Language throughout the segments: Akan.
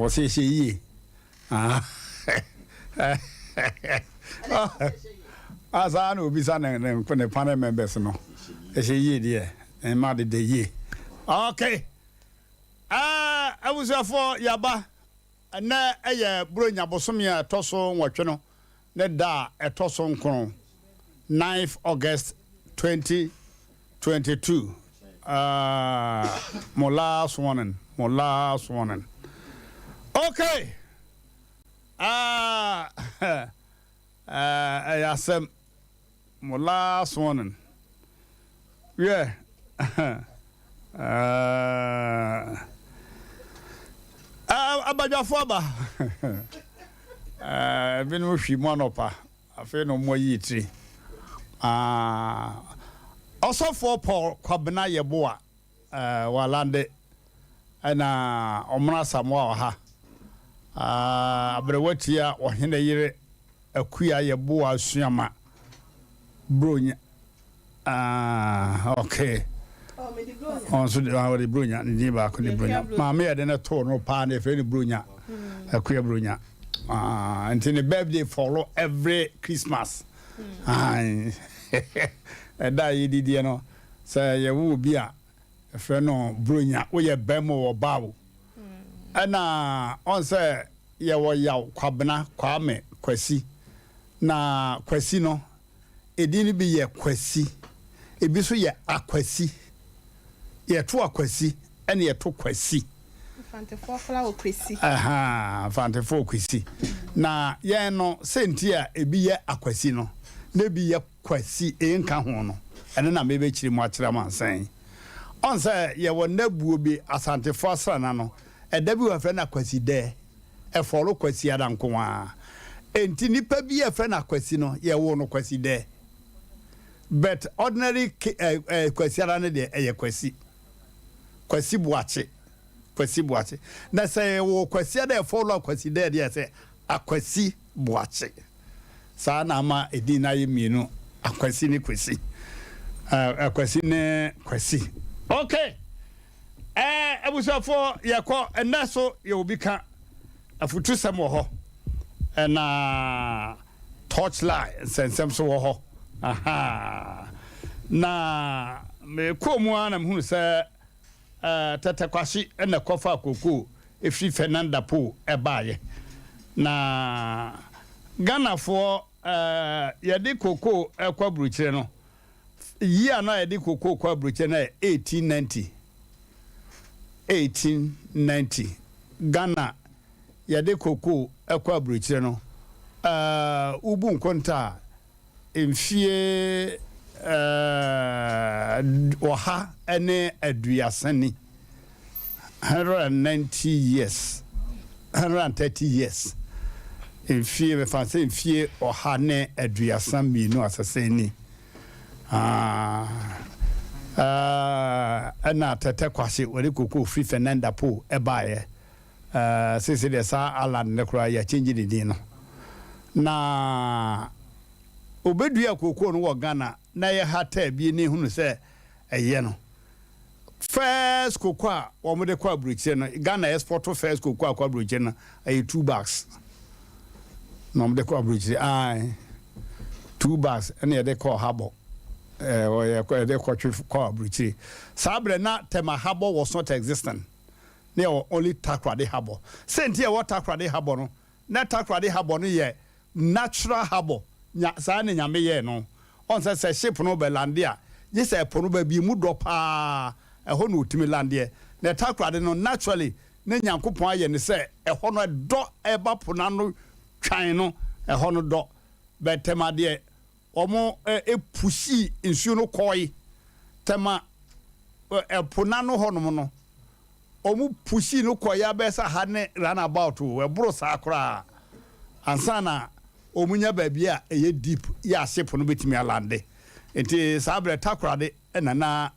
Ɔsɛ ɛhyɛ yie. Ah. Ah, saa na obisa ne ne ne panel members no. Ɛhyɛ yie deɛ. Ɛma deda yie. Okay. Ah, abusuafoɔ yaba. Ɛnɛ ɛyɛ Buronya bosome a ɛtɔ so 8 no ne da a ɛtɔ so 9, 9th August 2022. Mo last warning, mo last warning. Okay. Ah, ɛyɛ asɛm. Mo last warning. Yeah. Abadwafoɔ aba. Ebinom hwi mu anɔpa. Afei na ɔmo ayi tiri. Ɔsɔfoɔ Paul Kwabena Yeboah walande ɛna ɔmono Asamoah wɔ ha. Aberewa tia ɔhene yere Akua Yeboah Suama Bronya. Okay. Ɔnso de ɔde Bronya ne din baako ne Bronya. Maame yɛ de ne too no paa na yɛfrɛ no Bronya. Akua Bronya. Nti ne birthday follow every Christmas. Ɛda a yɛdidiɛ no sɛ yɛwo obi a yɛfrɛ no Bronya, woyɛ bɛrima wɔ ɔbaa o. Ɛna ɔn sɛ yɛwɔ Yaw, Kwabena, Kwame, Kwasi. Na Kwasi no, edin no bi yɛ Kwasi, ebi nso yɛ Akwasi. Yɛto Akwasi ɛna yɛto Kwasi. Mfantefoɔ koraa wɔ Kwesi. Ɛhaa, Mfantefoɔ Kwesi. Na yɛn no, sɛnti a ebi yɛ Akwasi no, na ebi yɛ Kwasi nka ho no, ɛno na mebɛkyerɛ mu akyerɛ amansan. Ɔn sɛ yɛwɔ nnabuo bi, Asantefoɔ asrana no, ɛda bi wɔ yɛfrɛ no Akwasi dɛ, ɛfɔlo Kwasiada nko ara. Enti nipa bi a yɛfrɛ no Akwasi no, yɛwoo no Kwasi dɛ. But ordinary Kwasiada no deɛ, ɛyɛ Kwasi. Kwasi Boakye. Kwasi Boakye. Na sɛ yɛwɔ Kwasiada a ɛfɔlo Akwasi dɛ deɛ, sɛ Akwasi Boakye. Saa na ama edin no ayɛ mmienu, Akwasi ne Kwesi. Akwasi ne Kwasi. Okay. Abusuafoɔ, yɛkɔ ɛnɛ so yɛ obi ka afutusɛm wɔ hɔ, ɛna torchlight nsɛnsɛm so wɔ hɔ. Aha. Na mekɔɔ mu ara na mehunu sɛ Tɛtɛ Kwahye na ɛkɔfaa kokoo ɛfiri Fernanda Po ɛbaeɛ. Na Ghanafoɔ yɛde kokoo ɛkɔ aburokyire no, year no a yɛde kokoo kɔ aburokyire no yɛ 1890. 1890 Ghana yɛde kokoo ɛkɔ aburokyire no, wobu nkonta a, mfie 130 ni, 190 years, 130 years, mfie mefa sɛ mfie 132 asese ni. Ɛna Tɛtɛ Kwahye wɔde kokoo firi Fernanda Po ɛbaeɛ. Seesei deɛ saa island no koraa yɛakyɛngye ne din no. Na obɛdua kokoo no wɔ Ghana na yɛhataa bi ne hunu sɛ ɛyɛ no. First cocoa a wɔde kɔ aburokyire no, Ghana export first cocoa akɔ aburokyire no, ɛyɛ two bags na wɔde kɔ aburokyire. Ae, two bags ɛna yɛde kɔ habɔ. Ɛɛ yɛde kɔtwe kɔ aburokyire. Saa berɛ na Tema Harbour was not existing. Na yɛwɔ only Takoradi Harbour. Sɛ nti yɛwɔ Takoradi Harbour no, na Takoradi Harbour no yɛ natural harbour. Nya saa na Nyame yɛɛ no. Ɔn sɛ sɛ ship no bɛ lande a, gye sɛ ɛpo no baabi emu dɔ paa, ɛhɔ na otumi landeɛ. Na Takoradi no, naturally, na Nyankopɔn ayɛ no sɛ ɛhɔ no ɛdɔ ɛba po no ano twan no, ɛhɔ no dɔ. But Tema deɛ, wɔn pushii nsuo no kɔe. Tema ɛpo no ano hɔnom no, wɔn pushii no kɔe abɛyɛ sɛ ha ne roundabout o, ɛboro saa koraa ansa na wɔn nya baabi a ɛyɛ deep yɛ a ship no bɛtumi alande. Nti saa berɛ Takoradi na na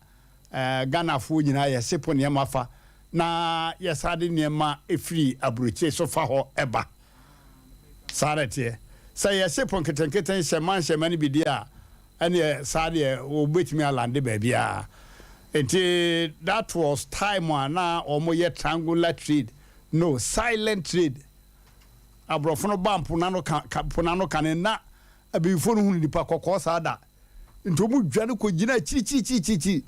Ghanafoɔ nyinaa yɛ ship nneɛma fa na yɛsan de nneɛma firi aburokyire so fa hɔ ba. Saa na ɛteɛ. Sɛ yɛ ship nketenkete nhyɛmma nhyɛmma no bi deɛ a, ɛneɛ saa deɛ wɔbɛtumi alande baabiara. Nti that was time a na wɔyɛ triangular trade. No, silent trade. Aborɔfo no ba mpo n'ano ka ka po n'ano kane na abibifoɔ no hunu nipa kɔkɔɔ saa da. Nti wɔn dwane kɔ gyina akyirikyirikyirikyiri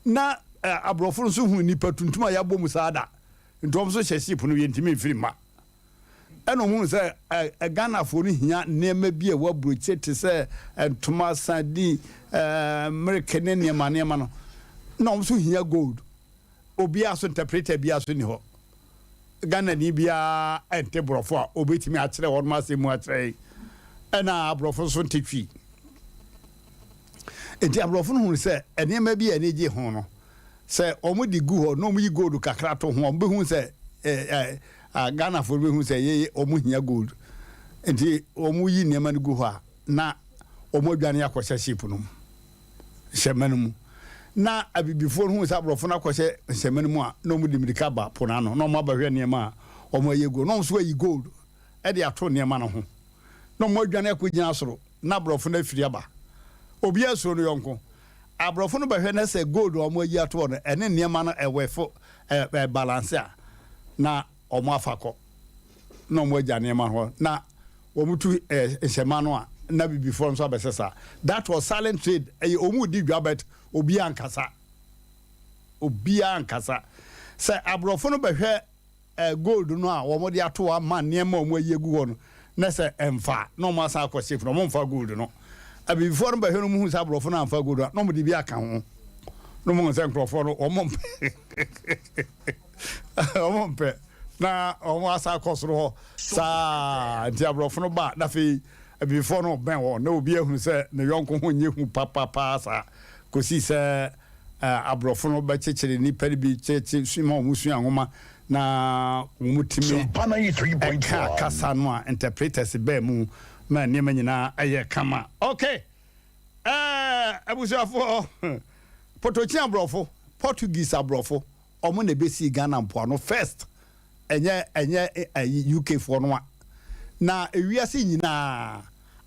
na eh, aborɔfo no nso hunu nipa tuntum a yɛabɔ mu saa da. Nti wɔn nso hyɛ ship no yɛntumi mfiri mma. Ɛna wɔn hunu sɛ eh, eh, Ghanafoɔ no hia nneɛma bi a ɛwɔ aburokyire te sɛ ntoma, sardine, eh, mmereke ne nneɛma nneɛma no. Na wɔn nso hia gold. Obiara so interpreter biara so nni hɔ. Ghanani biara nte borɔfo a obetumi akyerɛ wɔn asɛm mu akyerɛ yɛn. Ɛna aborɔfo nso nte Twi. Enti aborɔfo no hunu sɛ nneɛma bi a ani gye ho no, sɛ wɔde gu hɔ na wɔyi gold kakra to ho a, wɔbɛhu sɛ ɛ ɛ Ghanafoɔ no bɛhu sɛ yɛyɛ wɔn hia gold. Nti wɔyi nneɛma no gu hɔ a, na wɔadwane akɔhyɛ ship no mu. Nhyɛmma no mu. Na Abibifoɔ no huu sɛ aborɔfo no akɔhyɛ nhyɛmma no mu a, na wɔde mmirika ba po no ano, na wɔabɛhwɛ nneɛma a wɔayɛ gold. Na wɔn nso ayi gold de ato nneɛma no ho, na wɔadwane akɔgyina soro, na aborɔfo no afiri aba. Obiara suro ne yɔnko. Aborɔfo no bɛhwɛ na sɛ gold a wɔayi ato hɔ no, ɛne nneɛma no ɛwɛfo, ɛ, ɛ, balance a, na wɔafa kɔ, na wɔagya nneɛma no hɔ. Na Wɔn tu eh, nhyɛma no a na bibifoɔ nso abɛsesa. That was silent trade. Ɛyɛ wɔn redi dwa but obiara nkasa. Obiara nkasa. Sɛ aborɔfo no bɛhwɛ eh, gold no a wɔn de ato hɔ ama nneɛma a wɔn ayi agu hɔ no na sɛ ɛmfa a, na wɔn asan akɔ safe na wɔn mfa gold no. Abibifoɔ no bɛhwɛ no wɔn hu sɛ aborɔfo no amfa gold a na wɔn de bi aka ho. Na wɔn hu sɛ nkurɔfoɔ no wɔn mpɛ. Wɔn mpɛ. Na wɔn asan akɔ soro hɔ saa nti aborɔfo no ba na afei abibifoɔ no bɛn wɔn na obi ahunu sɛ ne yɔnko ho nyɛ hu papapaa saa kɔsi sɛ aborɔfo no bɛkyekyere nnipa no bi kyekye ma wɔn sua nwoma na wɔn tumi ɛka kasa no a interpreters bɛɛ mu ma nneɛma nyinaa ɛyɛ kama. Okay, ɛɛ abusuafoɔ, Potokyi aborɔfo, Portuguese aborɔfo, Ɔmo na ebesii Ghana mpoano first ɛnyɛ ɛnyɛ ɛyi UK foɔ no a. Na ewiase nyinaa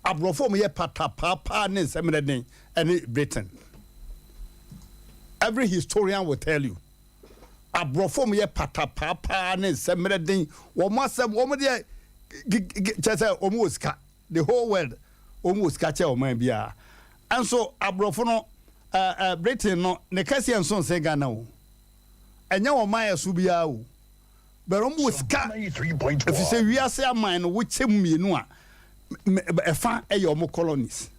abrɔfo a ɔmo yɛ patapaa paa ne nsɛmmerɛ den ɛne Britain. Every historian will tell you. Abrɔfo a ɔmo yɛ patapaa paa ne nsɛmmerɛ den wɔn asɛm wɔn deɛ kyerɛ sɛ wɔn wɔ sika. The whole world wɔn wɔ sika kyɛ ɔman biara. Nso aborɔfo no eh, eh, Britain no ne kɛseɛ nso nsen Ghana o. Ɛnyɛ ɔman ɛso biara o. But wɔn wɔ sika ɛfiri sɛ wiase aman no wokyɛ mu mmienu a ɛfa ɛyɛ wɔn colonies.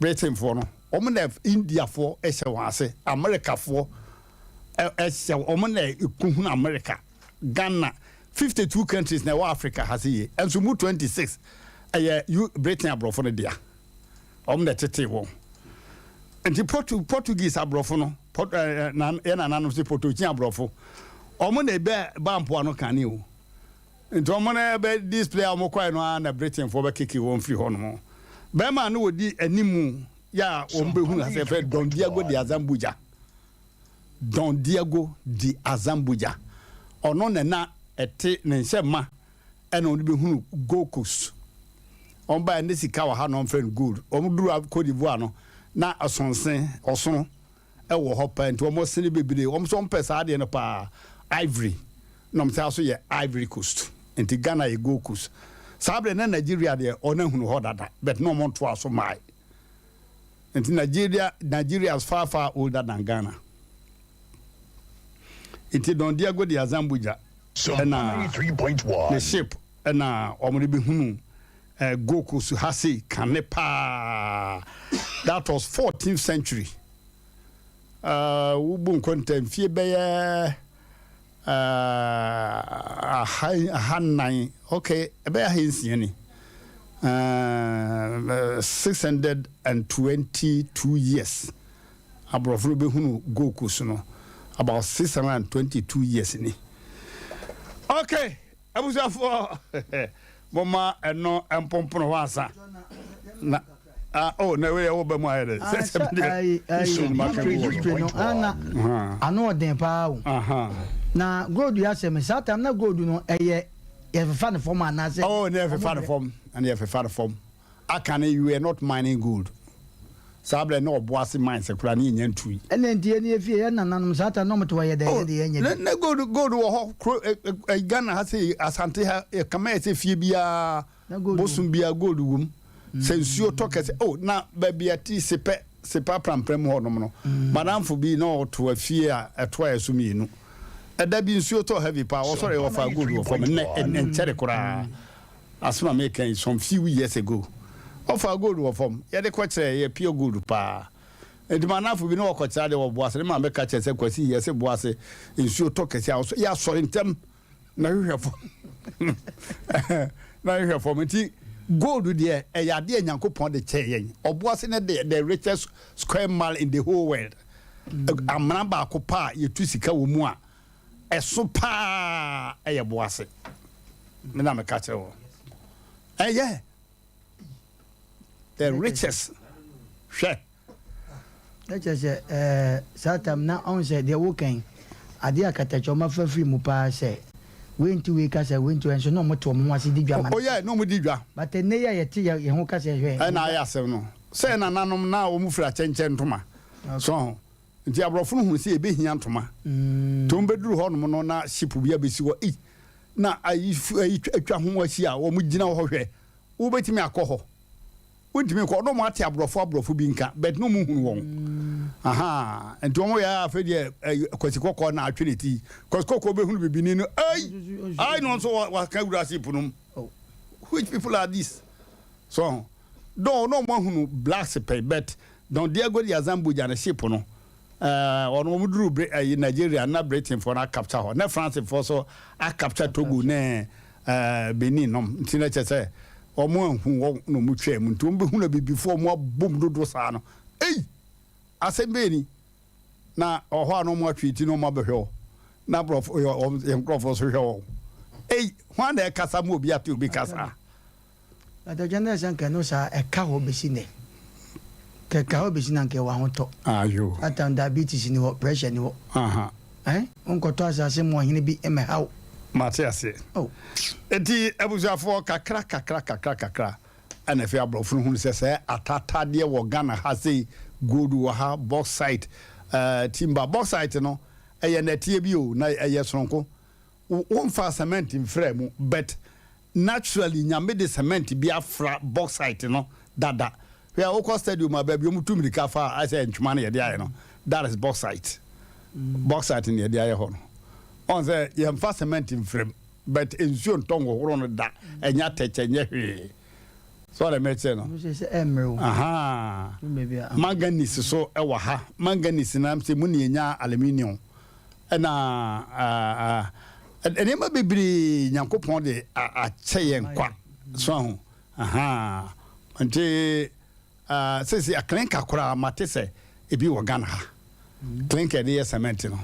Britainfoɔ no wɔn na Indiafoɔ ɛhyɛ wɔn ase, Amerikafoɔ ɛhyɛ wɔn na ɛkuhunu Amerika. Ghana, 52 countries na ɛwɔ Africa ha se yie, nso mu 26 ɛyɛ U Britain aborɔfo no dea. Wɔn na ɛtetee wɔn. Nti Portu Portuguese aborɔfo no, Port, eh, eh, na, yɛn nananom se Portokyin aborɔfo, wɔn na ɛbɛ ba mpoano kane o. Nti wɔn na ɛbɛ display a wɔn kɔɛ no ara na Britainfoɔ bɛkeke wɔn firi hɔ nom. Bɛrima a na wɔdi animu yɛ a wɔn bɛhunu ha sɛ yɛfrɛ Don Diego de Azambuja. Don Diego de Azambuja, ɔno na na ɛte ne nhyɛmma ɛna ɔde bɛhunu Gold Coast. Wɔn baeɛ ne sika wɔ ha na wɔmfrɛ no gold. Wɔn duru Cote d'Ivoire no na ɔsonse, ɔsono ɛwɔ hɔ paa nti wɔn sene bebree. Wɔn nso wɔn pɛ saa adeɛ no paa, ivory. Na wɔn saa so yɛ Ivory Coast. Nti Ghana yɛ Gold Coast. Saa berɛ na Nigeria deɛ wɔn ahunu hɔ dada but na wɔn ntoa so mmae. Nti Nigeria Nigeria is far far older than Ghana. Nti Don Diego de Azambuja ɛna ne ship ɛna wɔn de bɛhunu eh, Gold Coast ha sei kane paa. That was 14th century. Uh, wobu nkonta mfie bɛyɛ Aha ahannan, okay, ɛbɛyɛ ahansia ni. Uh, 622 years. Aborɔfo no bɛhunu Gold Coast no about 622 years ni. Okay, abusuafoɔ, momma ɛno mpompono hɔ ansa. Na Ah, oh, na wei ɛwɔ ba mu ayɛ dɛ. Sɛ sɛ mi deɛ nsuo no ma ka gu hɔ. History no ana ano ɔden paa o. Na gold yɛ asɛm saa time na gold no ɛyɛ yɛfefa ne fam anaasɛ. Oh, ne yɛfefa ne fam, ɛne yɛfefa ne fam. Aka ne you were not mining gold. Saa berɛ na Ɔboase mines koraa ne yɛnnya ntui. Ɛna nti yɛn yɛ fie, yɛn nananom saa ta na wɔn te hɔ yɛ dɛn, yɛ de yɛn nyɛ bi. Na gold gold wɔ hɔ, kuro ɛ ɛ Ghana ha sei, Asante ha, yɛ kama yɛ sɛ fie biara, bosom biara gold wɔ mu. Sɛ nsuo tɔ kɛse, oh na baabi a ti sepɛ, sepɛ aprampram mu hɔ nom no, madamfo bi na ɔto afie a ɛtoa yɛ so mienu. Ɛda bi nsuo tɔ heavy paa, ɔsɔre ɔfaa gold wɔ fam, nnɛ ɛnkyɛre koraa. Asem a meka yi some few years ago. Ɔfaa gold wɔ fam, yɛde kɔ kyerɛ ɛyɛ pure gold paa. Nti m'anafo bi na ɔkɔ kyerɛ adeɛ wɔ Boase, ne maame ka kyerɛ sɛ Kwasi yɛse Boase nsuo tɔ kɛse a ɔsɔ yɛ asɔre ntɛm na hwehwɛ fam na hwehwɛ fam. Nti gold deɛ ɛyɛ adeɛ a Nyankopɔn de kyɛɛ yɛn. Ɔboase ne the the richest square mile in the whole world. Amena baako pa a yɛtu sika wɔ mu a ɛso paa ɛyɛ Boase. Me na meka kyerɛ wɔ. Ɛyɛ the richest. Hwɛ. Na kyerɛ sɛ ɛɛ saa tam na ɔn sɛ deɛ woka yi adeɛ a katakyɛ ɔma fa firi mu paa sɛ wei nti wei kasa wei nti wei nso na ɔmo te ɔmo ho ase di dwa ma no. Oh yeah na ɔmo di dwa. But ɛnɛ yi a yɛte yɛ ho kasa hwɛ. Ɛna ayɛ asɛm no sɛ nananom na ɔmo fira kyɛnkyɛn ntoma so ho nti aborɔfo no hunu sɛ yɛbɛhia ntoma nti ɔmo bɛduru hɔ nom no na ship bi abɛsi hɔ ei na ayi ayi atwa ho ahyia a ɔmo gyina hɔ hwɛ wobɛtumi akɔ hɔ. Wontumi nkɔ na ɔmo ate aborɔfo aborɔfo bi nka but na ɔmo nhunu wɔn ahaa nti ɔmo yɛ afei deɛ ɛ Kwasi Kɔkɔɔ na atwe ne ti. Kwasi Kɔkɔɔ bɛhunu bibini no ei ai na ɔnso waka wura ship no mu. Which people are these? So though na ɔmo ahunu blacks pɛn but Don Diego de Azambuja ne ship no Ɛɛ ɔno wɔn duru Bri ɛyi Nigeria na Britain foɔ no acapture hɔ na France foɔ so acapture Togo ne ɛɛ Benin nom nti na kyɛ sɛ wɔn anhu wɔn na wɔn twaa mu nti wɔn bɛhu na bibifoɔ wɔn abom dodo saa no ei asɛm bɛyɛ ni na ɔhɔ a na wɔn atwe ti na wɔn abɛhwɛ hɔ na aborɔfo yɛ wɔn yɛn nkorɔfoɔ so hwɛ wɔn ei hwan na ɛkasa ma obi ate obi kasa. Adagya no sɛ anka ɛno saa ɛka hɔ bɛsi nnɛ. Ka ɛka hɔ bɛsi nnɛ anka ɛwɔ ahotɔ. Ayo. That time diabetes ni hɔ, pressure ni hɔ. Aha. Eh? Wonkɔtɔ asase ma ɔhene bi mmɛha wo. Mate aseɛ. Oh. Enti abusuafoɔ kakra kakra kakra kakra ɛna afei aborɔfo no hunu sɛ sɛ atatadeɛ wɔ Ghana ha sei, gold wɔ ha, bauxite, eh, timber. Bauxite no ɛyɛ nɛteɛ bi o, na ɛyɛ sononko. Womfaa cement mfraa mu but naturally Nyame de cement bi afra bauxite no dada. Hwɛ wokɔ stadium a baabi ɔmo tu mirika fa a ayɛ sɛ ntwoma na yɛde ayɛ no that is bauxite. Bauxite na yɛde ayɛ hɔ no. Ɔn sɛ yɛmfa cement mfra mu but nsuo ntɔ nhohoro no da, ɛnyɛ atɛkyɛ ɛnyɛ hwee. So ɔde mekyerɛ no? Ahaa. Manganese so ɛwɔ ha. Manganese na sɛ mu na yɛnya aluminium. Ɛna nneɛma bebree Nyankopɔn de akyɛ yɛn kwa. So ahu? Ahaa. Nti sɛsi clinker koraa mate sɛ ebi wɔ Ghana ha. Clinker de yɛ cement no.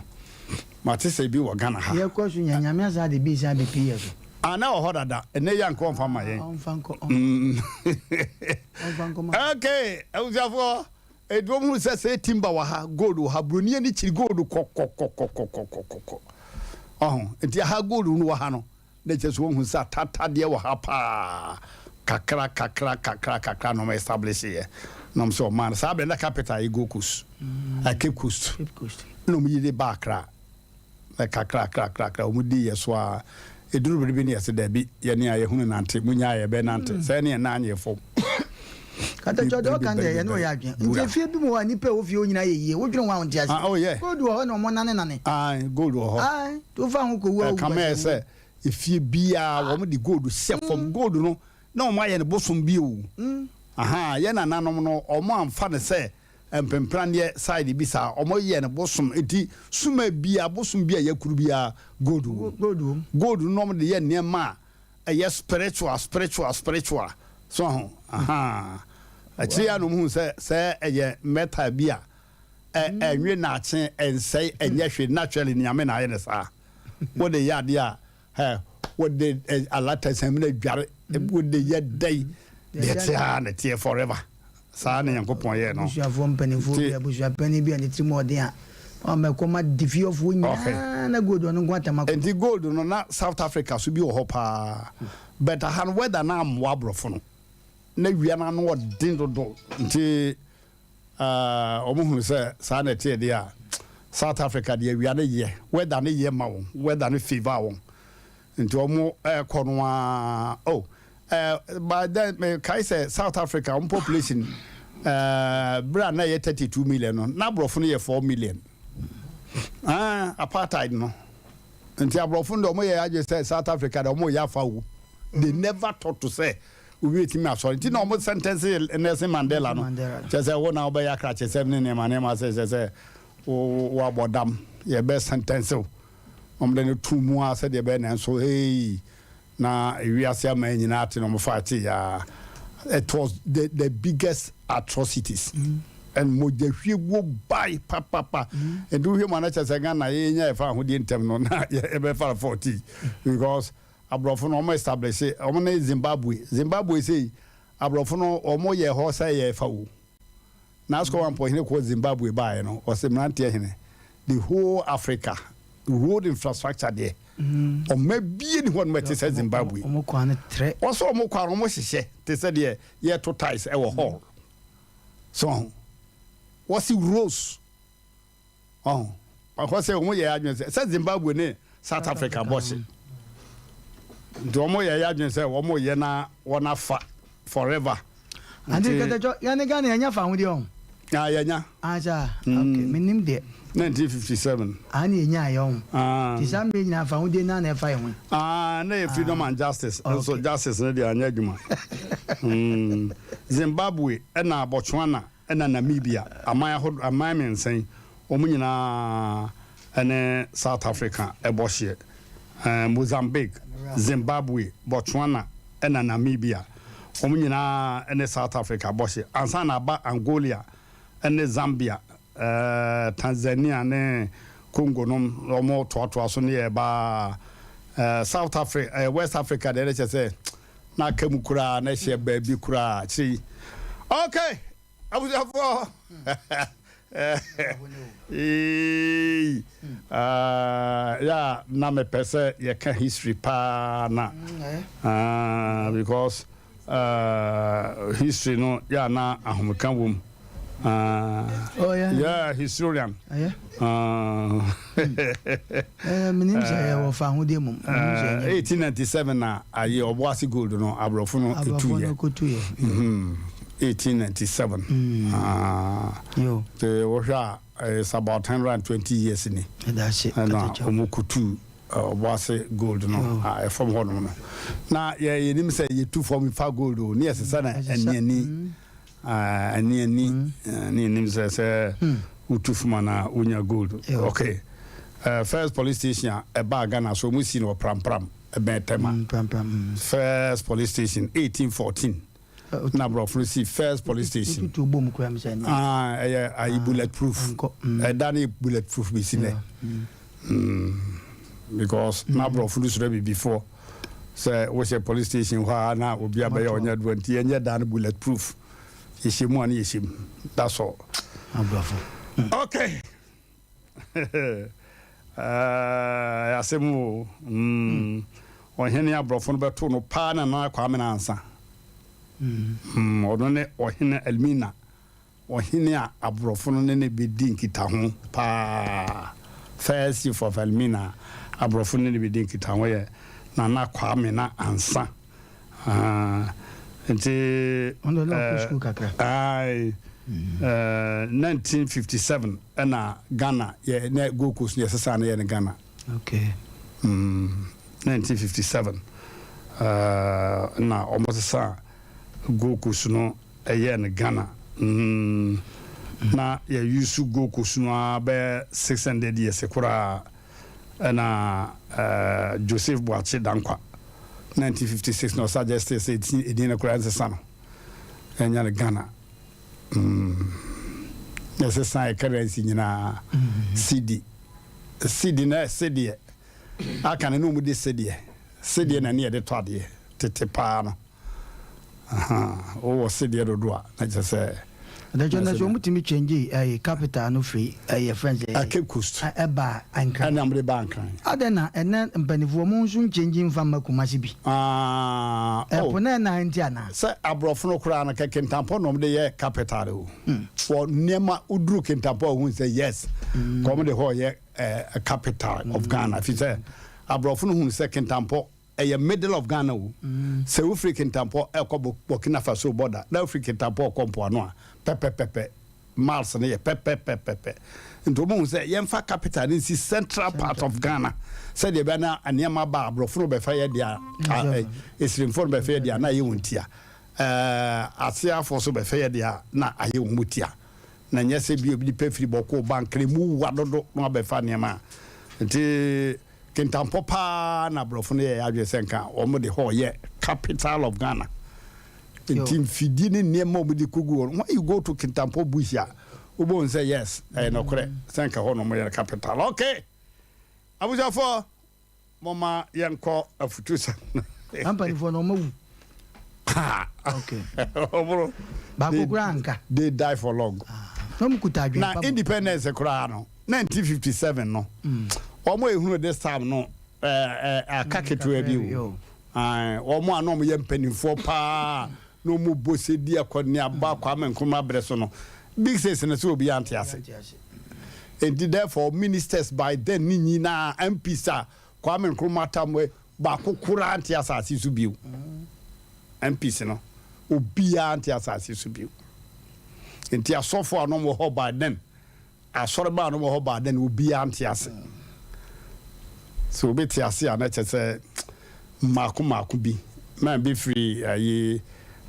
Mate sɛ ebi wɔ Ghana ha. Yɛkɔ so nya Nyame asan de bi san bepie yɛ so. Ah, na wɔ hɔ dada. Ɛnɛ yi anka ɔmfa ma yɛn. Ɔmfa nkɔ. Ɔmfa nkɔ ma. Okay, abusuafoɔ. Enti wɔn hunu sɛ sɛ timber wɔ ha, gold wɔ ha, broni ani kyiri gold kɔkɔkɔkɔkɔkɔkɔ. Ɔho, enti aha gold no wɔ ha no, na kyerɛ sɛ wɔn hunu sɛ atatadeɛ wɔ ha paa. Kakra kakra kakra kakra na wɔn establish yɛ. Na wɔn sɛ ɔman no, saa bɛn na capital yɛ Gold Coast, Cape Coast. Cape Coast. Na wɔn yi de ba Accra. Na kakrakrakrakra wɔn dii yɛ so ara. Ɛduru bere bi no yɛse dabi, yɛne a yɛhunu nante, monyaa yɛ bɛnante, sɛɛ ne yɛn nan nyee fam. Katakyɛ deɛ ɔka no deɛ yɛne ɔyɛ adwene. Nti efie bi mu hɔ a nnipa a ɛwɔ fie hɔ nyinaa yɛ yie, wodwene ho a wonte aseɛ. Ah, oh yeah. Gold wɔ hɔ na wɔn nane nane. Aye, gold wɔ hɔ. Aye, nti wofa ho kɔwu a wowu Ɛkame ayɛ sɛ efie biara wɔn de gold hyɛ fam. Gold no na wɔn ayɛ no bosom bi o. Ahaa, yɛn nananom no wɔn amfa no sɛ Mpempraneɛ side bi saa ɔmo yɛ no bosom nti suma bia bosom bi a yakuru bia gold wom Gold wom. Gold no na ɔmo de yɛ nneɛma a ɛyɛ spiritual spiritual spiritual so aho ahaa akyire yi a na ɔmo hu sɛ sɛ ɛyɛ metal bi a ɛ ɛnwe naakye ɛnsɛe ɛnyɛ hwee naturally Nyame na ayɛ no saa wode yɛ adeɛ a Ɛ, wode ɛ, alata samina dware, wode yɛ dɛn, deɛ ɛteɛ ara na ɛteɛ forever. Saa na Nyankopɔn yɛɛ no. Abusuafoɔ mpanimfoɔ bi, Nti. abusuapanin bi a ne tirim ɔden a, wama ɛkɔm ade fiefoɔ Okay. nyinaa na gold ɔno nko atam akɔ. Nti gold no, na South Africa so bi wɔ hɔ paa, but aha no weather no ammoa aborɔfo no, na wia no ano ɔden dodo, nti. Wɔn hunu sɛ saa na ɛteɛ deɛ a, South Africa deɛ awia no yɛ, weather no yɛ ma wɔn, weather no favour wɔn. Nti wɔn ɛrekɔ no ara, oh, eh, by then mekae sɛ South Africa wɔn population eh, berɛ a na ɛyɛ 32 million no, na aborɔfo no yɛ 4 million. Ah, apartheid no. Nti aborɔfo no deɛ wɔn yɛ adwene sɛ South Africa deɛ wɔn yɛ afa wo. They never thought to say obi betumi asɔre nti na wɔn sentence Nelson Mandela no kyerɛ sɛ wo na wobɛyɛ akrakyesɛm ne nneɛma nneɛma sɛ kyerɛ sɛ wo woabɔ dam yɛbɛ sentence wo. Wɔn de no too mu ara sɛdeɛ ɛbɛyɛ nanso hey na ewiase aman nyinaa te na wɔn fa te ya. It was the the biggest atrocities mm. and mogya hwieguo bae papapa. Nti wohwɛ mu a na kyerɛ sɛ Ghana yɛnya yɛfa ahodie ntɛm no na yɛbɛfa 40 because Aborɔfo no wɔn establish wɔn ne Zimbabwe. Zimbabwe sei aborɔfo no wɔn yɛ hɔ sɛ yɛ fa o. Na asukɔ wa mpɔ hene kɔ Zimbabwe baeɛ no ɔse mmeranteɛ hene the whole Africa road infrastructure deɛ ɔma bie ni hɔ nom ɛte sɛ Zimbabwe. Wɔn kwan no trɛ. Wɔsɛ wɔn kwan no wɔn hyehyɛ te sɛ deɛ yɛto tiles ɛwɔ hall. So wɔse roads. Ɔho. Ɔhɔ sɛ wɔn yɛ adwene sɛ sɛ Zimbabwe ne South Africa bɔ hye. Nti wɔn yɛ adwene sɛ wɔn yɛ na wɔn afa forever. Ante kɛtɛtwɔ yɛn ne Ghana yɛnya fa ahodeɛ ɔho. Ah yɛnya. Ah saa okay menim deɛ. 1957. Ah ne yɛnya yɛ ɔho. Ah. Ti saa mmerɛ nyinaa fa ahodeɛ naa na ɛfa yɛn ho. Ah na yɛ freedom and justice nso justice no deɛ anyɛ adwuma. Zimbabwe ɛna Botswana. Ɛna Namibia, aman ahodoɔ, aman mmiɛnsa yi, wɔn nyinaa ne South Africa bɔ hyeɛ. Mozambique, Zimbabwe, Botswana ɛna Namibia, wɔn nyinaa ne South Africa bɔ hyeɛ. Ansa na aba Angola ne Zambia, Tanzania ne Congo nom, wɔn toatoa so ne yɛ ba South Africa, West Africa deɛ ɛkyɛ sɛ na aka mu koraa na ɛhyɛ baabi koraa akyire yi. Okay, abusuafoɔ. Eeii, ah, ya na mepɛ sɛ yɛka history paa na ah, because uh, history no ya na ahomeka wom. Ah, oh, yeah. Yeah, historian. Yeah. Ah. Eh, menim sɛ yɛwɔ fa ahodeɛ mom. 1897 na ayi Ɔboase gold no aborɔfo no etu yɛ. Kotu yɛ. 1897. Ah. Yo. Te wohwɛ a it's about 120 years ni. Ɛda Ɛna wɔn kutu Ɔboase gold no a ɛfam hɔ nom no. Na yɛ yɛnim sɛ yɛtu fam fa gold o ne yɛsesa na aniani. Aniani ne yɛnim sɛ sɛ wotu fam a na wonya gold. Okay. First police station a ɛbaa Ghana so wɔn si no wɔ Prampram ɛbɛn Tema. Prampram. First police station 1814 na aborɔfo no si first police station. Wotutu bom kura mi sɛ. Ah, ɛyɛ ayi bullet proof. Ɛda ne bullet proof bi si nɛ. Because na aborɔfo no suro abibifoɔ sɛ wohyɛ police station hɔ a na obi abɛyɛ ɔnyɛ aduwa nti yɛnyɛ da no bullet proof. Yɛhyɛ mu a ne yɛhyɛ mu. That's all. Aborɔfo. Okay. Ɛyɛ asɛm o. Ɔhene aborɔfo no bɛto no paa na Nana Kwame Nansa. Ɔno ne ɔhene Elmina. Ɔhene a aborɔfo no ne no bɛdi nkitaho paa. First chief of Elmina a aborɔfo no ne no bɛdi nkitaho yɛ Nana Kwame na Ansa. Nti Ɔno na ɔkɔ sukuu kakra. Aye, 1957 ɛna Ghana yɛ na Gold Coast no yɛsesaa no yɛ no Ghana. Okay. 1957 na wɔn sesa Gold Coast no ɛyɛ no Ghana. Na yɛ use Gold Coast no ara bɛyɛ 600 years koraa ɛna Joseph Boakye Dankwa 1956 na ɔsuggest sɛ edin no koraa nsesa no ɛnyɛ no Ghana. Na ɛsesa yɛ currency nyinaa cedi cedi na ɛsedeɛ aka no na wɔn de sedeɛ sedeɛ na ne yɛde tɔ adeɛ tete paa no wowɔ sedeɛ dodo a na kyerɛ sɛ. Ɔdɛkyɛ no so ɔmo tumi change ɛyi capital no firi ɛyɛ fɛn sɛ. Cape Coast. Ɛba Nkran. Ɛna ɔmo de ba Nkran. Adɛn na ɛnɛ mpanyinfoɔ ɔmo nso nchange nfa mma Kumasi bi. Ah, oh. Ɛpo na ɛna nti anaa. Sɛ aborɔfo no koraa no kɛ Kintampo na ɔmo de yɛ capital o. Wɔ nneɛma woduru Kintampo a wohu sɛ yes, kɔ ɔmo de hɔ yɛ eh, capital of Ghana. Fi sɛ aborɔfo no hu sɛ Kintampo ɛyɛ middle of Ghana o. Sɛ wofiri Kintampo ɛkɔ Burkina Faso border na wofiri Kintampo ɛkɔ mpoano a, pɛpɛpɛpɛ miles no yɛ pɛpɛpɛpɛpɛ. Nti wɔn hu sɛ yɛmfa capital no nsi central part of Ghana sɛdeɛ ɛbɛyɛ na nneɛma ba a aborɔfo no bɛfa yɛ deɛ a, esirimfoɔ no bɛfa yɛ deɛ a na ayɛ wɔn tia. Ɛɛ aseafoɔ so bɛfa yɛ deɛ a na ayɛ wɔn tia. Na nyɛ sɛ bi obi nipa firi bɔkoo ba nkra mu wa dodo na wabɛfa nneɛma a. Nti Kintampo paa na aborɔfo no yɛɛ adwene sɛ nka wɔn de hɔ yɛ capital of Ghana. Nti mfidie ne nneɛma a wɔde kɔgu hɔ no, when you go to Kintampo bush a, wobɛhu sɛ yes, ɛyɛ nokorɛ sɛ nka hɔ na wɔyɛ no capital. Okay! Abusuafoɔ, momma yɛnkɔ afutusɛm no. Saa mpanimfoɔ no wɔn awu. Ha! Okay. Wɔn Baako koraa anka. They die for long. Ah, na wɔn kuta adwene Na pa. independence koraa no, 1957 no, wɔn a ehunu this time no, ɛɛ aka ketewa bi o. Ae, wɔn a na wɔyɛ mpanimfoɔ paa na wɔn bɔ se di akɔneaba Kwame Nkrumah berɛ so no, big six no sɛ obiara nte ase. Enti therefore ministers by then ne nyinaa MPs a Kwame Nkrumah tam baako koraa nte asase so bio. MPs no, obiara nte asase so bio. Enti asɔfo a na wɔwɔ hɔ by then, asɔreba a na wɔwɔ hɔ by then, obiara nte ase. Sɛ obi te ase a na kyerɛ sɛ mmaako mmaako bi man bi firi ayi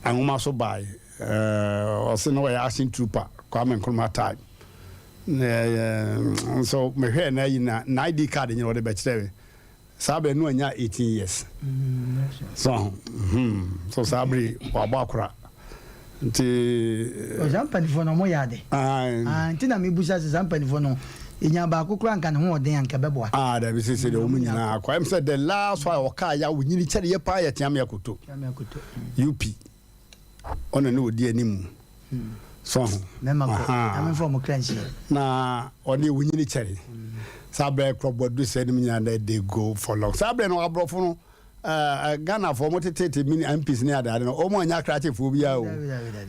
anwoma so bae. Ɔse na ɔyɛ action trooper Kwame Nkrumah time. Nso mehwɛɛ n'ayi na n'ID card nyina ɔde bɛkyerɛ me. Saa bere no anya 18 years. So so saa bere wabɔ akora. Nti. Saa mpanimfoɔ no wɔyɛ ade. Ah, nti na mebusa sɛ saa mpanimfoɔ no yɛnya baako koraa nka ne ho ɔden anka ɛbɛboa. Ah, dabi sese deɛ wɔn nyinaa akɔ. Ɛm sɛ the last one ɔkaa ya onyini kyɛre yɛ paa yɛ Teame Akoto. Teame Akoto. UP. Ɔna ne ɔdi anim. So ho. Mɛma kɔ. Nyame mfa wɔn kra nsie. Na ɔne onyini kyɛre. Saa berɛ korɔ bɔdu sɛ nom nyinaa na they go for long. Saa berɛ no aborɔfo no Ghana foɔ mo tetete mini MPs ne adeade no wɔn anya akrakyefoɔ biara o.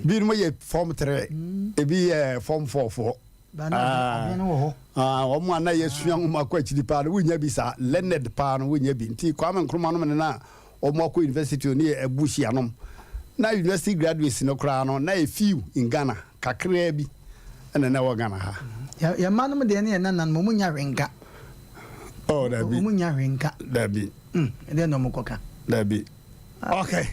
Binom yɛ form 3, ebi yɛ form 4 foɔ. Wɔn a na yɛsua nwoma kɔ akyiri paa no wonya bi saa, learned paa no wonya bi. Nti Kwame Nkrumah nom ne na wɔn akɔ university ne yɛ Abushi anom. Na university graduates no koraa no na yɛ few in Ghana, kakraa bi ɛna na ɛwɔ Ghana ha. Yɛn mma nom deɛ ne yɛn nananom wɔn nnya hwee nka. Oh, dabi. Wɔn nnya hwee nka. Dabi. Ɛdeɛn na wɔn kɔka? Dabi. Okay.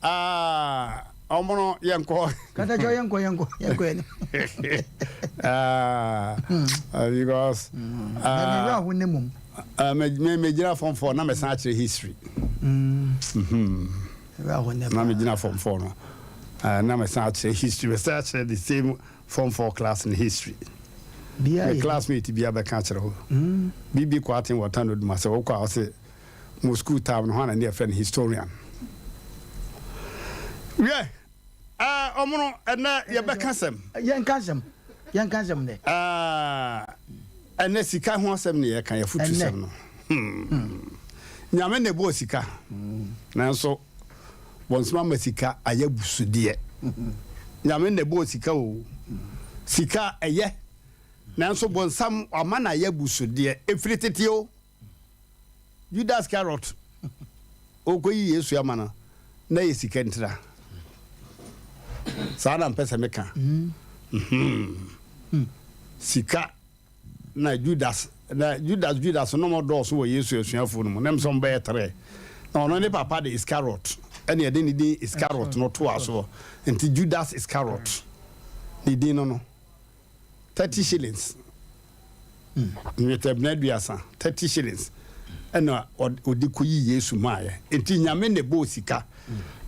Ah, ɔmo no yɛnkɔ. Katakyɛ yɛnkɔ yɛnkɔ yɛnkɔ yɛn. Ah, because. Ah, me wura ho ne mum. Ah, me me me gyina form four na me san akyerɛ history. Wura ho ne. Na me gyina form four no. Ah, na me san akyerɛ history. Me san akyerɛ the same form four class in history. Me classmate bi abɛka akyerɛ hɔ. Bibi kɔ aten wɔ tan oduma sɛ wokɔ a ɔse mo school time no hwan na ne yɛfrɛ no historian. Wiɛ, ɛɛ ɔmo no ɛnɛ yɛbɛka sɛm. Yɛnka asɛm, yɛnka asɛm dɛ. Ɛɛ ɛnɛ sika ho asɛm ne yɛka yɛfotu sɛm no. Hmm. Nyame na ɛbɔɔ sika. Nanso bɔnsɛm ama sika ayɛ abusudeɛ. Nyame na ɛbɔɔ sika o. Sika ɛyɛ. Nanso bɔnsam ama no ayɛ abusudeɛ. Ɛfiri tete o. Judas Iscariot ɔrekɔyi Yesu ama no, na ɛyɛ sika ntira. Saa na mpɛ sɛ meka. Mhm. Sika na Judas na Judas Judas no mo dɔɔso wɔ Yesu asuafoɔ no mu. Na mesɛ ɔmbɛyɛ tere. Na ɔno ne papa de Iscariot ɛne ɛde ne din Iscariot no toa soɔ. Nti Judas Iscariot ne din no no. 30 shillings, nnwetɛbena 30, 30 shillings, ɛna ɔde kɔyi Yesu maaeɛ. Nti Nyame na ɛbɔɔ sika.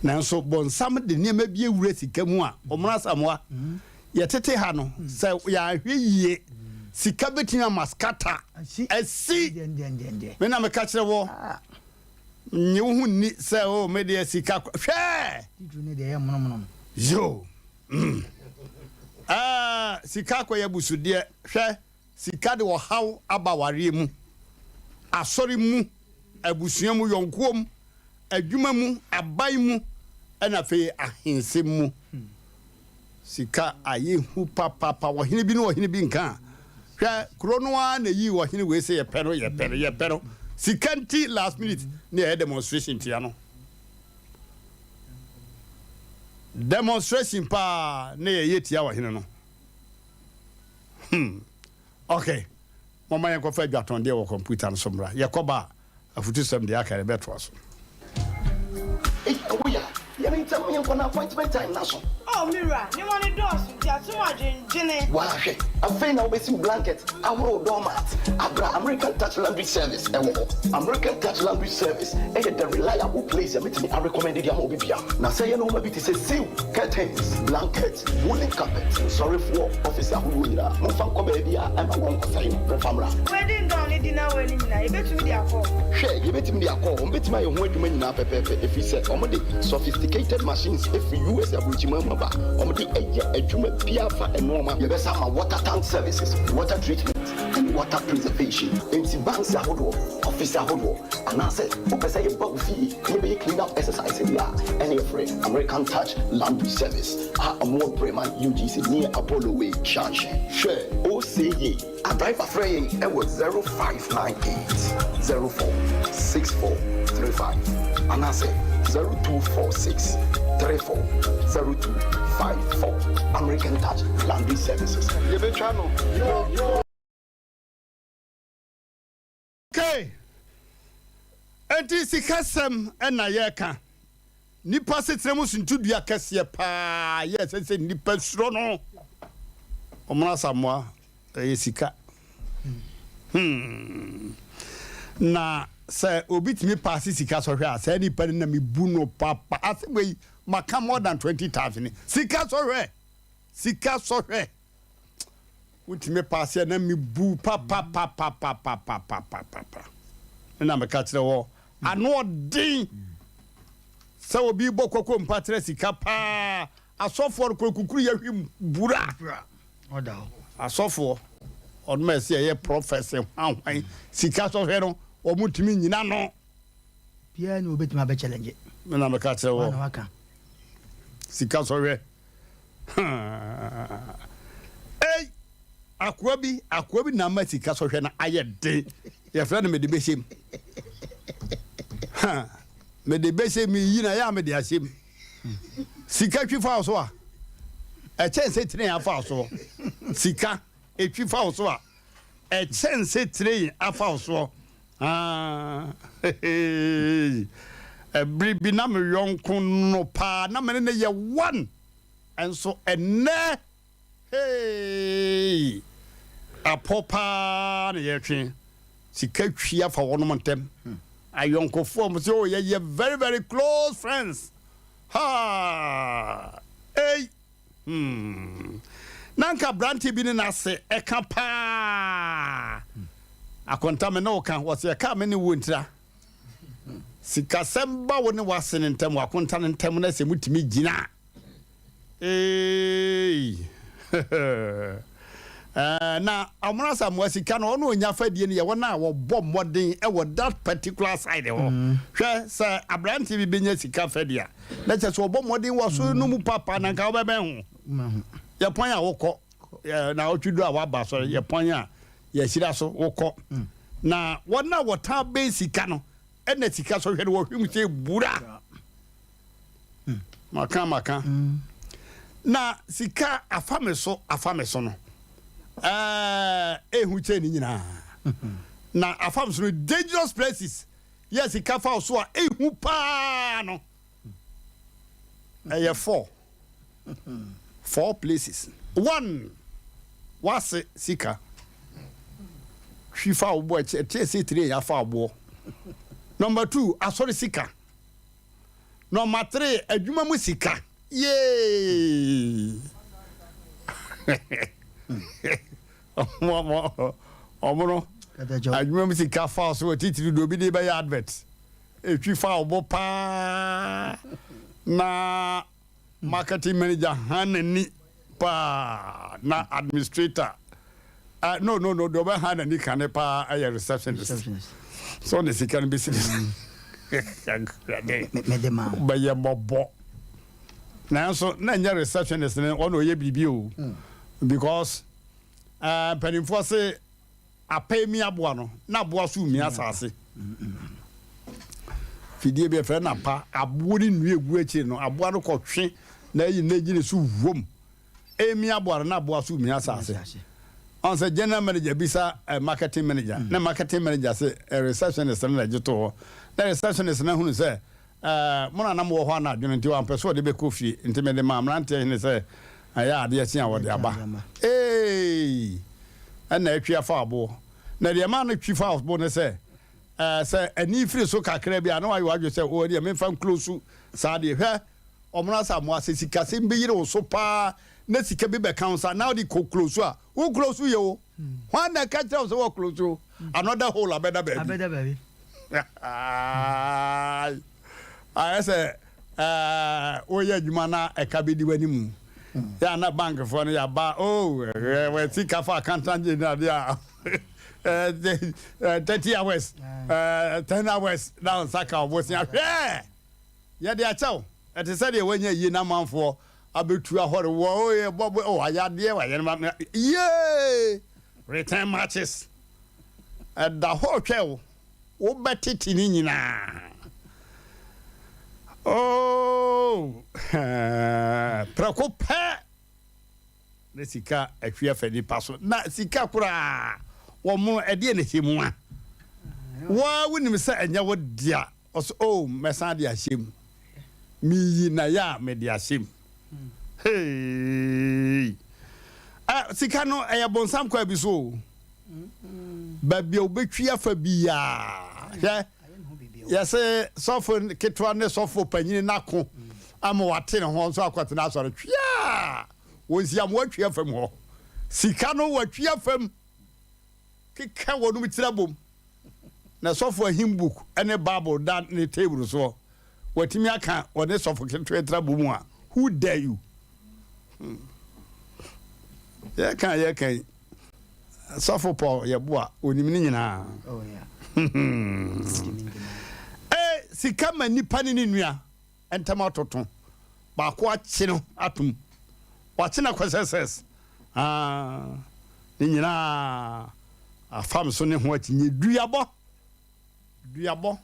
Nanso bɔnsam de nneɛma bi awura sika mu a, ɔmono Asamoah, yɛtete ha no, sɛ yɛanhwɛ yie, sika bɛtumi ama skata asi. Me na meka kyerɛ wɔ, nye wo ho nni sɛ, o, me deɛ sika, hwɛ! Yo! Mm. Ɛɛ, sika akɔyɛ abusudeɛ. Hwɛ, sika de ɔhaw aba awareɛ mu, asɔre mu, abusua mu, yɔnkoɔ mu, adwuma mu, aban mu, ɛna afei ahensɛm mu. Sika ayɛ hu papaapa. Ɔhene bi ne ɔhene bi nka a, hwɛ, kuro no ara na ɛyii ɔhene wei sɛ yɛpɛ no, yɛpɛ no, yɛpɛ no. Sika nti last minute na yɛyɛ demonstration tia no. Demonstration paa na yɛyɛ tia ɔhene no. Hmm. Okay. Momma yɛnkɔfa adwatɔndeɛ wɔ kɔmputa no so mmra. Yɛkɔba a, afutusɛm deɛ aka yɛbɛtoa so. Ei ɛwɔ ya, yɛ me ntɛm yɛnkɔ na appointment time no aso. Oh me wura, nneɛma no dɔɔso nti ato mu adwendwene. Waa hwɛ, afei na wobɛsi wo blanket ahorow doormat abra American Touch Laundry Service ɛwɔ hɔ. American Touch Laundry Service ɛyɛ the reliable place a mɛtumi arecommend de ama obi biara. Na sɛ ɛyɛ nnoɔma bi te sɛ silk, curtains, blanket, Woolen carpet, nsɔrefoɔ office ahodoɔ nyinaa, momfa nkɔ baabi a ɛmma wɔnkɔsɛe no, momfa mmra. Wedding gown ne dinner wear no nyinaa, yɛbɛtumi de akɔ hɔ. Hwɛ, yɛbɛtumi de akɔ hɔ. Wɔbɛtumi ayɛ ho adwuma nyinaa pɛpɛɛpɛ, ɛfiri sɛ wɔde sophisticated machines firi US aburokyiman mu aba. Wɔde yɛ adwuma biara fa nnoɔma. Yɛbɛsan ama water tank services, water treatment ne water preservation. Enti banks ahodoɔ, office ahodoɔ, anaasɛ wopɛ sɛ yɛba wo fie na yɛbɛyɛ clean up exercise deɛ a, ɛne frɛ American Touch Laundry Service a ɔmo wɔ Breman UGC near Apollo Way Junction. Hwɛ oseye a driver frɛ yɛn ɛwɔ 0598 04 64 35 anaasɛ 0246 34 02 54 American Touch Laundry Services. Yɛbɛtwa no. Okay. Enti sikasɛm na yɛreka. Nnipa asetena mu suntidua kɛseɛ paa yɛ ɛsɛ sɛ nnipa suro no. Wɔn asamoa ɛyɛ sika. Hmm. Na sɛ obi tumi paase sika sɔhwɛ a, saa nipa no na mebu no papa. Asɛm wei maka more than 20 times ni. Sika sɔhwɛ. Sika sɔhwɛ. Wotumi paase a na mebu papapapapapapapapa. Me na meka kyerɛ wɔ ano ɔden sɛ obi bɔ kɔkɔ mpa kyerɛ sika paa. Asɔfoɔ no kɔ kukuru yɛ hwim bura. Asɔfoɔ ɔno ma ɛsɛ ɛyɛ prɔfɛs hwanhwan sika sɔhwɛ no wɔn tumi nyina no. Biara ni obetumi abɛ challenge. Me na meka kyerɛ wɔ sika sɔhwɛ. Ei! Akoa bi, akoa bi na ama sika sɔhwɛ no ayɛ den. Yɛfrɛ no mede bɛhyɛ mu. Mede bɛhyɛ mu yi na yɛ a mede ahyɛ mu. Sika twi fa wo so a, ɛkyɛn sɛ tire afa wo soɔ. Sika ɛtwi fa wo so a, ɛkyɛn sɛ tire afa wo soɔ. Ah, ɛbere bi na me yɔnko no paa na me ne no yɛ one. Nso ɛnnɛ, hey, apɔ paa na yɛtwe. Sika twi afa wɔnom ntɛm. Ayɔnkofoɔ mo sɛ, oh, yɛyɛ very very close friends. Ha, ei. Hmm. Na nka aberanteɛ bi ne n'ase ɛka paa. Akonta me ne wo ka, wɔsɛ ɛka me ne wo ntira. Sikasɛm ba wo ne w'ase no ntam, w'akonta no ntam na sɛ mutumi gyina a, eei eh, na Ɔmono Asamoah sika no ɔno ɔnya fadie no yɛ wɔn a wɔbɔ mmɔden wɔ that particular side hɔ. Hwɛ sɛ aberanteɛ bi bɛnya sika fadie a, na kyɛ sɛ ɔbɔ mmɔden wɔ so no mu papa na nka wobɛbɛn ho. Yɛpɔn a wokɔ, na ɔtwe duru a waba asɔre, yɛpɔn a Yɛahyira so, wokɔ. Na wɔn a wɔtaa bɛn sika no, ɛna sika sɔhwɛ no wɔhwɛ mu sɛ bura. Maka maka. Na sika afa me so afa me so no, ɛɛ ehu kyɛn ne nyinaa. Na afa me so no dangerous places yɛ sika fa so a ehu paa no. Ɛyɛ four. 4 places one w'ase sika hwi fa wo bo ɛkyɛ ɛte ɛsɛ tire yɛ afa aboɔ number 2 asɔre sika number 3 adwuma mu sika yee ɔmo no adwuma mu sika fa so titiri do obi de bɛyɛ advert etwi fa wo bo paa na marketing manager han n'ani. paa na administrator uh, no no no deɛ ɔbɛha n'ani kane paa ɛyɛ receptionist. Receptionist. Sɛ ɔde sika no bɛsi Me mede ma wo. Bɛyɛ mmɔbɔ. Nanso na ɛnyɛ receptionist no ɔna ɔyɛ biribi o. Because uh, mpanimfoɔ se apɛ mi aboa no na aboa so mi asase. Fidie bi ɛfrɛ no apa aboɔ ne nnua egu akyire no aboa no kɔtwe na ayi na egyina so wom. Emi aboa no na aboa so mi asase. Ɔn sɛ general manager bisa eh, marketing manager na marketing manager se eh, receptionist no na ɛgye to hɔ na receptionist no ahunu sɛ eh, mo na na mowɔ hɔ anadwo no nti wampɛ sɛ ɔde bɛkɔ fie nti mede maa mmeranteɛ hene sɛ ɛyɛ adeɛ kye a wɔde aba. Eei! Ɛna atwi afa aboɔ. Na deɛ ɛma no twi fa aboɔ ne sɛ eh, sɛ ani firi so kakra bi a na wayɛ wadwe sɛ o ɛdeɛ memfa nklosu saa deɛ hwɛ ɔmono asamoa sɛ sikasɛm bi yere wo so paa na sika bi bɛka wo nsa na wode kɔ close a, wo close yɛ o. Hwan na ɛka kyerɛ wo sɛ wɔ close o? Another hole abɛda baabi. Abɛda baabi. Ayɛ sɛ woyɛ adwuma na ɛka bɛdi w'anim. Yɛ a na bankfoɔ no yɛaba o oh, sika fa accountant general deɛ a 30 hours, 10 hours na nsa ka ɔbosea hwɛ. Yɛde akyɛ wo. Ɛte sɛ deɛ woanya yie na amanfoɔ abɛtu ahɔre wɔ o yɛ bɔ bɔ o ayɛ adeɛ wayɛ no ma yee return matches ɛda hɔ retwɛn wo wobɛtete ne nyinaa oh prɛko pɛ na sika ahwi afa nipa so na sika koraa wɔn mo ɛdeɛ na ɛhyɛ mu a waa wonim sɛ ɛnyɛ wo dea. Ɔse oh mɛsan de ahyɛ mu. Meyi na yɛ a mede ahyɛ mu. Hey! Eh, sika no ɛyɛ bonsam kwan bi so o. Baabi a wobɛtwi afa biaa. Hwɛ, yɛse sɔfo ketewa ne sɔfo panyini no ako ama wate ne ho nso akɔtena asɔre. Twia! Wɔnsi ama watwi afa mu hɔ. Sika no watwi afa mu. Keka wɔnom tiri abom. Na sɔfo ahim book ne bible da ne table soɔ watumi aka ɔne sɔfo ketewa tira bɔ mu a who dare you hmm. Yɛka yɛka yi sɔfo Paul yɛboa onim ne nyinaa. Oh, yeah. Eh, sika ma nipa ne ne nua Ntam atoto, baako akye no atom, wakye no akɔhyɛ sɛs, aa, ne nyinaa afam so ne ho akyinnye. Duabɔ, duabɔ.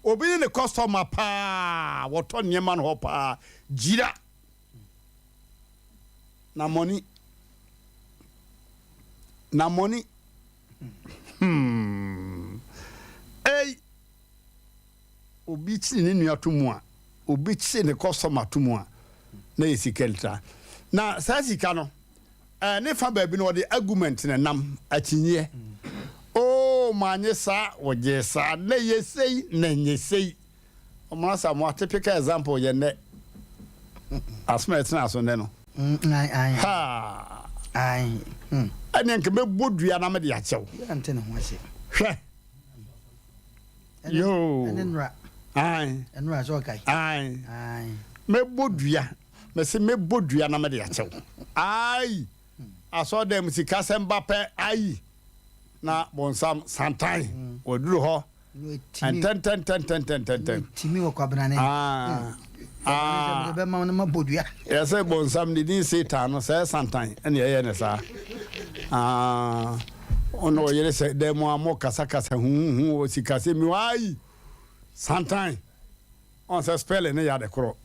Obi ne ne kɔstɔma paa, wɔtɔ nneɛma no hɔ paa, gyira. Na mɔni, na mɔni. Hmm. Ei. Obi kyere ne nua to mu a, obi kyere ne kɔstɔma to mu a, na yɛ sika ntra. Na saa sika no, eh, ne fa baabi no wɔde argument na nam, akyinyeɛ. Oh, manye saa, wɔgyee saa, na ɛyɛ sei, na ɛnyɛ sei. Ɔmo Asamoah, typical example yɛ nnɛ. Asɛm a ɛtena so nnɛ no. Ha! Ɛneɛ nka mɛbɔ dua na mede akyɛ wo. Hwɛ! Yoo. Ɛne nnora. Ae. Nnora sɛ ɔkae. Ae. Ae. Mɛbɔ dua. Mɛse mɛbɔ dua na mede akyɛ wo. Ae. Asɔɔdan mu sikasɛm ba pɛ. Ae. Na bonsam santan. Waduru hɔ. Ntɛntɛntɛntɛntɛntɛntɛm. Timi wɔ kwabrane. Ah. Ah. Bɛma wo no ma bɔ dua. Yɛsɛ bonsam ne din Satan no sɛ santan ɛne ɛyɛ ne saa. Ah. Ɔne ɔyere sɛ dɛn mu a mo kasakasa huhuhu wɔ sikasɛm mu ayi santan ɔn sɛ spelling no yɛ ade korɔ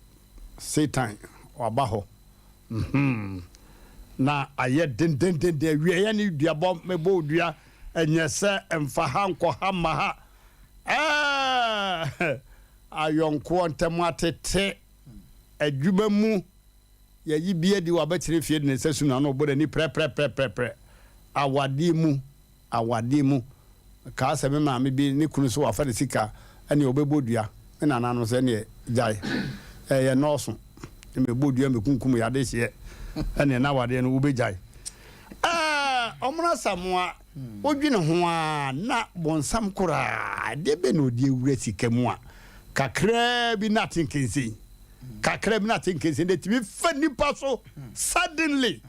satan waba hɔ mhm na ayɛ dendendenden awieɛ ne duabɔ mɛbɔ dua ɛnyɛ sɛ mfa ha nkɔ ha ma ha ɛɛ ayɔnkoɔ ntɛm atete adwuma mu Yɛyi bi adi wɔ abɛkyerɛ fie de ne nsa sum n'ano bɔ n'ani prɛprɛprɛprɛprɛ. Awadeɛ mu, awadeɛ mu. Mekaa sɛ me maame bi ne kunu sɛ wafa ne sika ɛneɛ ɔbɛbɔ dua. Me nananom sɛ ɛneɛ gyae, ɛyɛ nnɔɔso. Mebɔ dua mekunkum yɛ adehyeɛ ɛneɛ na awadeɛ no wobɛgyae. Ɛɛ Ɔmono Asamoah, wodwene ho ara na bonsam koraa, ɛdeɛ bɛn na ɔde awura sika mu a kakraa bi na ate nkensɛn. Kakra bi na ate nkensen de tumi fa nipa so suddenly.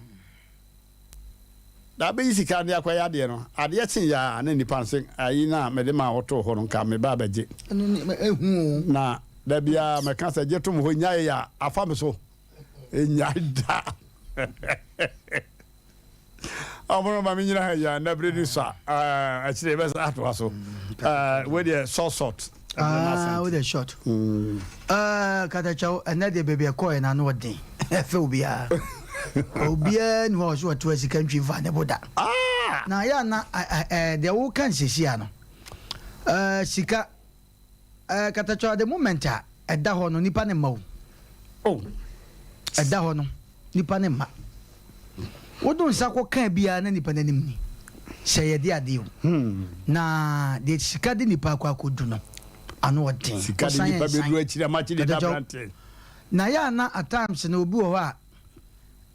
Da bɛyi sika de akɔyɛ adeɛ no, adeɛ kye yɛ a na nipa no sɛ ayi no a mede maa wotoo hɔ no nka meba abɛgye. Ɛno ne ɛhu o. Na da biara mɛka sɛ gye tom hɔ nyae yɛ a afa me so. Ɛnyae da. Ɔmono ma menyina ha yi a na bere ni so a akyire yɛbɛsa atoa so. Wei deɛ short short. Ah, wo deɛ short. Katakyɛw, ɛnɛ deɛ baabi ɛkɔɛ na ano ɔden. Ɛfɛ obiara. Obiara ni hɔ a ɔso ɔto asika ntwi mfa ne bo da. Na yɛ ana deɛ woka nsɛsi ano. Sika Katakyɛ at the moment a ɛda hɔ no nipa ne mma o. Oh. Ɛda hɔ no nipa ne mma. Wodo nsa kɔ kan biara na nipa n'anim ni. Sɛ yɛde adeɛ o. Hmm. Na deɛ sika de nipa akɔ akɔdu no ano ɔden. Sika de nipa bɛduru akyiri ama akyiri da aberanteɛ. Na yɛ ana at times no obi wɔ hɔ a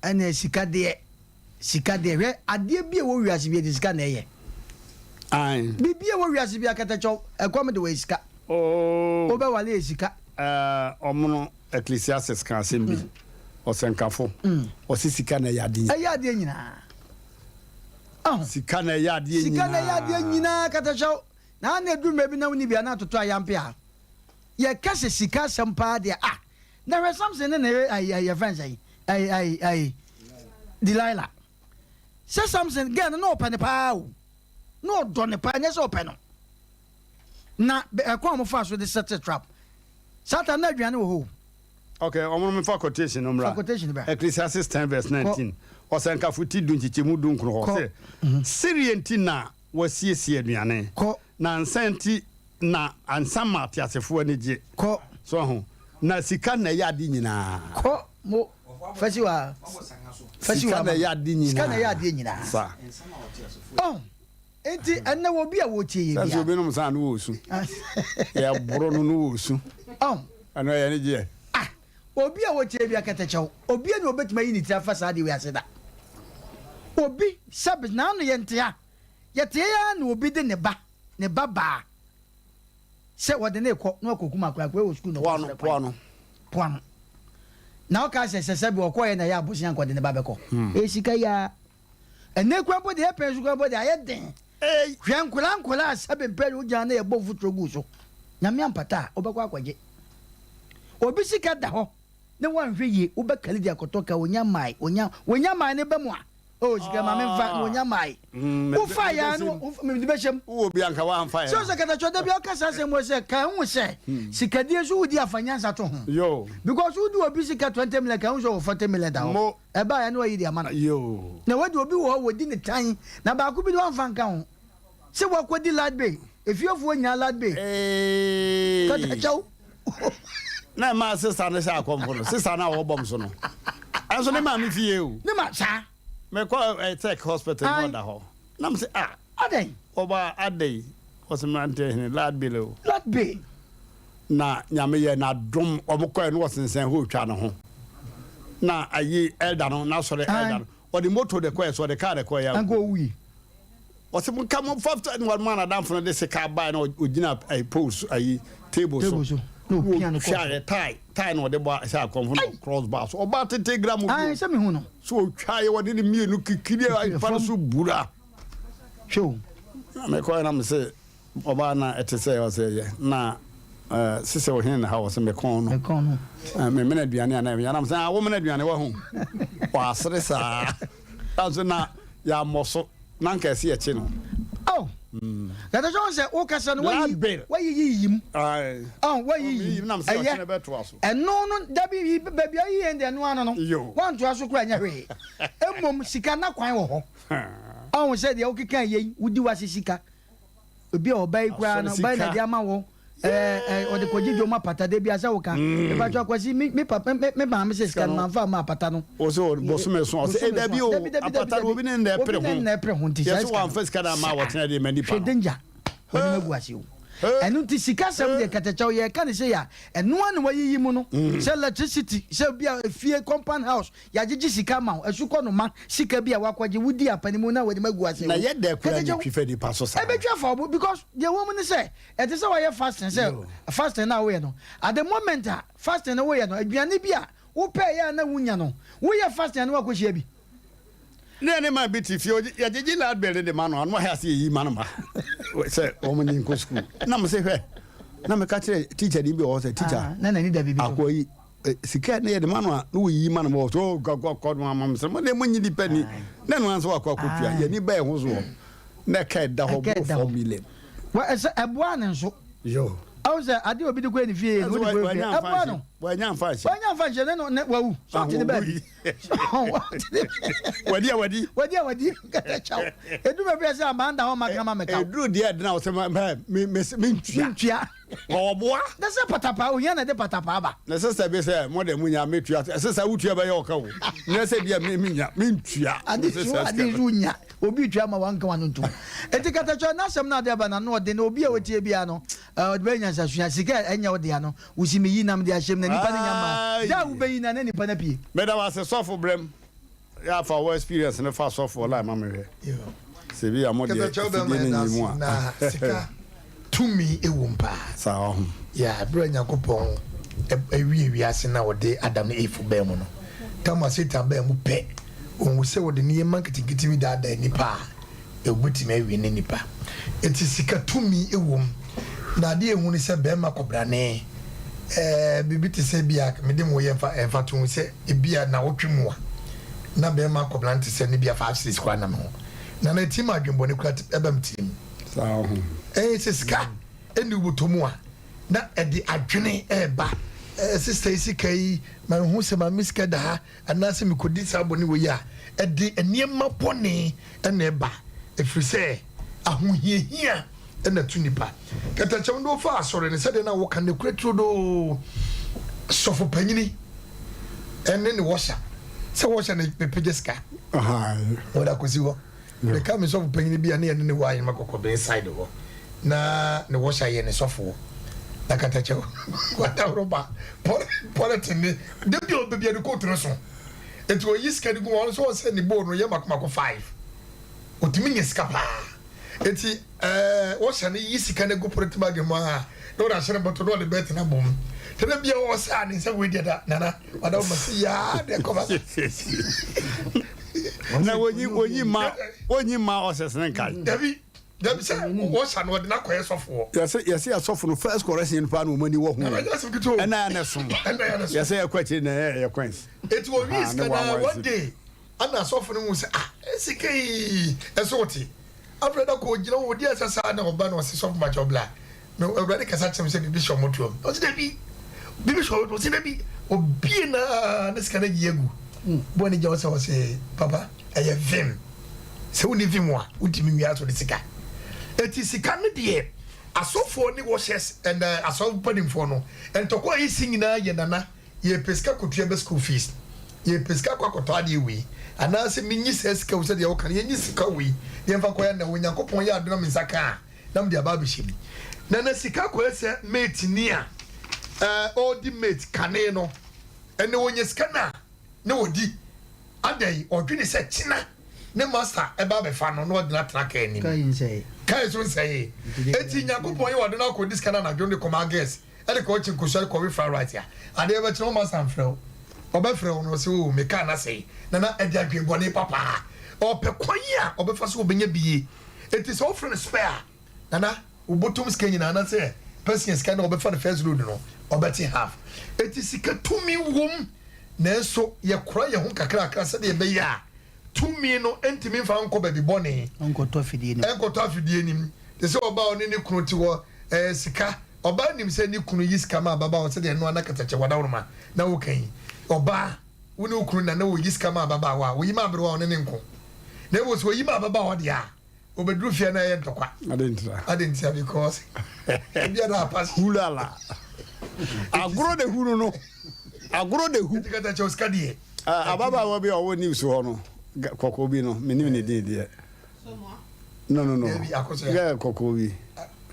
ɛna sika deɛ Sika deɛ, hwɛ, adeɛ bi a ɛwɔ wiase bi yɛde sika na ɛyɛ. Ae. Biribi a ɛwɔ wiase bi akatakyɛw, ɛkɔm de wɔ yɛ sika. Oh. Wobɛwale yɛ sika. Ɛɛ, ɔmono Ecclesiastes ka asɛm bi, ɔsɛnkafo, ɔse sika na ɛyɛ ade nyinaa. Ɛyɛ adeɛ nyinaa. Aho. Sika na ɛyɛ adeɛ nyinaa. Sika na ɛyɛ adeɛ nyinaa, akatakyɛw. Na ana ɛduru mmerɛ bi na wonni bi a na atoto ayampe a. Yɛka sɛ sika asɛm paa deɛ ah. Na hwɛ Samson ne ne yere ayi ayi yɛfrɛ no sɛn ayi ayi ayi Delilah. Sɛ Samson girl no na ɔpɛ no paa o. Na ɔdɔ no paa nyɛ sɛ ɔpɛ no. Na ɛkwan a wɔfaa so de settle trap. Satan na aduane wɔ hɔ o. Okay, wɔn no fa quotation no mmra. Fa quotation bra. Ecclesiastes 10 verse 19. Ɔsɛnkafo ti du nkyekyɛmu 19 hɔ sɛ, Sereɛ nti na wɔasiesie aduane, Kɔ. na nsa nti Na ansa ma ateasefoɔ ani gye. Kɔ. So ahu? Na sika na ɛyɛ ade nyinaa. Kɔ mo fa si hɔ ara. Fa si hɔ Sika ara na ma ɛyɛ me. ade nyinaa. Sika na ɛyɛ adeɛ nyinaa. Sa. Ɔho, enti ɛnnɛ wɔ obi a wɔretie yɛ Sɛ nso biara. obinom saa no wɔ osu. Yɛboro no no wɔ osu. Ɔho. Ɛno ɛyɛ anigyeɛ. Ah, obi a wɔretie biara kɛtɛkyɛw. Obi ani obetumi ayi ne tiri afa saa adeɛ wei ase da. Obi, sɛbe, n'ano yɛ ntea. Yɛteɛ ara na obi de ne ba. ne ba baa sɛ wɔde no rekɔ na wakɔkum akwadaa akwadaa wɔ sukuu na Poa no, ɔkɔsrɛ poa kwan no. poa no na ɔka sɛ sɛ sɛbi ɔkɔɔyɛ na ɛyɛ abosea nka ɔde ne ba bɛkɔ ɛyɛ sika yi ara ɛnɛ kura mpo deɛ ɛpɛn so kura mpo deɛ ayɛ den Ei! hwɛ nkwadaa nkwadaa a sɛbi mpɛ de wogyina na yɛbɔ mfuturo gu so nyame ampata a wobɛkɔ akɔgye obi sika da hɔ na woanhwɛ yie wobɛkali de akɔtɔ ka onya mae onya onya mae ne ba mu a Oh sika ma me nfa na onya mae. Wo fa ya no me de bɛhyɛ mu. Wo obi anka wa nfa ya. Sɛ sɛ katatwa da bi ɔka saa asɛm wɔ sɛ ka ho sɛ sikadie so wodi afa nyansa to ho. Yo. Because wodi obi sika 20 million ka ho sɛ wɔ 40 million da hɔ. Mo. Ɛba ya no wayi de ama no. Yo. Na wadi obi wɔ hɔ wɔdi ne tan na baako bi de wamfa nka ho. Sɛ wakɔdi light bill efiefoɔ nyinaa light bill. Eeii. Katakyɛw. Na ɛmaa sista no hyɛ akɔmfo no sista no a wɔbɔm so no ɛnso ne maame fie o. Ne ma saa. Mekɔ eh, tech hospital na ɔda hɔ na mo sɛ ah. Adɛn. Ɔba adɛn ɔsɛ mmeranteɛ hene light bill o. Light bill. Na nyame yɛ n'adom wɔn kɔɛ no wɔsensɛn hɔ otwa ne ho na ayi elder no n'asɔre elder no ɔde moto de kɔɛ so ɔde car de kɔɛ ya. Anka owui. Ɔse mo nka mo fa na ɔmaa n'adamfo no de sika bae na ogyina ayi pole so ayi table so. Table so na opia no kɔ so. Otwaeɛ tie tie na ɔde bɔ hyɛ akɔmfo na cross bar so ɔbaa tete gra mu bio. Ae sɛ mehu no. So otwaeɛ wɔde ne mmienu kikiri mpa no so bura. Hwɛ o. Na mekɔɛ na mese Ɔbaa na ɛte sɛ ɔsɛ yɛ na sisɛ ɔhene na ha ɔsɛ mekɔn no. Mekɔn no. Memena aduane a na ɛmɛ yanam sɛ ah womena aduane wahu. Wasere saa. Nanso na yɛammɔ so na nka ɛsɛ yɛkye no. Oh. Yàtọ̀ sọ sɛ wokasa no wayi wayi yiyi mu. Oh wayi yiyi mu. Ɛyɛ ɛno no dabi baabi ayi yɛn deɛ ɛno ano no. Wantoa so kura nyɛ hwee. Mmom sika na kwan wɔ hɔ. Ɔho sɛ deɛ wokeka yei wodi wase sika. Ebi a ɔbaa yi koraa no, ɔbaa yi na ɛde ama wɔ. Ɛɛ ɔde kɔgye dwom apata de bi asɛ woka. Mm. Mepa kyɛw Kwasi me me papa me me maame sɛ sika no mamfa ama apata no. Ɔsɛ bosome so ɔsɛ eh dabi o apata no obi ne nna ɛpere ho. Obi ne nna ɛpere ho nti saa sika no. Yɛsɛ wɔamfa sika no ama wɔtena de ma nipa no. Hwɛ danger wɔde ma gu ase o. Ɛno nti sikasɛm deɛ kɛtɛkyɛw yɛreka no sei a, ɛno ara na wɔayiyi mu no. Sɛ electricity, sɛ bi a efie, compound house, yɛagyegye sika ama wo, asukɔ no ma, sika bi a woakɔgye, wodi apanimu na w'anim agu ase Na o. yɛ dɛ koraa na Kɛtɛkyɛw, etwi fa nipa so saa. ɛbɛtwi afa wo bo because deɛ ɛwɔ mu ne sɛ, ɛte sɛ woayɛ fasting sɛ fasting no a woyɛ no, at the moment a fasting no woyɛ no, aduane bi a wopɛeɛ a na wonnya no, woyɛ fasting a na woakɔhyia bi. Ne yɛne man bi te fie, yɛgyegye light bill no de ma no, ano ayɛ ase yɛyi ma no ma sɛ wɔn nye nkɔ sukuu. Na mo se hwɛ, na meka kyerɛ teacher ni bi wɔ hɔ sɛ teacher, ah, na n'ani da biribi so. Akoa yi eh, sika ne yɛde ma no a na wɔyiyi ma no ma wɔ so oh, kɔ kɔ no ama me sɛ mo de mo nyi nipa ni na ɛno ansa wakɔ akɔtua yɛni bɛɛ ho soɔ na ɛka ɛda hɔ boro 4 million. Wɔ ɛsɛ ɛboa ne nso. Yo. Ahu sɛ adeɛ obi de kɔ ne fie no wode kɔ fie ɛboa no. Wanya nfa nhyɛ. Wanya nfa nhyɛ ne no ne wawu. So ɔte ne baabi. Wadi a wadi. Wadi a wadi kɛtɛ kyɛw. Edu baabi a sɛ amanda hɔ ma kama mɛka. Eduru deɛ ɛdena wɔ sɛ me me me ntua. Ntua. Ɔboa. Na sɛ patapaa ohia na ɛde patapaa ba. Na sista bi sɛ mo de mo nya metua ɛsɛ sɛ wotua bɛyɛ ɔka o. Nyɛ sɛ bi a me me nya me ntua. Ade so ade so nya obi tua ma wanka wano ntom. Eti kɛtɛ kyɛw n'asɛm no ade aba na no ɔde na obi a otie biara no ɔde bɛyɛ nyansasua sika ɛnyɛ wo dea no Wosi meyi nam de ahyɛ mu na nipa no nya mmaa. Da a wobɛyi no a na nipa no apue. Meda wo ase sɔfo brɛm yɛ afa wo experience no fa sɔfoɔ line ma me hwɛ sɛ bi a mo deɛ afidie no nyi mu a. Na sika tumi wɔ mu paa. Saa ɔho. Yeah, berɛ a Nyankopɔn awie wiase na ɔde Adam ne Eve baa mu no, tam a Satan baa mu pɛ, ɔhu sɛ ɔde nneɛma nketenkete bi daadaa nnipa a, Wobetumi awie ne nipa. Enti sika tumi wom. Na ade a ehu ne sɛ barima kɔbrane, ɛɛ, biribi te sɛ ebia mede mo yɛ mfa mfatoho sɛ ebia nnawɔtwe mu a na barima kɔbrane te sɛ ne bia 5 cedis koraa nna me ho. Na na ɛtumi ma adwemmɔne koraa ɛba me tirim. Saa ho. Ɛɛ, sɛ sika nni wo bɔtɔ mu a, na ɛde adwene reba. Ɛɛ, sista yi sika yi, manhu sɛ maame sika da ha. anaasɛ mekɔdi saa bɔne wei a, ɛde nneɛma bɔne na ɛba, ɛfiri sɛ ahohiahia na ɛto nnipa. Kɛtɛkyɛm de wofa asɔre no sɛdeɛ na woka no kura turodoo, sɔfo panyini ɛne ne wɔhyɛ sɛ wɔhyɛ no mepagya sika wɔde akɔsi hɔ. Meka me sɔfo panyin bi a ne yɛne no wɔ Ahenema Kɔkɔben side hɔ na ne wɔhyɛ yɛ ne sɔfoɔ na katakyɛ wadaworo ba pɔlɛtin ne da bi a ɔbɛ bi a ne kootu no so nti ɔyi sika no gu ɔno nso ɔsɛ ne bowl no yɛ mako mako five ɔtumi nya sika paa nti ɛɛ wɔhyɛ no yi sika no gu pɔlɛtin bag mu a na ɔde ahyɛ ne bɔtɔ na ɔde bɛɛte no abom tɛnɛ bi a ɔsɛ a ne nsa wei deɛ da nana wadaworo ma sɛ yaa deɛ kɔba Na wonyi wonyi mma wonyi mma ɔsɛs ne nkae. Dabi dabi sɛ wɔsa no ɔde no akɔyɛ sɔfoɔ. Yɛsɛ yɛsɛ asɔfo no first correction paa na wɔn ani wɔ ho. Ɛna yɛ ne som. Yɛsɛ yɛkɔ akyiri na ɛyɛ yɛ coins. Eti wɔwi sika na one day ɛna asɔfo no hu sɛ ah sika yi ɛso wote. Afei da kɔ ogyina hɔ odi asa saa na ɔba na ɔse sɔfo makyɛ ɔbla. Na Awurade kasa kyerɛ me sɛ biribi hyɛ wɔn toam. Ɔse dabi, biribi hyɛ wɔn toam. Ɔse dabi, obie na ne sika no ayi agu. Bɔ ne gya ɔsɛ ɔse papa ɛyɛ vim. Sɛ wonni vim a wontumi nwia so de sika. Eti sika no deɛ asɔfoɔ ne wɔhyɛs ɛna asɔfo mpanimfoɔ no ntɔkwa a esi nyinaa yɛ nana yɛpɛ sika kɔtua bɛ school fees, yɛpɛ sika kɔ akɔtɔ adeɛ wei, anaasɛ menyi saa sika wei sɛdeɛ woka no yɛnyi sika wei na yɛmfa nkɔyɛ na Onyankopɔn yɛ adom na me nsa ka a na mede aba abɛhyɛ mu. Na na sika kɔyɛ sɛ mate ni a ɔredi mate kane no, ɛnɛ ɔnya sika no a na ɔdi, adɛn ɔdwene sɛ kyena ne master ɛba abɛfa no na ɔde no atena kaa anim, kaa yi so nsɛee, enti Nyankopɔn yɛ ɔde no akɔdi sika no anadwo no de kɔma girls. Ɛde kɔ kye nkosua de kɔ we fried rice a, adeɛ bɛkye no wo master mfrɛ wo. Ɔbɛfrɛ wo no ɔse oo me car no asɛe. Nana ɛde adwen bɔne papaa. Ɔpɛ kwan a ɔbɛfa so ɔbɛnya bie. Enti sɛ wofrɛ no spare a, Nana wo bɔtɔm sika nyinaa anasɛ passenger sika no a ɔbɛfa no first load no ɔbɛte half. Enti sika tumi wom nanso yɛkora yɛn ho kakrakra sɛdeɛ ɛbɛyɛ a tumi no ntumi mfa nkɔ baabi bɔne. Ɛnkɔtɔ afidie no mu. Ɛnkɔtɔ afidie no mu. Te sɛ ɔbaa a ɔne ne kunu te hɔ, ɛɛ sika Ɔbaa nim sɛ ne kunu yi sika ma ababaawa sɛdeɛ ɛno ara na katakyɛ wadaworoma na woka yi. Ɔbaa, wo ne wo kunu nna na ɔyi sika ma ababaawa a, ɔyi ma aberewa a ɔne no nko. Na mmom sɛ ɔyi ma ababaawa deɛ a, ɔbɛduru fie a na ɛyɛ ntɔkwa. Adɛn ntira? Adɛn ntia? Because ebia na apa so. Hulala. Agorɔ de hunu no. Agorɔ de hu. Enti katakyɛ sika deɛ. Ababaawa bi a ɔwɔ news hɔ no, kɔkɔɔ bi no, menim ne din deɛ. No, no, no. Dabi, akosua. Girl kɔkɔɔ bi.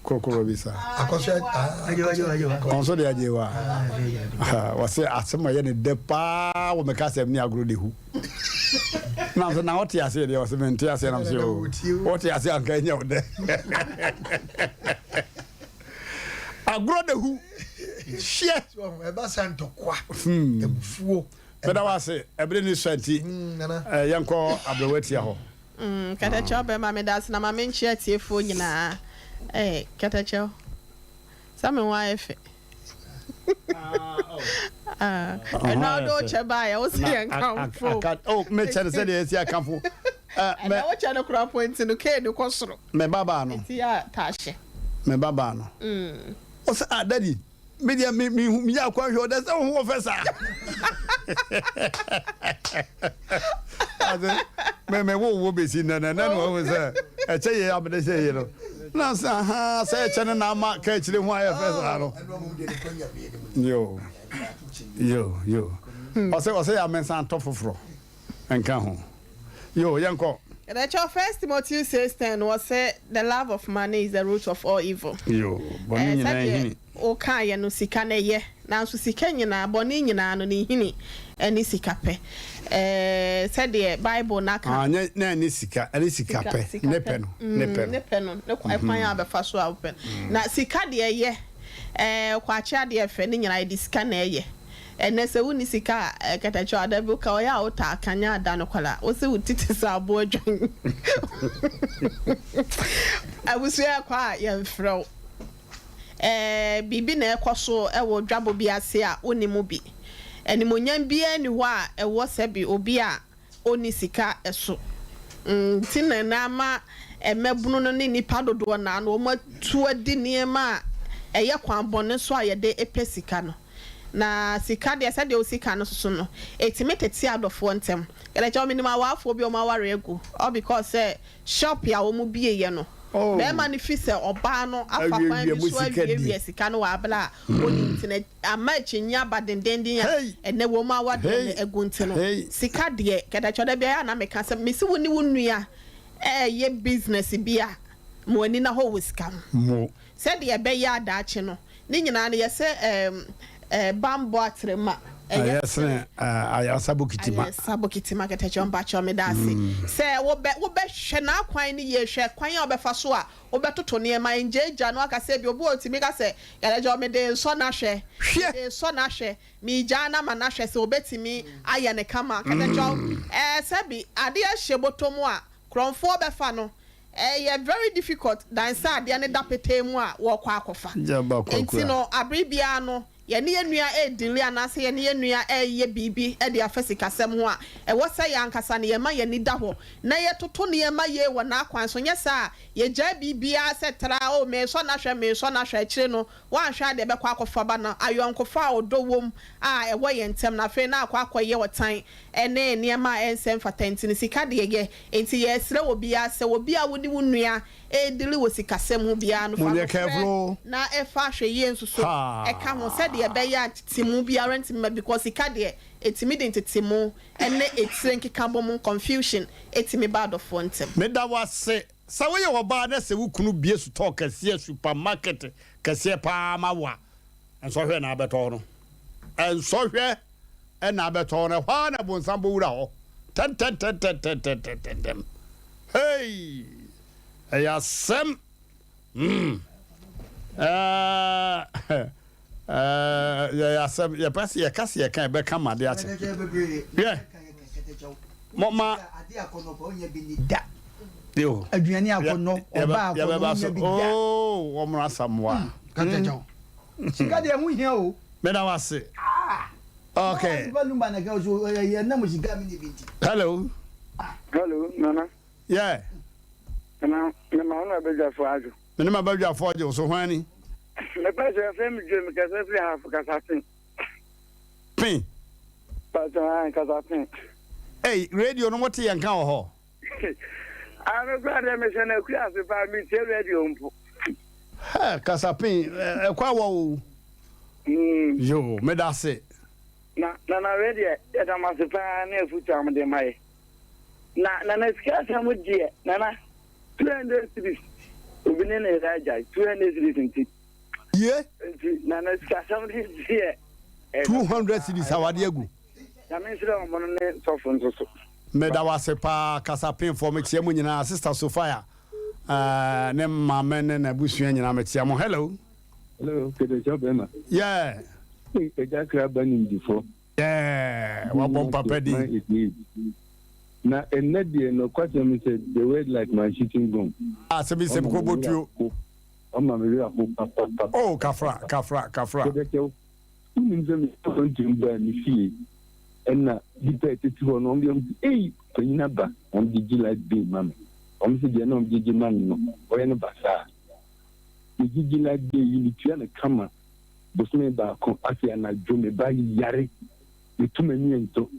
Korokoro bi saa. Akɔso ah. Ɔnso de agye wa. Wɔse asɛm a ɛyɛ ne dɛ paa wɔ me kasɛm ne agorɔ de hu. Nam sɛ na wote aseɛ deɛ ɔse mente aseɛ nam sɛ o wote aseɛ anka ɛnyɛ wo dɛ. Agorɔ de hu. Hyeɛ. Ɛba sa ntɔkwa. Abufuo. Meda wo ase ɛbere ne sua nti yɛnkɔ abrɛwa tia hɔ. Mm kɛtɛkyɛw bɛma meda ase na ma menkyea atiefoɔ nyinaa eh kɛtɛkyɛw sɛ me ho ayɛ fɛ ah ɛno a wode wo kyɛ baeɛ wo sɛ yɛn kamfo oh mekyɛ no sɛdeɛ yɛsi akamfo ɛnɛ wo kyɛ no kora mpo nti no kee no kɔ soro me babaa no nti yɛ a taahye me babaa no ɔsɛ ah daddy Me deɛ me me hu meyɛ akwan hwɛ ɔdɛ sɛ wo ho wɔ fɛ saa. Ase me me wo wo besi nnɛ na ɛnɛ na wahu sɛ ɛkyɛ yie a mede hyɛ yie no. Na sɛ aha sɛ ɛkyɛ no na ama ka akyire ho ayɛ fɛ saa no. Yo yo yo ɔsɛ ɔsɛ yɛ amensan tɔ foforɔ nka ho. Yo yɛnkɔ. Yɛbɛkyerɛw First Timothy 6:10 no ɔsɛ the love of money is the root of all evil. Yo, bɔne Ɛɛ nyinaa sɛdeɛ nhini. wokaeɛ no sika no ɛyɛ nanso sika nyinaa bɔne nyinaa no ne nhini ɛne sika pɛ. Ɛɛ sɛdeɛ Bible no aka. Ah, nyɛ na ɛne sika, ɛne sika Sika pɛ, sika ne pɛ pɛ no, ne mm pɛ no. ne pɛ no ne ɛkwan a wobɛfa so a wopɛ no. Na sika deɛ ɛyɛ ɛɛ kwakye adeɛ ɛfɛ ne nyinaa yɛde sika na ɛyɛ. Ɛnnɛ sɛ wonni sika a, kɛtɛkyɛw ada bi woka ɔyɛ a wotaa ka nyɛ ada no kwala wose wo ti te sɛ aboa dwan. Abusua ɛkɔ a yɛmfrɛ wo. Ɛɛ biribi na ɛkɔ so wɔ dwabɔ bi ase a wonni mu bi. Animuonyam biara nni hɔ a ɛwɔ sɛbe obi a ɔnni sika so nti na na ama mmabunu no ne nnipa dodoɔ no ara no wɔatu adi nneɛma a ɛyɛ kwan bɔne so a yɛde pɛ sika no. Na sika deɛ sɛdeɛ wosi ka no soso no, ɛtumi tete adɔfoɔ ntɛm. Yɛde kyɛ wo, menim awaafoɔ bi a wɔn aware agu all because sɛ shop a wɔn bieɛ no, barima no fi sɛ ɔbaa no afa kwan bi so awiawia sika no wɔ abere a ɔnnim nti no, ama akyinnye aba dendenden a ɛnnɛ wɔn awadeɛ no agu nti no, sika deɛ, kɛtɛkyɛ da biara na meka sɛ, mese wo ne wo nua ɛɛyɛ business bi a, ma w'ani nna hɔ wɔ sika ho. Sɛdeɛ ɛbɛyɛ a daakye no, ne nyinaa no yɛsɛ ɛɛm bammɔ atrema, ɛyɛ sene ayaresa bokitima. Ayaresa bokitima kɛtɛkyɛ mpakyɛw meda ase sɛ wobɛ wobɛhwɛ n'akwan no yie, hwɛ kwan a wobɛfa so a Wobɛtoto nneɛma, ngyaagyaa no aka sɛ ebia obi wɔ hɔ otumi ka sɛ, Yɛrɛgyɛ mede resɔ no ahwɛ, mede resɔ no ahwɛ, meregyaa no ama no ahwɛ sɛ obetumi ayɛ no kama. Kɛtɛkyɛw, ɛɛ sɛbi adeɛ hyɛ bɔtɔ mu a, korɔmfoɔ bɛfa no. Ɛyɛ very difficult than sɛ adeɛ no da petee mu a wɔrekɔ akɔfa. Enti no, abere biara no, yɛne yɛn nua redili anaasɛ yɛne yɛn nua reyɛ biribi de afa sikasɛm ho a, ɛwɔ sɛ yɛn ankasa no yɛma yɛn ani da hɔ na yɛtoto nneɛma yie wɔ n'akwan so. Nyɛ saa a, yɛgyae biribiara sɛ tra, oh, meresɔ no ahwɛ, meresɔ no ahwɛ, akyire no, woanhwɛ a deɛ ɛbɛkɔ akɔfa ba no, ayɔnkofa a ɔdɔ wom a ɛwɔ yɛn ntam no, afei na akɔ akɔyɛ ɔtan ne nneɛma a ɛnsɛ mfata nti no, sika deɛ yɛ. Enti yɛresrɛ obiara sɛ, obi a wo ne wo nua redili wɔ sikasɛm ho biara no, fa nokorɛ na fa ahwɛyie nso so ka ho sɛdeɛ ɛbɛyɛ a ntetemu biara ntumi mma because sika deɛ ɛtumi de ntetemu ne etire nkekabom, confusion, tumi ba adɔfoɔ ntɛm. Meda wo ase. Sɛ woyɛ ɔbaa na sɛ wo kunu bue sotɔɔ kɛseɛ, supermarket kɛseɛ paa ma wo a, nsɔhwɛ na abɛtɔ hɔ no. Nsɔhwɛ na abɛtɔ hɔ no. Ɛhɔ ara na bonsam bɔwura hɔ tɛntɛntɛntɛntɛntɛntɛntɛm. Hey! Ɛyɛ asɛm. Mm. Ɛɛ, ɛyɛ asɛm. Yɛpɛ sɛ yɛka sɛ yɛka yɛbɛka ma ade akye. Hwɛ. Mɔma. Yo. Aduane akɔnnɔ, ɔbaa akɔnnɔ, wonya bi da. Oh, wɔn asamoa. Kɛtɛkyɛw. Sika deɛ ɛho hia o. Meda wo ase. Okay. Hello. Hello, Nana. Yeah. Nana, me ma wo na badwafoɔ adwo. Me ne ma badwafoɔ agye wo so hwan ni? Me pa sɛ fɛ me dwe me kasa firi hafo kasa pen. Pen. Pastor han kasa pen. Hey, radio no mo te yɛn ka wɔ hɔ. Ah, me kura deɛ mehyɛ no akura ase paa metie radio mpo. Hɛ, kasa pen, ɛkɔ awɔ o. Yo, meda ase. Na nana wei deɛ yɛda mo ase paa ne afutu a mode ma yɛ. Na nana sika asɛm deɛ nana 300 cedis. Obi ne ne yere agyae 200 cedis nti. Ye. Nti Nana sikasɛm no deɛ ɛyɛ 200 cedis awadeɛ agu. Nyame nhyira wɔn no ne sɔfo nso so. Meda wo ase paa Kasapenfoɔ mekyea mo nyinaa sister Sophia ne maame ne n'abusua nyinaa mekyea mo hello. Hello Ketekyɛ bɛma. Yeah. Hey Agya Kra ba nimdifo. Yeah wabɔ mpapa din. Na ɛnnɛ deɛ nɔkwasɛm ne sɛ the word like my shooting gun. Ah sɛbi sɛbi kɔ bɔ tuo. Ɔma me werɛ ho papapapa. Oh kafra kafra kafra. Ketekyɛw wonim sɛ me akwantuom baa me fie ɛna nipa a ɛtete hɔ no wɔn deɛ wɔn se ei panyin aba wɔn gyegye light bill ma me wɔn se deɛ na wɔn gyegye ma no no ɔyɛ no basaa me gyegye light bill yi me tua no kama bosome baako afei anadwo me ba yare me to m'ani nto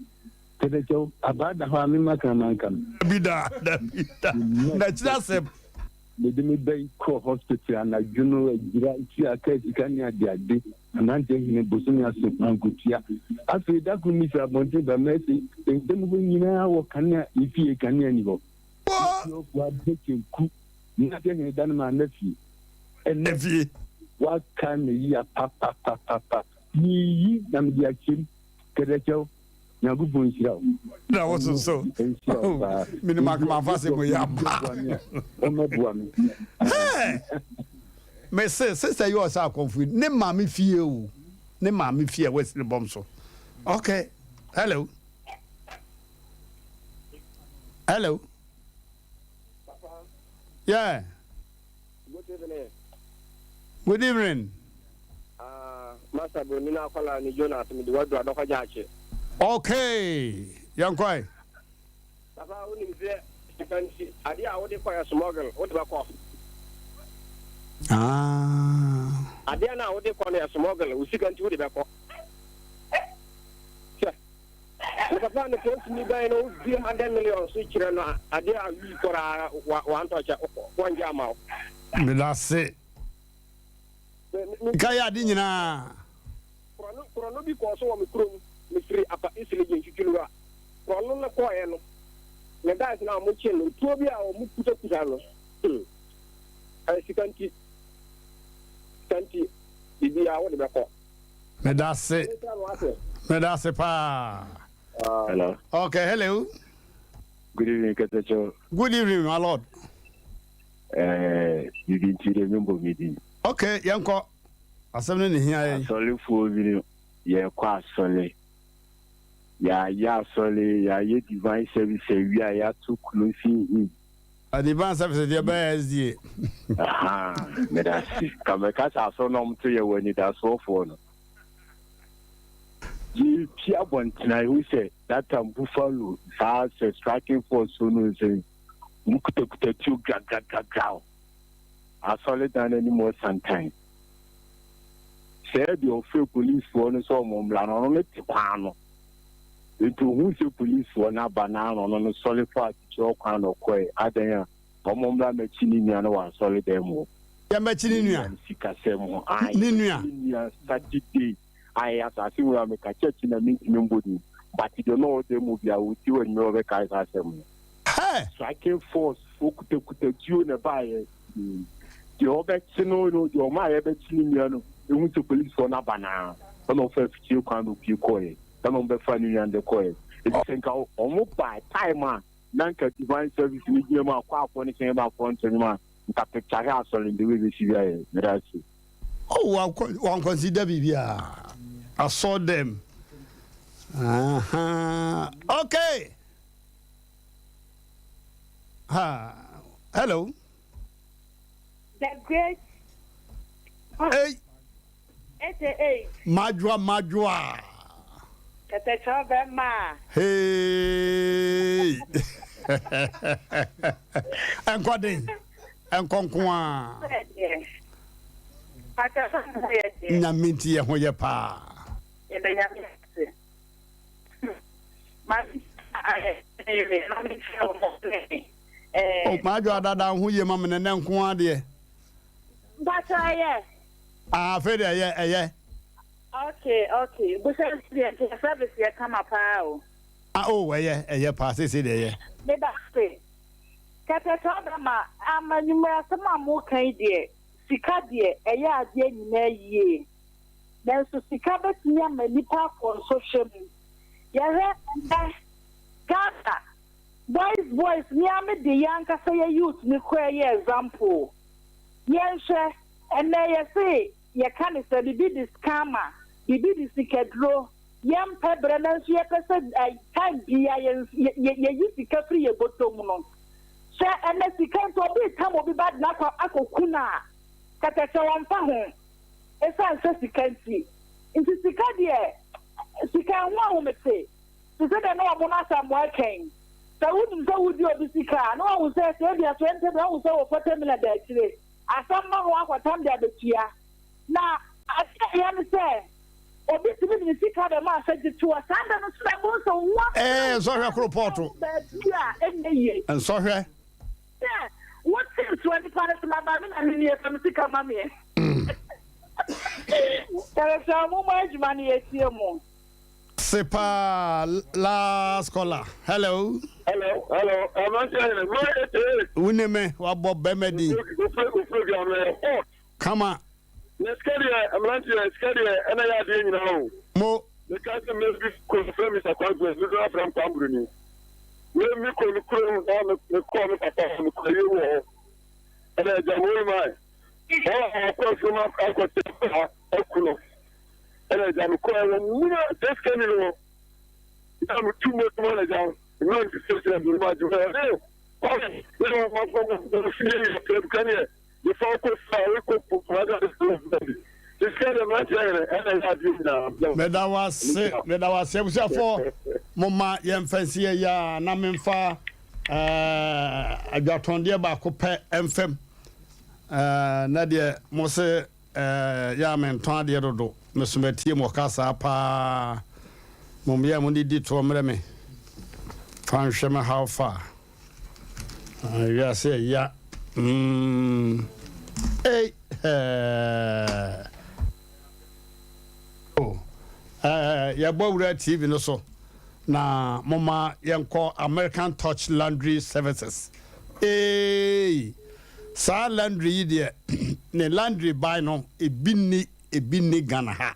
kɛtɛkyɛw abaa da hɔ a me mma kraman nka me. Dabi da dabi da n'akyiri asɛm. Mede me ba yi kɔɔ hospital anadwo no agyira tua kaa sika ne adeade Aberanteɛ hene bosome aso mankotua. Afei da koro mefiri abɔnten ba mɛse nsɛm hɔ nyinaa wɔ kanea yɛ fie kanea ni hɔ. Mefie abɛ kyenku. Mmeranteɛ hene da no manna fie. Ɛnɛ wakae me yia papapapapa. Meyi na mede akyem. Kɛdɛkyɛw. Nyankopɔn nhyira wo. Na wo so so. Nhyira wo paa. Menim akoma fa sɛ mo yɛ ampa. Ɔmɛboa me. Hey! Me se sister yi ɔsɛ akɔmfo yi ne maame fie o. Ne maame fie a wasi ne bɔm so. Okay. Hello. Hello. Yeah. Good evening. Good evening. Ah, Master Broni na akwala ni Jonas mi de wadu adɔkɔ gyaakye. Okay, yɛn kɔe. Papa, wonim sɛ sika nti adeɛ a wode kɔ yɛ smuggle, wode bɛkɔ. Ah. Adeɛ no a wode kɔ no yɛ smuggle, wo sika nti wode bɛkɔ. Sɛ Ne papa ne polisini bɛn na obue 100 million so kyerɛ no adeɛ a wii koraa wantɔ kyɛ wɔngye ama wo. Medase. Sika yɛ ade nyinaa. Korɔno korɔno bi kɔɔ so wɔ me kurom mefiri Apa East Region Twitwilura korɔno no kɔɔɛ no ne guys no a wɔn kye no tuo bi a wɔn kutakuta no hmm ɛyɛ sika nti sika nti biribiara wode bɛkɔ. Medase. Medase paa. Hello. Okay, hello. Good evening, Ketecho. Good evening, my lord. Eh, bibi nti de mi mbɔ mi din. Okay, yɛnkɔ. Asɛm no ne hia yɛn. Asɔrefoɔ bi no, yɛkɔ asɔre. Yɛayɛ asɔre, yɛayɛ divine service awie a yɛato closing hymn. Divine service deɛ bɛyɛ SDA. Ahaa, meda ase. Ka mɛka sɛ asɔre no a wɔto yɛ wɔ anidasoɔfoɔ no. Yɛpie abɔntene a, yɛhu sɛ that time Buffalo saa sɛ striking force so no sɛ wɔkutakuta tuo gragragragraw. Asɔredan no anim hɔ santan. Sɛɛ deɛ ɔfrɛ policefoɔ no sɛ wɔn mmra no, ɔno no te kwan no. Nti ohuu sɛ policefoɔ no aba no ara na ɔno no sɔre faa afikyire hɔ kwan na ɔkɔe. Adɛn a wɔn mmra mmɛkye ne nua no wɔ asɔredan mu hɔ. Yɛmmɛkye ne nua? Ne sikasɛm ho. Ae, Ne nua? yɛbɛkye ne nua Saturday. Ae, asase wura meka church na mentumi mbɔ din but deɛ na ɔwɔ dan mu biara ɔtie wɔ anwummerɛ ɔbɛkae saa asɛm no. Hey! Striking force foɔ kutakuta tuo na ɛbaeɛ. Deɛ ɔbɛkye no no, deɛ ɔmaa yɛbɛkye ne nua no, ehu sɛ polisifoɔ no aba no ara, ɛna ɔfaa afikyire kwan na opue kɔeɛ, ɛna wɔbɛfaa ne nua no de kɔeɛ. Enti sɛ nka wɔn baa time a na nka divine service no gyina mu a kwafoɔ no sɛn ba front no a, nka picture hwɛ asɔre no the way bɛsi bi ayɛ. Meda ase. Oh, wan consider biribiara. Asɔ dɛm. Aha. Okay. Ha. Hello. The great. Hey. 88. Madwoa madwoa. Kɛtɛkyerɛ bɛma. Hey. Ɛnkɔ den. Ɛnkɔ nko a. Nyame nti yɛ ho yɛ paa. Yɛda Nyame ase. Oh, madwo adada ho yie ma me nɛnɛ nko ara deɛ. Mpatsɔ ɛyɛ. Ah, afei deɛ ɛyɛ ɛyɛ. Okay, okay. Busa deɛ nti service yɛ kama paa o. Ah, oh, ɛyɛ ɛyɛ paa seesei deɛ ɛyɛ. Meda ase. Kɛtɛsɛ ɔbɛma ama anwummerɛ asɛm a moreka yi deɛ, sika deɛ ɛyɛ adeɛ nyinaa yie. Nanso sika bɛtumi ama nnipa akɔ nsɔhwɛ mu. Yɛhwɛ ɛnnɛ Ghana boys boys me ara me de yɛn ankasa yɛ youth no koraa yɛ example. Yɛnhwɛ ɛnnɛ yɛse yɛka ne sɛ biribi de scammer, biribi de sikaduro, Yɛmpɛ brɛ nanso yɛpɛ sɛ time biara yɛn yɛyi sika firi yɛn bɔtɔ mu no. Sɛ ɛnɛ sika nti obi retam obi ba de no akɔ akɔku no a, kɛtɛsɛ ɔmfa ho ɛsiane sɛ sika nti. Nti sika deɛ, sika ɛho ahomete te sɛ deɛ na wɔn no Asamoah reka yi. Sɛ wonim sɛ wodi obi sika a, na wahu sɛ sɛ ebia 20 million, wahu sɛ wɔ 40 million da akyire, asɛm ba ho akɔtam de abɛtua. Na adeɛ a ɛyɛ ne sɛ, obi tumi de ne sika bɛma sɛ gye toɔ, saa da no nso na ɛbɛhu sɛ wo ho Ee, nsɔhwɛ koro pɔɔto. baabi a ɛnyɛ yie. Nsɔhwɛ. Sɛ wote nsoa nipa no so maba me na menie fa me sika ma meɛ. Yɛbɛsrɛ mo mommɔ adwuma no yɛtie mo. Se paa last caller hello. Hello hello aberanteɛ hene my 88. Wo ne me wabɔ bɛma din. Ofre ofre dwa no ɛyɛ hot. Kama. Na sika deɛ mmeranteɛ sika deɛ ɛna ɛyɛ adeɛ nyinaa o. Mo. Me ka sɛ me bi kɔ frɛ Mister Kwantena me nso afrɛ me Kwambroni. Me me kɔ me kurom na me me kɔ me papa hɔ me kɔ ayie wɔ hɔ. Ɛna agya mo man wɔn a wɔkɔ afuom akɔ tɛ ha aku no. Ɛna agya me kɔ ɛwɔ muna sɛ sika ni no. Na me tu mo tuma na agya mmeranteɛ sɛ sɛ me ma adwuma ɛne kwame ne wɔn akɔ mo fie yɛ pɛ kaneɛ. Meda wo ase, meda wo ase. Abusuafoɔ, momma yɛmfa nsi yɛ yia na memfa eh, adwatɔndeɛ baako pɛ mfam. Eh, na deɛ mo se eh, yɛ a mentɔn adeɛ dodo, meso matie mo ɔka saa paa. Mom yɛ mo de di toɔ mmerɛ me, fa nhwɛ me how far. Wiase ɛya mm ei hɛɛ oh eh yɛbɔ wura TV no so na moma yɛnkɔ American Touch Laundry Services eei saa laundry yi deɛ ne laundry ban no ebi nni ebi nni Ghana ha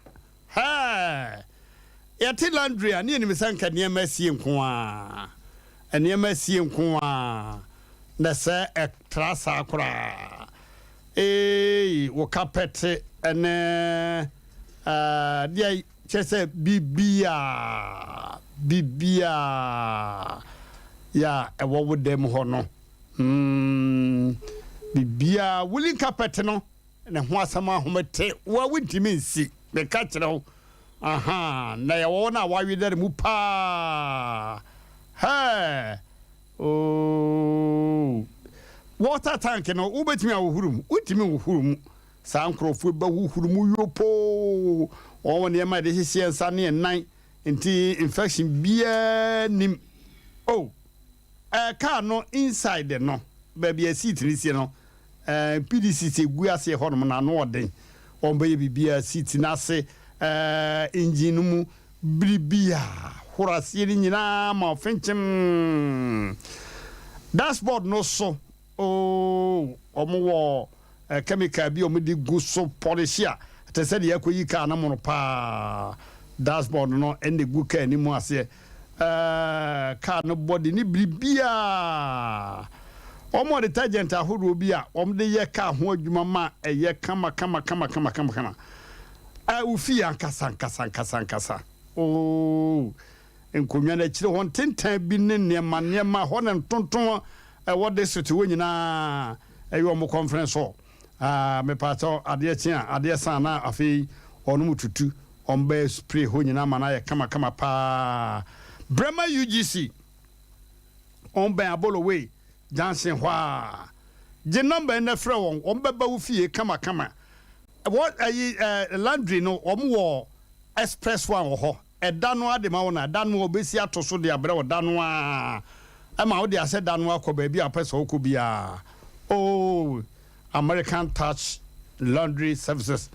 hɛɛ yɛte laundry a ne yɛnim sɛ nka nneɛma asie nko ara Nneɛma asie nko ara na sɛ ɛtra saa koraa eei wo kapɛte ne deɛ kyerɛ sɛ biribiara biribiara yɛ a ɛwɔ wo dan mu hɔ no mm biribiara woolen kapɛte no ne ho asɛm ahomete wo a wontumi nsi meka kyerɛ wo Ahaa na yɛwɔ wɔn a wɔawedare mu paa hɛɛ ooh water tank no wobɛtumi ahohoro mu wontumi nhohoro mu saa nkurɔfoɔ bɛhohoro mu yopoo wɔn wɔ nneɛma yɛde hyehyɛ yɛn nsa ne yɛn nan nti infection biara nim oh ɛɛ car no inside no baabi a seat no sie no Ɛɛ PDC egu aseɛ hɔnom no ano ɔden. Wɔn bɛyɛ biribiara seat no ase, ɛɛ engine no mu, biribiara, horo aseɛ no nyinaa ma ɔfenkyem. Dashboard no so, oo, wɔn wɔ ɛɛ chemical bi a wɔn de gu so polish a te sɛ deɛ akɔyi car no mono paa. Dashboard no ɛna egu car no mu aseɛ. Ɛɛ, kaa no bɔde ne biribiara. Wɔwɔ detergent ahodoɔ bi a wɔde yɛ kaa ho adwuma ma ɛyɛ kama kama kama kama kama kama. Ɛɛ, wo fie ankasa ankasa ankasa ankasa. Oo, nkonnwa no akyire hɔ ntentan bi ne nneɛma nneɛma hɔ ne ntontom a ɛwɔ district hɔ nyinaa ɛyɛ wɔn conference hall. Ah, mepaakyɛw, adeɛ kye a, adeɛ sa a na afei wɔnom tutu, wɔn bɛ spray hɔ nyinaa ma no ayɛ kama kama paa. Brɛma UGC, wɔn bɛn Aboloway junction hɔ a. Gye number yi na frɛ wɔn, wɔn bɛba wo fie kama kama. Wɔ ayi eh, laundry no, wɔn wɔ express one wɔ hɔ. Ɛda no ara de ma wo na da no a wɔbɛsi ato so de abrɛ wo da no ara ma wode ahyɛ da no ara kɔ baabi a wopɛ sɛ wokɔ biara. Oh, American Touch Laundry Services,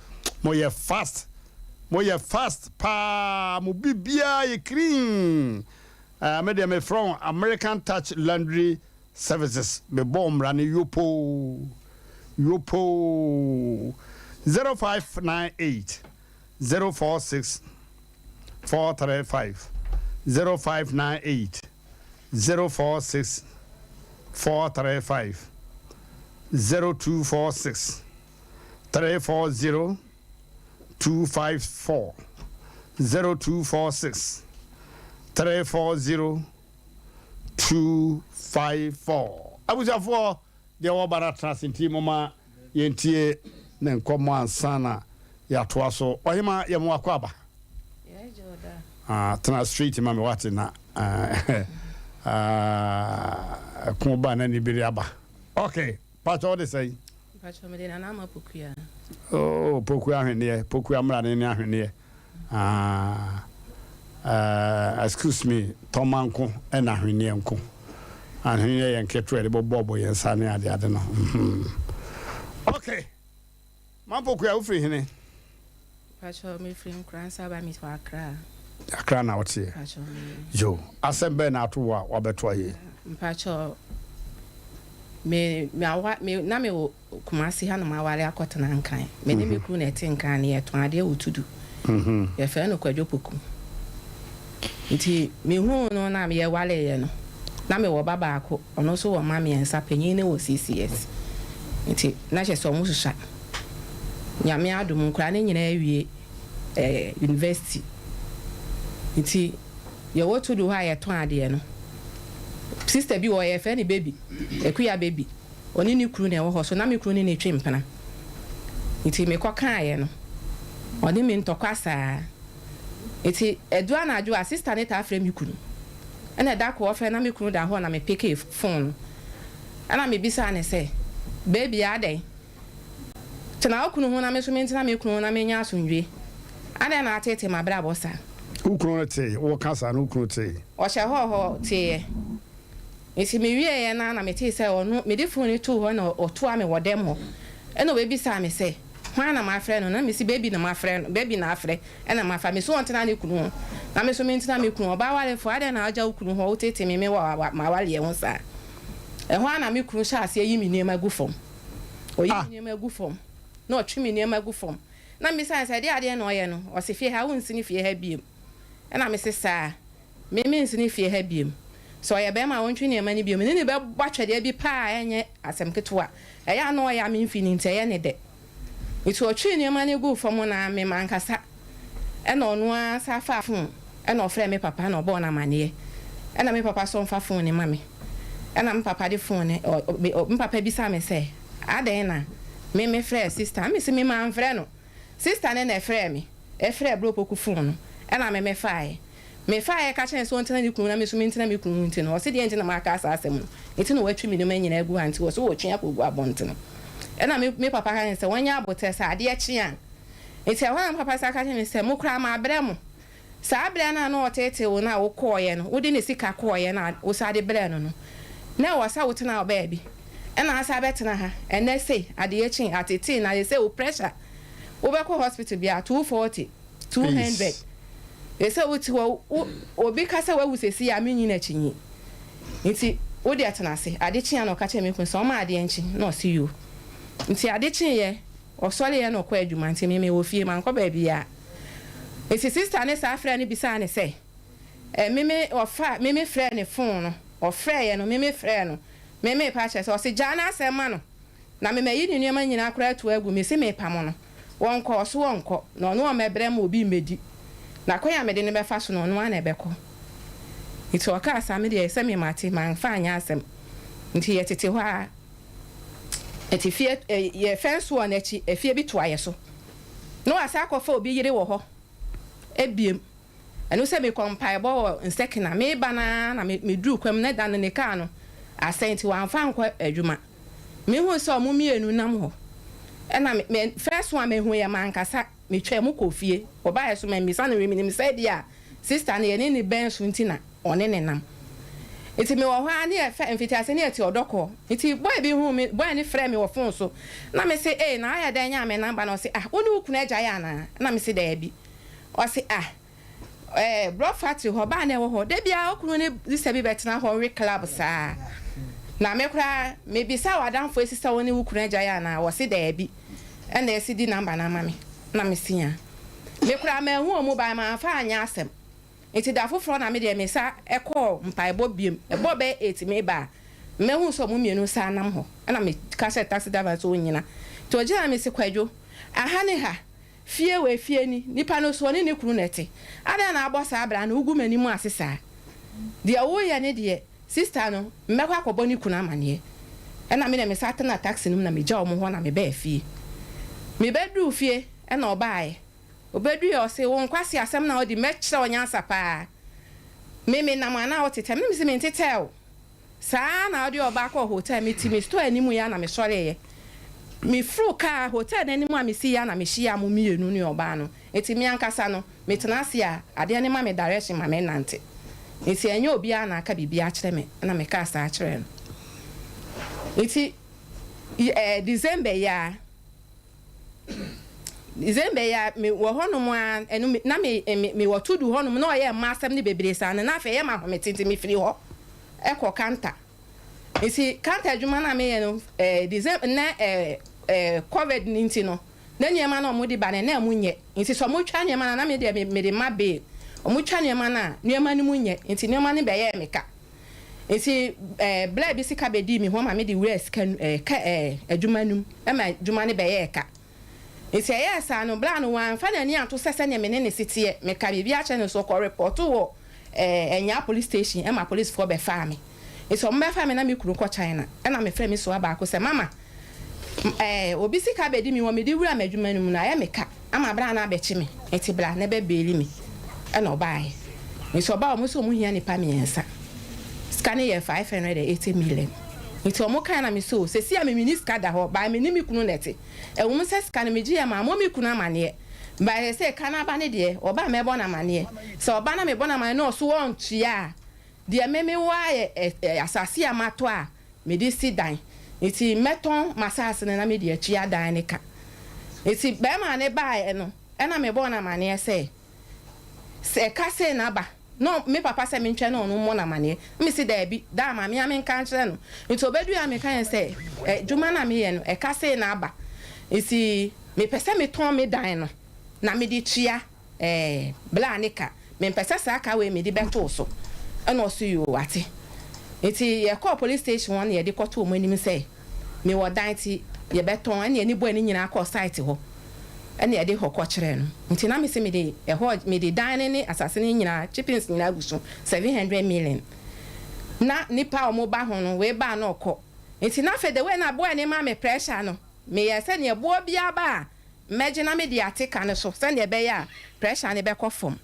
moyɛ fast, moyɛ fast paa, mo biribiara yɛ clean. Eh, me deɛ mefrɛ wɔn American Touch Laundry. Services mebɔɔ mmara no yopoo yopoo 0598 046 435 0598 046 435 0246 340 254 0246 340 254. Abusuafoɔ, deɛ wɔba no atena ase nti momma yɛntie ne nkɔmmɔ ansa na yɛatoa so. Ɔhema, yɛ mo akɔ aba. Ah, tena straight ma me wate na ah, ɛko ba na nibere aba. Okay, pakyɛ wode sɛn? Mpakyɛ mede Nana Ama Pokuya. Oh, Pokuya ahweneɛ, Pokuya mmrane ne ahweneɛ. Ah eh, excuse me, tɔma nko ɛna ahweneɛ nko. Ahweneɛ yɛ nketewa yɛde bɔbɔbɔ yɛn nsa ne ade ade no. Mm-hmm. Okay. Mampokua, wofiri hene? Pacho, mefiri Nkoransa ba mewɔ Accra. Accra na woteɛ? Pacho, me. Yo, asɛm bɛn na ato wo a wabɛto ayɛ? Mpacho, me, me, awa, me, na mewɔ Kumasi ha na maware akɔtena Nkran. Me ne me kunu na ɛte Nkran na yɛtɔn adeɛ wɔ Tudu. Yɛfrɛ no Kwadwo Poku. Nti mehuu no na yɛwareeɛ no, na mewɔ ba baako, ɔno nso wɔ mma mmiɛnsa, panin no wɔ CCS. Nti na kyerɛ sɛ wɔsusua. Nyame adom nkwadaa no nyinaa awie eh, university. Nti yɛwɔ Tudu hɔ a yɛtɔn adeɛ no, sister bi wɔ hɔ yɛfrɛ no Baby, Akuya Baby. Ɔne ne kunu na ɛwɔ hɔ, so na me kunu ne no retwe mpena. Nti mekɔkaeɛ no, ɔne me ntɔkwa saa. Nti ɛduru anadwo a, sista no taa frɛ me kunu. Ɛna da koro ɔfrɛ na me kunu da hɔ na me pekee phone no. Ɛna mebisaa no sɛ, Baby adɛn? Tena wo kunu ho na me nso mentena me kunu ho na mennya asomdwoe. Adɛn na ateetee m'abrabɔ saa? Wo kunu no tee? Woka saa no wo kunu tee? Ɔhyɛ hɔ hɔ teeɛ. Ntsi mewieeɛ no ara na metsee sɛ ɔno, mede fon no too hɔ na ɔtoaa me wɔ dɛm hɔ. Nna oebisaa me sɛ, Hwan na mafrɛ no? Na mese, Baby na mafrɛ no, baby na afrɛ na mafa. Mese ɔntena ne kunu ho na me so mentena me kunu ho. Ɔbaa warefoɔ, adɛn na wagya wo kunu hɔ woteetee me me wɔ m'awareɛ ho saa? Ɛhɔ ara na me kunu hyɛɛ aseɛ yi me nneɛma gu fam. Ɔyi me nneɛma gu fam, na ɔtwe me nneɛma gu fam. Na mebisa no sɛ, ɛdeɛn adeɛ na ɔyɛ no? Ɔse, fie ha, wonsini fie ha biom. Ɛna mese, saa. Me mensene fie ha biom. Sɛ ɔyɛ barima a ɔntwe nneɛma no bio. Me ne no bɛbɔ atwɛdeɛ bi paa a ɛnyɛ asɛm ketewa. Ɛyɛ a na ɔyɛ a memfi no nti ɛyɛ no dɛ. Nti ɔtwee nneɛma no guu fam no ara me mankasa ɛna ɔno ara san faa fon ɛna ɔfrɛɛ me papa ɛna ɔbɔɔ no amaneɛ. Ɛna me papa sɛ ɔmfa fon no ma me. Ɛna me papa de fon no ɔ me papa bisaa me sɛ adɛn na me mefrɛɛ sister. Mese me mamfrɛ no. Sister no na ɛfrɛɛ me. Ɛfrɛɛ Bro Poku fon no ɛna me mefaaɛ. Mefaeɛ ka kyerɛɛ no sɛ ɔntena ne kunu ho na me nso mentena me kunu ho nti no, ɔse deɛn nti na maka saa asɛm no? Nti na watwi me nnoɔma nyinaa agu ha nti ɔse ɔretwe akɔgu abɔntene. Ɛna me me papa ka kyerɛɛ no sɛ wɔnyɛ aboterɛ sɛ adeɛ kye a. Nti ɛhɔ na me papa san ka kyerɛɛ me sɛ mo koraa mabrɛ mo. Saa berɛ no a na ɔteetee wo no a wokɔeɛ no, wode ne sika kɔeɛ no a wosan de brɛɛ no no, na ɛwɔ sɛ wotena wo baabi. Ɛna asan abɛtena ha ɛnnɛ sei, adeɛ kye, atetee na seesei wo pressure, wobɛkɔ hospital biara 240. 200 Sɛ wote hɔ wo obi ka sɛ wawu sɛsi a menyi no akyinnye nti wo deɛ tena ase. Ade kyeeɛ na ɔka kyerɛɛ me kunu sɛ ɔmma adeɛ nkye na ɔse yoo. Nti ade kyeeɛ ɔsɔreeɛ na ɔkɔɔ adwuma nti me mewɔ fie mankɔ baabiara. Nti sister no saa frɛɛ no bisaa no sɛ ɛ me me ɔfa me me frɛɛ ne phone no ɔfrɛeɛ no me me frɛɛ no me me pa kyerɛ sɛ ɔse gyaa n'asɛm ma no na me mayi ne nneɛma nyinaa koraa atu agu mese mepamo no. Wɔnkɔ, ɔso ɔnkɔ, na ɔno ɔmmɛbrɛ ma obi mmɛdi, na kwan a mede no bɛfa so no, ɔno ara na ɛbɛkɔ. Nti ɔkaa saa, me deɛ sɛ me mate, mamfa anyɛ asɛm. Nti yɛtete hɔ ara, nti fie, yɛ fence wall no akyi, efie bi toa yɛ so. Na wasan akɔfa obi yere wɔ hɔ ebiem. Ɛno sɛ mekɔ mpaebɔ wɔ Nsekena, meba no ara na meduru kwan mu, na da no ne kaa no asɛe nti wamfa ankɔ adwuma. Mehuu sɛ ɔmo mmienu nam hɔ. Ɛna me me first one mehuiɛ mankasa, metwaa mu kɔɔ fie. Ɔbaeɛ so mammisa no hwee, menim sɛ ebia sister no yɛne no bɛn so nti na ɔne no nam. Nti mewɔ hɔ ara ne yɛfɛ mfitiaseɛ ne yɛte ɔdɔ kɔ. Nti boy bi huu me, boy no frɛɛ me wɔ phone so. Na mese ee na ayɛ dɛn nyaa me number no? Ɔse ah wo ne wo kunu agyae anaa? Ɛna mese daabi. Ɔse ah eh, Block Factory hɔ, bar no ɛwɔ hɔ, da biara wo kunu ne sister bi bɛtena hɔ we club saa. Na me koraa mebisa w'adamfo esi sɛ wo ne wo kunu agyae anaa? Wɔse daabi. Ɛna esi di number no ama me. Na mese aa. Me koraa manhu ɔmo but manfa anyɛ asɛm. Nti da foforɔ na me deɛ me sa kɔɔ mpaebɔ biom. Ɛbɔɔ bɛyɛ eight meba a, mɛhuu sɛ ɔmo mmienu saa nam hɔ. Ɛna me ka kyerɛɛ taxi driver no sɛ ɔnnyina. Nti ɔgyinaeɛ na mese Kwadwo, aha ne ha. Fie wei fie ni, nipa no so ɔne ne kunu na ɛte. Adɛn na abɔ saa bra no, wogu m'anim ase saa? Deɛ woreyɛ ne deɛ, sister no, mɛkɔ akɔbɔ ne kunu amaneɛ. Ɛna me deɛ me san tenaa taxi no mu na megyaa wɔn hɔ na mebaa fie. Mebɛduruu fie ɛna ɔbaaɛ. Ɔbɛduiɛ ɔse, wo nkwaseasɛm na wodi, mɛkyerɛ wo nyansa paa. Me menam anaa wotetɛ me? Na mese mentetɛɛ wo. Saa ara na ɔde ɔbaa kɔɔ hotel. Mete me store anim yi ara na mesɔreeɛ. Meforo kaa hotel no anim a mesiiɛ ara na mehyiaa mo mmienu ne ɔbaa no. Nti me ankasa no, metena ase a, adeɛ no ma me direction ma menante. Nti ɛnyɛ obiara na aka biribi akyerɛ me na mekaa saa kyerɛɛ no. Nti eh, December yi ara, December yi ara, me wɔ hɔnom ara, ɛno me, na me, me, mewɔ Tudu hɔnom, na ɔyɛ mma asɛm no bebree saa no, na afei ɛyɛ me ahomete nti mefiri hɔ kɔ Kanta. Nti Kanta adwuma no a meyɛ no, eh, December, na eh, eh, Covid no nti no, na nneɛma no a wɔde ba no, na ɛmu nyɛ. Nti sɛ wɔtwa nneɛma no a, na me deɛ me, mede ma bail. Wɔtwa nneɛma no a, nneɛma no mu nyɛ, nti nneɛma no bɛyɛɛ me ka. Ntsi bla bi sika bedii me hɔ ma mede wuraa sika no ka adwuma no mu ma adwuma no bɛyɛɛ ka. Ntsi ɛyɛɛ saa no, bla no ɔammfa n'ani annto sɛ sɛdeɛ me ne no si teɛ, meka biribi akyerɛ no so ɔkɔ repɔɔto wɔ Anyaa police station ma policefoɔ bɛfaa me. Ntsi wɔbɛfaa me na me kunu kɔ China, ɛna mefrɛɛ me soa baako sɛ, Mama, Ɛɛ, obi sika bɛdi me hɔ, mede wura m'adwuma no mu no, ayɛ me ka ama bra no abɛkye me, nti bra na bɛ beeli me. Ɛna ɔbaeɛ. Nti ɔbaa ɔmo sɛ ɔmo hia nipa miɛnsa. Sika no yɛ 580 million. Nti ɔmo kaeɛ na me sɛ o, seesei a me menni sika da hɔ, but me ne me kunu na ɛte. Ɛwom sɛ sika no megyeeɛ mammɔ me kunu amaneɛ, but seesei ka no aba no deɛ, ɔba a mɛbɔ no amaneɛ. Sɛ ɔba na mebɔ no amaneɛ na ɔso ɔntua a, Deɛ me mewɔ ara yɛ asase a matɔ a mede si dan, nti mɛtɔn m'asase no na mede atua dan no ka. Nti barima no baeɛ no, ɛna mebɔɔ no amaneɛ sɛ, sɛ ɛka sei na aba, na me papa sɛ mentwɛn na ɔno mmɔ no amaneɛ. Na mese daabi, daa ma me ara menka nkyerɛ no. Nti ɔbɛduiɛ a mekaeɛ sɛ, adwuma no a meyɛ no, ɛka sei na aba, nti mepɛ sɛ metɔn me dan no na mede tua. Ɛɛ, bla ne ka. Mempɛ sɛ saa ka wei mede bɛto wo so. Ɛna ɔse yoo wate. Nti yɛkɔɔ police station hɔ na yɛde kɔtoo wɔn anim sɛ mewɔ dan nti yɛbɛtɔn ɛna yɛne boy no nyinaa kɔɔ site hɔ ɛna yɛde hɔ kɔkyerɛɛ no. Nti na mese mede ɛhɔ mede dan no ne asase no nyinaa chippings nyinaa gu so 700 million. Na nipa a wɔba ho no wei ba a na ɔkɔ. Nti na afei the way na boy no ma me pressure no meyɛɛ sɛ nea boɔ biara ba a Mɛgye na mede ate ka no so sɛdeɛ ɛbɛyɛ a pressure no bɛkɔ fam.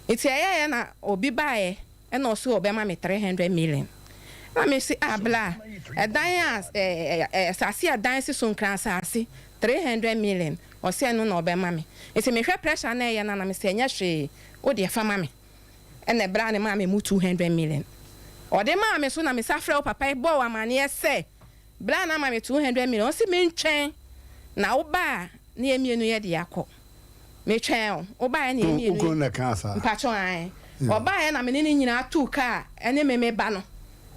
Nti ɛyɛeɛ na obi baeɛ na ɔse ɔbɛma me 300 million. Na me se ah bla, ɛdan a ɛɛ asase a dan si so Nkran asase 300 million, ɔse ɛno na ɔbɛma me. Nti mehwɛ pressure no a ɛyɛ no a na me se ɛnyɛ hwee, wo deɛ fa ma me. Ɛna ɛberɛ a ne maa me mu 200 million. Ɔde maa me so na me sa frɛ wo papa yi bɔɔ wo amaneɛ sɛ Bra na ma me 200 million ɔse mentwɛn na wo ba a na yɛn mienu yɛ de akɔ metwɛn o wo baeɛ na yɛn mienu Wo kunu na ɛkaa saa? Mpakyɛw ae ɔbaeɛ na me ne no nyinaa tuu kaa ɛne me me ba no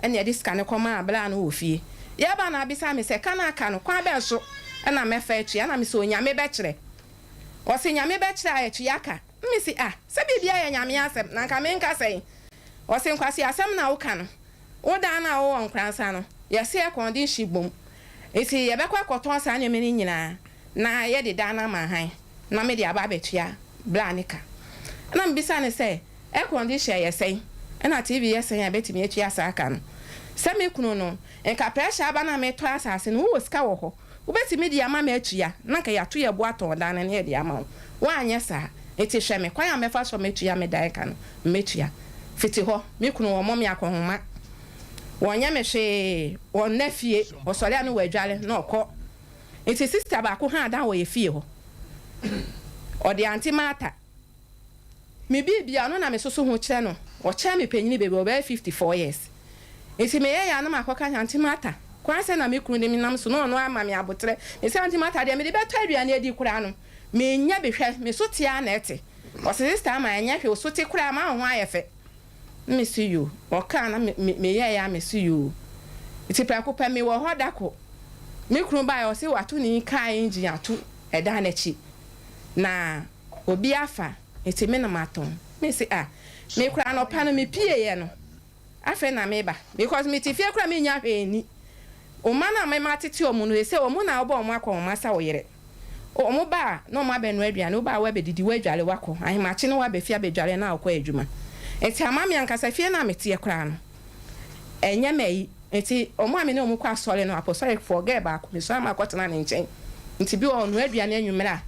ɛna yɛde sika no kɔmaa bra no wɔ fie yɛba na abisa me sɛ ka no aka no kwan bɛn so ɛna mɛfa atua ɛna me sɛ Onyame bɛkyerɛ ɔse Nyame bɛkyerɛ a atua ka me se ah sɛ biribiara yɛ Nyame asɛm na nka menka sɛn ɔse nkwaseasɛm na woka no Wo dan no a wowɔ Nkoransa no, yɛse ɛkɔn de nhye bom. Nti yɛbɛkɔ akɔtɔn saa nneɛma no nyinaa na yɛde dan no ama han na mede aba abɛtua bra ne ka. Ɛna mebisa no sɛ, air condition yɛ sɛn? Ɛna TV yɛ sɛn a ɛbɛtumi atua saa ka no? Sɛ me kunu no, nka pressure aba no a metɔ asase no, wowɔ sika wɔ hɔ, Wobɛtumi de ama me atua na anka yɛato yɛn bo atɔn dan no na yɛde ama wo. Woanyɛ saa. Enti hwɛ me, kwan a mɛfa so matua me dan ka no, mɛtua. Fiti hɔ, me kunu, wɔmmɔ me akɔnhoma. Wɔnyɛ me hwee. Ɔnna fie. Ɔsɔre a na wadware na ɔkɔ. Enti sista baako haa dan wɔ yɛn fie hɔ. Ɔde Auntie Martha. Me biribia ɔno na me soso ho kyerɛ no, ɔkyɛn me panyini bebree, ɔbɛyɛ 54 years. Nti meyɛ yɛ a na makɔka sɛ Auntie Martha, kwan sɛn na me kunu de me nam so na ɔno ama me aboterɛ. Mese Auntie Martha deɛ mede bɛtɔ aduane adi koraa no, mennya bi hwɛ, me so te ara na ɛte. Ɔse sister ama ɛnyɛ hwee, wo so te koraa ma wo ho ayɛ fɛ. Na mese yoo, ɔkaa na meyɛɛ a mese yoo. Nti prɛko pɛ mewɔ hɔ da ko, me kunu baeɛ ɔse wato ne car engine ato ɛdan no akyi na obi afa nti me na matɔn. Me se ah, me koraa anɔpa no me pieeɛ no afei na meba because mete fie koraa mennya hwee nni. Wo mma no a me matete wɔn no seesei wɔn na wobɔ wɔn akɔnhoma sa wo yere. Wɔn ba a na wɔn abɛnoa aduane, wo ba a woabɛdidi, woadware woakɔ, ahemakye na woaba fie abɛdware na wokɔ adwuma. Nti ama me ankasa fie no a meteɛ koraa no ɛnyɛ m'ayi. Nti wɔn a me ne wɔn kɔ asɔre no, apostolic foɔ, girl baako, mesua ma akɔtena ne nkyɛn. Nti bi wɔ hɔ ɔnoa aduane anwummerɛ a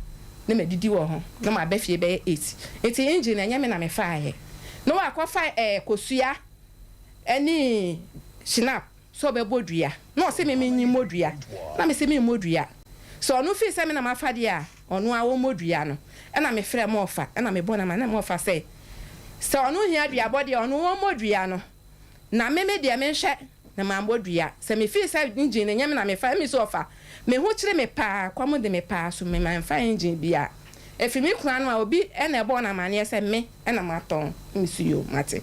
na madidi wɔ hɔ na maba fie bɛyɛ eight. Nti engine no ɛnyɛ me na mefaaeɛ. Na wakɔfa ɛɛ kosua ɛne schnapp. sɛ ɔbɛbɔ dua na ɔse me menyi mmɔ dua na mese memmɔ dua sɛ ɔno feel sɛ me na mafa deɛ a ɔno ara ɔmmɔ dua no ɛna me frɛ Mɔfa ɛna mebɔ no amaneɛ Mɔfa sɛ sɛ ɔno hia duabɔ deɛ ɔno ɔmmɔ dua no na me me deɛ menhwɛ na mammɔ dua sɛ me feel sɛ engine no nyɛ me na mefa ɛmi sɛ ɔfa me ho kyere me paa kɔm de me paa so me mamfa engine biara ɛfiri me kunu ano a obi ɛna ɛbɔɔ no amaneɛ sɛ me Ɛna matɔn me so yoo mate.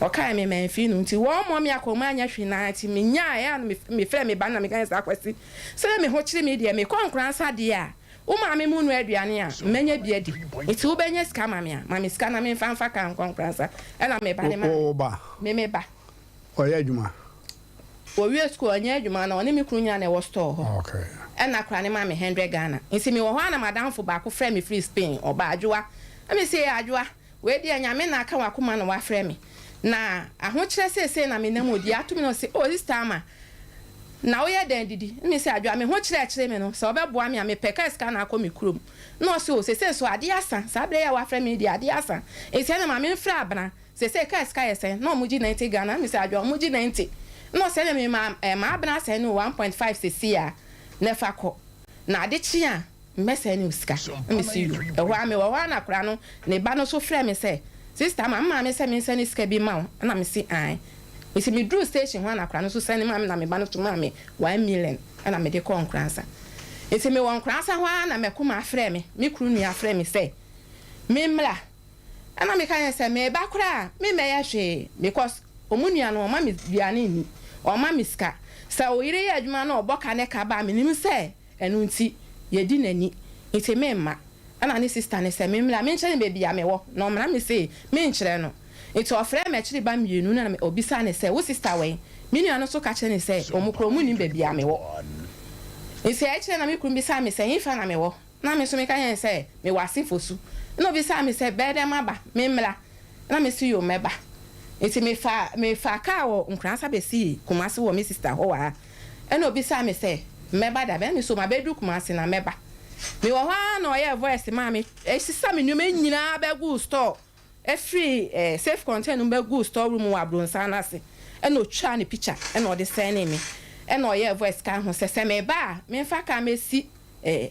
Ɔkae me mamfii no nti wɔmmɔ me akɔnmu anyɛ hwee na nti menyaeɛ a na me frɛ me ba no na meka sɛ Akwasi sɛdeɛ me ho kyere me deɛ mekɔ Nkoransa deɛ a wo maame mu noa aduane a mɛnya bi adi nti wobɛnya sika ama me a ma me sika na memfa mfa kaa nkɔ Nkoransa ɛna me ba no ma Wo ba? me me ba. Ɔyɛ adwuma? Ɔwie sukuu ɔnyɛ adwuma na ɔne me kunu nyinaa na ɛwɔ store hɔ ɛna akora no ma me hundred Ghana nti mewɔ hɔ a na madamfo baako frɛ me firi Spain ɔba Adwoa na me se ee Adwoa wei deɛ Nyame na aka wakoma na wafrɛ me na ahokyerɛ seesei na menam o deɛ ato me na ɔse oh sister Ama na woyɛ dɛn didi na me se Adwoa me ho kyerɛkyere me no sɛ ɔbɛboa me a mepɛ kaa sika na akɔ me kurom na ɔse oh seesei so adeɛ asa saa berɛ yi a wafrɛ me yi deɛ adeɛ asa nti ɛna ma memfrɛ Abena Sesei kaa sika yɛ sɛn? Na ɔmo gye 90 Ghana, na me sɛ adwoa ɔmo gye 90. Na ɔsɛ ɛna me ma eh m'abena asɛn no 1.5 sesei a na fa kɔ. Na ade kye a mɛsɛn no sika. Na me se yoo. Ɛhɔ ara me wɔ hɔ ara na akora no ne ba no nso frɛ me sɛ sister ma me maame sɛ me nsɛne sika bi ma wo. Ɛna me se ae. Nti me duruu station hɔ a na akora no nso sɛne maa me na me ba no nso maa me 1 million ɛna me de kɔɔ Nkoransa. Nti me wɔ Nkoransa hɔ ara na mɛkoma frɛ me, me kunu nua frɛ me sɛ me mmra. Ɛna meka kyerɛ no sɛ meba koraa a memmɛyɛ hwee because ɔmo nua no ɔmma me duane nni, ɔmma me sika. Sɛ wo yere yɛ adwuma na ɔbɔ ka ne ka ba a menim sɛ ɛno nti yɛdi n'ani nti memma. Ɛna ne sister no sɛ memmra menkyerɛ no baabi a mewɔ na ɔmmra mese menkyerɛ no. Nti ɔfrɛɛ m'akyiri ba mmienu no na ɔbisaa no sɛ wo sister wɛn? Me nua no nso ka kyerɛ no sɛ ɔmo koraa ɔmo nnim baabi a mewɔ. Nti ɛkyerɛ na me kunu bisaa me sɛ hefa na mewɔ? Na me nso meka kyerɛɛ no sɛ, Mewɔ ase Fosu. Ɛnna obisaa me sɛ, Bɛyɛ dɛn maba? Memmra? Ɛnna mese, Yoo, mɛba. Enti mefaa mefaa kaa wɔ Nkoransa besii Kumasi wɔ me sista hɔ wɔ ha. Ɛnna obisaa me sɛ, Mɛba da bɛn? Ɛnna mese, O, mabedu Kumasi na mɛba. Mewɔ hɔ ara na ɔyɛɛ voice maa me, sesa me nneɛma nyinaa bɛguu store. Ɛfirii safe container no mu bɛguu store room wɔ abronsan no ase ɛna ɔtwaa ne picture ɛna ɔde sɛnee me ɛna ɔyɛɛ voice kaa ho sɛ sɛ meba a menfa car mɛsi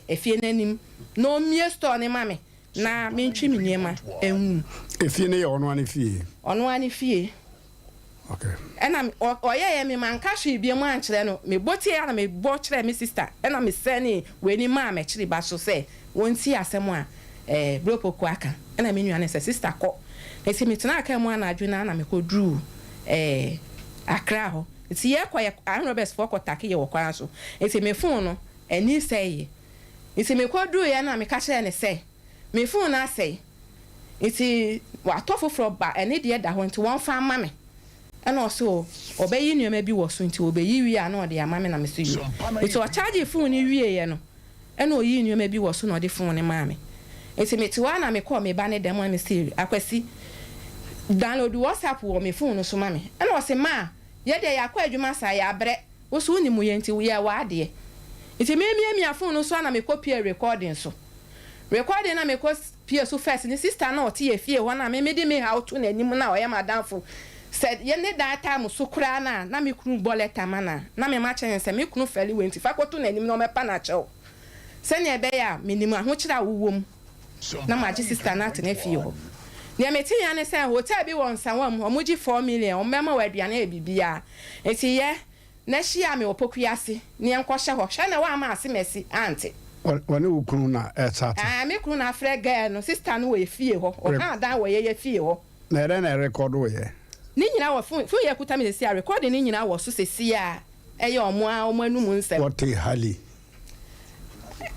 efie no anim na ɔmmue store no ma me na mentwe me nneɛma ngu mu. Efie no yɛ ɔno ara ne fie? Ɔno ara ne fie. Okay. Ɛna ɔyɛeɛ me manka hwee biom ankyerɛ no, mebɔ tiee ara na mebɔ kyerɛɛ me sister ɛna me sɛnee w'ani maa m'akyiri ba so sɛ wɔntie asɛm a eh Bro Poku aka. Ɛna me nua no sɛ sister kɔ. Nti metenaa car mu anadwo no ara na mekɔduruu eh Accra hɔ. Nti yɛkɔ yɛ armed robbers foɔ kɔ take yɛ wɔ kwan so. Nti me phone no ani sɛeɛ. Nti mekɔduruiɛ no na meka kyerɛɛ no sɛ me phone no asɛe. Nti watɔ foforɔ ba ɛne deɛ da hɔ nti wɔnfa mma me ɛna ɔse o ɔbɛyi nnoɔma bi wɔ so nti ɔbɛyi wie a na ɔde ama me na mese yoo nti ɔchargee phone no wieɛ no ɛna ɔyii nnoɔma bi wɔ so na ɔde phone no maa me nti mete hɔ a na mekɔɔ me ba no dɛm a mese Akwasi download WhatsApp wɔ me phone no so ma me ɛna ɔse maa yɛdeɛ yɛakɔ adwuma saa yɛabrɛ Wo so wonim yɛ nti yɛ w'adeɛ. Nti me miamia phone no so a na me kɔ pie recording so. Recording na me kɔ pie so first ne sister no a ɔte yɛ fie hɔ no a me mede me haw to n'anim no a ɔyɛ m'adamfo sɛ yɛ ne dan time so koraa no a na me kunu bɔ letter ma no a na me ma kyerɛ no sɛ me kunu fɛle wei nti fa kɔto n'anim na ɔmɛpa no akyɛw sɛnea ɛbɛyɛ a menim ahokyere a wowɔ mu na magye sister no atena fie hɔ. Nea mete ya ne sɛ hotel bi wɔ Nsawam wɔgye 4 million wɔbɛma wo aduane ayɛ biribiara Enti yɛ na hyia me wɔ pokuase na yɛnkɔhyɛ hɔ. Hwɛ na woamma ase masi ante. Ɔne wo kunu na ɛsate? Aane, me kunu na afrɛ girl no, sister no wɔ yɛ fie hɔ. Ɔka dan wɔ yɛyɛ fie hɔ. Na ɛdɛn na ɛrekɔdo yɛ? Ne nyinaa wɔ phone, phone yi a ɛkuta me seesei a, recording no nyinaa wɔ so seesei a. Ɛyɛ wɔn ara wɔn anum nsɛm. Wɔte Hali.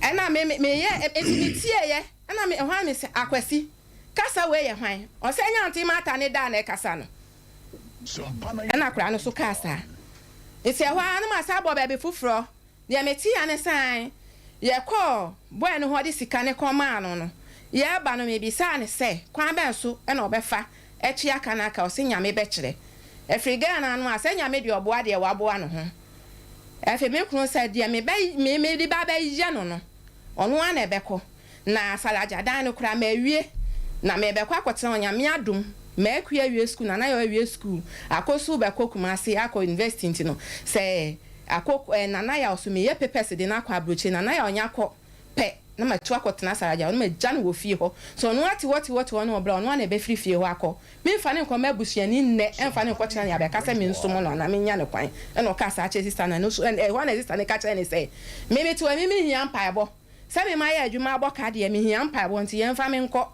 Ɛna me me meyɛ enti metieeɛ ɛna me ɛhɔ ara mese Akwasi kasa wei yɛ hwan? Ɔse ɛnyɛ Auntie Martha ne daa na ɛkasa no. Ɛna akwadaa no nso kaa saa. Nti ɛhɔ ara na masan abɔ baabi foforɔ. Deɛ metee ara ne sɛ ae, yɛkɔɔ boy no hɔ de sika no kɔmaa no no, yɛreba no mebisaa no sɛ kwan bɛn so na ɔbɛfa atua ka no aka, ɔse Nyame bɛkyerɛ. Ɛfiri Ghana ano a, sɛ Nyame deɛ ɔboa deɛ waboa ne ho. Afei me kunu sɛ deɛ mebɛ me mede ba bɛyɛ no no, ɔno ara na ɛbɛkɔ. Na Salagya dan no koraa mawie, na merebɛkɔ akɔtena hɔ, Nyame adom, m'akua awie sukuu, Nana Yaw awie sukuu, Akosu bɛkɔ Kumasi akɔ university nti no, sɛ Akok eh, Nana Yaw so meyɛ papers de no akɔ abrokyire, Nana Yaw nya kɔ pɛ na matu akɔtena Salagya hɔ na magya no wɔ fie hɔ, sɛ ɔno ara te hɔ te hɔ te hɔ na ɔbrɛ a, ɔno ara na ɛbɛfiri fie hɔ akɔ. Memfa no nkɔma abusuani nnɛ, ɛmfa no nkɔkyena nea abɛka sɛ mensom no anaa mennya no kwan. Ɛna ɔkaa saa kyerɛɛ sista no, ɛno nso, ɛhɔ ara na sista no ka kyerɛɛ no sɛ, Me mete hɔ yi, me menhia mpaebɔ. Sɛ me mayɛ adwuma abɔ ka deɛ, mehia mpaebɔ nti yɛmfa me nkɔ.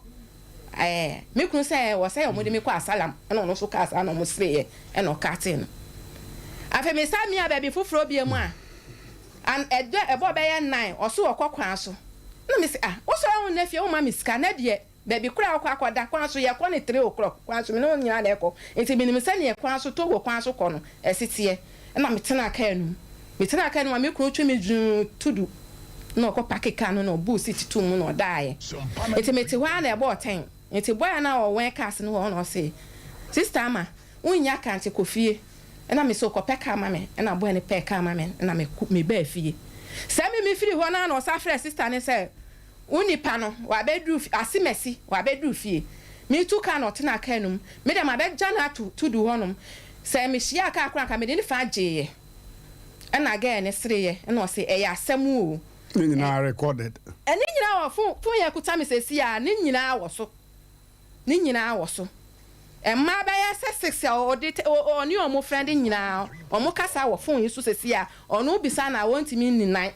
Ɛɛ, me kunu sɛ ɛwɔ sɛ wɔde me kɔ asalam, ɛna ɔno nso kaa saa na wɔsereeɛ, ɛna ɔkatee no. Afei mesan miaa baabi foforɔ biom a, an, ɛdɔ, ɛbɔ bɛyɛ nine, ɔso ɔkɔ kwan so. Ɛna mese, ah, wosɔre wo nna fie, womma me sika, na deɛ Baabi koraa a wokɔ akɔda kwan so, yɛkɔ no three o'clock kwan so, me ne wo nyinaa na ɛkɔ, nti menim sɛdeɛ kwan so, Togo kwan so kɔ no, ɛse teɛ. Ɛna metenaa kaa no mu. Metenaa kaa no mu a, me kunu twe me zuu tudu, na ɔkɔ pake kaa no na ɔbuu seat too mu na ɔdaeɛ. Nti mete hɔ ara na ɛbɔɔ ten. Nti boy a na ɔwɛn cars no hɔ na ɔse, Sister Ama, wonnya car nti kɔ fie. Ɛna mese ɔkɔpɛ car ma me, ɛna boy no pɛɛ car ma me, ɛna mebaa fie. Sɛ me mefiri hɔ no ara na ɔsan frɛɛ sister no sɛ, Wo nipa no, wabɛduru fie, Asemasi, wabɛduru fie. Meretu kaa na ɔtenaa kaa no mu. Me deɛ mabɛgya no ato Tudu hɔnom. Sɛ mehyiaa kaa koraa anka mede ne fa gyeeɛ. Ɛna girl no sereeɛ ɛna ɔse, ɛyɛ asɛm o. Ne nyinaa recorded. Ne nyinaa wɔ phone, phone yi a ɛkuta me seesei ara, ne nyinaa wɔ so. Ne nyinaa wɔ so. Mmaa bɛyɛ sɛ six a ɔde te ɔne wɔn friend nyinaa wɔn kasa wɔ phone yi so seesei a ɔno bisa no a wɔntumi nni nan.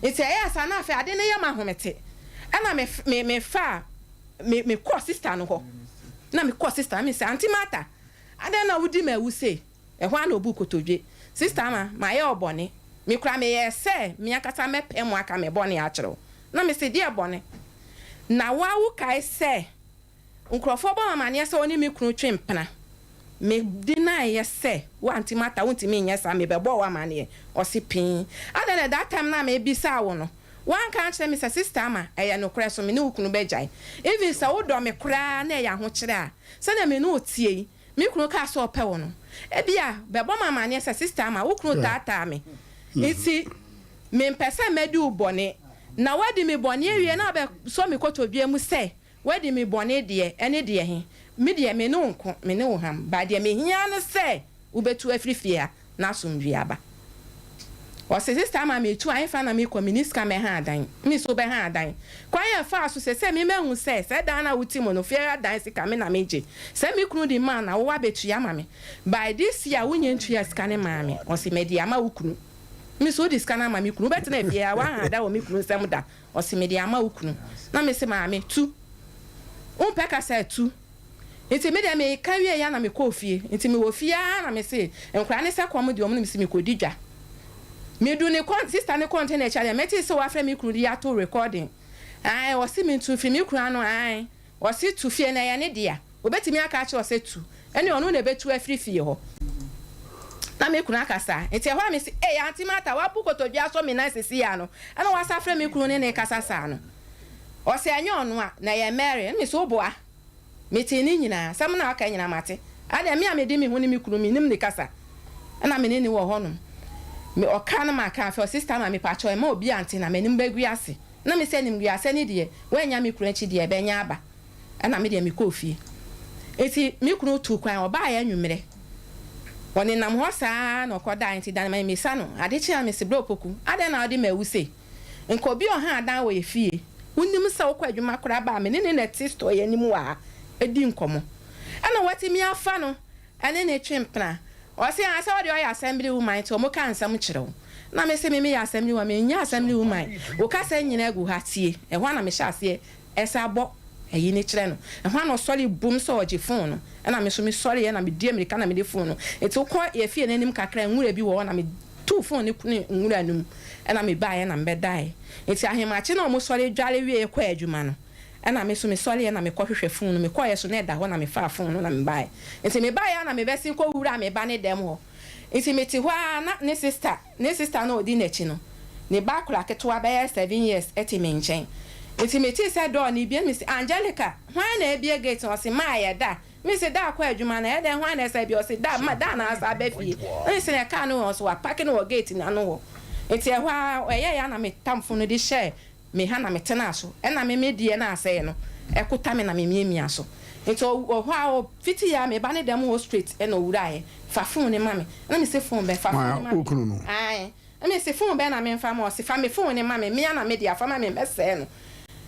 Nti ɛyɛɛ saa na afei ade no yɛ me ahomete. Ɛna me me me faa me me kɔɔ sister no hɔ. Na me kɔɔ sister no me sɛ Auntie Martha adɛn na wodi m'awu sei? Ɛhɔ ara na obuu kotodwe. Sister Ama mayɛ wo bɔne. Me koraa meyɛɛ sɛ me ankasa mɛpae mu aka me bɔne akyerɛ wo. Na me se deɛ bɔne? Na wo ara wokae sɛ Nkurɔfoɔ bɔ me amaneɛ sɛ wɔne me kunu twe mpena. Me deny yɛ sɛ wo Auntie Martha wontumi nyɛ saa, mebɛbɔɔ wo amaneɛ. Ɔse pii. Adɛn na that time no a mebisaa wo no, woanka ankyerɛ me sɛ sister Ama, ɛyɛ nokorɛ so me ne wo kunu bɛgyae. Even sɛ wodɔ me koraa na ɛyɛ ahokyerɛ a, sɛdeɛ me ne wo teɛ yi, me kunu kaa sɛ ɔpɛ wo no, ebia bɛbɔ me amaneɛ sɛ sister Ama, wo kunu taataa me nti mempɛ sɛ mɛdi wo bɔne. Na woadi me bɔne awie na wabɛsɔ me kotodwe mu sɛ Woadi me bɔne deɛ, ɛne deɛ he? Me deɛ, me ne wo nko, me ne wo ham, but deɛ mehia ara ne sɛ wobɛtu afiri fie ha na asomdwie aba. Ɔse, Sister ama metu a, hefa na mekɔ? Menni sika mɛha adan. Me so wobɛha adan? Kwan a ɛfaa so seesei me mahu sɛ, sɛ dan no a wote mu no, fie ha dan sika me na megye. Sɛ me kunu de ma a, na wo abɛtua ama me. By this year wonnya ntua sika no maa me. Ɔse, mede ama wo kunu. Me so wode sika no ama me kunu? Wobɛtena fie ha, woanha da wɔ me kunu nsam da. Ɔse mede ama wo kunu. Na mese maame tu. Wompɛ kasa a tu. Nti me deɛ meka wieɛ a na mekɔɔ fie. Nti mewɔ fie ara na mese nkwadaa no sɛ kɔm deɛ wɔn na mese mekɔdi dwa. Medu ne kɔn sister no container akyi a deɛ metee sɛ wafrɛ me kunu de ato recording. Ae ɔse mentu mfiri me kunu ano ae. Ɔse tu fie no ɛyɛ ne dea. Obetumi aka akyerɛ wo sɛ tu, ɛne ɔno na ɛbɛtu afiri fie hɔ. Na me kunu aka saa. Nti ɛhɔ a mese, Ei, Auntie Martha, woabu kotodwe asɔ me nan seesei ara no, ɛna woasan afrɛ me kunu ne no rekasa saa no? Ɔse, Ɛnyɛ ɔno a, na ɛyɛ Mary. Ɛna mese, Woboa? Metee ne nyinaa. Asɛm no a woaka nyinaa mate. Adɛn, me a mede me ho ne me kunu, mennim ne kasa. Ɛna me ne no wɔ hɔnom. Me, ɔka no maka. Afei ɔse, Sister ma mepakyɛw, mma obiara nte na m'anim bɛgu ase. Na mese, Animguasɛ ne deɛ, woannya me kunu akyi deɛ, ɛbɛnya aba. Ɛna me deɛ mekɔɔ fie. Nti me kunu tuu kwan, ɔbaeɛ anwummerɛ. Ɔnenam hɔ saa ara na ɔkɔdaeɛ. Nti da no mammisa no. Ade kyeeɛ a mese, Bra Opoku, adɛn na wode mawu sei? Nka obi a ɔha adan wɔ yɛn fie. Wonim sɛ wokɔ adwuma koraa ba a, me ne no na ɛte store yi anim wɔ ha di nkɔmmɔ. Ɛna watumi afa no ne no twe mpena. Ɔse, ah, sɛ wo deɛ ɔyɛ assembly woman nti wɔka nsɛm kyerɛ wo. Na mese, me meyɛ assembly woman, menyɛ assembly woman. Wo kasa nyinaa gu ha, tie. Ɛhɔ ara na mehyɛɛ aseɛ Ɛsan bɔ ayi no kyerɛ no. Ɛhɔ ara na ɔsɔre bum sɛ ɔregye fon no. Ɛna me nso mesɔreeɛ na medi ammirika na mede fon no. Nti wokɔ yɛn fie no anim kakra a, nwura bi wɔ hɔ na metu. Metoo phone no kune nwura no mu ɛna mebaeɛ na mebɛdaeɛ. Nti ahemakye na wɔsɔre dware wieɛ kɔɔ adwuma no ɛna me nso mesɔreɛ na mekɔ hwehwɛ phone no. Mekɔeɛ so na ɛda hɔ na mefaa phone no na mebaeɛ. Nti mebaeɛ ara na mebɛsen kɔ wuraa me ba no dɛm hɔ. Nti mete hɔ ara na ne sister, ne sister no a ɔdi n'akyi no, ne ba akwadaa ketewa bɛyɛ 7 years te me nkyɛn. Nti metee sɛ door no rebue, mese, Angelica, hwan na abue gate no? Ɔse, Maa yɛda. Mese, Da akɔ adwuma no, ɛyɛ dɛn hwan na ɛsan abue? Ɔse, Da, ma da na asan aba fie. Na mese, Na car no wɔ hɔ? Ɔse, Waparke no wɔ gate no ano hɔ. Nti ɛhɔ ara, ɛyɛeɛ ara na me tamfo no de hyɛɛ me ha na metenaa so. Ɛna me me deɛ no asɛe no, ɛkuta me na memiamia so. Nti ɔ hɔ ara, ɔfitiiɛ ara, me ba no dɛm hɔ straight ɛna ɔwuraeɛ. Fa phone no ma me. Ɛna mese, Phone bɛn? Fa phone no Hwan? ma Wo me. kunu no? Ae. Ɛna mese, Phone bɛn na memfa ma wo? Ɔse, Fa me phone no ma me. Me ara na me dea, fa ma me, mɛsɛe no.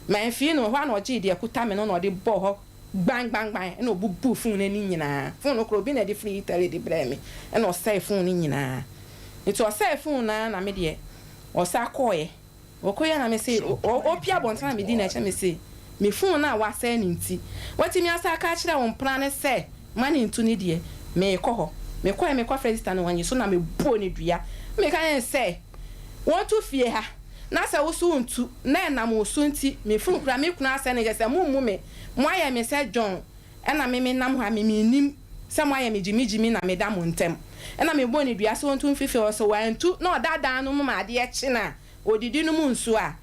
Mamfii no, ɛhɔ ara na ɔgyee deɛ ɛkuta me no na ɔde bɔɔ hɔ Gbangbangban na ɔbubuu fon no ani nyinaa. Fon no koraa obi na ɛde firi Italy de brɛɛ me ɛna ɔsɛee fon no nyinaa. Nti ɔsɛee fon no ara na me deɛ ɔsan kɔeɛ. Ɔkɔeɛ na me se ɔpue abɔnten na medi n'akyi na me se me fon no a wasɛe no nti watumi asan aka akyerɛ wo mpena no sɛ ma no ntu ne deɛ merekɔ hɔ. Mekɔeɛ mekɔfrɛɛ sista no wanyi so na mebɔɔ no dua. Meka kyerɛɛ no sɛ wɔntu fie ha na sɛ wo so wontu na ɛnam wo so nti me fon koraa me kunu asɛe no kyerɛ sɛ mommu me. Moayɛ me sɛ John ɛna me menam hɔ a me mennim sɛ moayɛ me gyimigyimi na meda mo ntam. Ɛna mebɔɔ no dua sɛ ɔntu mfi fie hɔ, sɛ wantu na ɔda dan no mu ma adeɛ kye no a, ɔdidi nom nsuo a,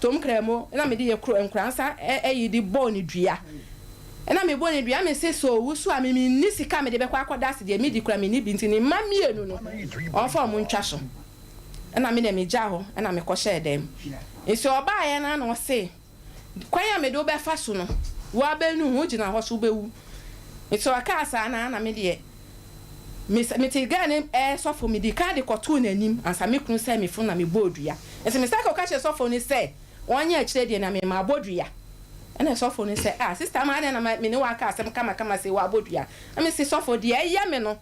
tom kramo na mede yɛ kuro nkoransa ayi de bɔɔ no dua. Ɛna mebɔɔ no dua mese sɛ ɔwu so a me menni sika a mede bɛkɔ akɔda ase deɛ medi koraa menni bi nti ne mma mmienu no ɔmfa wɔn ntwa so. Ɛna me deɛ megyaa hɔ ɛna mekɔhyɛɛ dan mu. Nti ɔbaeɛ no ara na ɔse. Kwan a mede wo bɛfa so no, woabɛnu ho gyina hɔ so wobɛwu. Nti ɔkaa saa no ara na me deɛ, me mete girl no ɛɛ sɔfo, medii kan de kɔtoo n'anim ansa me kunu sɛe me funu na mebɔɔ dua. Nti mesan kɔka kyerɛɛ sɔfo no sɛ ɔnyɛ akyire deɛ na me mabɔ dua. Ɛna sɔfo no sɛ, ah sister ama adɛn na me ne wo aka asɛm kamakama sei woabɔ dua? Na mese sɔfo deɛ ɛyɛ me no,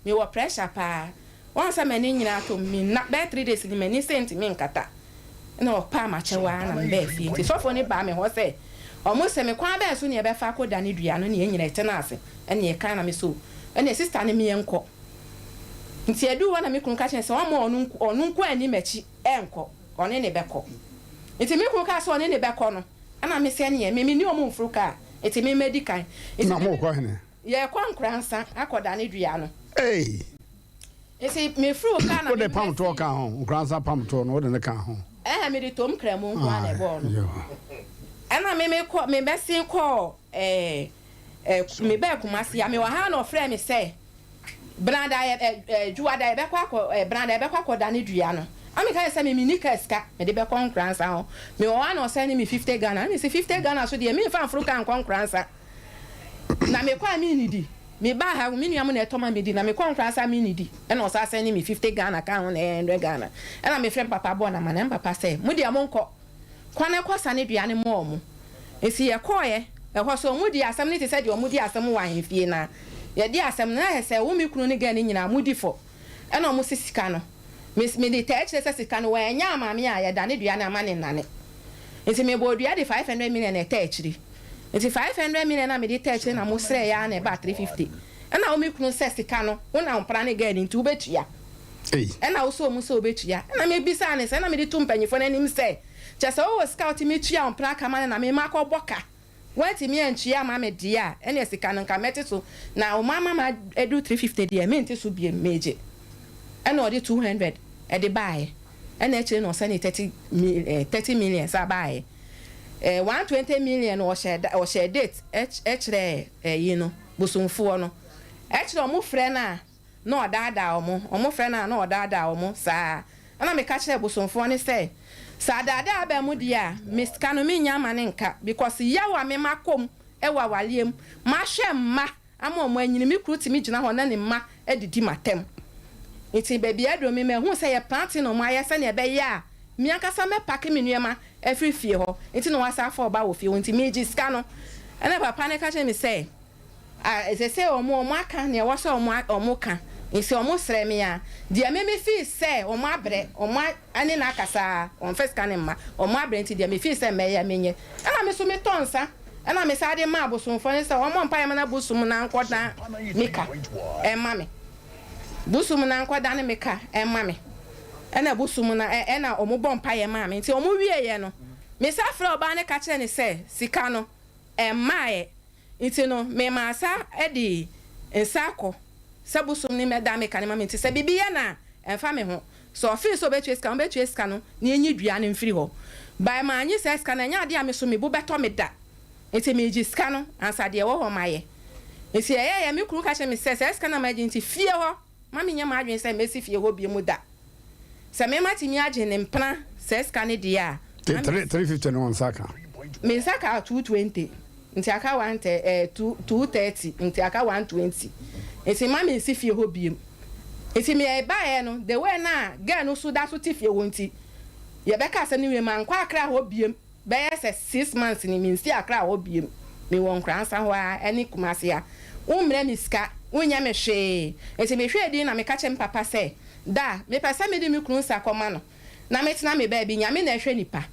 mewɔ pressure paa. Woahu sɛ m'ani nyinaa atɔ mu, menna, bɛyɛ 3 days ni m'ani sɛ ntumi nkata. Nna ɔpaa m'akyɛw ara na mebaa fie. Ntsi sɔfo no baa me hɔ sɛ ɔmo se me kwan bɛn so na yɛbɛfa akɔda ne dua no na hɛn nyina yɛtsenaa ase na yɛkaa na me so nna sista no meɛnkɔ. Ntsi yɛduu hɔ na me kun ka kyerɛɛ no sɛ ɔmma ɔno nko ɔno nko anni m'akyi ɛnkɔ, ɔne no bɛkɔ. Ntsi me kun kaa sɛ ɔne no bɛkɔ no na me se ɛneɛ me menni ɔmo mforo kaa ntsi me mɛdi kan. Ntsi Na me mokɔ hene? yɛkɔ Nkoransa akɔda ne dua no. Ei! Nti mefiri wo kaa na Wode me pam toɔ kaa ho? Nkoransa pam toɔ no wode no kaa ho? Ɛhɛn mede tom nkramu nko ara na Ah, ɛbɔɔ no. yoo. Ɛna me mekɔ mebɛsen kɔɔ ɛɛ ɛ mebɛɛ Kumasi a mewɔ ha na ɔfrɛɛ me sɛ Benada yɛ ɛ ɛ Dwuada yɛbɛkɔ akɔ ɛ Benada yɛbɛkɔ akɔdane dua no. Na meka kyerɛ sɛ me menni kaa sika mede bɛkɔ Nkoransa hɔ. Mewɔ hɔ a na ɔsɛne me 50 Ghana. Na mese 50 Ghana so deɛ memfa mforo kaa nkɔ Nkoransa. Na mekɔ a mennidi. Mebaa ha, me nua mo na ɛtɔ ma medi, na mekɔ nkoraa saa mennidi. Ɛna ɔsan sɛne me 50 Ghana kaa ho na ɛyɛ 100 Ghana. Ɛna mefrɛ me papa bɔɔ no amanneɛ, me papa sɛ, mo deɛ monkɔ, kɔ na kɔ sane dua no ma wɔn. Nti yɛkɔeɛ, ɛhɔ so wɔn dii asɛm no te sɛ deɛ wɔn di asɛm wɔ ahemfie no ara. Yɛdii asɛm no, na ayɛ sɛ wo me kunu ne girl no nyinaa modi fɔ. Ɛna wɔn se sika no, me mede taa kyerɛ sɛ sika no wɔannya ama me a, yɛdane dua no ama no nnane. Nti mebɔɔ dua de 500 million na ɛtaa akyire. Nti 500 million a mede taa akyire na mo srɛeɛ ara na ɛbaa 350. Ɛna wo me kunu sɛ sika no wo na wo mpena ne girl no nti wobɛtua. Ɛna wo sɔɔ mu sɛ wobɛtua. Ɛna me bisaa no sɛ, ɛna mede too mpanyinfoɔ no anim sɛ, kyerɛ sɛ wowɔ sika a wotumi tua wo mpena ka ma no na me makɔbɔ ka. Woantumi antua amma me deɛ a, ɛneɛ sika no nka mɛte so, na wo ama maduru 350 deɛ, mente so biom, megye. Ɛna ɔde 200 de baeɛ, ɛna akyire no ɔsɛnee 30 mil eh, 30 million san baeɛ. Eh, 120 million no ɔhyɛɛ da, ɔhyɛɛ date kyerɛɛ ɛyi no, bosomfoɔ no. Ɛkyerɛ wɔn frɛ no a, na ɔdaadaa wɔn, wɔfrɛ no a na ɔdaadaa wɔn saa. Ɛnna meka kyerɛɛ bosomfoɔ no sɛ, Sɛ adaadaa aba mu deɛ a, me sika no mennya mma no nka, because yaw a me makɔ mu wɔ awareɛ mu, mahwɛ mma ama wɔn anyini, me kunu tumi gyina hɔ na ne mma adidi m'atɛm. Nti baabi a aduru me, mahu sɛ yɛ planting na wɔayɛ sɛdeɛ ɛbɛyɛ a me ankasa mɛpake me nneɛma afiri fie hɔ, nti na wɔasan afa ɔba wɔ fie hɔ, nti megye sika no. Ɛnna papa no ka kyerɛɛ me sɛ, A ɛsɛ sɛ wɔn wɔn aka nea ɛwɔ sɛ wɔn wɔn ka, nti wɔn srɛ me a, deɛ me me feel sɛ wɔn abrɛ, wɔn a ne no akasa a, wɔn mfa sika no mma, wɔn abrɛ nti deɛ me feel sɛ mɛyɛ menyɛ. Ɛna me nso me tɔ nsa, ɛna me san de ma abosomfoɔ no sɛ wɔn mmɔ mpaeɛ ma no abosom no ankɔ dan me ka ɛmma me, bosom no ankɔ dane me ka ɛmma me. Ɛna bosom no ɛna ɔmo bɔ mpaeɛ maa me nti ɔmo wieɛ no me sa frɛɛ ɔbaa no ka kyerɛɛ no sɛ sika no ɛmmaeɛ nti no me maa sa de nsa akɔ sɛ bosom no mmɛda me ka no ma me nti sɛ biribi yɛ no a ɛmfa me ho sɛ ɔfeel sɛ ɔbɛtua sika no ɔbɛtua sika no na yɛnyi dua no mfiri hɔ by mannye saa sika no ɛnyɛ adeɛ a me so me bo bɛtɔ me da nti megye sika no ansa deɛ ɛwɔ hɔ mayɛ nti ɛyɛɛyɛ me kunu ka kyerɛ me sɛ saa sika no a magye nti fie hɔ Ma menyɛ m'adwene sɛ mɛsi fie hɔ bio da. Sɛ me matumi agye ne mpena saa sika no deɛ a, ma me. 350 no wo nsa ka? Me nsa kaa 220 nti aka one tɛ eh, 230 nti aka 120 nti ma mensi fie hɔ bio. Nti me baeɛ no, the way no a girl no so da so te fie hɔ nti, yɛbɛka asɛm no wie, mankɔ Accra hɔ bio. Bɛyɛ sɛ six months ni mensi Accra hɔ biom, mewɔ Nkoransa hɔ ara ɛne Kumasi ha. Wommrɛ me sika, wonyɛ me hwee. Nti mehwɛɛ din na meka kyerɛɛ me papa sɛ, Da, mepɛ sɛ mede me kunu nsa kɔma no na metena me baabi, Nyame na ɛhwɛ nipa.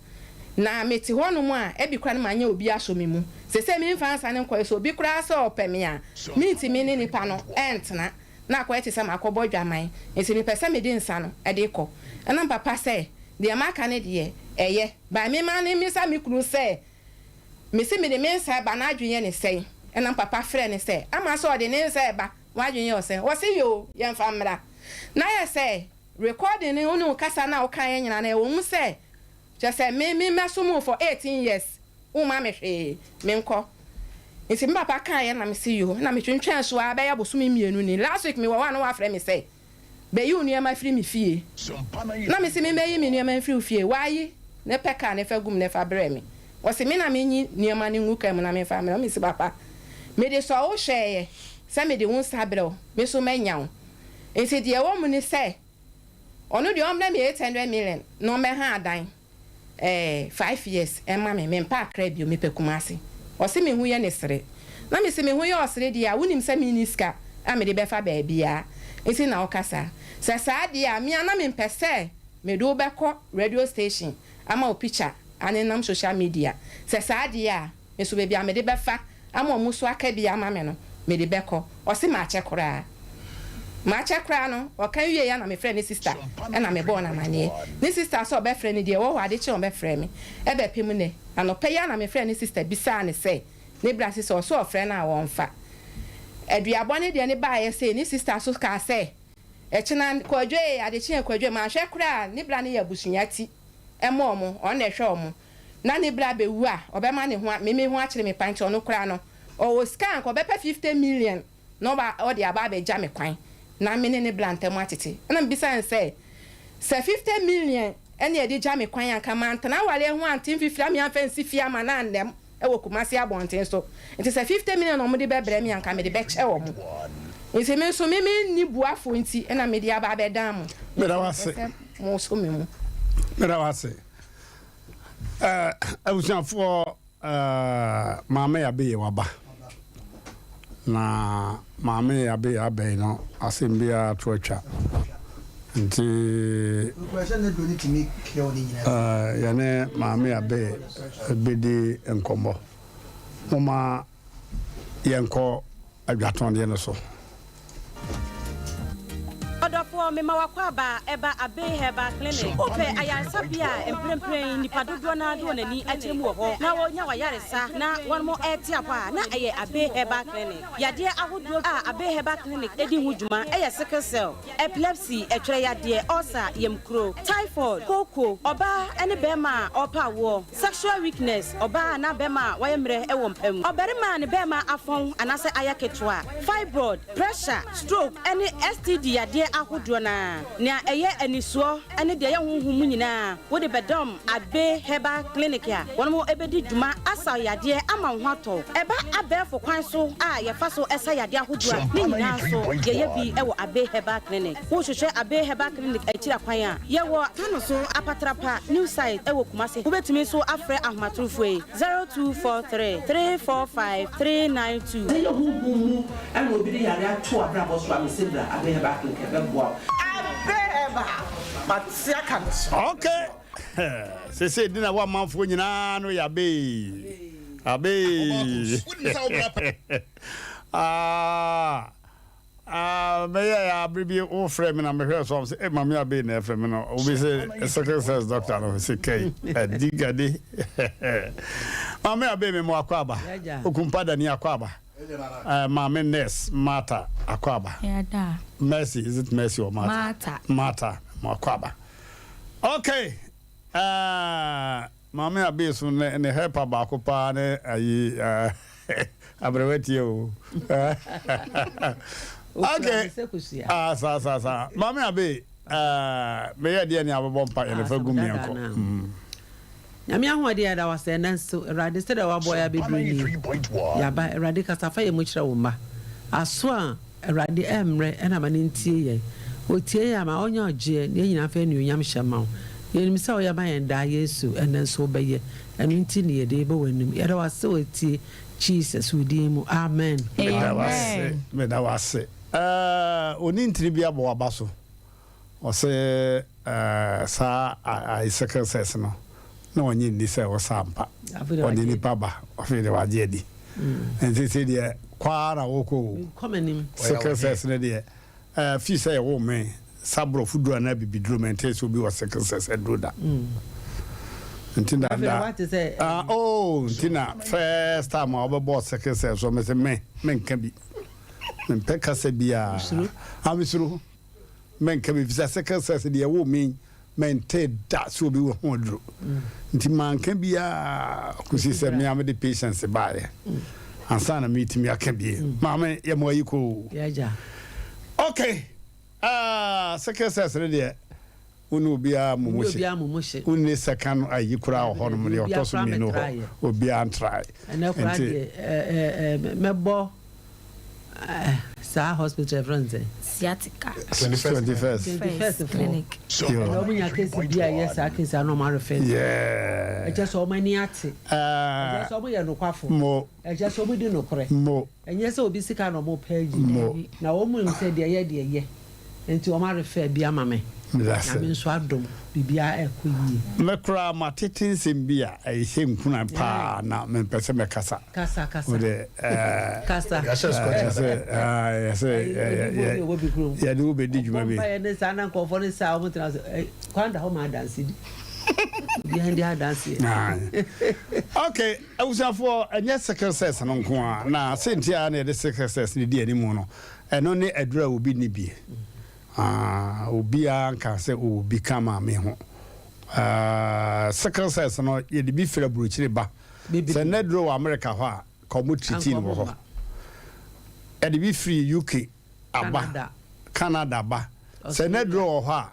Na mete hɔnom a, ebi koraa no manyɛ obi asɔ me mu. Seesei memfa nsa no nkɔeɛ, sɛ obi koraa sɛ ɔpɛ me a, mentumi ne nipa no ntena. Na akɔyɛ te sɛ makɔbɔ dwaman, nti mepɛ sɛ mede nsa no de kɔ. Ɛna me papa sɛ, deɛ maka no deɛ, ɛyɛ. By me ma no mmisa me kunu sɛ, mese mede me nsa reba, n'adwene yɛ no sɛn? Ɛna me papa frɛɛ no sɛ, ama sɛ ɔde ne nsa reba, w'adwene yɛ wo sɛn? Ɔse yoo, yɛmfa mmra. Na ayɛ sɛ recording no ne wo kasa no a wokaeɛ nyinaa no, ɛwɔ mu sɛ Kyerɛ sɛ me me mɛsom wo for 18 years womma me hwee menkɔ nti me papa kaeɛ na mese yoo na metwentwɛn so ara bɛyɛ bosome mmienu ni last week mewɔ hɔ a na wafrɛ me sɛ bɛyi wo nneɛma firi me fie na mese me mɛyi me nneɛma mfiri wo fie wayi ne pɛ car ne fa gum ne fa brɛ me ɔse me na menyi nneɛma no ngu car mu na memfa mmerɛ wo mese papa mede sɔ wo hwɛeɛ sɛ mede wo nsa brɛ wo me so manya wo nti deɛ ɛwɔ mu ne sɛ Ɔno deɛ ɔmmrɛ me 800 million na ɔmmɛha adan eh five years mma me, mempɛ Accra bio, mepɛ Kumasi. Ɔse me ho yɛ no sere. Na mese me ho yɛ ɔsere deɛ a, wonim sɛ menni sika a mede bɛfa baabiara nti na woka saa. Sɛ saa deɛ a, me a na mempɛ sɛ mede wo bɛkɔ radio station ama wo picture anenam social media. Sɛ saa deɛ a, Me so baabi a mede bɛfa ama ɔmo so aka bi ama me no, mede bɛkɔ. Ɔse makyɛ koraa. Makyɛ koraa no, ɔka wieɛ a na mefrɛ ne sister ɛna mebɔɔ no amaneɛ. Ne sister sɛ ɔbɛfrɛ no deɛ ɛwɔ hɔ ade kye a ɔbɛfrɛ me. Ɛbɛpem nnɛ, anɔpa yi ara na mefrɛɛ ne sister bisaa no sɛ ne bra se sɛ ɔse ɔfrɛ no a ɔmfa. Aduabɔ no deɛ no baeɛ sei, ne sister so kaa sɛ ɛkyena Kwadwo ee, adekyeɛ Kwadwo ee, manhwɛ koraa a ne bra no yɛ abusua ti ɛma ɔmo, ɔno na ɛhwɛ ɔmo. na ne bra bɛwu a, ɔbɛma ne ho a, me me ho akyere me pa nti ɔno koraa no, ɔwɔ sika a anka ɔbɛpɛ 50 million na ɔba ɔde aba abɛgya me kwan na me ne ne bra ntam atete. Ɛna mebisaa no sɛ, sɛ 50 million na ɛde gya me kwan a, anka mantena awareɛ ho ante mfifiri a me amfa ansi fie ama no annam wɔ Kumasi abɔnten so. Nti sɛ 50 million na wɔde bɛbrɛ me a, anka mede bɛkyɛ wɔn. Nti me nso me menni boafoɔ nti na mede aba abɛdan mo. Meda Nti wo mepɛ ase. sɛ mosɔ me mu. Meda wo ase. Eh, abusuafoɔ eh, maame abeyɛ waba na maame abeyɛ abɛn no asɛm biara to atwa nti eh, yɛne maame abeyɛ bɛdi nkɔmmɔ moma yɛnkɔ adwatɔndeɛ no so. Ɔdɔfoɔ, mema w'akwaaba ɛba Abbey Herbal Clinic. Wopɛ ayaresabea a mprempren nnipa dodoɔ no ara de wɔn ani akyerɛ mu wɔ hɔ na wɔnya w'ayaresa na wɔn rete apɔ a, na ɛyɛ Abbey Herbal Clinic. Yadeɛ ahodoɔ a Abbey Herbal Clinic di ho dwuma yɛ sickle cell, epilepsy, ɛtwerɛ yadeɛ, ulcer, yamkuro, typhoid, kooko, ɔbaa ne barima a ɔrepɛ awoɔ, Sexual weakness, ɔbaa anaa bɛrima a wayɛ mmerɛ wɔ mpa mu, ɔbarima a ne bɛrima afɔn anaasɛ ayɛ ketewa, fibroid, pressure, stroke ne STD yadeɛ ahodoɔ no ara. Nea ɛyɛ anisoɔ ne deɛ ɛyɛ honhom mu nyinaa wode bɛdɔm Agbe Herbal Clinic a wɔn bɛdi dwuma asa wo yadeɛ ama wo ho atɔ wo. Ɛba abɛɛfo kwan so a yɛfa so sa yadeɛ ahodoɔ a, ne nyinaa nso yɛyɛ bi wɔ Agbe Herbal Clinic. Wohwehwɛ Abbey Herbal Clinic akyiri akwan a, yɛwɔ Tano so Apatrapa New Site wɔ Kumasi. Wobɛtumi nso afrɛ ahomatorofoɔ yi, 0243 345 392. Sɛ ɛyɛ honhom mu na obi de yare ato w'abrabɔ so a, mese bra Abbey Herbal Clinic ɛbɛboa wo. Abbey Herbal, mate aka me so. Ok sesei de na wo amanfoɔ nyinaa no yɛ abee abee ah. Ah, mɛyɛ ya bere bi wofrɛ me na mehwɛɛ so am sɛ, eh, Mame Abe na ɛfrɛ me no. Obi sɛ sickle cells doctor no sɛ kai, adi gade. Mame Abe me mo akɔ aba. Okumpa Dani akɔ aba. Uh, Mame Nurse Martha akɔ aba. Yɛda. Mercy, is it Mercy or Martha? Martha. Martha, mo akɔ aba. Okay. Uh, Maame Abee so ne ne helper baako paa ne ayi aberewa tie o. Okay. Ah, saa saa saa. Maame Abee, meyɛ deɛ ne abɛbɔ mpa yɛn fa gu mmiɛnkɔ. Nyame ahoɔden yɛda wo ase ɛnɛ nso Awurade sɛdeɛ woaboa yɛ abɛduru nie yɛaba Awurade kasa fa yɛn mu kyerɛ wo mma aso a Awurade ɛmmrɛ ɛna ma no ntie yɛn. Ɔtie yɛn a, ma ɔnya ɔgyeɛ, na yɛn nyinaa mfa anuonyam hyɛ mma wo. Yɛnim sɛ woyɛ ma yɛn daa, Yesu, ɛnnɛ nso wobɛyɛ. Ɛno nti ne yɛde rebɔ w'anim. Yɛda wo ase sɛ woatie, Jesus wo din mu, amen. Meda wo ase, meda wo ase. Eh, oni ntini bi abɔ w'aba so. Ɔse eh, saa ayi sickle cells no, na ɔnye nni sɛ ɔsa ampa. Ɔde nipa ba, afei deɛ wagye adi. Nti sɛ deɛ kɔ ara na wokɔ o. Sickle cells no deɛ, eh, fii sɛ yɛwoo me, sa borɔfo duro anaa bibiduro, mentee sɛ obi wɔ sickle cells aduro da. Nti na da, ah, oh, nti na first time a wɔbɛbɔɔ sickle cells so, mese me, menka bi. Mempɛ kasa biara. Ah, mesuro. Menka bi efisɛ sickle cells deɛ ɛwɔ me mente da sɛ obi wɔ ho aduro nti manka biara kɔsi sɛ me a mede patience baeɛ ansa na metumi aka bie. Maame yɛ mo ayi koo. Okay, uh, sickle cells no deɛ wo ne obiara mo mo hye wo ne second ayi koraa wɔ hɔnom deɛ ɔtɔ so mmienu hɔ obiara ntrae. Ɛnɛ koraa deɛ mɛbɔ Saa hospital yɛfrɛ no sɛn? Sciatica. 21st. 21st clinic. Ɛna wɔn nya case bi a ɛyɛ saa case a na wɔn arefɛ. Ɛkyɛ sɛ wɔn ani ate. Ɛkyɛ sɛ wɔn yɛ nokwafo. Ɛkyɛ sɛ wɔn di nokorɛ. Ɛnyɛ sɛ obi sika na wɔn pɛ agyi. Na wɔn nim sɛ deɛ ɛyɛ deɛ ɛyɛ. Nti wɔn arefɛ bi ama me. Nyame nso adom biribiara ɛkɔ yie. Me koraa matete nsɛm bi a ɛhyɛ nkuran paa na mempɛ sɛ mɛkasa. Kasa kasa. Wode ɛɛ. Kasa. Yɛsɛ yɛsɛ yɛde wo bɛdi dwuma bi. Ɔbɔ mpaeɛ ne saa na nkurɔfoɔ ne saa wɔn tena so kwan da hɔ ma adanse di. Obiara ndi adanseɛ. Okay, abusuafoɔ ɛnyɛ sickle cells no nko ara na sɛnti a na yɛde sickle cells no di anim no ɛno ne aduru a obi nni bi. Ah, obiara nka sɛ ɔwɔ bi ka maame ho. Ah, sickle cells no yɛde bi firi aburokyire ba. Sɛ nnɛ duro wɔ America hɔ a, ka ɔmo treaty no wɔ hɔ. Yɛde bi firi UK aba, Canada ba. Sɛ nnɛ duro wɔ hɔ a,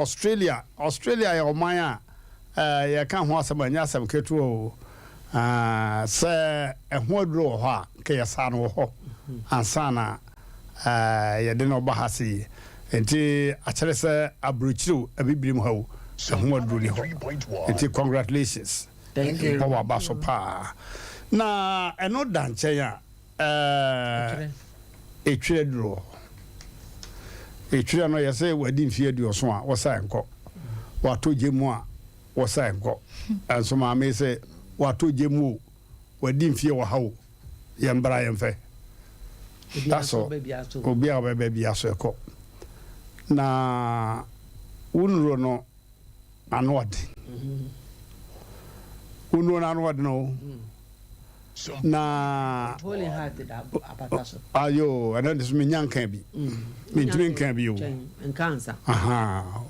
Australia, Australia yɛ ɔman a eh, yɛka ho asɛm a ɛnyɛ asɛm ketewa o. Ah, sɛ ɛho aduro wɔ hɔ a, nka yɛsaa no wɔ hɔ ansa na eh, yɛde no ba ha sei. Nti akyerɛ sɛ aburokyire o, abibirim ha o, ɛho aduro ni hɔ. Nti congratulations. Bɔ w'aba so paa. Na ɛno da nkyɛn a, ɛɛ, etwerɛ duro wɔ hɔ. Etwerɛ no yɛsɛ wadi mfeɛ aduɔson a, wɔsa nkɔ. Watɔ gya mu a, wɔsa nkɔ. Ɛnso maame yi sɛ watɔ gya mu o, wadi mfeɛ ɔha o, yɛn bra yɛn fɛ. That's all. Obi a ɔbɛba biara so ɛkɔ. Na wo nnuro no. ano ɔden. Wo nnuro no ano ɔden o. Na ayo ɛno de so menya nka bi. Mentumi nka bi o.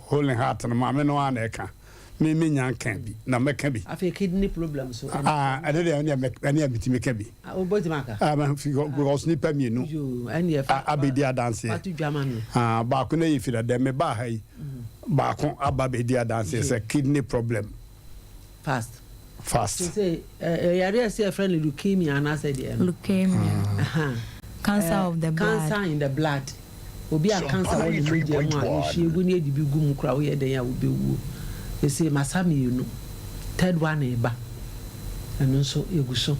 Holy heart no maame no ara na ɛka. Me menya nka bi na mɛka bi. Afei kidney problem so. Ah, ɛno deɛ ɛne ɛne metumi ka bi. Ah, wobɛtumi aka? Ah, because nipa mmienu abɛdi adanseɛ. Ah, baako no yɛ fira dɛ mebaa ha yi. Baako aba abɛdi adanseɛ sɛ kidney problem. Fast. Fast. Sɛ yare a ɛsɛ yɛfrɛ no leukemia anaasɛ deɛ no. Leukemia. Cancer of the blood. Cancer in the blood. Obi a cancer wɔ ne mogya mu a yɛhwie gu ne yɛde bi gu mu koraa woyɛ dɛn a wobɛwuo. Ɛsei masa mmienu. Third one reba. Ɛno nso yɛgu so.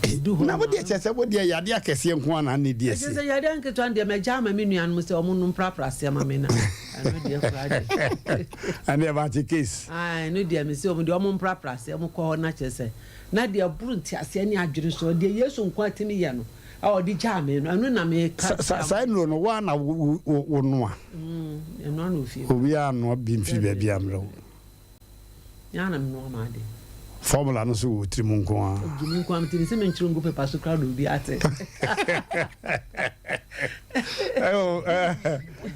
Ɛdu hɔ Na wo deɛ kyerɛ sɛ wo deɛ yadeɛ akɛseɛ nko ara na ne di asie. Ɛkyerɛ sɛ yadeɛ nketewa no deɛ magya ama me nuanom sɛ wɔn no mprapra aseɛ ma me na ɛno deɛ koraa deɛ. Ɛno deɛ mate case. Ae ɛno deɛ mese wɔn deɛ wɔn mprapra aseɛ wɔn kɔ hɔ na kyerɛ sɛ na deɛ ɛboro nteaseɛ ne adwene soɔ deɛ Yesu nko ara tumi yɛ no. a ɔde gyaa me no, ɛno na meka Sa, saa nnuro no, wo ara na wo, wo, wonoa? Mm, ɛnoa na ofie. Obiara nnoa bi mfiri baabi a mmerɛ wo. Me ara na menoa m'ade. Formula no nso wɔ wo tirim nko ara. Egu me nko ara me tirim, sɛ mentwerɛ ngu paper so koraa na obi ate. Ɛo,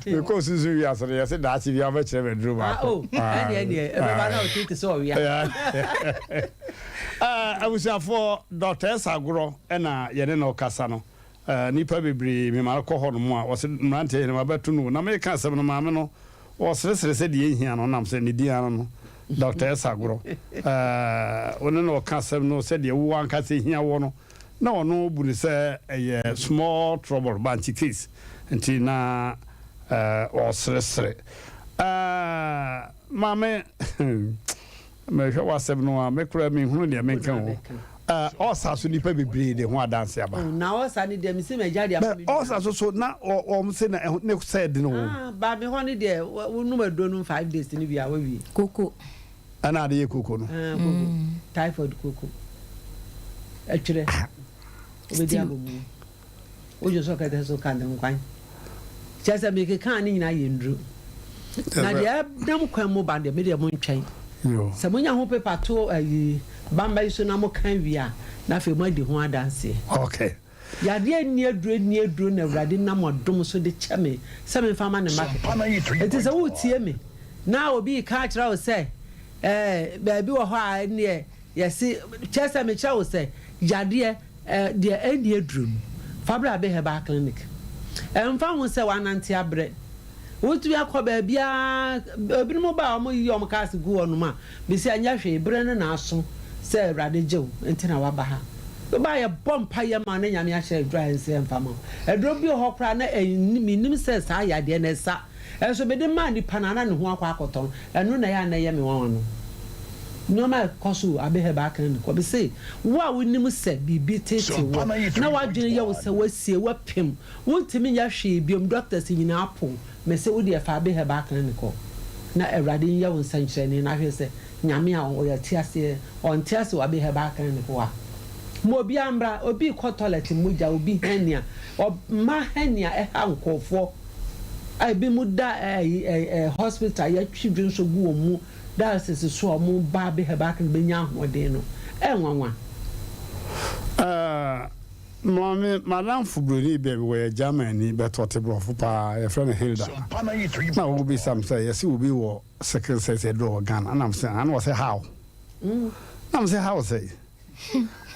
mekɔɔ sunsum wiase no, yɛse daakye biara wobɛkyerɛ me aduro Ah, baako. oh, ɛneɛ ɛneɛ, ɛbɛba na ɔte te sɛ ɔwea. Abusuafoɔ, Dɔkta Ɛsagorɔ na yɛne no rekasa no. Nnipa bebree mema no kɔ hɔnom a, wɔse mmeranteɛ yi no mabɛto no o. Na mereka asɛm no, maame no, ɔreseresere sɛ deɛ ɛnhia no, nam sɛ ne din ara no, Dɔkta Ɛsagorɔ. Wo ne no reka asɛm no sɛdeɛ wo ankasa ɛhia woɔ no, na ɔno bu no sɛ ɛyɛ small trouble, bankye case, nti na ɔreseresere. Maame. Mehwɛ w'asɛm no a, me koraa menhunu deɛ menka o. Ɔsa so nnipa bebree de ho adanse aba. Oh, na ɔsa no deɛ mese m'agya de ama me nua. Ɔsa so so na wɔn se na ne sɛ den o. Ah, ba me hɔ no deɛ wonom aduro no 5 days no wie a wawie. Koko. Ɛna ade yɛ koko no. Ah, koko. Typhoid koko. Ɛtwerɛ. Wobɛdi abɔ mu. Wodwo sɛ ɔkɛtɛ so ka nkwan. Kyerɛ sɛ mekekaa ne nyinaa yɛ nnuru. Na deɛ ɛnam kwan mu ba deɛ, me deɛ montwɛn. Sɛ monya ho pepa to ayi bamba yi so na moka wie a, na afei moadi ho adanseɛ. Okay. Yadeɛ nni aduro nni aduro na Awurade nam adom so de kyɛ me sɛ memfa ma ne mma kɛkɛ. Enti sɛ woretie me na obi reka akyerɛ wo sɛ ɛɛ baabi wɔ hɔ a ɛnneɛ yɛse, kyerɛ sɛ mekyerɛ wo sɛ yadeɛ Deɛ ɛnni aduro no, fa bra Abbey Herbal Clinic. Ɛmfa ho sɛ woanante abrɛ, wotumi akɔ baabiara, ebinom ba a wɔyiyi wɔn cars gu hɔnom a, mese ɛnyɛ hwee, berɛ no na aso sɛ Awurade gye wo nti na woaba ha. Woba a yɛbɔ mpaeɛ ma wo na Nyame ahyɛ aduro a ɛnsɛ yɛmfa ma wo. Aduro bi wɔ hɔ koraa na mennim sɛ saa yadeɛ no ɛsa. Nso mede maa nipa no a na ne ho akɔ akɔtɔ no, ɛno na ɛyɛ a na ɛyɛ me nwanwa no. Nneɛma a ɛkɔ so wɔ Abbey Herbal Clinic hɔ. Mese, wo a wonim sɛ biribi teetee wo na w'adwene yɛ wo sɛ woasie, woapem, wontumi nyɛ hwee biom, doctors nyinaa apo wo, mese wo deɛ fa Abbey Herbal Clinic hɔ na Awurade nyɛ wo nsɛnkyerɛnne na hwɛ sɛ Nyame a ɔyɛ teaseɛ, ɔnte ase wɔ Abbey Herbal Clinic hɔ a. Ma obiara mmra, obi rekɔ toilet mogya, obi hernia, ɔma hernia ɛha nkurɔfoɔ. a ebinom da ɛɛ hospital a yɛtwe dwonsɔ gu wɔn mu dialysis so a wɔn ba abɛ herbal clinic bɛnya ahoɔden no, ɛyɛ nwanwa. Ɛɛ maame madamfo broni bɛ bi wɔyɛ Germany but ɔte brɔfo paa yɛfrɛ no Hilda na ɔbisa me sɛ yɛse obi wɔ sickle cell sɛ aduro wɔ Ghana na mesɛ ana ɔsɛ how na mesɛ how sɛ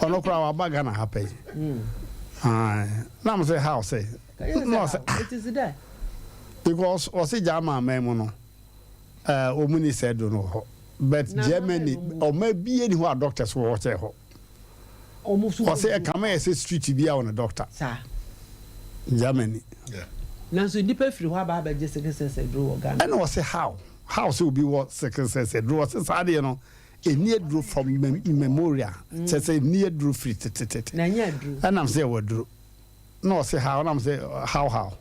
ɔno koraa waba Ghana ha pɛ na mesɛ how sɛ Na ɔsɛ ah because ɔsɛ German man mu no ɛɛ wɔn ni sɛ do no wɔ hɔ but Germany ɔma bie ni hɔ a doctors wɔ hɔ kyɛ hɔ ɔsɛ ɛkama yɛ sɛ street bi a wɔ ne doctor Germany. Nanso nnipa firi hɔ aba abɛgye sickle cell aduro wɔ Ghana. Ɛna ɔsɛ how how sɛ obi wɔ sickle cell aduro ɔsɛ saa deɛ no ɛni aduro from memorial kyɛ sɛ ɛni aduro firi tetetete ɛnam sɛ ɛwɔ aduro. Na ɔse how na mese how how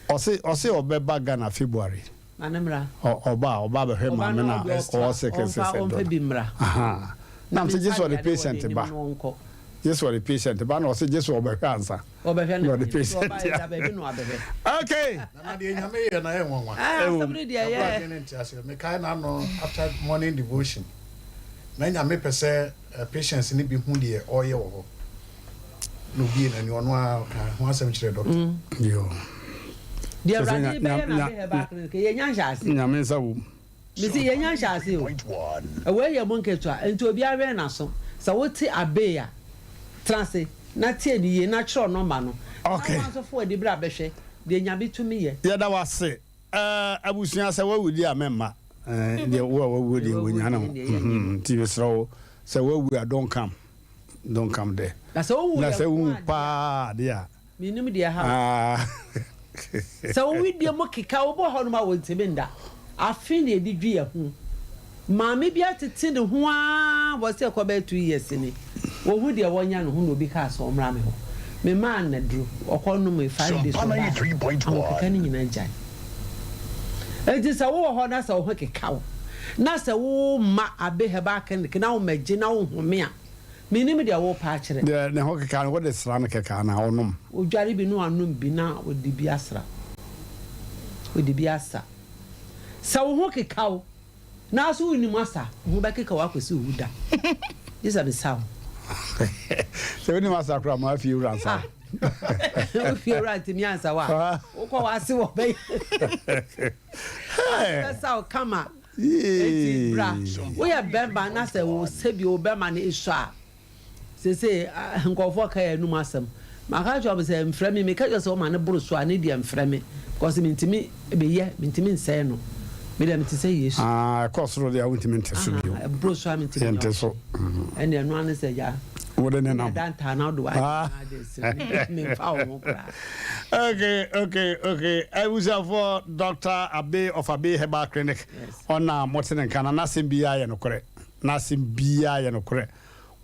ɔse ɔse ɔbɛba Ghana February ɔba a ɔba abɛhwɛ maame no a ɔwɔ sickle cell dɔ no ahaa na mese gye sɛ ɔde patient ba gye sɛ ɔde patient ba na ɔse gye sɛ ɔbɛhwɛ ansa na ɔde patient a okay. Nana deɛ nyame yɛ na ɛyɛ nwanwa. Ɛwɔ adwene nte aseɛ mekae na ano after morning devotion na nyame pɛ sɛ Patients no bi hu deɛ ɔreyɛ wɔ hɔ na obue n'ani ɔno ara ɔka ho asɛm kyerɛ doctor. Yoo. Deɛ Awurade bɛyɛ na Abbey Herbal Clinic yɛnya nhyɛase. Nyame nsa wom. Mese yɛnya nhyɛase o. Wei yɛ mo nketewa nti obiara wɛn n'aso. Sɛ wote Abbey a, tena ase na tie no yie na kyerɛw nɔmba no. Na wo ara nso fa w'ani bra bɛhwɛ deɛ Nyame tumi yɛ. Yɛda wo ase Eh abusua sɛ wawu deɛ a mɛmma eh deɛ wo a wawuo deɛ wɔnya ne ho nti mesrɛ wo sɛ wawu a don't come don't come there na sɛ wowu na sɛ wowu paa deɛ a menim deɛ ha ah. Sɛ wo wedeɛ mu keka wobɔ hɔ nom a wɔntumi nda afe na yɛde dwi yɛ ho Maame bi atete ne ho ara wɔ sɛ ɛkɔ bɛyɛ 2 years ni. Wɔhu deɛ wɔnya ne ho na obi kaa sɛ ɔmmra me hɔ. Memaa no aduro, ɔkɔ nomee 5 days ɔbaeɛ, ahokeka no nyinaa gyae. Enti sɛ wowɔ hɔ na sɛ wo ho keka wo na sɛ womma Abe Herbal Clinic na wommɛgye na wohome a, Mennim deɛ worepɛ akyerɛ. Deɛ ne ho keka no, wode sra no kɛkɛ anaa ɔnom? Ɔdware bi na wanom bi na ɔde bi asra. Ɔde bi asa. Sɛ wo ho keka wo, naaso wonnim asa, wo ho bɛkeka wo akɔsi owu da. Gye sɛ mesa wo. Sɛ wonim asa koraa ma afie wura nsa wo. Wo fie wura ntumi ansa wo a, wokɔ w'ase wɔ bɛyɛ. W'ase bɛsa wo kama. Enti bra. Woyɛ bɛrima na sɛ wo sɛbi wo bɛrima no esɔ a, Seesei nkurɔfoɔ ka yɛn anum asɛm. Maka akyerɛ wɔn sɛ mfrɛ me, meka kyerɛ sɛ wɔma no boro so a ne deɛ mfrɛ me because mentumi meyɛ, mentumi nsɛe no. Me deɛ mete sɛ Yesu. Ah, ɛkɔ soro deɛ a wontumi nte so bio. Aha, ɛboro so a mentumi nyɛ Yɛnte so. hwee. Ɛnna ɛno ara ne sɛ gya. Wode ne nam. Ɛda ntaa na wode w'adwene ade asi me memfa wo ho koraa. Okay, okay, okay. Abusuafoɔ, Doctor Abbey of Abbey Herbal Clinic, ɔna mote ne nka na n'asɛm biara yɛ nokorɛ. N'asɛm biara yɛ nokorɛ.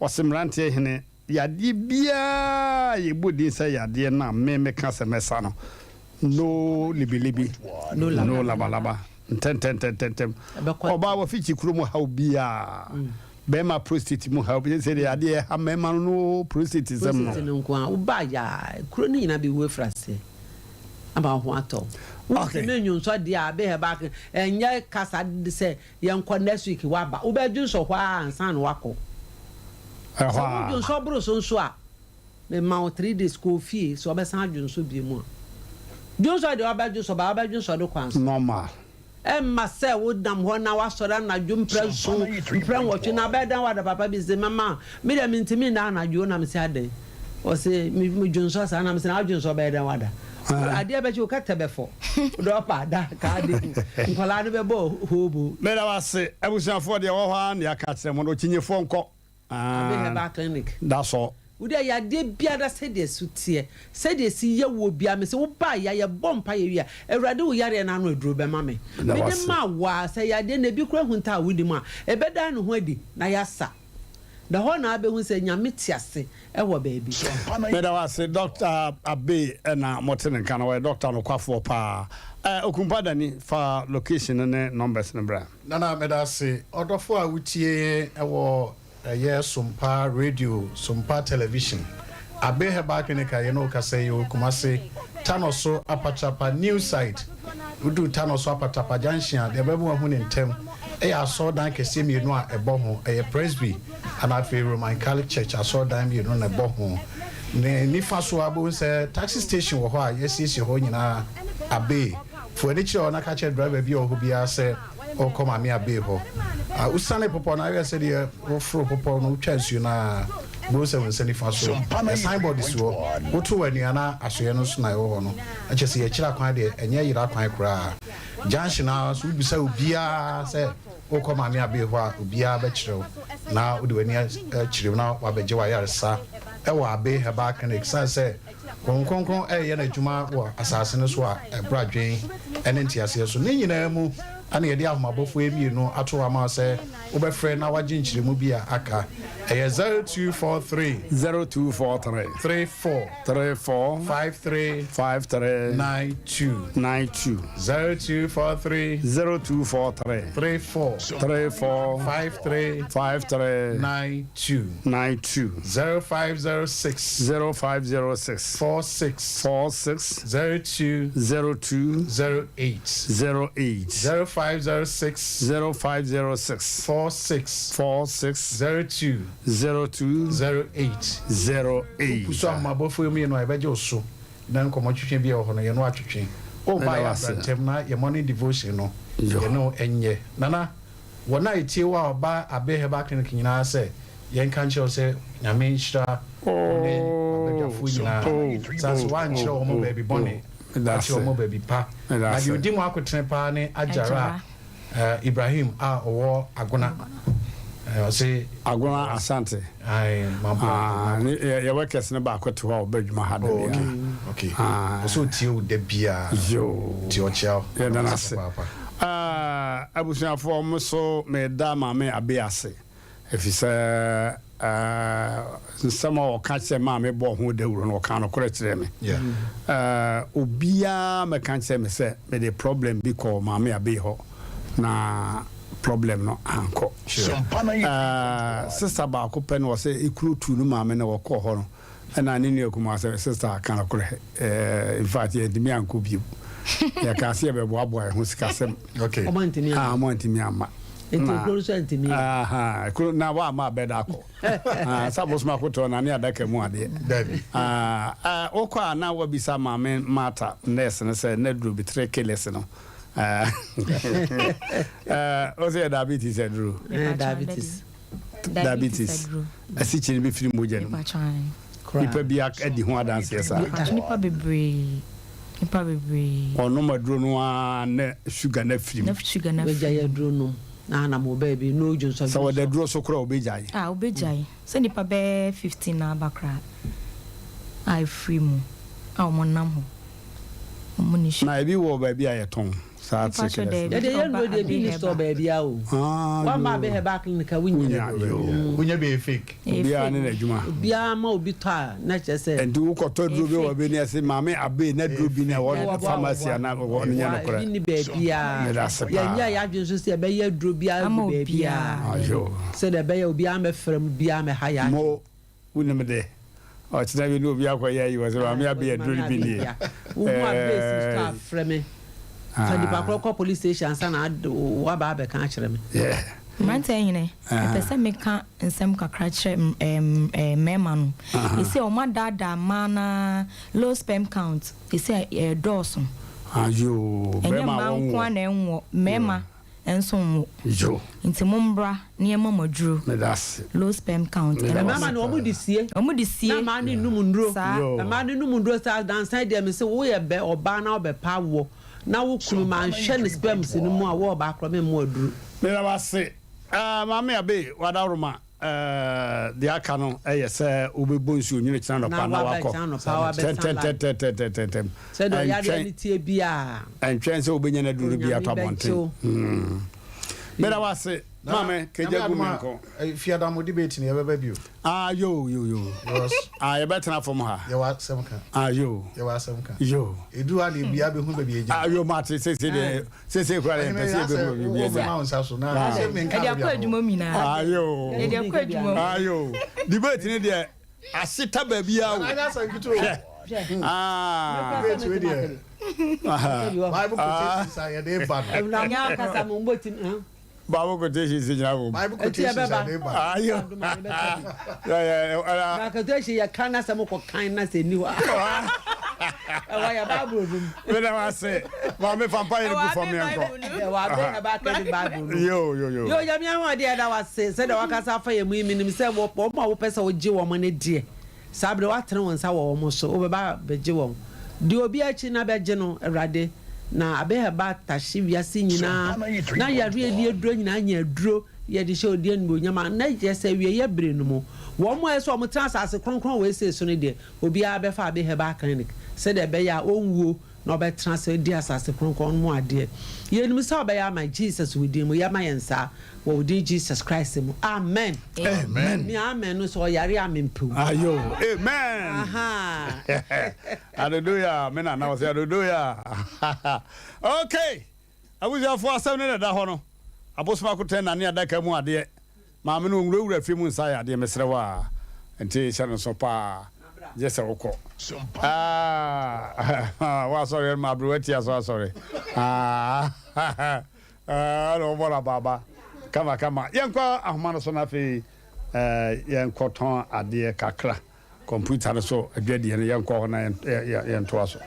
Ɔse mmeranteɛ hene, yadeɛ biara a yɛbɔ din sɛ yadeɛ no a me meka sɛ mɛsa no, no libilibi, no labalaba, ntɛntɛntɛntɛntɛm. Ɔbaa wafikyi kuro mu haw biara, bɛrima prostate mu haw, sɛ deɛ yadeɛ ɛha mmarima no no prostate nsɛm no. Prostate no nko ara, wobaa yaa, kuro no nyinaa bɛwu afiri aseɛ ama wo ho atɔ wo. Wontumi nnwonsɔ deɛ a, bɛhɛ baako, ɛnyɛ kasa sɛ Yɛnkɔ next week woaba. Wobɛdwonsɔ hɔ ara ansa na woakɔ. Ɛhɔ Sɛ ara. wodwonsɔ boro so nso a, mema wo 3 days kɔ fie sɛ wobɛsan adwonsɔ bio mu a. Dwonsɔ deɛ wobɛdwonsɔ but wobɛdwonsɔ de kwan so. Normal. Ɛmma sɛ wonam hɔ na woasɔre anadwo mprɛ nson, mprɛ nwɔtwe na abɛyɛ dɛn woada papa bi se mɛma me deɛ mentumi nna anadwo na mese adɛn? Ɔse me dwonsɔ saa na mese na wodwonsɔ bɛyɛ dɛn wada? Adeɛ bɛkye wo kɛtɛ bɛfɔ wode ɔpa ada ka ade hu nkwadaa no bɛbɔ hoobo. Meda wo ase abusuafoɔ deɛ ɛwɔ hɔ ara na yɛaka akyerɛ mo no okyinyefoɔ nkɔ Abe Herbal Clinic. Da sɔ. Wode yadeɛ biara sɛdeɛ ɛso teɛ, sɛdeɛ ɛsi yɛ woɔ biara, mese wo baa ya, yɛbɔ mpaeɛ wie a, Awurade wo yareɛ no ano aduro bɛma me. Meda wo Mede ase. ma wo ara, sɛ yadeɛ no ebi koraa hunta a wonim a, ɛbɛdan ne ho adi na yɛasa. Na hɔ na wobɛhu sɛ Nyame te ase wɔ baabi. Meda wo ase Doctor Abbey na mote ne nka no ɔyɛ doctor nokwafoɔ paa. Eh Okumpa Dani fa location no ne numbers no bra. Nana meda ase ɔdɔfo a wotie yɛn wɔ ɛyɛ Sompa radio, Sompa television, Abbey Herbal Clinic a yɛne wo kasa yi wɔ Kumasi, Tanoso Apatrapa new site. Woduru Tanoso Apatrapa junction a, deɛ ɛbɛma wahu no ntɛm yɛ asɔredan kɛseɛ mmienu a ɛbɔ ho, ɛyɛ Presby ɛna afei Roman Catholic Church asɔredan mmienu na ɛbɔ ho. Ne nifa so ara wobɛhu sɛ taxi station wɔ hɔ a yɛasiesie hɔ nyinaa Abbey. Fa w'ani kyerɛ hɔ na ka kyerɛ driver bi a ɔwɔ hɔ biara sɛ worekɔ Maame Abbey hɔ. Wosiane bepɔ no ayɛ sɛdeɛ woforo bepɔ no wotwa nsuo no ara, wobɛhu sɛ wo nsa nifa so yɛ signboard si hɔ. Woto w'ani a na asoeɛ no so na ɛwɔ hɔ no. Na kyerɛ sɛ yɛkyerɛ akwan deɛ, ɛnyɛ yera kwan koraa. Junction ara so wobisa obiara sɛ worekɔ Maame Abbey hɔ a, obiara bɛkyerɛ wo na wode w'ani akyerɛ mu na wabɛgye w'ayaresa wɔ Abbey Herbal Clinic. Sane sɛ Honhom Kronkron reyɛ n'adwuma wɔ asase no so a ɛbrɛ adwene ne nteaseɛ so. Ne nyinaa mu na yɛde ahomabɔfoɔ yi mmienu ato hɔ ama wo sɛ wobɛfrɛ na woagye nkyerɛmu bi a aka. Ɛyɛ 0243. 0243. 34. 34. 53. 53. 92. 92. 0243. 0243. 34. 34. 53. 53. 92. 92. 0506. 0506. 46. 46. 02. 02. 08. 08. 0506. 0506. 46. 46. 02. 02. 08. 08. Wopusu ahomabɔfoɔ yi mmienu a, yɛbɛgye wo so na nkɔmmɔ twetwe bi a ɛwɔ hɔ no, yɛne wo atwetwe. Woba Meda yɛ wo ase. abra ntɛm na yɛ morning devotion no, Yo. yɛne wo nyɛ. Nana, wɔn a ɛtie wo a wɔba Abbey Herbal Clinic nyinaa sɛ yɛnka nkyerɛ wo sɛ Nyame nhyira wo ne w'abadwafoɔ nyinaa. Sane sɛ woankyerɛ wɔn baabi bɔne, Meda ase. woakyerɛ wɔn baabi pa. Meda Na ase. deɛ ɔdi mu akotene paa ne Agyara Ibrahim a ɔwɔ Agona. Ɔse. Agona Asante. Aye, Mampong. Ah, ne yɛ yɛ workers no baako te hɔ a ɔba adwuma ha da Oh, biara. okay, okay. Ah. Ɔsɛ ɔtie wo da biara. Yoo. Nti ɔkyea wo. Yɛda no ase. Papaapa. Ah, abusuafoɔ, mo so meda Maame Abe ase. Efisɛ nsɛm a ɔka kyerɛɛ me a mebɔɔ ho dawuro no, ɔkaa nokorɛ kyerɛɛ me. Obiara mmɛka nkyerɛ me sɛ mede problem bi kɔɔ Maame Abey hɔ, na Problem no ankɔ. Ɛɛ sister baako pɛ na ɔsɛ ekuro tu no maame na wɔkɔɔ hɔ no ɛna ne nua kumaa sɛ sister aka nokorɛ ɛɛ in fact yɛntumi ankɔ bio. Yɛkaa sɛ yɛbɛboaboa yɛn ho sikasɛm. Okay. Ɔmo antumi amma. Ah, ɔmo antumi amma. Nti ekuro no nso antumi amma. Aha, ekuro na wamma abɛda akɔ. Ah, sɛ abosom akotɔ na ne adaka mu adeɛ. Dabi. Ah, eh, wokɔ a na wabisa maame Martha nurse no sɛ na duro bi three killers no. Eh, eh, wo sɛ yɛ diabetes aduro? Eh, diabetes. Diabetes. Asikyire no bɛfiri mogya no mu. Nipa bi adi ho adanseɛ saa. Nipa bebree. Nipa bebree. Ɔnom aduro no ara na sugar no afiri mu. Na sugar no afiri mu. Wagyae aduro nom na anam wɔ baabi na ɔdwo nsɔ. Sɛ ɔda aduro so koraa a ɔbɛgyae. Ah ɔbɛgyae. Sɛ nipa bɛyɛ 15 na aba koraa a afiri mu a wɔn nam hɔ. Wɔn nni Na ebi wɔ baabi a yɛtɔn saa Mepakyɛw trickless no. daabi, Yɛde yɛ ɔba nnuro deɛ ebi Abbey nni store Herbal. baabiara o. Ah, Woamma Abbey yoo. Herbal Clinic a wonnya Wonya, bi. yoo. Wonya bi yɛ fake. Ɛyɛ Obiara fake. ne n'adwuma. Obiara ma obi tɔ a na kyerɛ sɛ. Nti wokɔtɔ aduro bi Ɛyɛ wɔ fake. baabi na yɛse maame Abbey na aduro bi na ɛwɔ Wɔboa pharmacy wɔboa anaa wɔ no nyɛ wɔboa nokorɛ. ebi nni baabiara. Meda ase paa. Yɛnyɛɛ yɛn adwene nso sɛ yɛbɛyɛ aduro biara Ama agu obiara. baabiara Ah, yoo. sɛdeɛ ɛbɛyɛ a obiara mmɛfra mu biara mmɛha yɛn adwene. Mo. Wonim de, ɔkyena bi ne obi akɔyɛ ayi wɔ sɛ maame abe aduro no bi nie. Wohu abe si so a frɛ me. Fa nipa korɔ kɔ police station ansa na woaba abɛka akyerɛ me. Mmeranteɛ hene, mepɛ sɛ meka nsɛm kakra kyerɛ mmarima no. Seesei wɔadaadaa mmaa no ara, low sperm count, seesei ɛredɔɔso. Ɛnyɛ mmaa nko ara na ɛnwoɔ, mmarima. nso nwo. Yo. Nti mo mbra na yɛma mo aduro. Medase. Low sperm count. Medase Mmarima no wɔn de sie. Wɔn de sie. Na mmaa no num nnuro. Saa. Yo. Mmaa no num nnuro saa dansa yi deɛ me se wo yɛ bɛ ɔbaa na wo bɛ pa awoɔ na wo kunu ma nhwɛ ne sperms no mu a wo ɔbaa korɔ me mmo aduro. Meda wo ase eh, Maame Abe Wadaworoma. Deɛ aka no yɛ sɛ wobɛbɔ nsuo nwene kyena anɔpa na wakɔ tɛntɛntɛntɛntɛntɛm. Ɛntwɛn sɛ wobɛnya no aduro no bi atɔ abɔnten. Meda wo ase maame kagya gu me nko. Fiada mo debate no yɛbɛba bio. Ah yo yo yo. Ah yɛbɛtena fam ha. Yɛwɔ asɛm ka. Ah yo. Yɛwɔ asɛm ka. Yo. Edu ha na ebia bɛhu baabi egyina. Ah yo mate sese deɛ Sese kura yɛn pɛ sɛ yɛbɛhu baabi obi agya. Yɛde akɔ adwuma mu nyinaa. Ayo. Yɛde akɔ adwuma mu. Ayo. Debate ne deɛ aseta baabi a o. Hwɛ. Ah. Debate wei deɛ. Bible quotations a yɛde ba no. Ɛnyɛ akasa mo mbɔ tim. Bible quotations nyinaa wɔ mu. Bible quotations a yɛde ba. Ayo. Na quotation yɛ kan na sɛ mo kɔ kan na sɛ ni hɔ. Ɛwɔ yɛ Bible no mu. Meda wo ase. Maame fa mpa yɛ gu fam yɛn kɔ. Ɛwɔ abe ɛba akɛde Bible no. Yo yo yo. Yo Nyame ahoɔden yɛda wo ase sɛdeɛ wakasa afa yɛn mu yi menim sɛ wɔn a wopɛ sɛ wogye wɔn no deɛ Saa bere woatene wo nsa wɔ wɔn so, wobɛba abɛgye wɔn. Di obi akyi na bɛgye no, Awurade. Na abɛhɛba atahye wiase nyinaa, na yareɛ nni aduro nyinaa anya aduro, yɛde hyɛ wo din animuonyam a, na kyerɛ sɛ awieeɛ bere no mu, wɔn a ɛsɛ sɛ wɔtena asase kronkron wei sei so no deɛ, obiara bɛfa Abe Herbal Clinic sɛdeɛ ɛbɛyɛ a ɔnwuo na ɔbɛtena ase adi asase kronkron no mu adeɛ. Yɛnim sɛ wobɛyɛ ama Jesus wo din mu, yɛ ma yɛn saa. Wɔ wo din Jesus Christ mu amen. Amen. Me amen no sɛ ɔyare a mempew. Ayo amen. Hallelujah me nana ɔsɛ hallelujah. Okay abusuafo asɛm no na ɛda hɔ no abosom akotɛn nane adaka mu adeɛ maame no ɔnwurawura fie mu nsa yɛ adeɛ mesrɛ wo a nti hyɛ no nso paa gye sɛ wokɔ ah woasɔre ma aberewa tia so asɔre ah Ɛɛ na wɔbɔ no abaaba kama kama. Yɛnkɔ ahoma no so na afei ɛɛ yɛnkɔtɔn adeɛ kakra. Kɔmputa no so adwadie no yɛnkɔ hɔ na yɛntoa so.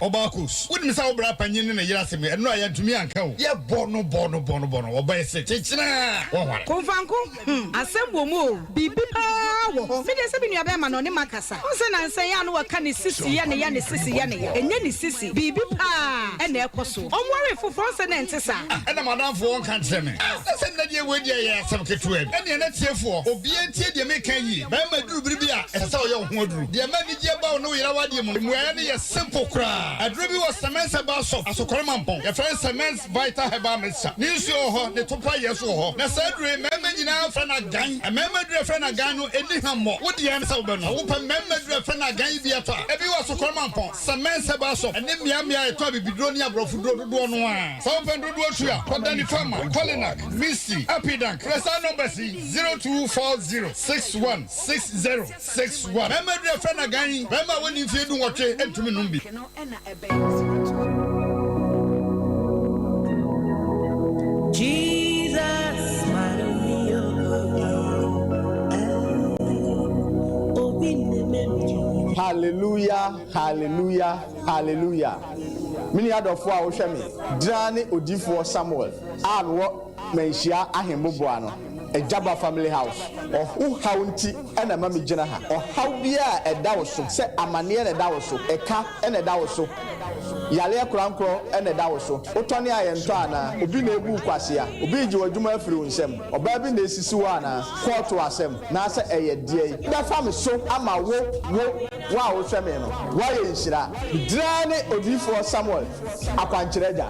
Ɔbaa Kos, wonim sɛ wo bra panyin ne ne yere asɛm yi, ɛno a yɛantumi anka o. Yɛbɔ no bɔ no bɔ no bɔ no, ɔbɛyɛ se kyekyena a, wɔnware. Komfanko, hmm, asɛm wɔ mu o, biribi paa wɔ hɔ. Me deɛ sɛ me nua bɛɛma no ɔne makasa. Wohu sɛ nansa yi a na wɔka ne sisi yɛ ne ya, ne sisi yɛ ne ya. Ɛnyɛ ne sisi, biribi paa na ɛkɔ so. Ɔnwaree foforɔ, wohu sɛ na ɛnte saa. Ah, ɛna m'adamfo ɔnka nkyerɛ me. Ah, na sɛ nnɛ deɛ wei deɛ ɛyɛ asɛm ketewa bi. Ɛnneɛ na tiefoɔ, obiara ntie deɛ meka yie. Barima, ɛduru bere bi a, ɛsɛ sɛ ɔyɛ wo ho aduru. Deɛ ɛma anigyeɛ ba wo ne wo yere awadeɛ mu no, mmuaeɛ no yɛ simple koraa. paa. Aduro bi wɔ Semens Herbal Soap, Asokore Mampɔn. Yɛfrɛ no Semens Vital Herbal Mixture. Ne nsuo wɔ hɔ, ne topa yɛ nso wɔ hɔ. Na saa aduro yi, mmarima nyinaa frɛ no agan. Mmarima aduro a yɛfrɛ no agan no, ɛnni hwammɔ. Wo deɛ ne sɛ wobɛnom. Sɛ wopɛ mmarima aduro a yɛfrɛ no agan yi bi atɔ a, ebi wɔ Asokore Mampɔn, Semens Herbal Soap, ne mmeammea a yɛtɔn abibiduro ne aborɔfoduro dodoɔ no ara. Sɛ wopɛ dodoɔ tu a, kɔ Danny Pharma, Kolinak, Misty, Apidank. Frɛ saa numbers yi, 0240 61 60 61. Mmarima aduro a yɛfrɛ no agan yi, barima a wonni mfeɛ dunwɔtwe ntumi nnom bi. Hallelujah, hallelujah, hallelujah. Me nua dɔfo a wohwɛ me, gyina ne odiyifoɔ Samuel a mewɔ Manhyia Ahemmoboa no, Agyaba Family House. Wo haw nti na ɛma migyina ha. Ɔhaw biara a ɛda wo so, sɛ amaneɛ na ɛda wo so, ɛka na ɛda wo so, yareɛ korankorɔ na ɛda wo so, wotɔne a yɛntɔ anaa, obi na ebu wo kwasea, obi regye w'adwuma afiri wo nsam, ɔbaa bi na esisi wo anaa, kɔɔto asɛm, naasɛ ɛyɛ deɛn, bɛfa me so ama wo, wo, wo a wohwɛ me no, woayɛ nhyira. Gyina ne Odiyifoɔ Samuel. Akwankyerɛ Agya.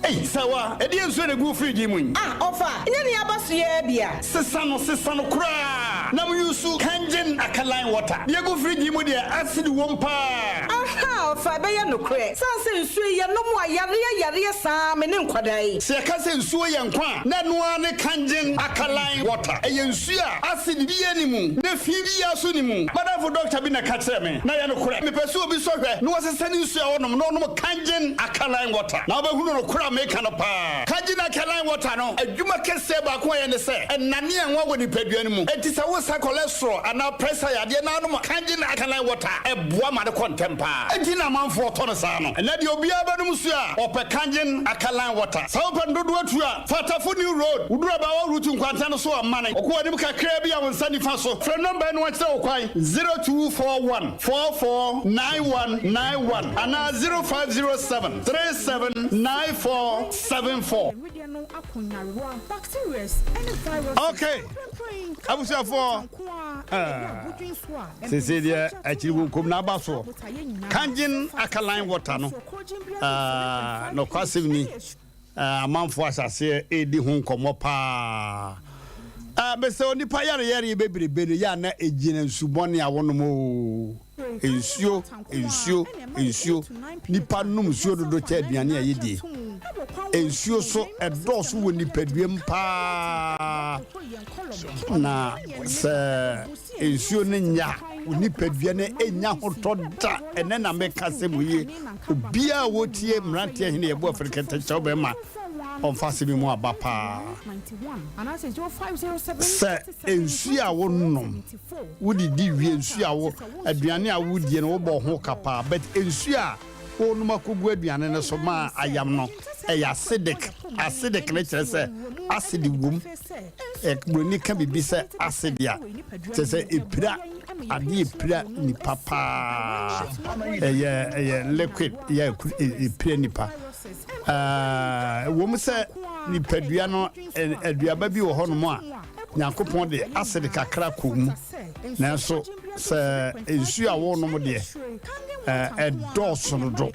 Ei, Sawa, ɛdeɛn nsuo na ɛgu wo fridge yi mu yi? Ah, ɔfa, nyɛ nea aba so yi ara bi a. Sesa no, sesa no koraa na mo use Kangen alkaline water. Deɛ ɛgu fridge yi mu deɛ, acid wom paa. Ahaa, ɔfa, ɛbɛyɛ nokorɛ. Sane sɛ nsuo yi, yɛnom a, yareɛ yareɛ saa me ne nkwadaa yi. Sɛ yɛka sɛ nsuo yɛ nkwa a, na ɛno ara ne Kangen alkaline water. Ɛyɛ nsuo a acid biara nni mu, na fi biara nso nni mu. M'adamfo dɔkta bi na ɛka kyerɛɛ me, na ɛyɛ nokorɛ. Mepɛ sɛ obi sɔ hwɛ na ɔsesa ne nsuo a ɔnom na ɔnom Kangen alkaline water, na wobɛhunu nokorɛ a meka no paa. Kangen alkaline water no, adwuma kɛseɛ baako a ɛyɛ ne sɛ, ɛnane anwa wɔ nipadua no mu. Enti sɛ woresa cholesterol anaa pressure yadeɛ na wonom Kangen alkaline water a, ɛboa ma no kɔ ntɛm paa. Enti na amanfoɔ tɔ no saa no. Ɛnnɛ deɛ obiara bɛnom nsuo a, ɔpɛ Kangen alkaline water. Sɛ wopɛ no dodoɔ tu a, Fa Tafo New Road, woduru Abawa Route nkwanta no so a, mane kɔ w'anim kakraa bi a wo nsa nifa so. Frɛ nɔmba yi na wɔnkyerɛ wo kwan, 0241 44 9191 anaa 0507 37 94 74. Ok, abusuafoɔ, seesei deɛ akyiri wonkom na aba soɔ. Kangen alkaline water no, nokwasɛm ni. Amanfoɔ ahyɛ aseɛ redi ho nkɔmmɔ paa. Mesɛ onipa yareyare bebrebe no yɛ a na ɛgyina nsu bɔne a wonom oo. Nsuo, nsuo, nsuo. Nipa nom nsuo dodo kyɛ aduane a yɛdie. Nsuo so ɛdɔɔso wɔ nipaduam paa. Na sɛ nsuo no nyɛ a, wo nipadua no ɛnya hotɔ da. Ɛnɛ na meka sɛ mu yie. Obiara a ɔtie mmeranteɛ hene yɛbɔ afiri kɛtɛkyɛw bɛma ɔmfa asɛm yi mu aba paa. Sɛ nsuo a wonom, wodidi wie nsuo a wo aduane a wodie no wobɔ ho ka paa but nsuo a wonom akɔgu aduane no so ma ayam no ɛyɛ acidic. Acidic no kyerɛ sɛ acid wom. Buroni ka biribi sɛ acid a, kyerɛ sɛ ɛpira adeɛ ɛpira nipa paa. Ɛyɛ ɛyɛ liquid yɛ ɛpira nipa. Ɛwom sɛ nipadua no aduaba bi wɔ hɔnom a Nyankopɔn de acid kakra kɔ mu, nanso sɛ nsuo a wonom deɛ ɛdɔɔso dodo.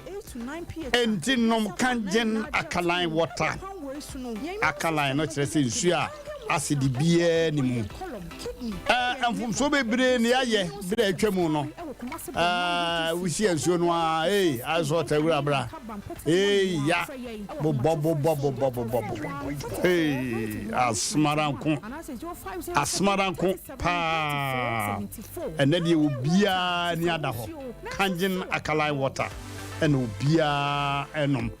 Enti nom Kangen alkaline water. Alkaline no kyerɛ sɛ nsuo a acid biara nni mu. Mfomsoɔ bebree na yɛayɛ berɛ a atwa mu no. Wohyia nsuo no a, ei, ayɛ sɛ ɔta wura bra. Ei, ya, bobɔ, bobɔ, bobɔ, bobɔ, bobɔ. Ei, asomara nko, asomara nko paa. Ɛnɛ deɛ obiara ani ada hɔ. Kangen alkaline water ɛna obiara ɛnom.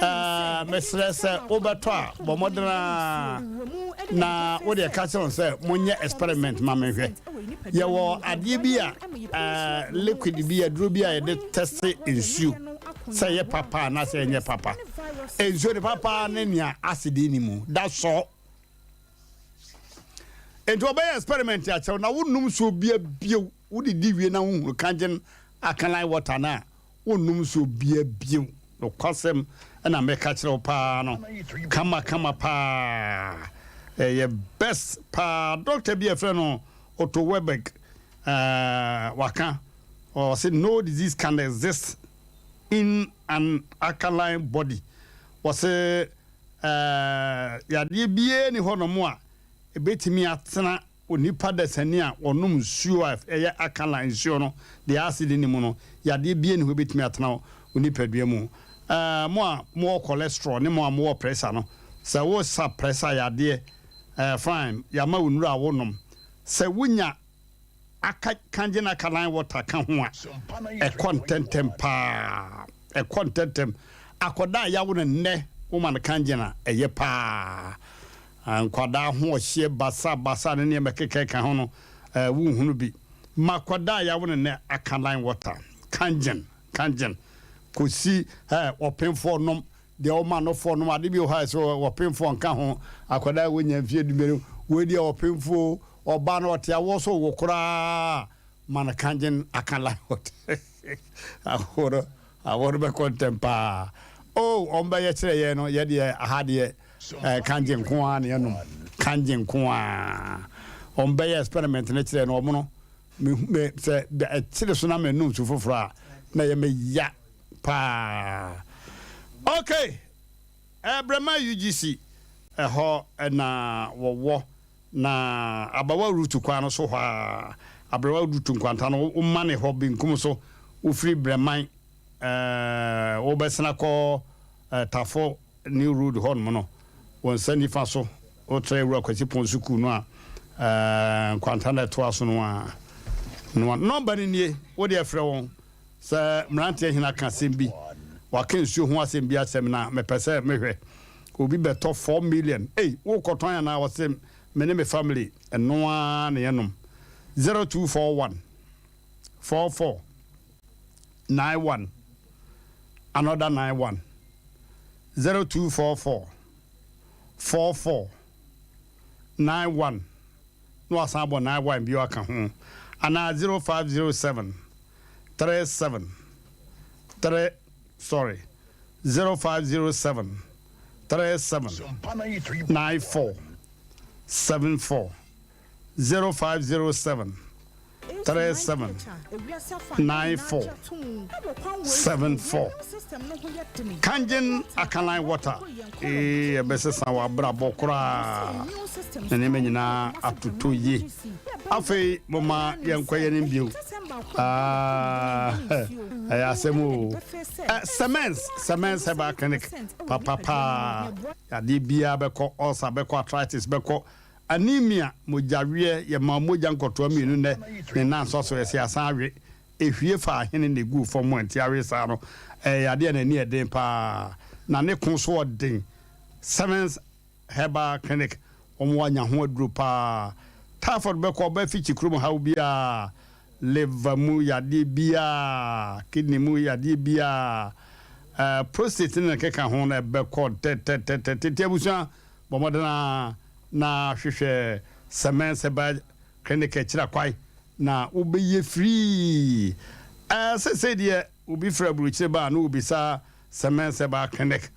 Ɛɛ mesrɛ sɛ wobɛtɔ a bɔ mmɔden ara na wode ɛka kyerɛ wɔn sɛ monyɛ experiment ma menhwɛ. Yɛwɔ adeɛ bi a ɛɛ liquid bi aduro bi a yɛde tɛste nsuo sɛ ɛyɛ papa anaasɛ ɛnyɛ papa. Nsuo de papa ne nea acid nni mu da sɔ. Nti wɔbɛyɛ experiment akyerɛw na wonnom nsuo bia bio. Wodidi wie na wohunu kangen alkaline water no a, wonnom nsuo biara bio. Nokwasɛm na meka kyerɛ wo paa no, kama kama paa. Ɛyɛ best paa. Doctor bi a yɛfrɛ no. Otto Warburg waka, ɔse no disease can exist in an alkaline body. Ɔse yadeɛ biara nni hɔnom a ɛbɛtumi atena onipa dasani a ɔnom nsuo a ɛyɛ alkaline nsuo no, deɛ acid nni mu no, yadeɛ biara nni hɔ a ɛbɛtumi atena wo nipadua mu. Mo a mowɔ cholesterol ne mo a mowɔ pressure no, sɛ wosa pressure yadeɛ, fine, yɛama wo nnuro a wonom. Sɛ wonya aka kangen alkaline water ka ho a, ɛkɔ ntɛntɛm paa. Ɛkɔ ntɛntɛm. Akwadaa a yɛawo no nnɛ, woma no kangen a, ɛyɛ paa. Nkwadaa ho ɔhyeɛ basabasa ne nneɛma ɛkeka ho no, wonhunu bi. Ma akwadaa a yɛawo no nnɛ alkaline water, kangen, kangen, kɔsi ɔpemfoɔ nom, deɛ ɔma no foɔ nom, ade bi wɔ hɔ a ɛsɛ ɔpemfoɔ nka ho, akwadaa a wɔnya mfeɛ dumienu, wei deɛ ɔpemfoɔ o, ɔbaa no ɔte awoɔ so wo koraa ma no kangen alkaline water. Awoɔ no, awoɔ no bɛkɔ ntɛm paa. Oh, wɔn bɛyɛ kyerɛ yɛn no, yɛ deɛ aha deɛ eh, kangye nko ara na yɛnom. Kangye nko ara. Wɔn bɛyɛ experiment no kyerɛ no, wɔn no, me, me, sɛ ɛkyere so na menom nsu foforɔ a, na ɛyɛ me ya paa. Okay, eh, Brɛma UGC, ɛhɔ na wɔwɔ. Na abawa Rut kwan no so hɔ ara, aberewa Rut nkwanta no, womane hɔ benkum so, wofiri Brɛman wobɛsene akɔ Tafo New Road hɔnom no, wo nsa nifa so, wotra Awura Kwasi Pɔn Sukuu no a, nkwanta no a ɛtoa so no ara no. Nɔmba no nie, wo deɛ frɛ wɔn. Sɛ mmeranteɛ hene aka asɛm bi, waka nsuo ho asɛm bi akyerɛ me na mepɛ sɛ mehwɛ. Obi bɛtɔ 4 million, ei, worekɔtɔn anaa? Ɔse me ne me family, ɛno ara na yɛnom. 0241 44 91 another 91 0244 44 91 na wasan abɔ 91 bio aka ho anaa 0507 37 3 sorry 0507 37 94 74 0507 37 94 74. Kangen alkaline water ee ɛbɛsesa w'abrabɔ koraa na nneɛma nyinaa atotɔ yie. Afei moma yɛnkɔ yɛn anim bio. Ah, ɛyɛ asɛm o. Eh, Semens, Semens Herbal Clinic, papapaa. Yadeɛ biara bɛkɔ, ulcer bɛkɔ, arthritis bɛkɔ, anemia, mogyaweɛ, yɛma mogya nkɔtoa mmienu nnɛ, ne nan sɔ so, yɛsɛ yɛasan awe. Ehwie fa ahene na eguu fam a nti awe saa no, ɛyɛ yadeɛ a n'ani yɛ den paa, na ne ko so ɔden. Semens Herbal Clinic, wɔn anya ho aduro paa. Typhoid bɛkɔ, ɔbaa fikyi kurom haw biara, liver mu yadeɛ biara, kidney mu yadeɛ biara, eh, prostate ne ne keka ho no ɛbɛkɔ tɛtɛtɛtɛ. Tete abusua, bɔ mmɔden ara na hwehwɛ Semens Herbal Clinic akyiri akwae na wobɛyɛ firii. Eh, seesei deɛ obi firi aburokyire ba a na obisa Semens Herbal Clinic.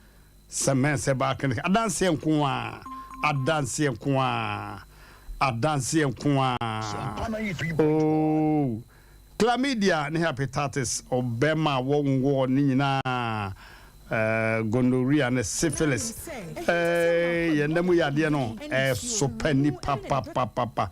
Semens Herbal Clinic, adanseɛ nko ara, adanseɛ nko ara, adanseɛ nko ara. Oh, chlamydia ne hepatitis, ɔbɛma a wɔnwoɔ ne nyinaa, eh, gonorrhea ne syphilis, eh, yɛn nna mu yadeɛ no, ɛsopa nipa papapapa.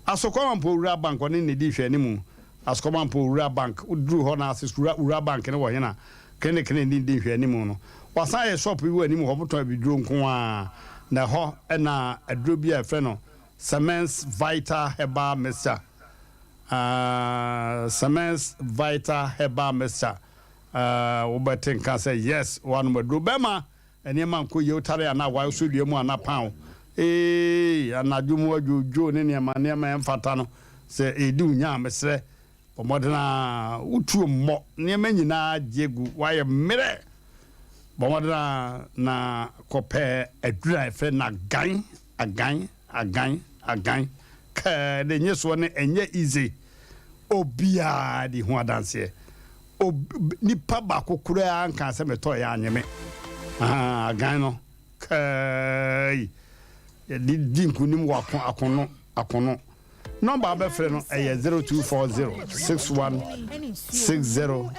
Asokɔmampo Wura Bank, ɔne ne di nhwɛanimu. Asokɔmampo Wura Bank, woduru hɔ na ase Wura, Wura Bank no wɔ hena? Clinic no a ɛne di nhwɛanimu no, wɔasan ayɛ shop bi wɔ anim hɔ, wɔtɔn abiduro nko ara, na ɛhɔ na aduro bi a yɛfrɛ no Semens Vital Herbal Mixture, uh, Semens Vital Herbal Mixture, uh, wobɛte nka sɛ yes, woanom aduro. Bɛrima, nneɛma nkɔ yie, wotare anaa wae, wosɔ dua mu anaa paw, ee, anadwo mu adwodwo ne nneɛma nneɛma ɛmfata no, sɛ ɛredi wo nya a, mesrɛ, Bɔ mmɔden ara wotuo mmɔ nneɛma nyinaa gye gu woayɛ mmerɛ. Bɔ mmɔden ara na kɔpɛ aduru a yɛfrɛ no agan, agan, agan, agan. Kɛɛ de nye soɔ no ɛnyɛ easy. Obiara di ho adanseɛ. Ob, nipa baako koraa nkaa sɛ metɔeɛ anye me. Ahaa, agan no, kɛɛi, yɛde di nkunim wɔ ako, akono, akono. Nɔmba a wobɛfrɛ no ɛyɛ 0240 61 60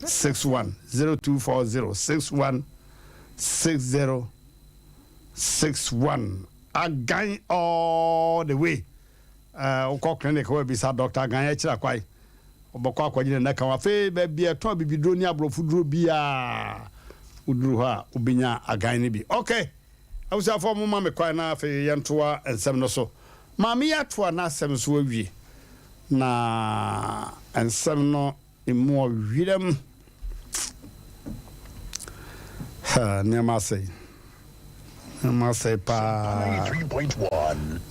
61, 0240 61 60 61. Agan all the way. Eh, wokɔ clinic hɔ abisa Dr. Agan akyira kwae. Wobɛkɔ akɔgye ne nɛka ho. Afei baabi a ɛtɔn abibiduro ne aborɔfo duro biara, woduru hɔ a wobɛnya agan no bi. Okay, abusuafoɔ momma me kwan na afei yɛntoa nsɛm no so. Maame yi atoa n'asɛm so awie, na nsɛm no emu ɔwerɛm. Ha, nneɛma asɛe. Nneɛma asɛe paa.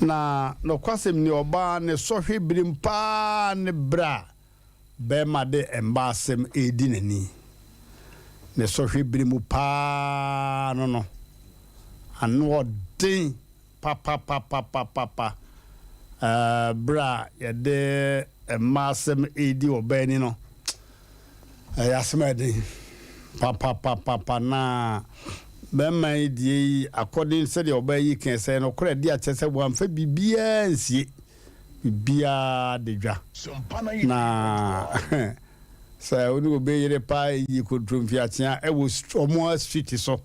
Na nokwasɛm ni, ɔbaa ne sɔhwɛ birim paa ne berɛ a bɛrima de mma asɛm redi n'ani. Ne sɔhwɛ bere mu paa no no, ano ɔden papapapapapa. Bere a yɛde mma asɛm redi ɔbaa ani no, ɛyɛ asɛm a ɛden papapapapa. Na bɛrima yi deɛ yi, according sɛdeɛ ɔbaa yi ka sɛ nokorɛ de akyɛ sɛ wɔamfa biribiara nsie. Biribiara da dwa. Na sɛ wo ne obi yere paa yi kontromfiakyea wɔ wɔn street so.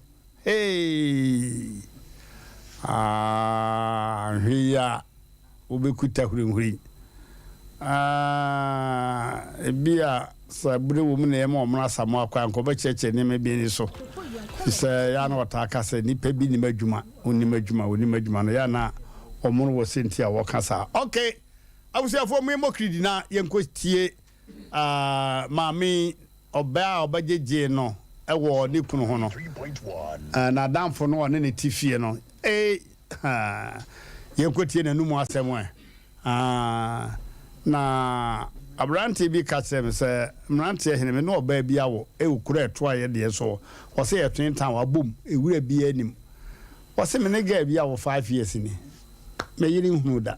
Hey! Ah, nhwɛ yi a wobɛkuta hurihuri. Ah, ebi a sɛ bere wɔ mu na yɛma wɔn asamoa kwan nka wɔbɛkyerɛkyerɛ nneɛma bi ani so. Sɛ yɛ a na wɔtaa ka sɛ nnipa bi nim adwuma. Wonim adwuma, wonim adwuma no, yɛ a na wɔn wɔ sɛnti a wɔka saa. Ok, abusuafoɔ mo yɛmmɔ kiridi na yɛnkɔ tie uh, maame yi, ɔbaa a ɔbɛgyegyee no wɔ ne kunu ho no, uh, n'adamfo no ɔne ne te fie no, ee, uh, yɛnkɔ tie n'anum asɛm ɛ. Ah, na aberanteɛ bi ka kyerɛɛ me sɛ, Mmeranteɛ hene, me ne ɔbaa bi awo wɔ kuro a ɛto ayɛ deɛ so. Ɔse yɛ twin town, abom, ewura biara nnim. Ɔse me ne girl bi awo five years ni. Me yere nhunuu da.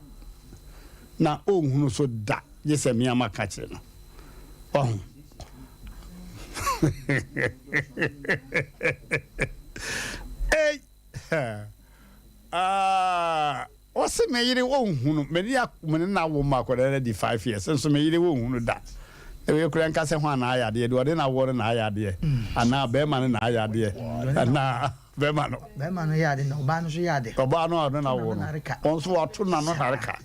Na ɔnhunu so da, gye sɛ me ara maka akyerɛ no. Wahu? Ei! Ah! Ɔse me yere ɔnhunu me ne me ne no awo ma akwadaa no adi five years nso me yere ɔnhunu da. Na wei koraa nka sɛ hwan na ayɛ adeɛ deɛ ɔde no awoɔ no na ayɛ adeɛ anaa bɛrima no na ayɛ adeɛ anaa bɛrima no. Bɛrima no yɛ ade na ɔbaa no nso yɛ ade. Ɔbaa no a ɔne no awoɔ no ɔno nso wato n'ano nareka.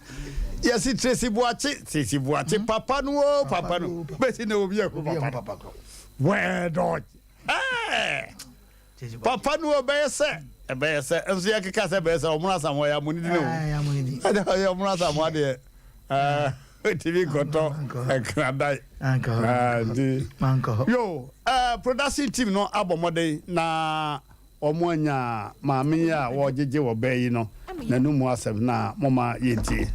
Yɛsi Tracy Boakye Tracy Boakye papa no o papa no bɛsi na obi ahu papa no. Wɛɛdɔɔgye ɛɛ. Papa no ɔbɛyɛ sɛ ɛbɛyɛ sɛ nso yɛ keka sɛ ɛbɛyɛ sɛ ɔmono asamoa yɛ amoni di ne o ɛdɛ ɔyɛ ɔmono asamoa deɛ ɛɛ otimi nkɔtɔ nkradan nti yo ɛɛ production team no abɔ mmɔden na wɔn anya maame yi a wɔgyegye wɔ bɛɛ yi no n'anum mu asɛm na moma yɛntie.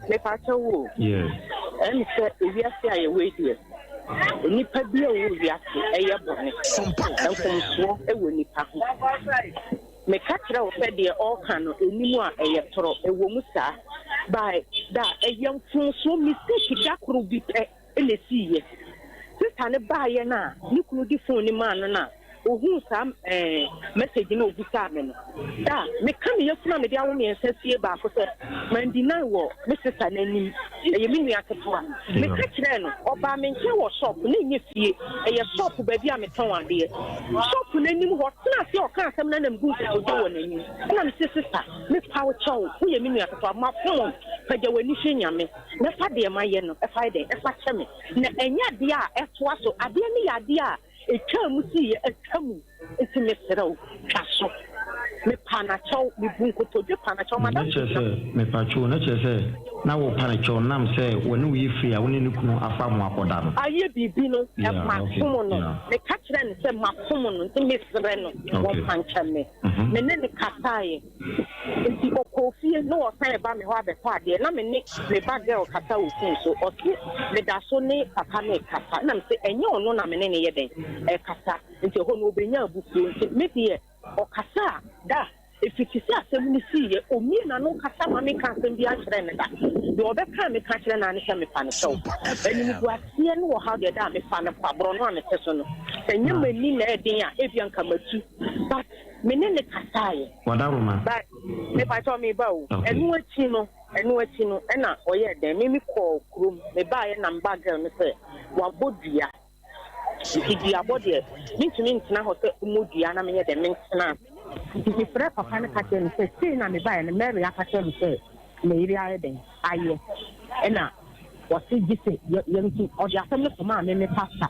Mepakyɛw o, ɛyɛ me sɛ ewiase a yɛwɔ yi deɛ, nnipa bi a wɔwɔ wiase ɛyɛ bɔne, mfomsoɔ wɔ nnipa ho. Meka kyerɛ wo sɛ deɛ ɔreka no ɛnim a ɛyɛ torɔ, ɛwɔ mu saa, by da ɛyɛ mfomsoɔ mistake da koro bi pɛ. na esiiɛ. Sista no baeɛ no a ne kunu de phone no maa no no a ohuu saa ɛɛ message no a obisaa me no, da a meka me yafunu a mede awo mmiɛnsa sie baako sɛ mandeny wɔ me sista no anim, ɛyɛ me nua ketewa. Meka kyerɛɛ no, ɔbaa me nkyɛn wɔ shop, na ɛnyɛ fie, ɛyɛ shop baabi a metɔn adeɛ. Shop no anim hɔ, ɔtena ase a ɔka asɛm no na megu nkotodwe wɔ n'anim. Ɛna mese, sista, mepa wo kyɛw, woyɛ me nua ketewa, mafom wo, pagya w'ani hwɛ Nyame. Na fa deɛ mayɛ no fa yɛ dɛn? Fa kyɛ me. Na ɛnyɛ adeɛ a ɛtoa so. Adeɛ no yɛ adeɛ a ɛtwaa mu siiɛ, atwa mu. Nti mesrɛ wo, twa so. Mepaa no akyɛw, mebuu nkotodwe paa no akyɛw. Na Madam kyerɛ sɛ, mepakyɛw, na kyerɛ sɛ, na wopa no kyɛw nam sɛ wɔne wo yɛ firi a wo ne ne kunu afa ho akɔda no. Ayɛ biribi no, Yeah, okay, mafom no. yeah. Meka kyerɛɛ no sɛ mafom no, nti mesrɛ no, Okay. wɔmfa nkyɛ me. Mhm. Me ne no kasaeɛ. Nti ɔkɔɔ fie na ɔsan reba me hɔ abɛtɔ adeɛ na me ne me ba girl kasa wɔ phone so ɔse meda so ne papa no rekasa na mese ɛnyɛ ɔno na me ne no yɛ dɛn ɛkasa nti ɛhɔ no ɔbɛnya abufuo nti me deɛ ɔkasa a da ɛfiti sɛ asɛm no siiɛ ɔmie n'ano kasa ma menka asɛm biara nkyerɛ no da deɛ ɔbɛka a meka kyerɛ no ara ne sɛ mepa no kyɛw animguaseɛ ne ɔhaw deɛ da a mefa no kwa borɔno a mete so no sɛ nyɛ m'ani na ɛden a ebia nka matu but Me ne no kasaeɛ. Wadaroma. But. Mepakyɛw meba o. Ɛno akyi no, ɛno akyi no ɛna ɔyɛɛ dɛn? Me me kɔɔ kurom, me baeɛ na me ba girl no sɛ wabɔ dua. Nti duabɔ deɛ mentumi ntena hɔ sɛ ɔmmɔ dua na menyɛ dɛn mentena ase. Nti mefrɛɛ papa no ka kyerɛɛ no sɛ sei na mebaeɛ no Mary aka kyerɛ me sɛ me yere ayɛ dɛn ayɛ ɛna ɔse gye sɛ yɛ yɛ nti ɔde asɛm no kɔmaa me me pastor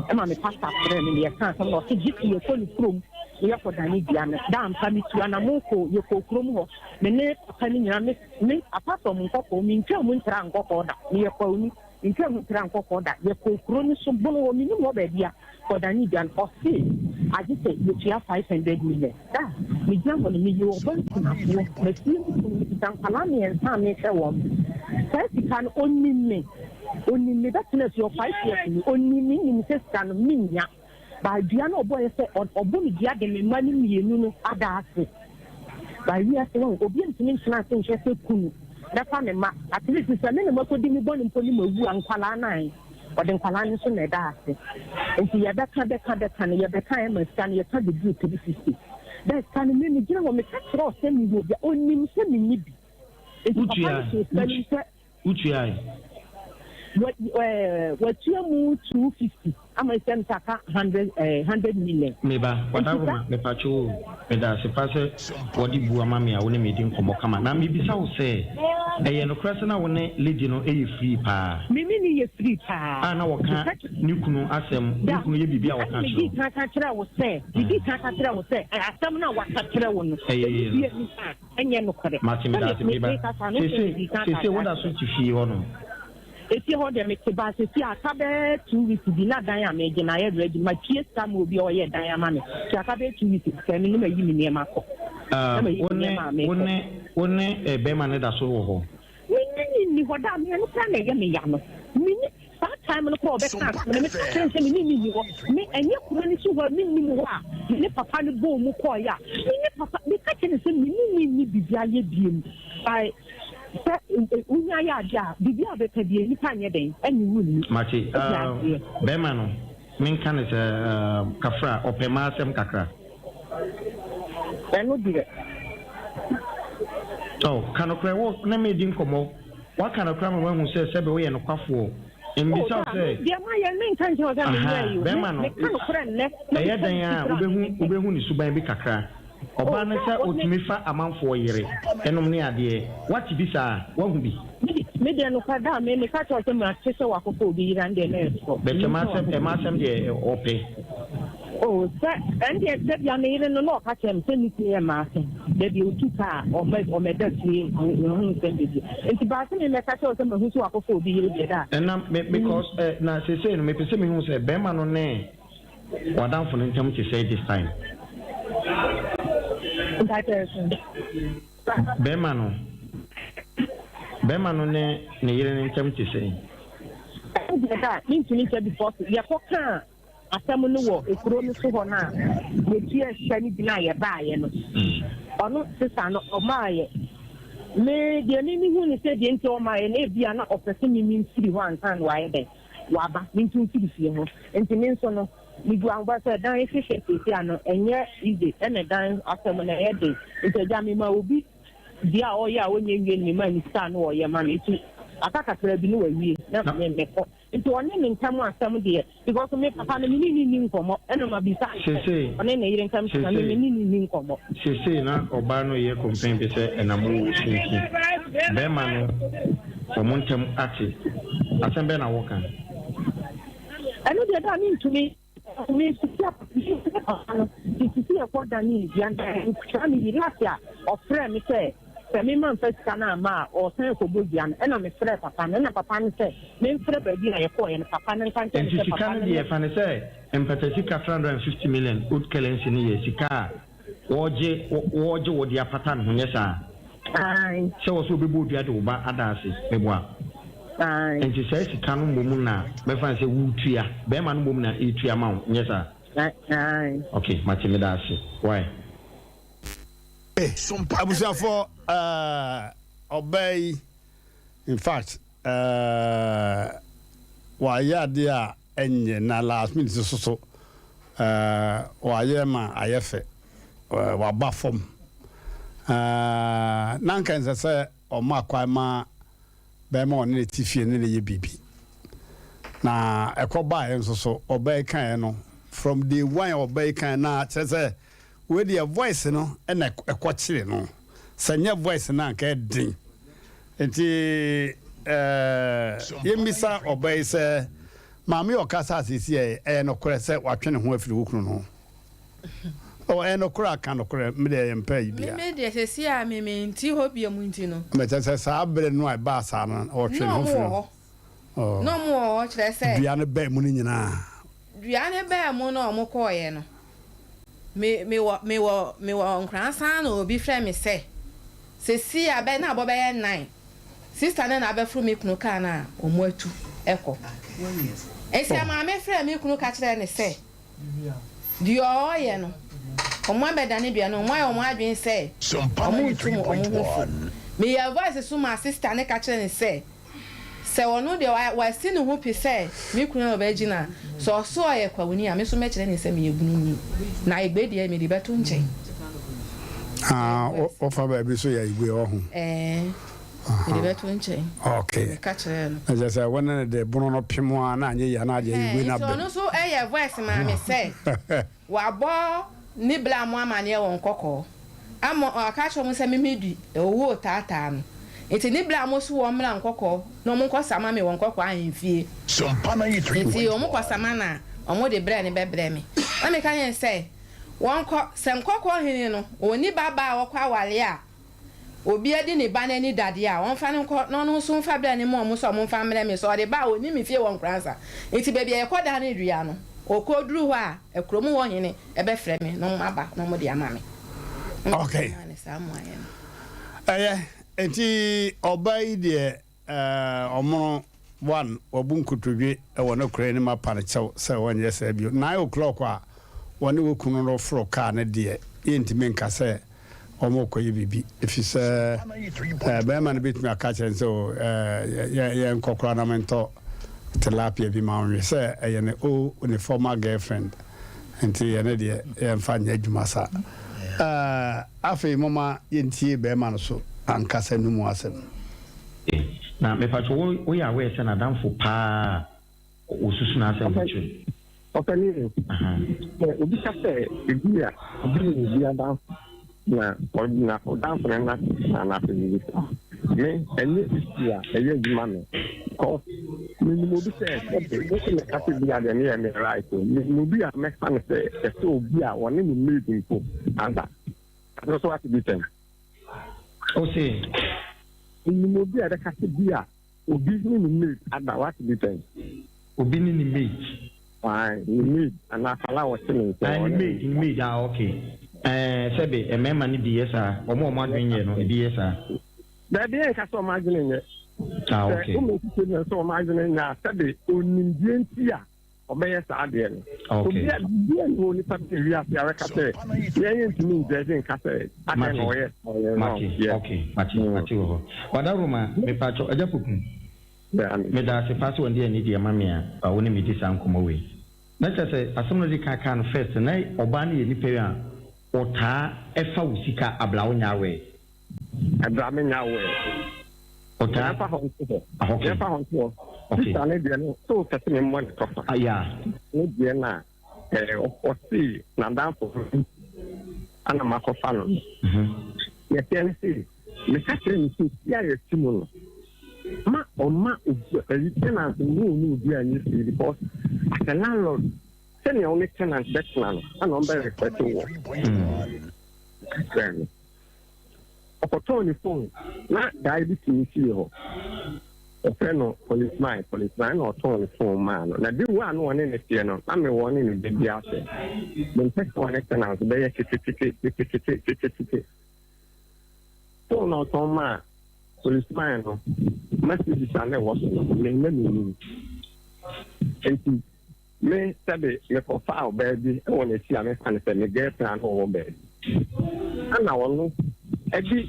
ɛma me pastor frɛɛ me na yɛkaa asɛm no ɔse gye sɛ yɛkɔ ne kurom na yɛkɔ dane dua no da ampa metu anamon kɔ yɛkɔɔ kurom hɔ me ne papa no nyinaa me me apart from nkɔkɔɔ mentwaa mu ntraa nkɔkɔɔ da meyɛ kwauni. Mentwaa mu ntraa nkɔkɔɔ da. Yɛkɔɔ kuro no so bono hɔ, mennim hɔ baabi a, kɔdanee dwa no. Ɔse agye sɛ yɛtua 500 million. Da a megyina hɔ no, meyɛ ɔbaa kunafoɔ, mafie me kunu, mekita nkwadaa mmiɛnsa a mehwɛ wɔn. Saa sika no, ɔnim me. Ɔnim me bɛtena fie hɔ five years ni. Ɔnim me nim sɛ sika no, mennya. By dua no ɔbɔeɛ sɛ ɔbɔ me dua de me mma no mmienu no ada ase. By wiase wahu obi ntumi ntena ase nhwɛ sɛ kunu bɛfa ne mma at least sɛ me na makɔdi me bɔne mpo ne mawu a nkwadaa no ae ɔde nkwadaa no nso na ɛda ase. Nti yɛbɛka bɛka bɛka no yɛbɛka ɛma sika no yɛka bɛduru 350. Dɛ sika no me megyina hɔ meka kyerɛ wo sɛ mewɔ bi a ɔnim sɛ menni bi. Nti papa no hyɛɛ sika no mu sɛ Wotuae? Wa ɛɛ watua mu 250 ama sɛ nsa ka 100 ɛɛ 100 million. Me ba, Wadawoma, mepatwo o, medaase pa sɛ wɔde bu ama me a wo ne me redi nkɔmmɔ kama. Na mebisa wo sɛ, ɛyɛ nokorɛ sɛ na wo ne lady no yɛ free paa? Me ne no yɛ free paa. A na wɔka ne kunu asɛm, ne kunu yɛ biribi a wɔka kyerɛ wo? Medii kan ka kyerɛɛ wo sɛ, medii kan ka kyerɛɛ wo sɛ, asɛm no a waka kyerɛ wo no, Ɛyɛ yie no. Ɛmu bi Ɛnyɛ nokorɛ. Mate meda ase me ba. Seesei seesei woda so te fie hɔ nom? Efie hɔ deɛ mete but seesei aka bɛyɛ 2 weeks bi na dan a megye no ayɛ ready. Matua sika ma obi a ɔyɛ dan ama me nti aka bɛyɛ 2 weeks sɛ me ne mayi me nneɛma akɔ. Na mayi me nneɛma a mekɔ. Wo ne wo ne bɛrima no da so wɔ hɔ? Me ne no nni hɔ da, me ɛno koraa na ɛyɛ me ya no. Me ne saa time no koraa ɔbɛka asɛm no, meka kyerɛ no sɛ me ne no nni hɔ. Me ɛnyɛ kuro no so hɔ a mennim hɔ a me ne papa no bɔɔ mu kɔeɛ a, me ne papa, meka kyerɛ no sɛ me ne no nni biribi ayɛ biom. By sɛ wonya yɛ adeɛ a, biribi a wobɛka biara nnipa nyɛ dɛn ɛne wo nni. Mate, Wote aseɛ? bɛrima no, menka no sɛ Kafra, ɔpɛ mmaa asɛm kakra. Ɛno deɛ. Oh, ka nokorɛ, wo ne me redi nkɔmmɔ, woaka nokorɛ ama mahu sɛ sɛbe woyɛ nokwafoɔ. Mmisa wo sɛ. Oh, deɛ mayɛ, menka nkyerɛ wo sɛ menyɛɛ yi o. Bɛrima no, meka nokorɛ nnɛ, na ɛyɛ dɛn a wobɛhu, wobɛhu ne suban bi kakra. Ɔbaa no sɛ ɔtumi fa amanfoɔ yere nom ne adeɛ. Woate bi saa? Woahu bi? Me deɛ nokware da a me meka kyerɛ wo sɛ mate sɛ wakɔfa obi yere a ɛndeɛ na ɛsɔ. But ɛma asɛm ɛma asɛm deɛ ɔpɛ. Oh sɛ ɛndeɛ dabia me yere no na ɔka kyerɛ me sɛ ne kunu yɛ m'ase dabi otu kaa ɔmɛ ɔmɛda fie nhu nsɛm bebree nti baase me mɛka kyerɛ wo sɛ mahu sɛ wakɔfa obi yere deɛ da a. Ɛnam me because eh, na sesei no mepɛ sɛ mehu sɛ bɛrima no ne w'adamfo no ntam te sɛn this time. Mpakyɛw so. Bɛrima no, bɛrima no ne ne yere no ntam te sɛn? Ɛno deɛ da a mentumi nkyɛ because yɛkɔ kaa asɛm no wɔ ekuro no so hɔ no a yɛtua sika no bi no a yɛbaeɛ no ɔno sesa no ɔmaayɛ me deɛ me mehu ne sɛ deɛ nti ɔmaayɛ no ebia na ɔpɛ sɛ me memfiri hɔ ansa na wayɛ dɛn waba mentu mfiri fie hɔ nti me nso no megu ahoba sɛ dan hwehwɛ seesei ano ɛnyɛ easy ɛna dan asɛm no ɛyɛ den nti agya mema obi deɛ a ɔyɛ a ɔnyɛ nwie no mema ne sika no ɔyɛ ma me nti aka kakra bi no wawie na me mekɔ nti ɔne ne ntam asɛm deɛ because me papa no me ne ne nni nkɔmmɔ ɛna ma bisa no sɛ ɔne ne yere ntam sɛ me me ne ne nni nkɔmmɔ. Seesei na ɔbaa no reyɛ kɔmpɛn bi sɛ ɛnam wo so nti bɛrima no wɔn ntam ate. Asɛm bɛn na woka? Ɛno deɛ da mentumi mesisi ne papa no mesisi ɛkɔ da ne dua nkyerɛ me yi last a ɔfrɛ me sɛ sɛ mema mfa sika no amma a ɔsan kɔbɔ dua no ɛna mefrɛ papa no ɛna papa no sɛ memfrɛ baabi a yɛkɔɔyɛ no papa no nka nkyerɛ me Nti sɛ sika papa no no deɛ fa no sɛ mpata sika 350 million old currency no yɛ sika a wɔregye wɔregye wo de apata ne ho nyɛ saa? Ae. Sɛ wɔ sɛ ɔbɛbɔ odua de wo ba ada ase meboa? Ae. Nti saa sika no mmom na mɛfa no sɛ woretua, bɛrima no mmom na ɛretua ma wo nyɛ saa? Ae. Ok mate meda ase wai. Abusuafoɔ eh, ɔbaa yi in fact eh, wayɛ adeɛ a ɛnyɛ na last minute nso so eh, wayɛ ma ayɛ fɛ eh, waba fam. Na anka ɛnsɛ sɛ ɔma kwan ma bɛrima a ɔne no te fie ne no yɛ biribi. Na ɛkɔ baeɛ nso so, ɔbaa yi kaeɛ no, from day one a ɔbaa yi kaeɛ na kyerɛ sɛ wei deɛ voice no na ɛkɔkyere no. Sɛ nyɛ voice no a anka ɛden. Nti eh, yɛmmisa ɔbaa yi sɛ, maame a ɔkasa seesei yi, ɛyɛ nokorɛ sɛ watwe ne ho afiri wo kunu no ho? Oh, ɛyɛ nokorɛ a, ka nokorɛ, me deɛ yɛmpɛ ayi biara. Me deɛ seesei a me mente hɔ biom nti no. Mekyerɛ sɛ saa bere no a ɛbaa saa no, ɔtwe ne Na ho ɔmo firi wɔ ho. hɔ. Oh. Na ɔmo wɔ hɔ kyerɛ sɛ. Dua no baa mu no nyinaa. Dua no baa mu na ɔmo kɔɔeɛ no, me mewɔ mewɔ mewɔ Nkoransa na obi frɛ me sɛ, seesei a bɛ na abɔ bɛyɛ nine, sista no na abɛforo me kunu kaa no a ɔmo atu kɔ. Nti maame frɛɛ me kunu ka kyerɛɛ no sɛ. Deɛ ɔreyɛ no, wɔabɛdane dua no, wɔayɛ wɔn adwene sɛ wɔretu wɔn ho fo. Meyɛɛ voice so maa sister no ka kyerɛɛ no sɛ, sɛ ɔno deɛ wasi ne ho pi sɛ me kunu na ɔbɛgye no a, sɛ ɔse ɔyɛ kwawuni a, me nso mɛkyerɛ no sɛ meyɛ bununi. Na Egbe deɛ mede bɛto nkyɛn. Ah, wofa baabi so yɛ Egbe wɔ ho? Ɛɛ. Mede bɛto nkyɛn. Okay. Meka kyerɛɛ no. Na kyerɛ sɛ wo ne no de bono no pem a na anyɛ yie a na agye ayi wei na Nti bem. ɔno nso yɛ voice maa me sɛ wabɔ ne bla mo amaneɛ wɔ nkɔkɔɔ ama ɔka akyerɛ wɔn sɛ me me di owuo taataa no nti ne bla mo so wɔn mmra nkɔkɔɔ na wɔn nkɔ sama me wɔ nkɔkɔɔ ahemfie nti wɔn kɔ sama no a wɔn de brɛ no bɛbrɛ me na meka kyerɛ no sɛ wɔnkɔ sɛ nkɔkɔɔ hene no ɔnni ba baa a ɔkɔ aware a Obi adi ne ba no ani dadeɛ a, ɔmfa no nkɔ na ɔno nso mfa brɛ no mma wɔn sɛ wɔmfa mmrɛ me. Sɛ ɔde ba a, ɔnni me fie wɔ Nkoransa. Enti baabi a yɛkɔdaa no dua no, ɔkɔduru hɔ a, kurom hɔ hene bɛfrɛ me na wɔaba na wɔde ama me. Na Okay. memaa no saa mmuaeɛ no. Ɛyɛ, enti ɔbaa yi deɛ Ɛɛ ɔmono one wabu nkotodwe wɔ ne kora anim apa no kyɛw sɛ ɔnyɛ saa bio. Nine o'clock a wɔne wo kunu no foro kaa no deɛ yɛntumi nka sɛ wɔrekɔyɛ biribi efisɛ ɛɛ bɛrima no bɛtumi aka akyerɛ no sɛ o ɛɛ yɛ yɛnkɔ koraa na mentɔ tilapia bi ma wo nwe sɛ ɛyɛ ne o ne former girlfriend nti yɛne deɛ yɛmfa nyɛ adwuma saa. Ɛɛ afei momma yɛntie bɛrima no so ankasa no mu asɛm. Na mepakyɛw wo woyɛ aware sɛ n'adamfo paa a osusu n'asɛm ho kyerɛ no? Ɔpanin, sɛ obi ka sɛ ebi a obi yɛ obi adamfo na ɔgyina ɔdamfo no nan ase anaasɛ biribi saa, me ɛnyɛ issue a ɛyɛ adwuma me because menim obi sɛ sɛbe wo sɛ meka sɛ bi a deɛ meyɛ me right o, menim obi a mɛfa no sɛ ɛsɛ obi a ɔne ne maid mpo ada. Ɛno nso wate bi pɛn? Ose. Menim obi a ɛbɛka sɛ bi a obi ne ne mate ada, wate bi pɛn? Obi ne ne mate? Ae, ne mate anaa akwadaa a ɔte ne nkyɛn. Ah, ne mate, ne mate, ah okay. Ɛɛ, sɛbe mmarima no bi yɛ saa, wɔn a wɔn adwene nyɛ no, ebi yɛ saa. Daabi, ɛnka sɛ wɔn adwene nyɛ. Ah, okay. Sɛ wɔn nkyekyɛ sɛ wɔn adwene nyɛ a, sɛbe onim deɛ nti a ɔbɛyɛ saa adeɛ no. Obi a biribi a wɔ nipa bi wiase a wɔka sɛ yɛn yɛn ntumi ngyɛgye nka sɛ adɛn na ɔyɛ ɔyɛ wrong. Mate, okay, mate, mate wɔ hɔ. Wada Roma, mepatwɔ, Agya Poku, meda ase paa sɛ wɔn de ani deɛ ma me a wo ne me di saa nkɔmmɔ wei. Na kyerɛ sɛ asɛm no de kan kaa no first na ɔbaa no yɛ nipa yi a ɔtaa ɛfa wo sika abla wo nyɛ aware. Ɛbra me nya aware. Ɔtaa. Yɛmfa hɔ nto hɔ. Okay. Yɛmfa hɔ nto hɔ. Okay. Sista ne deɛ no, sɛ wopɛ sɛ memmɔ ne tɔfa. Ah, yeah. Ne deɛ no a, ɛɛ, ɔse n'adamfo no ana makɔfa no no. Yɛteɛ ne se, meka kyerɛ ne sɛ fie a yɛte mu no, ma ɔma obi ɛyi tenant no ne obi a nyɛ fie because as a landlord, sɛnea wo ne tenant bɛtena no, ana ɔmbɛ respect wɔ. Meka kyerɛ no. Ɔkɔtɔɔ ne phone na guy bi te ne fie hɔ. Wɔfrɛ no Policeman, Policeman na ɔtɔn ne phone maa no. Na de wo a na ɔne ne teɛ no, na mewɔ ɔne no da bi asɛm. Mempɛ sɛ ɔne tenant bɛyɛ ketekete ketekete ketekete. Phone na ɔtɔn maa Policeman no, messages a na ɛwɔ so no, me na menim. Enti Me, sɛbe mekɔfaa ɔbaa bi wɔ n'akyi a mefa no sɛ me girlfriend a na ɔwɔ baabi. Ɛna ɔno de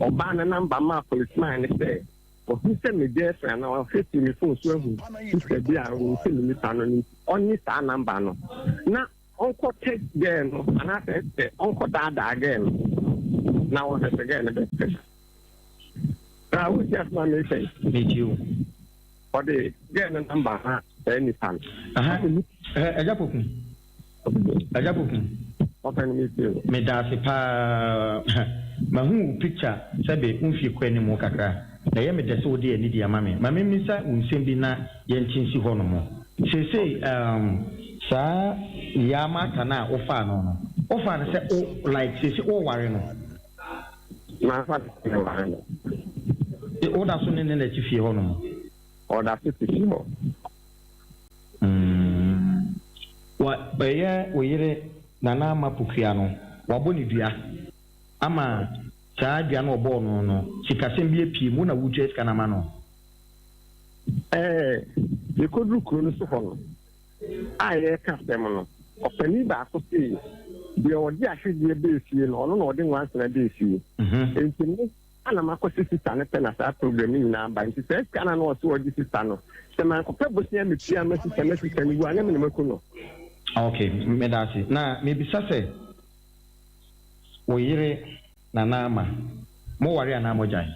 ɔbaa no number maa policeman no sɛ ɔhu sɛ me girlfriend anaa ɔhwɛ fi me phone so ahu picture bi a ɔhu sɛ me nipa no no nti ɔnye saa number no na ɔnkɔ text girl no anaasɛ sɛ ɔnkɔ daadaa girl no. na wɔhwɛ sɛ gɛɛ no bɛpɛ. Na wosi asɛm a meka yi. Metie o. Ɔde gɛɛ no namba ma saa nipa no. Aha, Agya Poku. Agya Poku. Ɔpɛ no metie o. Meda ase paa. Mahu wo picture sɛbe wo mfie kɔ anim kakra. Na ɛyɛ me dɛ sɛ wode anidie ama me. Ma memmisa wo nsɛm bi na yɛnte nsi hɔ nom. Seesei um, saa Yaa Martha no a wofaa no no, wofaa no sɛ wo like seesei woware no? Mamfa no sɛ meware no. Woda so ne ne na te fie hɔ nom? Ɔda so te fie hɔ. Mm. Wa, ɛyɛ wo yere Nana Ama Pokuya no, wabɔ ne dua ama saa dua no ɔbɔɔ no no, sikasɛm bi apue mu, wo na wotua sika no ama no? Ɛɛ, yɛkɔduru kuro no so hɔ no, a yɛreka asɛm no, ɔpanin baako see, deɛ ɔde ahwedeɛ bɛɛ fie no, ɔno na ɔde nwansena bɛɛ fie. Enti me ana makɔse sista no pɛ na saa problem no nyinaa ba. Nti saa sika no a na ɔse ɔgye sista no, sɛ mankɔpɛ bosea metua ma sista na sista no wu a, na me na maku no. Ok, meda ase. Na mebisa sɛ, wo yere Nana Ama, mo ware anaa mo gyae?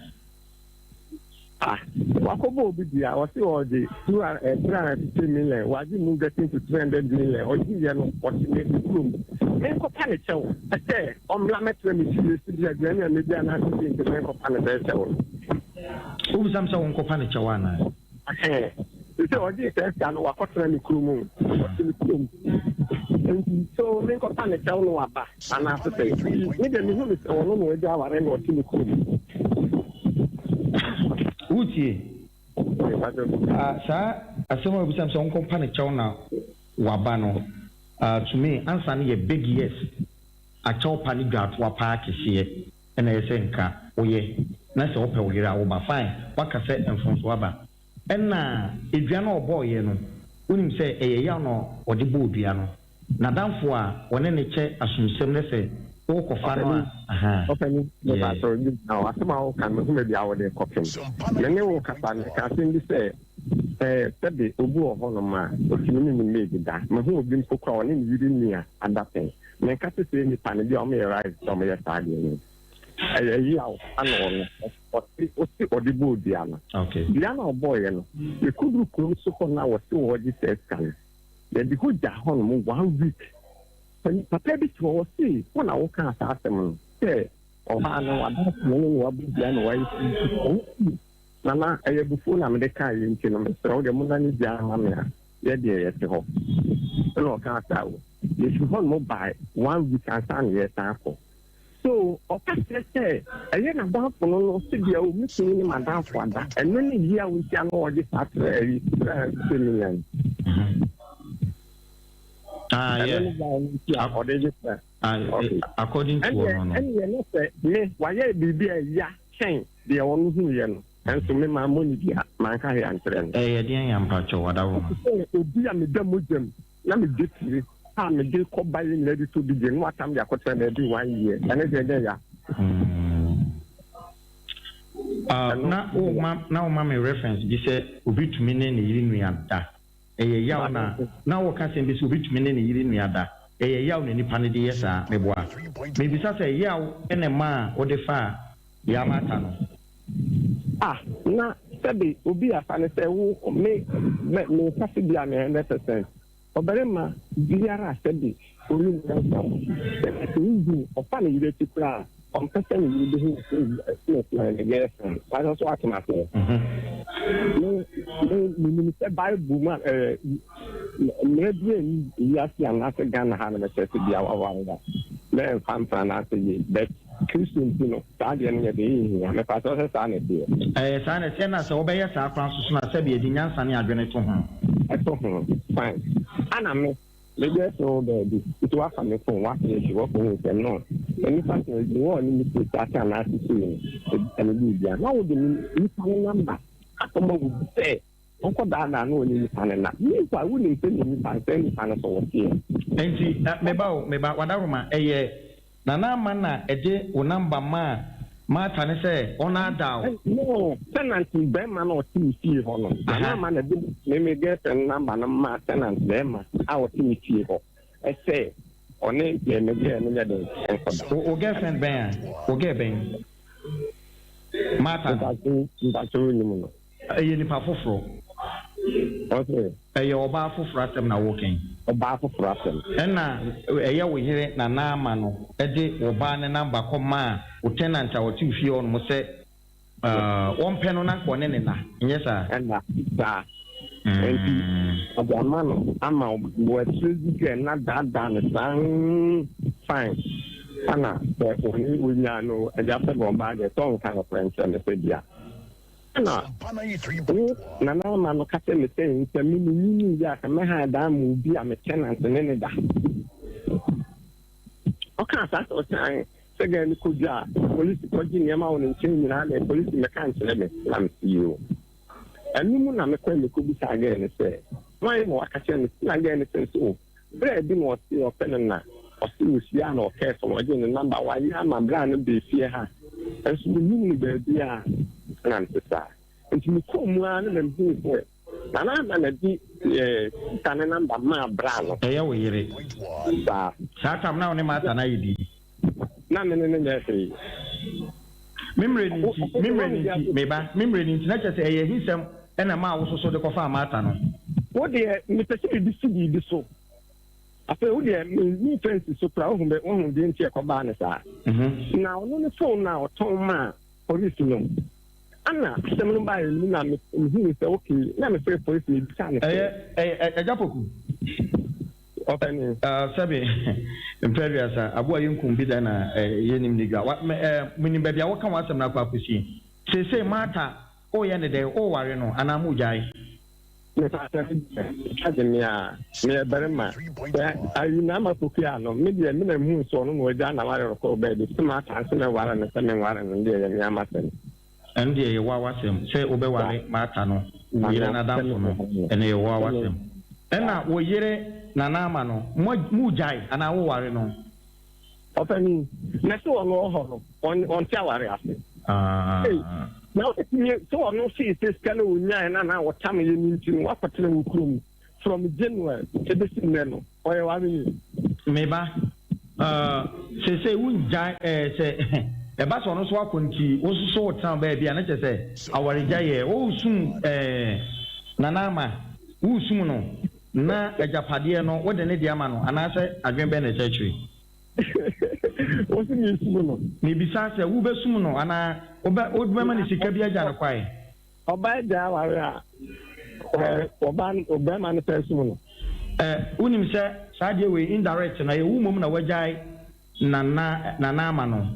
Ah, wakɔbɔ obi dua, ɔse ɔgye two hundred eh, 350 million, wagye mu getting to 300 million, ɔgye yɛ no, ɔte ne ne kurom. Menkɔpa ne kyɛw, ɛsɛ ɔmmra mɛtena me fie, si bi aduane a medi anaasɛ bi nti menkɔpa ne sɛ kyɛw no. Wobisa me sɛ wonkɔpa ne kyɛw anaa? Ɛhɛn, sɛ ɔgye saa sika no, wakɔtena ne kurom, ɔte ne kurom. Nti so menkɔpa ne kyɛw no waba anaasɛ sɛ me deɛ mehu no sɛ ɔno na wagya aware na ɔte ne kurom. Wotie? Ah, saa asɛm a wobisa me sɛ wonkɔpa ne kyɛw na waba no, ah, to me, ansa no yɛ big yes. Akyɛw pa ne dwaatoa paa kɛseɛ na ɛyɛ sɛ nka woyɛ na sɛ wopɛ wo yere a woba fine woaka sɛ mfomsoɔ aba ɛna dua no a ɔbɔeɛ no wonim sɛ ɛyɛ yaw na ɔde bɔɔ dua no nadamfo a ɔne no kyɛ asomsɛm ne sɛ worekɔfa no a ahaa Ɔpani, yeah. mepakyɛw gyina hɔ, asɛm a woka no mehu baabi a wode rekɔpem. Me ne wo kasa no, meka asɛm bi sɛ, eh, sɛbe obi wɔ hɔnom a otumi ne ne maid da. Mahu obi mpo koraa a ɔne ne yere nua ada pɛn. Menka sɛ saa nnipa no, ebia wɔyɛ right sɛ wɔyɛ saa adeɛ no. Ɛyɛ yaw ana ɔno ɔte ɔse ɔde bɔɔ dua no. Dua no a ɔbɔeɛ no, yɛkɔduru kurom so hɔ no a wɔse wɔregye saa sika no, yɛde hɔ gyaa hɔnom one week. Papa bi te hɔ ɔse wo na wokaa saa asɛm no sɛ ɔbaa no w'adamfo no ne no abɔ dua na wayɛ sei nti ɔno Nana ɛyɛ abufuo na mede kaeɛ nti no mesrɛ wo deɛ monnane dua mma me a yɛ deɛ yɛte hɔ. Ɛna ɔkaa saa o. Yɛfiri hɔ nom bae one week ansa na yɛresan akɔ. So ɔka kyerɛ sɛ ɛyɛ n'adamfo no no sɛdeɛ o me kunu ne m'adamfo ada ɛno ne yaw nti a na ɔgye saa tra ayi 350 million. Ah, Ɛno yeah. ne yaw no nti a ɔde gye saa. Ah, Okay. according to Ɛneɛ ɔno no. ɛneɛ na sɛ me wayɛ biribi a ɛya kyɛn deɛ ɔno huiɛ no nso me mammɔ ne dua manka hwee ankyerɛ no. Ɛyɛ deɛn ya mpakyɛw wadawoma? Ɛte sɛ obi a meda mogya mu na mede tiri a mede kɔ baeɛ nyinaa de tɔ bi gye na watam de akɔtena baabi one year ɛno deɛ ɛnyɛ ya. Ah, na woma na woma me reference bi sɛ obi tumi ne ne yere nua da. Ɛyɛ yaw na na woka asɛm bi sɛ obi tumi ne ne yere nua da. Ɛyɛ yaw na nipa no de yɛ saa. Meboa. Mebisa sɛ yaw na ɛmaa wode faa Yamata no? Ah, na sɛbe obi afa no sɛ wo me me me kase bi a me 100%. Ɔbarima biara a sɛbe ɔnim nyansa no, sɛ sɛ wohu ɔfa ne yere akyi koraa a, ɔmpɛ sɛ ne yere bɛhu ne sɛ ɛsɛ sɛ ne girlfriend. Wate so ate aseɛ? Me me menim sɛ Bible mu a ɛɛ mmerɛ bi a ɛni wiase anaasɛ Ghana ha no bɛkyerɛ sɛ bia waware a mɛmfa mfra anaasɛ yei but Kristo nti no saa deɛ no yɛ deɛ ɛnhia. Mepa kyɛw sɛ saa na ɛteɛ? Ɛyɛ saa na ɛteɛ na sɛ wobɛyɛ saa koraa nso so no a sɛbe yɛde nyansa ne adwene to ho. Ɛto ho fine. Ana me me deɛ so wo baabi nti woafa me phone woafe akyi woakɔhu sɛ no nnipa sɛ me wɔ ne me state ase anaasɛ sei no ɛbisa me biribia na wode me nipa no number akɔma wo bi sɛ ɔnkɔ daadaa na ɔne nipa no na meanwhile wonim sɛ ne nipa no saa nipa no so wɔteɛ. Nti me ba o me ba Wadaroma ɛyɛ Nana Ama na ɛde wo number maa Martha no sɛ ɔnaadaa wo? No, tenant barima na ɔte me fie hɔ no. Nana Ama na ɛde me me girlfriend number no maa tenant barima a ɔte me fie hɔ sɛ. ɔne me me girl no nyɛ den nkɔda. Wo wo girlfriend bɛn a? Wo girl bɛn? Martha no? Mpakyɛw wonim no. Ɛyɛ nipa foforɔ. Ɔse. Ɛyɛ ɔbaa foforɔ asɛm na woreka yi. Ɔbaa foforɔ asɛm. Ɛna ɛyɛ wo yere Nana Ama no de wo baa no number kɔ maa wo tenant a ɔte wo fie hɔ nom sɛ wɔmpɛ no na nka ɔne no nna, nyɛ saa? Ɛnna saa. Enti ɔde ama no ama wɔakyerɛ bi sɛ na daadaa no saa fine. Ɛna sɛ ɔne ɔnyaa no agya sɛ bɛ ɔbaa deɛ sɛ ɔnka nokorɛ nkyerɛ me sɛ bia. Ɛna wo Nana Ama no ka kyerɛ me sɛ sɛ me menyini yie a ka mɛhan dan ma obi a me tenant ne ne da. Ɔkaa saa sɛ ɔsan Sɛ girl no kɔ dwa a, polisi kɔgye nneɛma wɔ ne nkyɛn nyinaa na polisi mmɛka nkyerɛ me na mese yoo. Ɛno mu na mekɔe mekɔbisaa girl no sɛ hwan na waka kyerɛ no na girl no sɛ nso o braa bi na ɔse ɔpɛ no na ɔse ɔhyiaa no ɔkɛɛ fam ɔgyee ne number wayɛ ama braa no baa fie ha nso mennim no baabiaa na mese saa nti mekɔɔ mu ara na mehuu sɛ Nana Ama na di sista ne namba maa bra no. Ɛyɛ wo yere. Saa. Saa tam na wo ne Martha no ayɛ biribi. Na me ne no nyɛɛ hwee. Me mmerɛ no nti, me mmerɛ no nti, me ba, me mmerɛ no nti, na kyerɛ sɛ ɛyɛ ahisɛm na ɛmaa wo soso de kɔfaa Martha no. Wo deɛ, mepɛ sɛ mede si biribi so. Afei wo deɛ, memfa nsi so koraa, wohu bɛ, wohu deɛ nti ɛkɔbaa no saa. Na ɔno ne phone no a ɔtɔn maa polisi no. Ana asɛm no baeɛ no mu na mehuu sɛ okay, na mefrɛ polisi mebisaa no sɛ. Ɛyɛ ɛyɛ Agya Poku. Ɔpɛni. Uh, sɛbe mpɛ aduasa, aboa yɛnkum bi da na yɛnim ne dwa. Wa, me, eh, menim baabi a woka w'asɛm no akɔ akɔsie. Seesei Martha, woyɛ ne dɛn? Woware no anaa mogyae? Mepakyɛ me deɛ etwa gye me a meyɛ barima sɛ ayi na ama pokuaa no me deɛ me na mehuu sɛ ɔno na wagyaa naware rekɔ baabi sɛ mata nso mɛware no sɛ menware no deɛ ɛyɛ me m'asɛm. Ɛno deɛ ɛyɛ woa w'asɛm sɛ wobɛware Martha no wo yere n'adamfo no ɛno ɛyɛ woa w'asɛm. Ɛna wo yere Nana Ama no mo mogyae anaa woware no? Ɔpanin, na sɛ ɔno wɔ hɔ no, ɔnte aware ase. Ei, na wobɛtumi sɛ ɔno fii sɛ sika no ɔnyaeɛ no anaa ɔtam yɛ no nti no, wakɔtena wo kurom from January ɛbɛsi nnɛ no, ɔyɛ w'areni. Me ba, uh, seesei wongyae eh, sɛ ɛba sɛ ɔno nso akɔ nti wo nso so wotena baabi a na kyerɛ sɛ awaregya yɛ wosum eh, Nana Ama, wosum no. Na agyapadeɛ no, wode ne deɛ ama no, anaasɛ adwene bɛn na ɛkyɛ akyire? Wo se mesum no. Mebisa sɛ, wobɛsum no, anaa wobɛ, wobɛma no sika bi agya no kwae? Ɔbaa gyaa aware a, ɛ, ɔbaa no, ɔbarima no san sum no. Ɛ, wonim sɛ saa adeɛ wei, indirect no, ɛyɛ wo mmom na woagyae Nana, Nana ama no.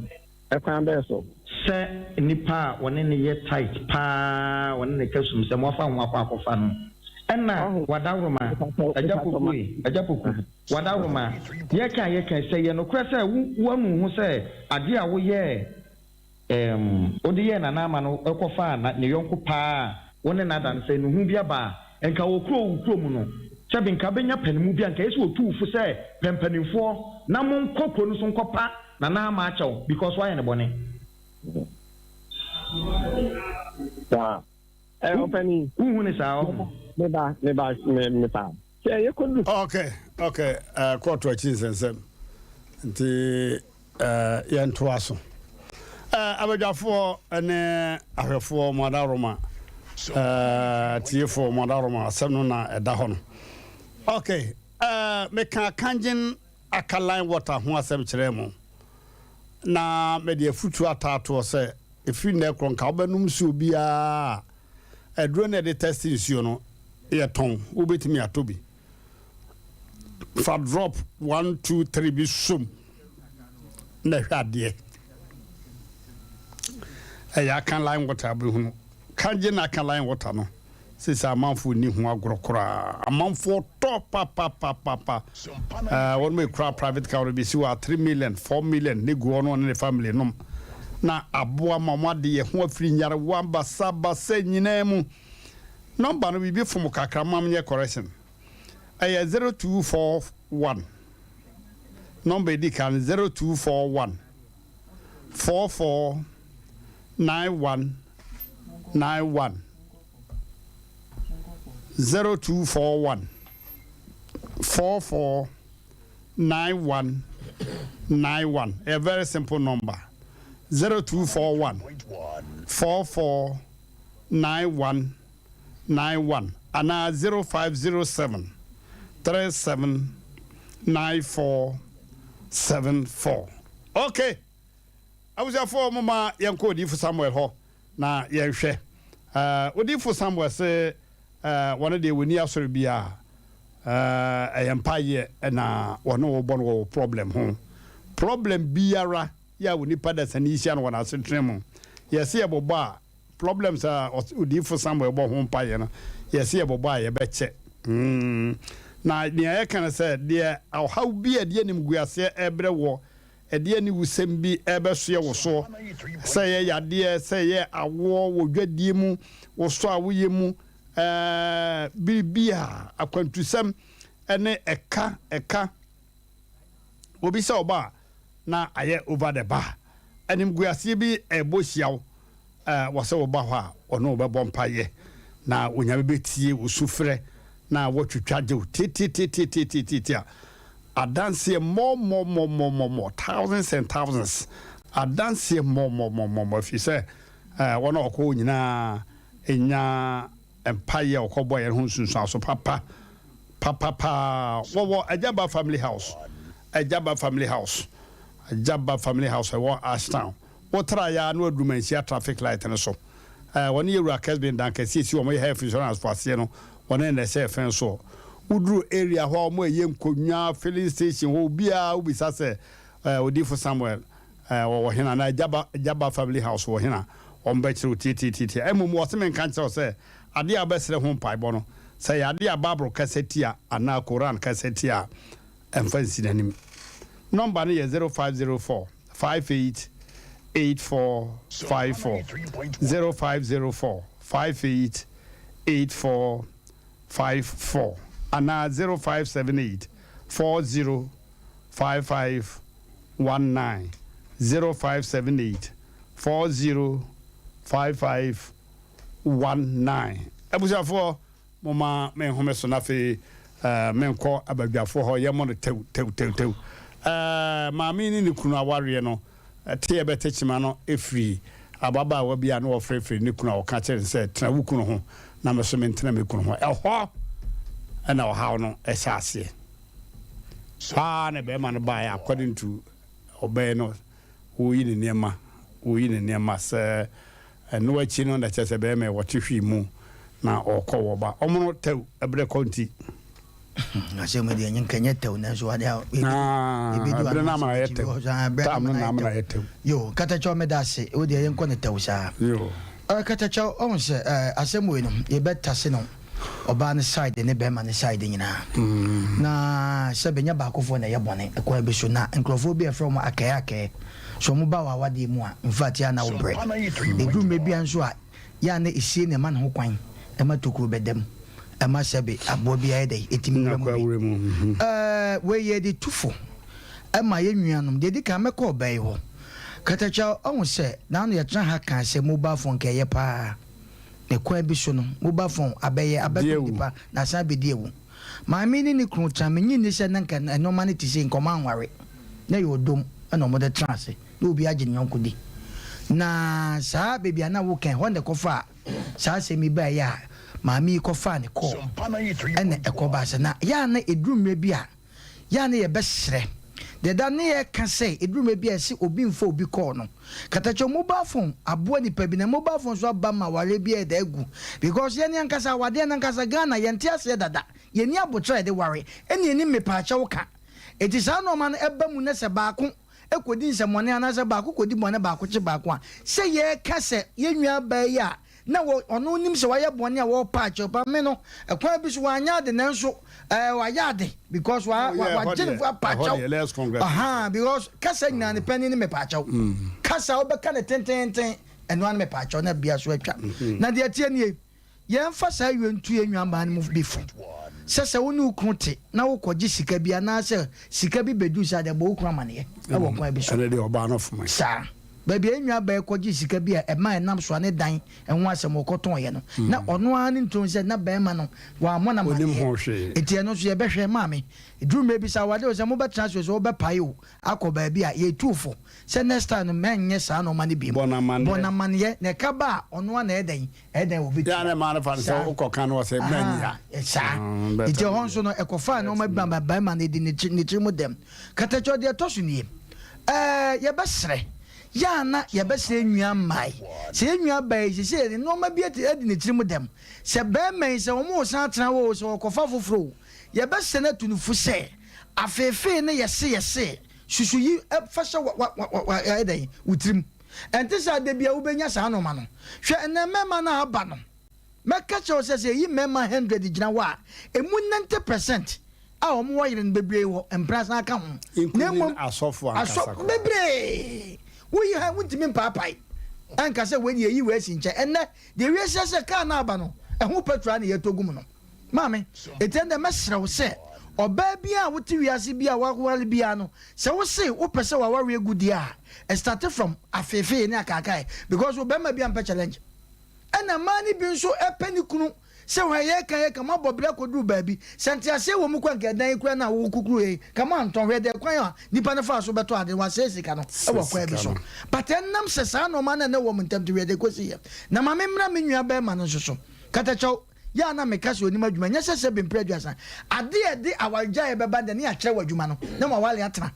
Ɛkwan bɛn so? Sɛ nipa a wɔne no yɛ tight paa wɔne no ka sum sɛ moafa ho akɔ akɔfa no ɛna wadaworoma Agya Poku ei Agya Poku wadaworoma yɛka a yɛka yi sɛ yɛ nokorɛ sɛ wo woanu wo ho sɛ adeɛ a woyɛɛ ɛɛm wode yɛɛ Nana Ama no kɔfaa na ne yɔnko paa a wo ne no ada no sɛ nuhu bi aba a nka wɔ kuro wo kuro mu no sɛbe nka bɛnya panimu bi a nka ɛyɛ sɛ wɔtu wo fo sɛ pɛ mpanimfoɔ na monkɔ kuro no so nkɔpa Nana ama akyɛ wo because wayɛ no bɔne. Saa. Ɛ ɔpɛni. Wohu ne saa ɔho. Me ba me ba me me pa. Sɛ yɛ kɔ du. Okay okay uh, kɔɔto akyi nsɛnsɛm nti uh, yɛntoa so uh, abadwafoɔ ne ahwɛfoɔ mo adaworoma uh, tiefoɔ mo adaworoma asɛm no na ɛda hɔ no okay uh, meka kangyen Alkaline water ho asɛm kyerɛɛ mo, na mede afutuo ataatoɔ sɛ, ɛfiri nnɛ rekorɔ nka wobɛnom nsuo biara a aduro no a yɛde tɛste nsuo no yɛtɔn, wobɛtumi atɔ bi. Fa drop 1, 2, 3 bi som na hwɛ adeɛ. Ɛyɛ alkaline water wobɛhunu. Kangen alkaline water no. Seesei amanfoɔ nni ho agorɔ koraa. Amanfoɔ tɔ papapapapa. Ɛɛ wɔn ekura private car wɔde besi hɔ a 3 million, 4 million ne gu hɔ na ɔne ne family nom. Na aboa ma wɔn ade yɛ ho afiri nyarewa basabasa nyinaa mu. Number no biribi fom kakra ma menyɛ correction. Ɛyɛ 0241 number edi kan 0241 44 91 91 0241 44 91 91. Ɛyɛ very simple number. 0241 44 91 91 anaa 0507 37 94 74. Okay. Abusuafoɔ momma yɛnkɔ Odiyifo Samuel hɔ na yɛnhwɛ. Odiyifo Samuel se wɔn deɛ wɔnni asɔre biara, ɛyɛ mpaeɛ na wɔne wo bɔ no wɔ wo problem ho. Problem biara yɛ a onipa dasani hyia no wɔ n'asetena mu, yɛse yɛbobɔ a, Problems a odiyifo Samuel bɔ ho mpaeɛ no, yɛse yɛbɔbɔ a yɛbɛkyɛ. Mm. Na nea yɛka ne sɛ, deɛ ɔhaw bi a ɛde animguaseɛ rebrɛ woɔ, ɛde aniwusɛm bi rebɛsoɛ wo soɔ, sɛ ɛyɛ yadeɛ, sɛ ɛyɛ awoɔ wɔ dwadie mu, wo sɔ a woyɛ mu, ɛɛ, biribiara, akwantusɛm ne ɛka, ɛka. Obi sɛ ɔba a, na ayɛ over the bar. Animguaseɛ bi rebɔ hyia wo, wɔ sɛ woba hɔ a, ɔne wo bɛbɔ mpaeɛ, na Onyame bɛtie wo sufrɛ na watwitwa gye wo tiatiatiatiatiatia. Adanseɛ more more more more more more, thousands and thousands, adanseɛ more more more more more, ɛfiri sɛ wɔn a wɔkɔ hɔ nyinaa nya Mpaeɛ a ɔkɔbɔeɛ no ho nsunsuanso papa papa paa. Wɔwɔ Agyaba Family House, Agyaba Family House, Agyaba Family House ɛwɔ Ashtown. Wotraeɛ ara na waduru Manhyia traffic light no so. Ɛɛ wɔne Yɛwura Kesbin dan kɛseɛ esi wɔn yɛ health insurance fo aseɛ no, wɔne na ɛhyɛ fɛn soɔ. Woduru area hɔ a wɔn ɛyɛ nkonnwa, filling station hɔ, obiara wobisa sɛ ɛɛ Odiyifo Samuel Eh, wɔwɔ hena? Na Jaba, Jaba family house wɔ hena? Wɔbɛkyerɛ wo tiatiatiatia. Mmom wɔse menka nkyerɛ wo sɛ, adeɛ a wobɛsrɛ ho mpaebɔ no, sɛ ɛyɛ adeɛ a Bible kasa tia anaa Koran kasa tia a, mfa nsi n'anim. Nɔmba no yɛ 0504 58 8454, 0504 58 8454, anaa 0578 40 55 19 0578 40 55 19 Abusuafoɔ momma me nhome so na afei menkɔ abadwafoɔ hɔ yɛmmɔ no tɛw tɛw tɛw tɛw Maame yi ne ne kunu awareɛ no teɛ bɛte kyema no firi ababaawa bi a na ɔfrɛfrɛ ne kunu a ɔka kyerɛ no sɛ tena wo kunu ho na me so mentena me kunu ho ɛhɔ na ɔhaw no hyɛ aseɛ. Paa na bɛrima no baeɛ according to ɔbɛɛ no woyi ne nneɛma woyi ne nneɛma sɛ ɛno akyi no na kyerɛ sɛ bɛrima yi wɔte hwii mu na ɔkɔ wɔ ba ɔmo no tɛw ɛbrɛ kɔ nti. Asɛm deɛ nyɛ nkɛnyɛ tɛw nanso ade a ebi du ano na amana yɛ tɛw tam no na amana yɛ tɛw. Yo katakyɛw meda ase wo deɛ yɛnkɔ ne tɛw saa. Yo. Katakyɛw ɔhu sɛ asɛm wei no yɛbɛtase no. ɔbaa no side ne bɛrima no side nyinaa na sɛ bɛnya baakofoɔ na ɛyɛ bɔne ɛkwan bi so na nkurɔfoɔ bi a ɛfrɛ wɔn akɛɛ akɛɛ so wɔn ba wɔ awadeɛ mu a infact yɛ a na wobrɛ ɛduru mmerɛ bi a nso a yɛ a na ɛsie na ɛma ne ho kwan ɛma tokuro bɛda mu ɛma sɛbe aboa bi ayɛ dɛ ɛtumi wura mu bi ɛɛ wei yɛde tu fo ɛma yɛ nuanom deɛ ɛdi kan mɛkɔ ɔbaa yi hɔ katakyɛ ɔho sɛ naano yɛtena ha kaa sɛ mobile phone kɛyɛ paa Ne kwan bi so no, mobile phone abɛyɛ abɛto nnipa na asan abɛdi awu. Maame yi ne ne kunu tra, mennye nni sɛ na nka nnoɔma no te sei, nka wɔanware. Na ɛyɛ ɔdɔ mu na wɔde tra ase, na obiara gye ne yɔnko di. Na saa baabi a na woka yi, ɛhɔ na ɛkɔfaa saa asɛm yi baeɛ a maame yi kɔfaa ne kɔɔ ɛna ɛkɔbaa sɛ na yɛ a na ɛduru mmerɛ bi a Yɛ a na yɛbɛsrɛ. Deɛ da ne yɛka sɛ ɛduru mmerɛ bi a yɛse obi mfa obi kɔɔ no. Katakyɛ mobile phone aboa nipa bi na mobile phone nso aba ma awareɛ bi ayɛ dɛ agu because yɛn ankasa awadeɛ no ankasa Ghana yɛnte aseɛ dada yɛnni aboterɛ a yɛde ware ɛne yɛnni mepaakyɛw ka enti saa nnoɔma no ɛba mu na sɛ baako kɔdi nsɛmɔne anaasɛ baako kɔdi bɔne baako kye baako a sɛ yɛka sɛ yɛn nua baa yi a na wɔ ɔno nim sɛ wayɛ bɔne a wɔrepa akyɛw pa me no ɛkwan bi so wanyɛ ade nanso ɛɛ wayɛ ade because wa oh, wa wagye ne fo apa akyɛw aha because kasa nyinaa ne panyin ne mepa akyɛw mm. kasa wobɛka ne tententen ɛno ano mepa akyɛw na bia so atwa mm-hmm. na deɛ ɛteɛ nie yɛmfa saa wie ntu yɛn nuamaa no mu bi fo sɛ sɛ wo ne wo kunu te na wokɔgye sika bi anaasɛ sika bi bɛdu sɛ adeɛ bɔ wo kunu amaneɛ ɛwɔ kwan bi so ɛne deɛ ɔbaa no foma saa. Baabi a yɛn nua baa yi kɔgyee sika bi a ɛma ɛnam so a ne dan ho asɛm wɔkɔtɔeɛ no, na ɔno ara ne ntom sɛ na barima no wammɔ no Ɔnim ho amanneɛ. hwee. Enti ɛno nso yɛbɛhwɛ. Maame, ɛduru mmerɛ bi sɛ awadeɛ o, sɛ mobɛtena ase o, sɛ wobɛpae o, akɔ baabi a, yɛtu wo fo sɛ next time no mɛnyɛ saa nnoɔma no bio. Bɔ no amanneɛ. Bɔ no amanneɛ, na ɛka ba a, ɔno ara na ɛyɛ dɛn? Ɛyɛ dɛn a Yɛ a ɔbɛtua. na mmaa no fa no sɛ Saa. wokɔka no ɔsɛ mannya. Ahaa, saa. Mm, better Nti ɛhɔ no nso deɛ. no, ɛkɔfaa nnoɔma bi ma barima no de ne tiri mu dɛm. Katakyɛ, deɛ ɛtɔ so nie, ɛɛ, yɛbɛsrɛ, yɛ a na yɛbɛsrɛ yɛn nua mmaa yi, sɛ yɛn nua baa yi, seesei yɛde nnoɔma bi adi adi ne tiri mu dɛm, sɛ barima yi, sɛ wɔresan atena hɔ oo, sɛ wɔrekɔfa foforɔ oo, yɛbɛsrɛ no atu no fo sɛ, afeefee ne yɛse yɛse, susu yi fa hyɛ wa, wa, wa, wa, ɛyɛ dɛn, wo tirim. Ɛnte saa, da biara wobɛnya saa nnoɔma no. Hwɛ, ɛnnɛ mmarima no a aba no, Mɛka kyerɛ wo sɛ, sɛ yɛyi mmarima hundred gyina hɔ a, ɛmu 90 percent a wɔn wɔ yere no bebree wɔ mpena san ka ho. Na Including mmom asɔfo ankasa asɔ koraa. bebree. Woyi ha wontumi mpaapae ɛnka sɛ wei deɛ yɛyi wei asi nkyɛn. Ɛnnɛ deɛ wiase ayɛ sɛ kaa no aba no, ɛho petrol ara na yɛtɔ gu mu no. Maame, enti ɛnnɛ mɛsrɛ wo sɛ ɔbaa biara a wote wiase bi a woaware biara no, sɛ wose wopɛ sɛ w'awareɛ gu deɛ a, ɛstarte from afeefee ne akaakae because wo barima biara mpɛ challenge. Ɛna mmaa no bi nso pɛ ne kunu sɛ hwɛ yɛka yɛka moabɔ bra kɔduru baabi sɛ nteaseɛ wɔ mu koraa nka ɛdan yi koraa no a wokukuru yɛ yi ka moantɔn hwɛ deɛ kwan a nipa no faa so bɛtɔ ade no wasɛe sika no wɔ kwan bi so but ɛnam sɛ saa nnoɔma no a na ɛwɔ mo ntam nti hwɛ deɛ ɛkɔsi yɛ na ma me mmra me nua bɛrima no nso so katakyɛw yɛ a na meka sɛ onim adwuma nyɛ sɛ sɛ bempere aduasa ade a ɛde awaregyaeɛ bɛba deɛ ne yɛakyerɛ wɔ adwuma no na wawale atena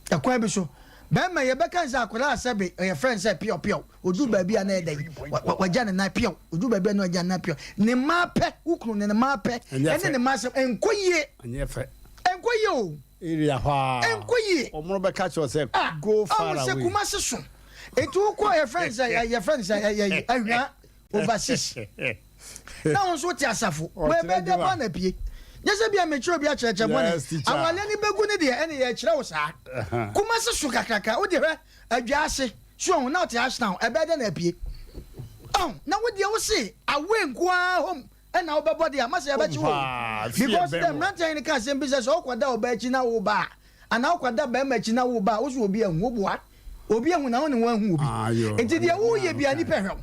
ɛkwan bi so bɛrima yɛbɛka sɛ akwadaa a sɛbe ɛyɛ frɛ no sɛ piɔpiɔ Ɔduru baabi a na ɛyɛ dɛn? Wagya ne nan peaw. Ɔduru baabi a na wagya ne nan peaw. Ne mma pɛ, wo kunu ne ne mma pɛ, ɛne ne mma asɛm, ɛnkɔ yie. Ɛnyɛ fɛ. Ɛnkɔ yie o. Area hɔ a. Ɛnkɔ yie. Wɔn bɛka kyerɛ sɛ go far away. Ɔn sɛ Kumasi so. Eti wokɔ yɛfrɛ no sɛ yɛfrɛ no sɛ Ahwea overseas. Na wo nso wote asafo. Wɔ ɛbɛyɛ dɛ paa na pie. Nyɛ sɛ bia mekyerɛ obi akyerɛkyerɛ bɔne. Awaleɛ no bɛgu ne deɛ ɛne yɛkyerɛ wo saa. Kumasi so kakraka. Wo deɛ hwɛ Adwa ase so ɔho na ɔte Ashtown ɛbɛyɛ dɛn na apue ɔho na wo deɛ wo se away nko ara home ɛna wo bɛbɔ deɛ a masa yɛbɛkye wo o because dɛ mmeranteɛ no ka asɛm bi sɛ sɛ wokɔ da ɔbaa akyi na wo ba a anaa wokɔ da bɛrima akyi na wo ba a wo so obi ahu wo boa obi ahu na wo ne wo ahu obi nti deɛ wo yɛ bia nipa hwɛ wo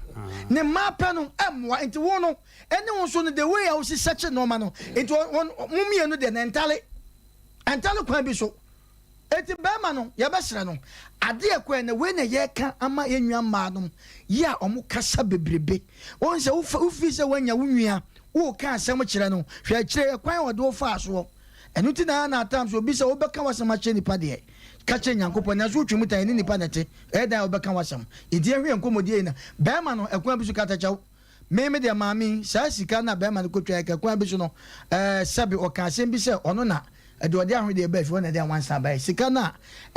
ne mmaa pɛ no ɛmmoa nti wo no ɛne wo nso no the way a wo si sɛkye nneɛma no nti wɔn mo mmienu deɛ na ɛntale ɛntale kwan bi so. Enti barima no, yɛbɛsrɛ no, adeɛ a ɛkɔ ɛnnɛ, wei na yɛreka ama yɛn nua mmaa nom yi a wɔn kasa bebrebe. Wohu sɛ wofa, wofii sɛ woanya wo nua, woreka asɛm kyerɛ no, hwɛ akyire ɛkwan a ɔde wo faa soɔ. Ɛno nti na na at times obi sɛ wobɛka w'asɛm akyerɛ nipa deɛ, ka kyerɛ Nyankopɔn, nanso wotwe mu tan, ɛne nipa na ɛte, ɛyɛ dan a wobɛka w'asɛm. Enti yɛnhwɛ yɛn nkɔmmɔdie yi na, barima no, ɛkwan bi so katakyɛw, Me me deɛ maame yi, saa sika no a bɛrima no kɔtwaeɛ kɛ kwan bi so no, ɛɛ sɛbe ɔka asɛm bi sɛ ɔno na ɛde ɔde ahwedeɛ baa fie hɔ na ɛde anwansa baeɛ. Sika no a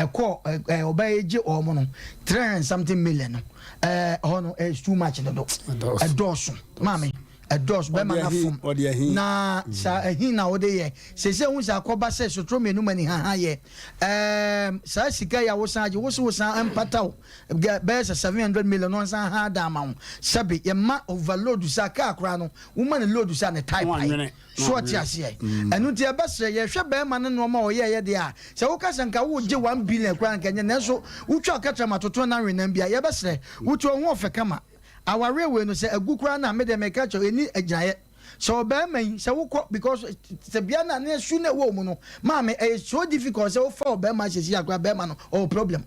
ɛkɔɔ ɛɛ ɔbaa yi gye wɔn no, 300 and something million no, ɛɛ ɛhɔ no it's too much dodo. Ɛdɔɔso. Maame, ɛdɔɔso. Bɛrima no afom. Na saa ahi na wode yɛ. Seesei wohu sɛ akɔba sɛ sotoro mmienu ma ni haha yɛ. Ɛɛm saa sika yi a wosan agye, wose wosan mpata o. Bɛyɛ sɛ 700 million na ɔnsan ha dan ama wo. Sɛbe yɛma overload saa car koraa no woma no load saa ne type ae. So ɔte aseɛ? Ɛno nti yɛbɛsrɛ yɛhwɛ bɛɛma no nnoɔma a ɔyɛɛyɛ deɛ a sɛ woka sɛ nka wogye 1 billion koraa nka ɛnyɛ nanso wotwa ɔkɛtrɛma toto na nwenam bi a yɛbɛsrɛ wotu ɔho ɔfɛ kama. Awareɛ wei no sɛ agu koraa no a medeɛ meka kyerɛ wo ɛnni agyinaeɛ. Sɛ ɔbarima yi sɛ wokɔ because sɛ bia na ne su na ɛwɔ mu no maame ɛyɛ so difficult sɛ wofa ɔbarima sɛsi akora barima no ɔwɔ problem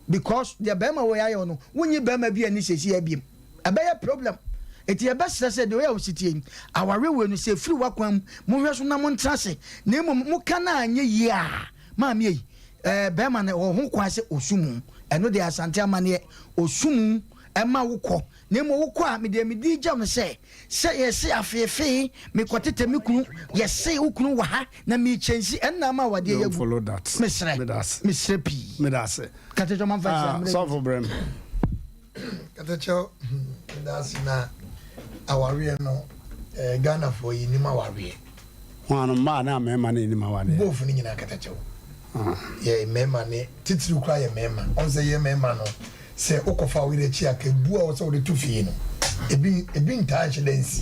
because deɛ barima wɔ yɛ ayɛ no wonyi barima bi ani sɛsi abiem ɛbɛyɛ problem eti yɛbɛsrɛ sɛ deɛ ɔyɛ a ɔsi yi aware wei no sɛ efiri wakwan mu mohwɛ so na montena ase na mmom moka no anyɛ yie a maame yi ɛɛ barima no ɔwɔ ho kwan sɛ osu mu ɛno deɛ asante amaneɛ osu mu ɛma wokɔ Na mmom wokɔ a, me deɛ medi gya no sɛ, sɛ yɛse afeefee, mekɔtetɛ me kunu, yɛse wo kunu wɔ ha, na merekyɛnsi, ɛnna ama awadeɛ yi Don't agu. follow that. Mesrɛ, Medase. mesrɛ pii. Medase. Katekyɛ ɔma mfa Ah, nhyira mmerɛ sɔfo brɛ me. Katekyɛ, medase na awareɛ no, eh, Ghanafoɔ yɛnim awareɛ. Hwan no, mmaa anaa mmarima na ɛnim awareɛ? Both no nyinaa katekyɛ. Yɛ mmarima ne, titiriw koraa yɛ mmarima. Ɔn sɛ yɛ mmarima no, Sɛ wokɔfa wo yere akyi a, ka ebu a ɛwɔ sɛ wode to fie no, ebi ebi ntaa nhyɛ da nsi.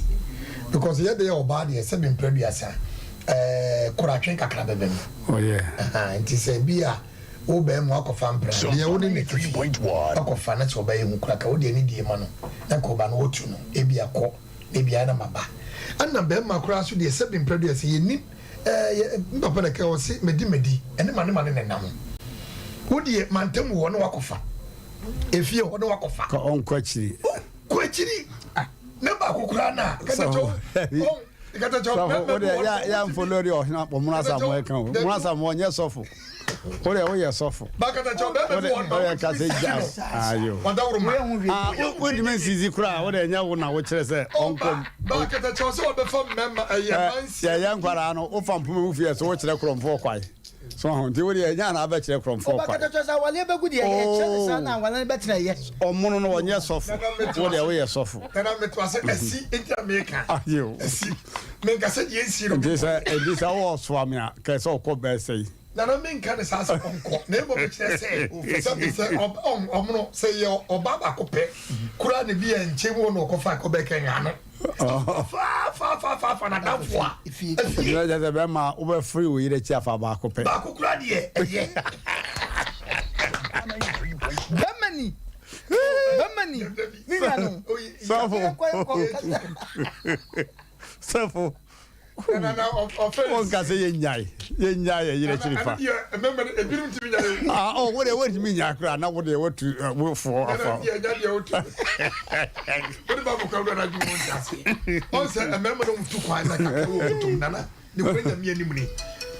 Because yɛ deɛ ɔbaa deɛ sɛbi mprɛ aduasa, ɛɛ koratwe kakra bɛba mu. Oh yeah. Ahaa, nti sɛ ebi a Wo barima woakɔfa mpena, deɛ wo ne no te fie, woakɔfa na sɛ ɔba yɛ hu koraa ka wode anidie ma no na nka ɔba no wotu no, ebia kɔ na ebia na maba. Ɛna barima koraa nso deɛ sɛbi mprɛ duasa yɛnnim ɛɛ yɛ me papa na ɛka ɔse medi madi ɛne ma ne ma ne na ɛnam. Wo deɛ mantam wɔ na woakɔfa, efie hɔ na woakɔfa. Ka ɔnkɔ akyiri. Kɔ akyiri na baako koraa no a, kata kyɛw, ɔn. Sɔfo, wo deɛ yɛ yɛ nfolo deɛ ɔhena ɔmono asamoah ɛka o. Ɔmono asamoah ɔnyɛ sɔfo. Wo deɛ woyɛ sɔfo. Wo deɛ wo deɛ kasa gya. Ayo. Ah, wo ntumi nsisi koraa wo deɛ nyɛ wo na wokyerɛ sɛ ɔnkɔm. Yɛyɛ nkwadaa no wofa mpoma mu fie so wokyerɛ korɔmfoɔ kwae. So ho nti wo deɛ ɛnyɛ ana abɛkyerɛ korɔmfoɔ kwae. Ɔbɛkata kyerɛ sɛ awaleɛ bɛgu deɛ ɛkyerɛ ne saa na awale no bɛtena ɛyɛ. Ɔmono no ɔnyɛ sɔfo. Wo deɛ woyɛ sɔfo. Nana meto ase asi nti na meka. Ayo. Asi. Menka sɛ deɛ nsi no. Nti sɛ nti sɛ wowɔ soa me a kɛ sɛ ɔkɔ bɛɛ sɛ yi. Nana menka ne saa sɛ ɔnkɔ na mmom mekyerɛ sɛ sɛ sɛ ɔmono sɛ yɛ ɔbaa baako pɛ koraa na bi a nkyɛn mu hɔ na ɔkɔfa kɔbɛkɛ ano. Faafaafaafa n'adamfo a efie. Ɛnyɛ sɛ bɛrima wobɛfiri wo yere akyi afa baako pɛ. Baako koraa deɛ ɛyɛ. Bɛrima ni bɛrima ni ne nua no. Sɔfo sɔfo. Wonka sɛ yɛnnyae yɛnnyae yɛ yere akyiri fa. Ah, oh, wo deɛ wontumi nnyae koraa na wo deɛ woatu wo foɔ afa.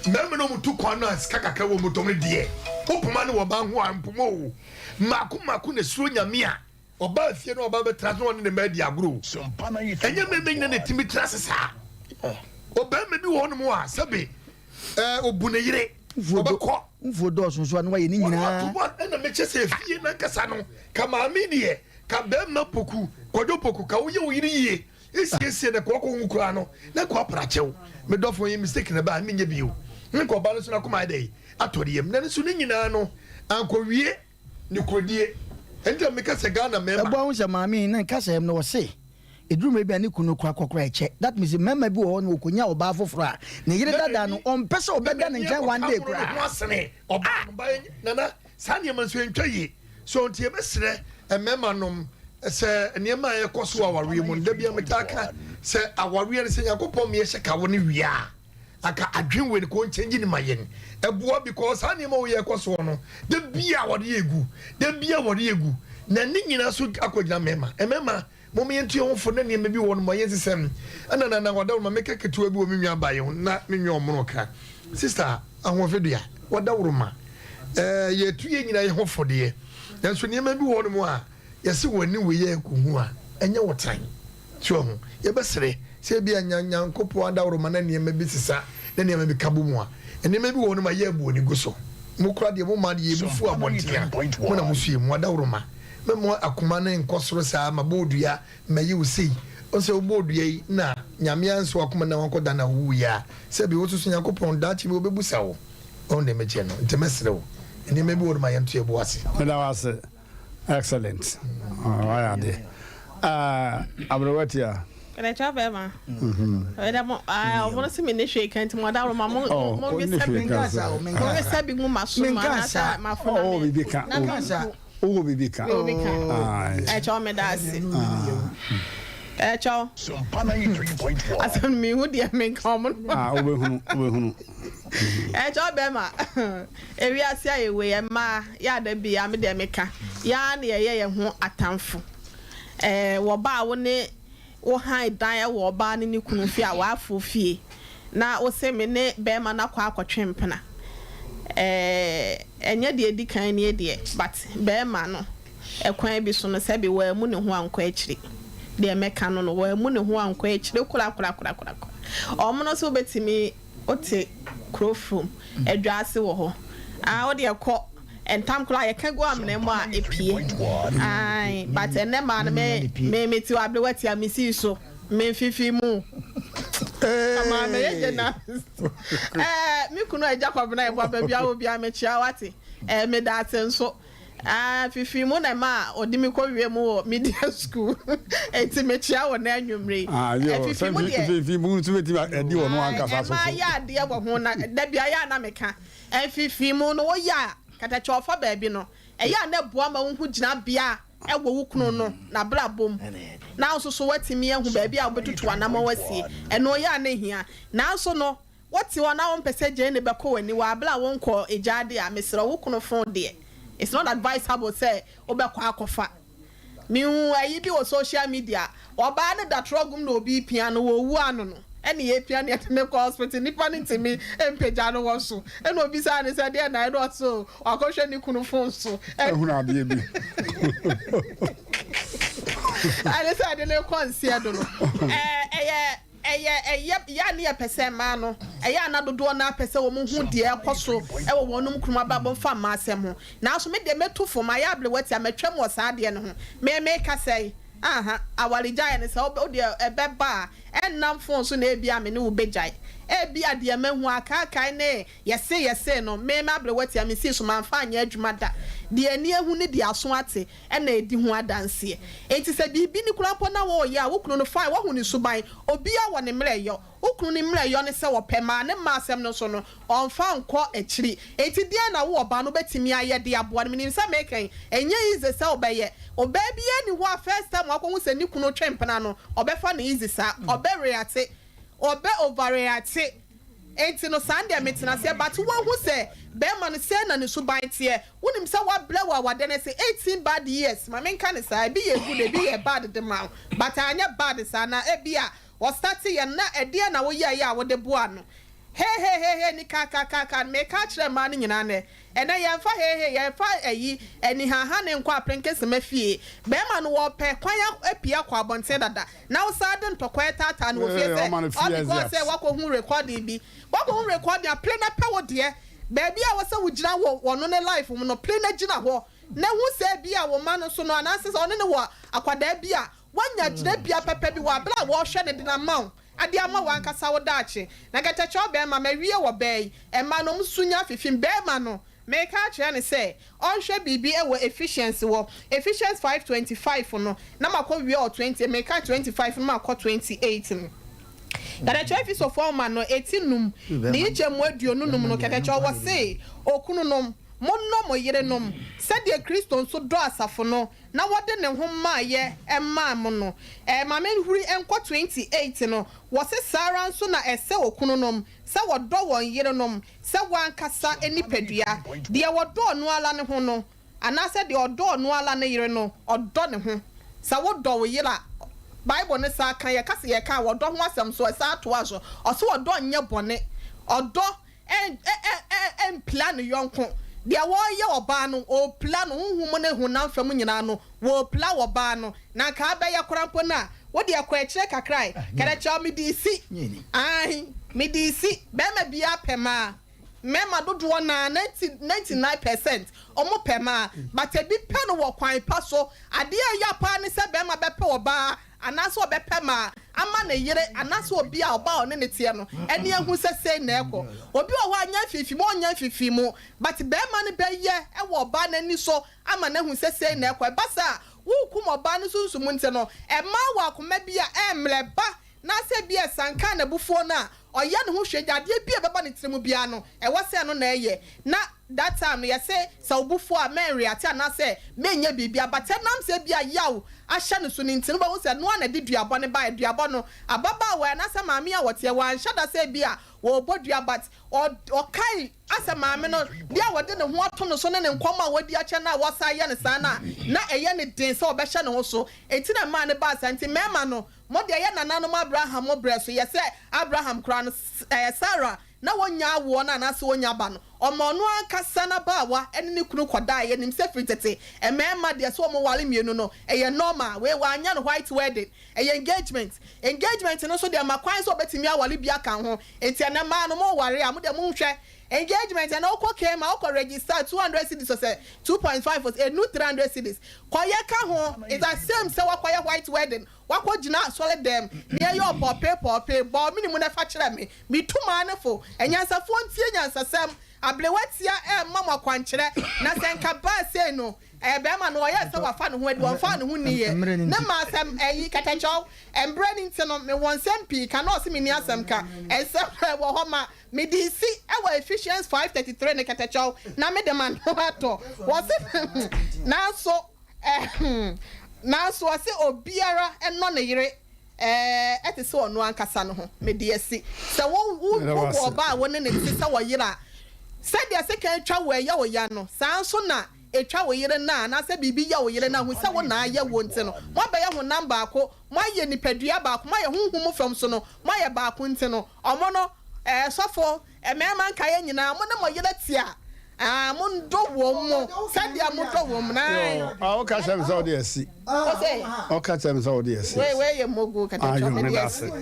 Mmarima no mutu kwan no a sika kakra wɔ mu tɔm no deɛ wopoma ne wɔba ho a mpoma o mmaako mmaako na suro nyame a Ɔbaa fie na ɔba bɛtena ase na ɔne ne mma adi agorɔ o. Ɛnyɛ mmarima nyina na ɛtumi tena ase saa. Ɔbarima bi wɔ hɔnom a sɛbe ɛɛ ɔbu ne yere, ɔbɛkɔ. Mfuo dɔɔso nso a na wayɛ ne nyinaa. Ɛna mekyɛ sɛ efie nankasa no ka maame deɛ ka barima poku kwadwo poku ka woyɛ wo yere yie esiesie na kɔ ɔkɔ hu koraa no na kɔ apra kyɛw. Me dɔfo yi mistake na ɛbaa menyɛ bio. Ne kɔ ɔba no nso n'akoma ayɛ dɛ atɔ ne yam. Na nso ne nyinaa no ankɔwie. Nokorɛdie nti na meka sɛ Ghana mmarima. Ɛboa ho sɛ maame yi na nkasɛm no ɔse ɛduru mmerɛ bi a ne kunu no kora kɔ koraa ɛkyɛ that means mmarima bi wɔ hɔ no ɔkɔnya ɔbaa foforɔ a ne yere dada no ɔmpɛ sɛ ɔbɛda ne nkyɛn one day koraa. ho asene ɔbaa no ba nana saa nneɛma nso ɛntwa yie so nti yɛbɛsrɛ mmarima nom sɛ nneɛma a ɛkɔ so wɔ awareɛ mu no da bia metaa ka sɛ awareɛ no sɛ Nyankopɔn meɛhyɛ ka wo no wie a Anka adwen wei no kɔ nkyɛngye ne ma yɛn ɛboa because saa nneɛma wei ɛkɔ soɔ no da bia wɔde yɛ gu da bia wɔde yɛ gu na ne nyinaa so akɔgyina mmarima mmarima mom yɛn to yɛn ho fo na nneɛma bi wɔ no ma yɛn sesɛm ɛna na na wadaworo ma meka ketewa bi wɔ me nwa ba yɛn ho na me nwa ɔmono ka sister ahoɔfɛ dua wadaworo ma ɛɛ yɛtu yɛn nyinaa yɛn ho fo deɛ nanso nneɛma bi wɔ no mu a yɛse wɔn ani wei yɛ ɛkɔ hu a ɛnyɛ wɔ tan. So wahu? Yɛbɛsrɛ sɛ ebia nya Nyankopɔn adaworoma na nneɛma bi sesa na nneɛma bi ka bɔ mu a, nneɛma bi wɔ hɔnom a yɛabu ani gu so. Mo koraa deɛ, mo mmaa deɛ, yɛbu fu abɔnten a, mo na mosua mu. Adaworoma, mɛmma akoma no nkɔ soro saa, mabɔ wo dua, mayi wo sei. Wohu sɛ wobɔɔ dua yi na Nyame anso w'akoma na wankɔda na wowuiɛ a, sɛbi wo nso so Nyankopɔn daakye bi ɔbɛbusa wo. Wahu deɛ mekyerɛ no? Nti mɛsrɛ wo, nneɛma bi wɔ hɔnom a yɛnto yɛn bo ase. Meda wo ase. Excellent. Wayɛ adeɛ. Ah, aberewa tia. Kɛnɛkyɛ bɛrima. Ɛdɛ mo ɔmo no sɛ mi ne hwee kan ti mo ɔda roma mo oh, mo nwesa bi mo nwesa bi mu ma so ma anasa ma fo na mi. Bibi ka. Owó bibi ka. Owó bibi ka. Ɛkyɛ ɔmo da ase. Ɛkyɛ asɛm mi hu deɛ mi nka ɔmo no. Ah, wobɛhunu wobɛhunu. Ɛkyɛ ɔbɛrima. Ewiase a yɛwɔ yi, mmaa, yɛ a da biara me deɛ meka, yɛn ara na yɛyɛ yɛn ho atamfo. Ɛɛ, wɔ ba a wo ne wo han dan wɔ ɔbaa ne ne kunu fie a w'afo fie, na wo se me ne bɛɛma no akɔ akɔtwe mpena. Ɛɛ, ɛnyɛ deɛ edi kan nie deɛ, but bɛɛma no, ɛkwan bi so no, sɛbe wammu ne ho ankɔ akyiri. Deɛ mɛka no no, wammu ne ho ankɔ akyiri korakorakorakora. Wɔn no nso wobɛtumi. Wote kuro from adwaase wɔ hɔ aa wodeɛ kɔ ntam koraa yɛka gu amena mu a epie ae but ɛnɛ maa no me me me ti wɔ aberewa ti a me sii so me mfifi mu ama mɛyɛ journalist ɛɛ me kunu agya kɔbena ɛbɔ baabi a wɔ bia mekyia wate ɛɛ meda ase nso. Ah, fifi mu na ɛma ɔde me kɔ wiem wɔ media school. Enti mekyia wɔ na anwummere yi. Ah, yo, eh, fifi mu deɛ. Fifi mu nso bɛtumi adi wɔn ankasa so. Ɛma yɛ adeɛ wɔ ho na da bi ayɛ a na meka. Fifi mu no woyɛ a. Katakyɛ ɔfa baabi no, ɛyɛ a na ɛboa ma wohu gyinabea a ɛwɔ wo kunu no n'abrabɔ mu, na wo nso so woatumi ahu baabi a wobɛtutu w'anammɔn asie. Ɛno yɛ a na ɛhia. Nanso no, wote hɔ na wompɛ sɛ gyeene bɛkɔ w'ani wɔ abere a wonkɔɔ egyaade a, mesrɛ wo, wo kunu fon deɛ, it's not advisable sɛ wobɛkɔ akɔfa. Mehuu ayi bi wɔ social media, ɔbaa no da trɔg mu na obi repia no, wɔrewu ano no, ɛna yɛrepia no yɛde no kɔ hospital, nipa no ntumi mpagya no wɔ so, ɛna obisaa no sɛ deɛ na ɛna ɔse o, wakɔhwɛ ne kunu phone so. Ahunu adeɛ bi. Ɛne sɛ ɛde no kɔ nseɛ do no, ɛyɛ. Ɛyɛ ɛyɛ yɛ a ne yɛpɛ sɛ mmaa no, ɛyɛ a na dodoɔ no ara pɛ sɛ wɔn hu deɛ ɛrekɔ so wɔ wɔnom kurom abrabɔ mu fa mmaa asɛm ho. Nanso me deɛ mɛtu fo, mayɛ aberewa tia, matwam wɔ saa adeɛ no ho. Me meka sɛn? Aha, awaregyaeɛ no sɛ wo deɛ ɛbɛba a, ɛnnam phone so na ebia me ne wo bɛgyae. Ebia deɛ mahu, akaakae ne yɛse yɛse no, me m'aberewa tia, mesii so, mamfa anyɛ adwuma da. Deɛ ani ahu ne deɛ aso ate, na edi ho adanseɛ. Enti sɛ biribi ni koraa mpo na woreyɛ a, wo kunu no, fine, woahu ne suban. Obiara wɔ ne mmerɛyɔ. Wo kunu no mmerɛyɔ ne sɛ ɔpɛ mmaa, ne mmaa asɛm no nso no, ɔmfa nkɔ akyiri. Enti deɛn na wo ɔbaa no wobɛtumi ayɛ de aboa no? Menim sɛ meka yi, ɛnyɛ easy sɛ wobɛyɛ. Ɔbaa biara nni hɔ a first time wakɔhu sɛ ne kunu retwe mpena no, ɔbɛfa no easy saa. Ɔbɛ reacte. Ɔbɛ overreacte. Enti no saa deɛ metena aseɛ but woahu sɛ bɛɛma no sɛɛ na ne suban teɛ wonim sɛ wabrɛ wɔ awadeɛ no ase 18 bad years ma menka no saa ebi yɛ good ebi yɛ bad de ma wo but anyɛ bad saa na ebia ɔstate yɛ no na ɛdeɛn na woyɛɛyɛ a wode boaa no hehehehe ni kakakaka meka akyerɛ mmaa no nyinaa nɛ Ɛnɛ yɛnfa heihei yɛnfa ayi anihaha ne nkɔ aperenkesema fie. Bɛɛma no wɔpɛ kwan apue akɔ abɔnten dada na wo saa de ntɔkwa ɛtaataa no wɔ fie sɛ all because sɛ wakɔ hu recording bi. Wakɔ hu recording a pere na pɛ wo deɛ. Baabi a ɛwɔ sɛ wo gyina wɔ ɔno ne life mu no pere na gyina hɔ na hu sɛ ebia wo mma no so no anaasɛ sɛ ɔne no wɔ akwadaa bi a wanya gyinabea pɛpɛ bi wɔ abere a wɔrehwɛ no de no ama wo. Ade ama w'ankasa wo daakye. Na kɛtɛkyɛw bɛɛma, mawie wɔ bɛɛ yi, ɛma no nso nya fifim. Bɛɛma no, meka akyerɛ no sɛ ɔnhwɛ biribi wɔ Ephesians wɔ, Ephesians 5:25 no, na makɔ wie wɔ 20, meka 25 no makɔ 28 no. Kɛtɛkyɛw Efesofoɔ nwoma no, eti num, ne yikyɛmu 25 no, kɛtɛkyɛw wɔ se, Okununom, monnɔ mo yerenom, sɛdeɛ Kristo nso dɔ asafo no, na wɔde ne ho maeɛ maa mo no. Ma menhuri nkɔ 28 no, wɔse saa ara nso na ɛsɛ okununom sɛ wɔdɔ wɔn yerenom sɛ wɔn ankasa nipadua. Deɛ wɔdɔ ɔno ara ne ho no, anaasɛ deɛ ɔdɔ ɔno ara ne yere no, ɔdɔ ne ho. Sɛ wodɔ wo yere a, Bible no san ka, yɛka sɛ yɛka ɔdɔ ho asɛm nso, ɛsan toa so, ɔse ɔdɔ nyɛ bɔne. Ɔdɔ mpira ne yɔnko. Deɛ wɔreyɛ ɔbaa no, ɔrepira no, honhom mu ne honam fam nyinaa no, wɔrepira ɔbaa no. Na anka abɛyɛ koraa mpo no a, wo deɛ kɔ akyire kakra ɛ. Kɛrɛkyɛw, mede resi. Aane, mede resi. Barima biara pɛ mmaa. Mmarima dodoɔ no ara, 99%, wɔpɛ mmaa. But ebi pɛ no wɔ kwan pa so. Adeɛ a ɛya paa ne sɛ barima bɛpɛ ɔbaa anaasɛ ɔbɛpɛ ma ama ne yere anaasɛ obi a ɔbaa a ɔne no teɛ no ani ahu sɛ sei na ɛkɔ. Obi wɔ hɔ a anya mfimfini, ɔnnya mfimfini mu but barima no bɛyɛ wɔ ɔbaa no ani so ama no ahu sɛ sei na ɛkɔ. Ɛba saa a, worekum ɔbaa no sunsum nti no, ɛmmaa wɔ akoma bi a ɛmmrɛ ba na sɛ bi a ɛsanka n'abufuo no a, ɔyɛ ne ho hwɛ adeɛ bi a ɛbɛba ne tiri mu biara no, ɛwɔ sɛ ɛno na ɛyɛ. Na that time no yɛse sɛ wo bo fu a mɛnreate anaasɛ mɛnyɛ biribi but ɛnam sɛ bi a yaw ahyɛ no so no nti no wobɛhu sɛ ɛno ara na ɛde duabɔ no baeɛ. Duabɔ no, ababaawa yi anaasɛ maame yi a ɔteɛ, wanhyɛ da sɛ bi a ɔrebɔ dua but ɔkae asɛ maame no deɛ a wɔde ne ho ato no so ne ne nkɔmmɔ a wɔadi akyɛ no a wɔsan yɛ no saa no a na ɛyɛ no den sɛ ɔbɛhyɛ ne ho so nti na ɛmaa no baa saa. Nti mmarima no, Mo deɛ yɛ nananom Abraham mo berɛ so, yɛ sɛ Abraham koraa no, ɛɛ, Sara, na wɔnnya awoɔ no anaasɛ wɔnnya ba no, ɔma ɔno ankasa n'abaawa ne ne kunu kɔdaeɛ. Yɛnim sɛ firi tete, mmarima deɛ sɛ wɔware mmienu no, ɛyɛ normal. Wei wɔanyɛ no white wedding, ɛyɛ engagement. Engagement no nso deɛ ɛma kwan sɛ wɔbɛtumi aware bi aka ho. Enti ɛnnɛ mmaa no, moware a, mo deɛ monhwɛ engagement, ɛnnɛ wokɔ Kema, wokɔ register 200 cedis ɔsɛ 2.5 ɔsɛ ɛnnu 300 cedis. Kɔyɛ ka ho, it's the same sɛ woakɔyɛ white wedding. Wakɔ gyina asɔre dɛm na yɛyɛ ɔpɔɔpee pɔɔpee, bɔ mene mu na fa kyerɛ me. Me tu maa no fo. Anyansafoɔ ntie nyansasɛm. Abrewa tia ɛɛma mo akwankyerɛ na sɛ nka baa sei no ɛɛ bɛɛma no ɔyɛɛ sɛ wafa ne ho adi ɔnfaa ne ho nniiɛ ne maa sɛ ɛyi kɛtɛkyɛw mbrɛ no nti no mewɔ nsɛm pii ka na ɔse menni asɛm ka nsɛm ɛwɔ hɔ ma mede si ɛwɔ Ephesians 5:33 no kɛtɛkyɛw na mede m'ano atɔ wɔse nanso ɛɛ nanso ɔse obiara ɛnɔ ne yere Ɛɛ, ɛte sɛ ɔno ankasa no ho. Mede asi. Sɛ wo, wo, Meda wo wowɔ ase. ɔba a wo ne no te sɛ ɔyere a, sɛdeɛ sekan twa wo a ɛyɛ wo ya no, saa ara nso na ɛtwa wo yere no a, anaasɛ biribi yɛ wo yere no a, hu sɛ wo na ayɛ wo nti no, moabɛyɛ honam baako, moayɛ nipadua baako, moayɛ honhom mu fam nso no, moayɛ baako nti no, wɔn no, ɛɛ, sɔfo, Mmarima nkaeɛ nyinaa, mo ne mo yere te a, ah, monnɔ wɔn mo sɛdeɛ modɔ wɔn no. Ae. Yo, ah, woka kyerɛ me sɛ wode asi. Ose. Woka kyerɛ me sɛ wode asi. Wei, wei yɛ mogu Ah, katakyɛ, yo, mede meda asi. ase.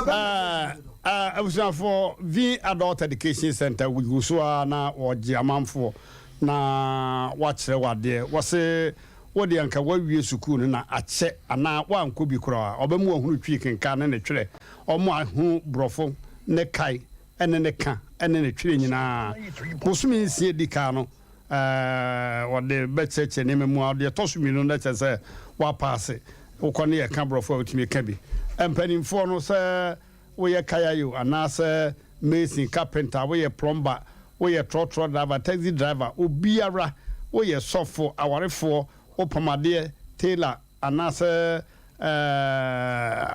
Eh, eh, abusuafoɔ, V Adult Education Center gu so ara na wɔgye amanfoɔ na wɔakyerɛ wo adeɛ. Wɔse wo deɛ nka woawie sukuu no na akyɛ anaa woankɔ bi koraa. Ɔbɛma woahunu Twi kenkan ne ne twerɛ. Wɔn a hu Borɔfo ne kae ne ne ka ne ne twerɛ nyinaa. Bosome nsia di kan no, wɔde bɛkyerɛkyerɛ nneɛma mu. Deɛ ɛtɔ so mmienu no kyerɛ sɛ woapaase. Wokɔ ne yɛka Borɔfo a wotumi ka bi. Mpanimfoɔ no, sɛ woyɛ kayayo anaasɛ mason, carpenter, woyɛ plumber, woyɛ trɔtrɔ driver, taxi driver, obiara, woyɛ sɔfo, awarefoɔ, wopam adeɛ, tailor, Anaasɛ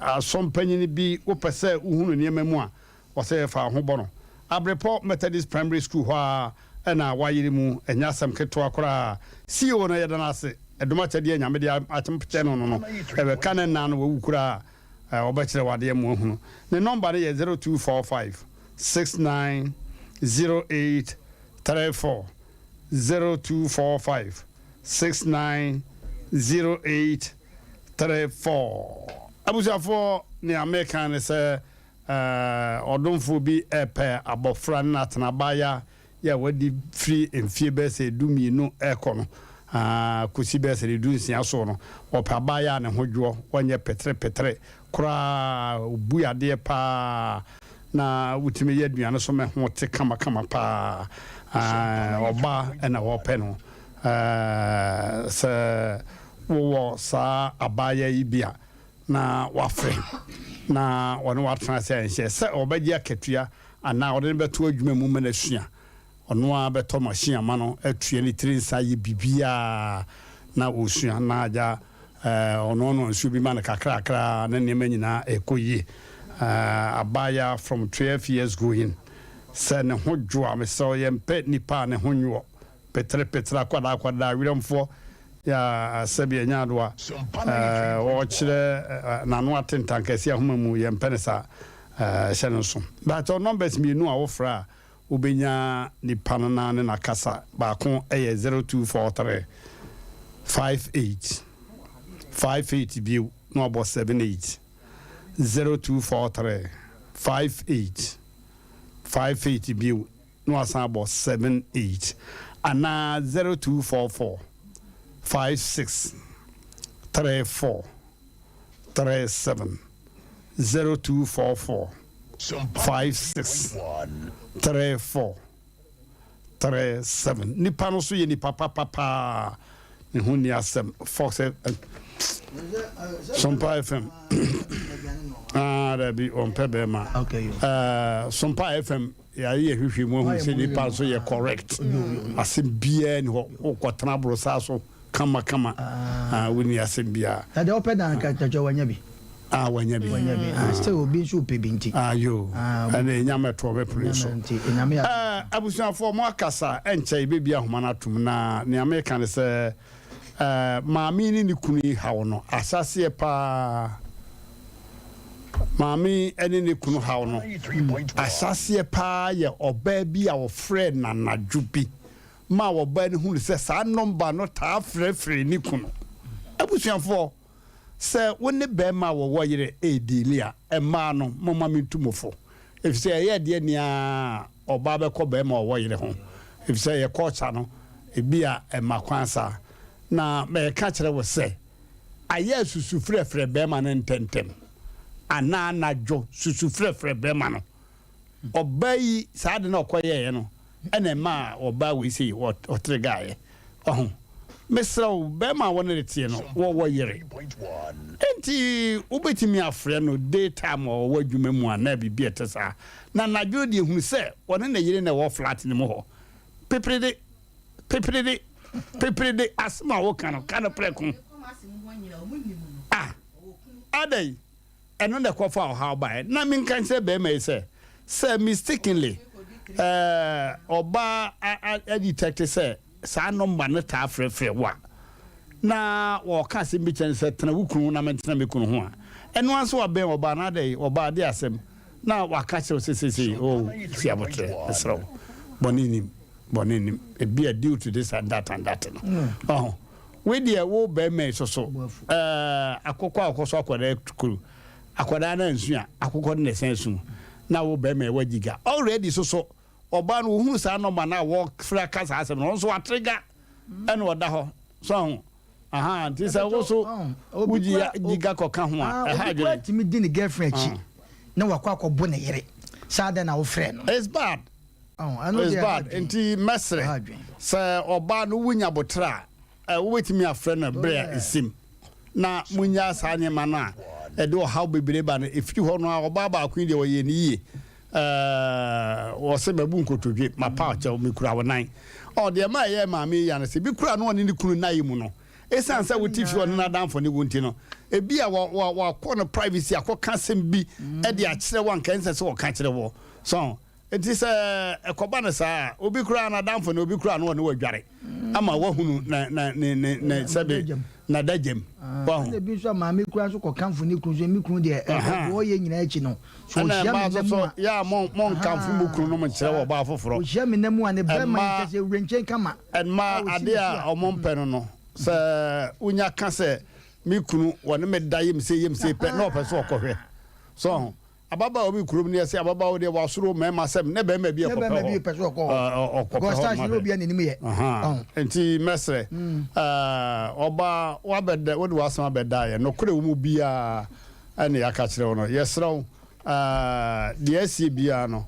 asɔmpanyin bi wopɛ sɛ wuhunu nneɛma mu a, ɔsɛ fa wo ho bɔ no. Abrepɔ Methodist Primary School hɔ ara na wayere mu, ɛnyɛ asɛm ketewa koraa. CEO no, yɛda no ase. Ɛdom akyɛdeɛ a Nyame de akyɛ no no no, ɛbɛka ne nna no wawu koraa a, ɔbɛkyerɛ wo adeɛ ma woahunu. Ne nɔmba no yɛ 0245 69 08 34, 0245. 690834 Abusuafoɔ nea meka ne sɛ ɔdomfoɔ bi repɛ abɔfra ne no atena abaayewa yi a wadi firi mfie bɛyɛ sɛ 12 rekɔ no kɔsi bɛyɛ sɛ 16 soɔ no, ɔpɛ abaayewa a ne ho dwoɔ, ɔnyɛ peterepetere koraa, ɔbu adeɛ pa ara na wotumi yɛ aduane so ma ɛho te kamakama pa ara. Ɔbaa na ɔrepɛ no. Sɛ wowɔ saa abaayewa yi bi a, na wafrɛ na ɔne wo atena ase a ɛnhyɛ sɛ ɔbɛgye akatua anaa ɔde no bɛto adwuma mu ma no asua. Ɔno ara bɛtɔ machine ama no atua ne tiri nsa ayɛ biribiara na ɔresua na agya ɔnoanoa nsuo bi ma no kakrakra na nneɛma nyinaa ɛrekɔ yie. Abaayewa from 12 years going sɛ ne ho dwo a mesrɛ wo yɛmpɛ nipa a ne ho nwoɔ. Peterepetere akwadaa akwadaa werɛmfoɔ yɛ a sɛbi ɛnyɛ adoa ɔkyerɛ n'ano atentan kɛseɛ ahoma mu yɛmpɛ no saa hyɛ no nso but numbers mmienu a wofrɛ a wobɛnya nipa no na ne nakasa baako yɛ 0243 58 58 bio na wabɔ 78 0243 58 58 bio na wasan abɔ 78 anaa 0244 56 34 37 0244 56 34 37 Nipa no so yɛ nipa papa paa ne ho nni asɛm Fox FM Sompa FM ah dabi ɔmpɛ bɛrima eh, Sompa FM Yɛayɛ nhwehwɛmu ahu sɛ nipa nso yɛ correct. Asɛm biara ni hɔ. Wokɔtena aborosaa so kamakama a wonni asɛm biara. Na deɛ ɔpɛ dan nka kyɛ wanya bi. Ah wanya bi. Wanya bi. Ah still obi nso pɛ bi nti. Ah yo. Ɛna enya mɛto ɔbɛpene so. Nti enyame yɛ. Eh abusuafoɔ mo akasa ɛnkyɛ yɛbɛbie ahoma no atom na nea meka ne sɛ Eh, maame yi ne ne kunu yi haw no ahyɛaseɛ paa. Maame yi ne ne kunu haw no ahyɛaseɛ paa yɛ ɔbaa bi a ɔfrɛɛ no anadwo bi maa ɔbaa no hunu sɛ saa nɔmba no taa frɛfrɛ ne kunu. Abusuafoɔ, sɛ wo ne barima a wɔwɔ yere rediili a, mmaa no, momma mentu mo fo. Ɛfiri sɛ ɛyɛ deɛ nea ɔbaa bɛkɔ barima a ɔwɔ yere ho, efisɛ yɛ culture no, ebia ɛmma kwan saa. Na mereka kyerɛ wo sɛ, ayɛ a susu frɛfrɛ barima no ntɛmntɛm, anaa anadwo susu frɛfrɛ barima no. Ɔbaa yi, saa ade no a ɔkɔyɛeɛ no, ɛna ɛmaa ɔbaa wei sei ɔtere gaeɛ. Ɔho mesrɛ wo, bɛrima a wɔne ne teɛ no wɔwɔ yere, enti wobɛtumi afrɛ no day time a ɔwɔ adwuma mu anaa biribi a ɛte saa, na anadwo deɛ hunu sɛ ɔne ne yere na ɛwɔ flat no mu hɔ. Peperede peperede peperede, asɛm a woka no, ka no prɛko. Ah, adɛn? Ɛno na ɛkɔfa ɔhaw baeɛ. Na menka nkyerɛ bɛrima yi sɛ mistakenly ɔbaa adetect sɛ saa number no taa frɛfrɛ wo a, na wɔka asɛm bi kyerɛ no sɛ tena wo kunu ho na mentena me kunu ho a, ɛno ara nso wabɛn ɔbaa no adɛn, ɔbaa de asɛm na waka kyerɛ wo sɛ seesei oh, si abotrɛ, mesrɛ wo, bɔne nim, bɔne nim, ebi a due to this and that and that no. Ɔho wei deɛ, wo bɛrima yi soso akokɔ a ɔkɔ so akwadaa kuru akwadaa no ansu a, akokɔ no na ɛsan su, na wo bɛrima yi wagyiga already. Soso ɔbaa no ohunu saa number no a wɔfrɛ aka saa asɛm no, ɔno nso watrigger ɛna ɔda hɔ so ho aha. Nti sɛ wo so wogyi gyiga kɔka ho a, ɛha obi kura adwene. Tumi di ne girlfriend akyi na wakɔ akɔbɔ ne yere saa dɛn na wofrɛ no. It's bad. Oh, ɛno It's deɛ ɛha bad. adwene. Nti mɛsrɛ Ɛha adwene. sɛ ɔbaa no wonya botrɛ a, wobɛtumi afrɛ no berɛ a ɛsim na munya saa nneɛma no a ɛde ɔhaw bebree ba no ɛfiri hɔ no a. Ɔbaa baako yi deɛ, ɔyɛ ne yie. Wɔsɛ mabu nkotodwe, mapa ɔkyɛw, mekura wo nan. Ɔ deɛ ma ɛyɛ maame yi ya no sɛ bi kura no, ɔne ne kunu nnaeɛ mu no, ɛsiane sɛ wote fie, ɔne n'adamfo ne wo nti no, ebi a wakɔ no privacy akɔka asɛm bi ɛde akyerɛ wo anka ɛnsɛ sɛ ɔka kyerɛ wɔ so. Nti sɛ ɛkɔba no saa a, obi koraa n'adamfo ne obi koraa no, ɔne wadware ama wahunu na na ne ne ne sɛbe n'adagyam wahu. Ɛna ebi nso a, maame kura nso kɔ kanfo ne kunu so, mi kunu deɛ ɛɛ ɔyɛ nyinaa akyi no so ɛna ɔhyia mmaa mi nso nam so a yɛ a mo mo nkamfo mo kunu nom nkyerɛ wɔ ɔbaa foforɔ. Ɔhyia mi nam a, ne bɛrima yi Mmaa kyɛ sɛ ewura nkyɛn kama mmaa a ɔsi adeɛ ne so a a ɔmo mpɛ no, sɛ wonya ka sɛ me kunu wɔne me da yam se yam se pɛ na ɔpɛ so ɔkɔhwɛ so ho. Ababaawa bi kurom ne yɛsɛ ababaawa deɛ wasoro mmarima sɛm ne bɛrima bi ne ɛkɔpɛ bɛrima bi hɔ pɛ so ɔkɔ hɔ ɔkɔpɛ because hɔ stars ma ne hwɛ. obi a n'anim yɛ. Aha. Nti mɛsrɛ ɔbaa wabɛda, wode w'asɛm abɛda yɛ nokorɛ wɔ mu biara ɛne yɛaka kyerɛ wo no. Yɛsrɛ wo, deɛ asie biara no,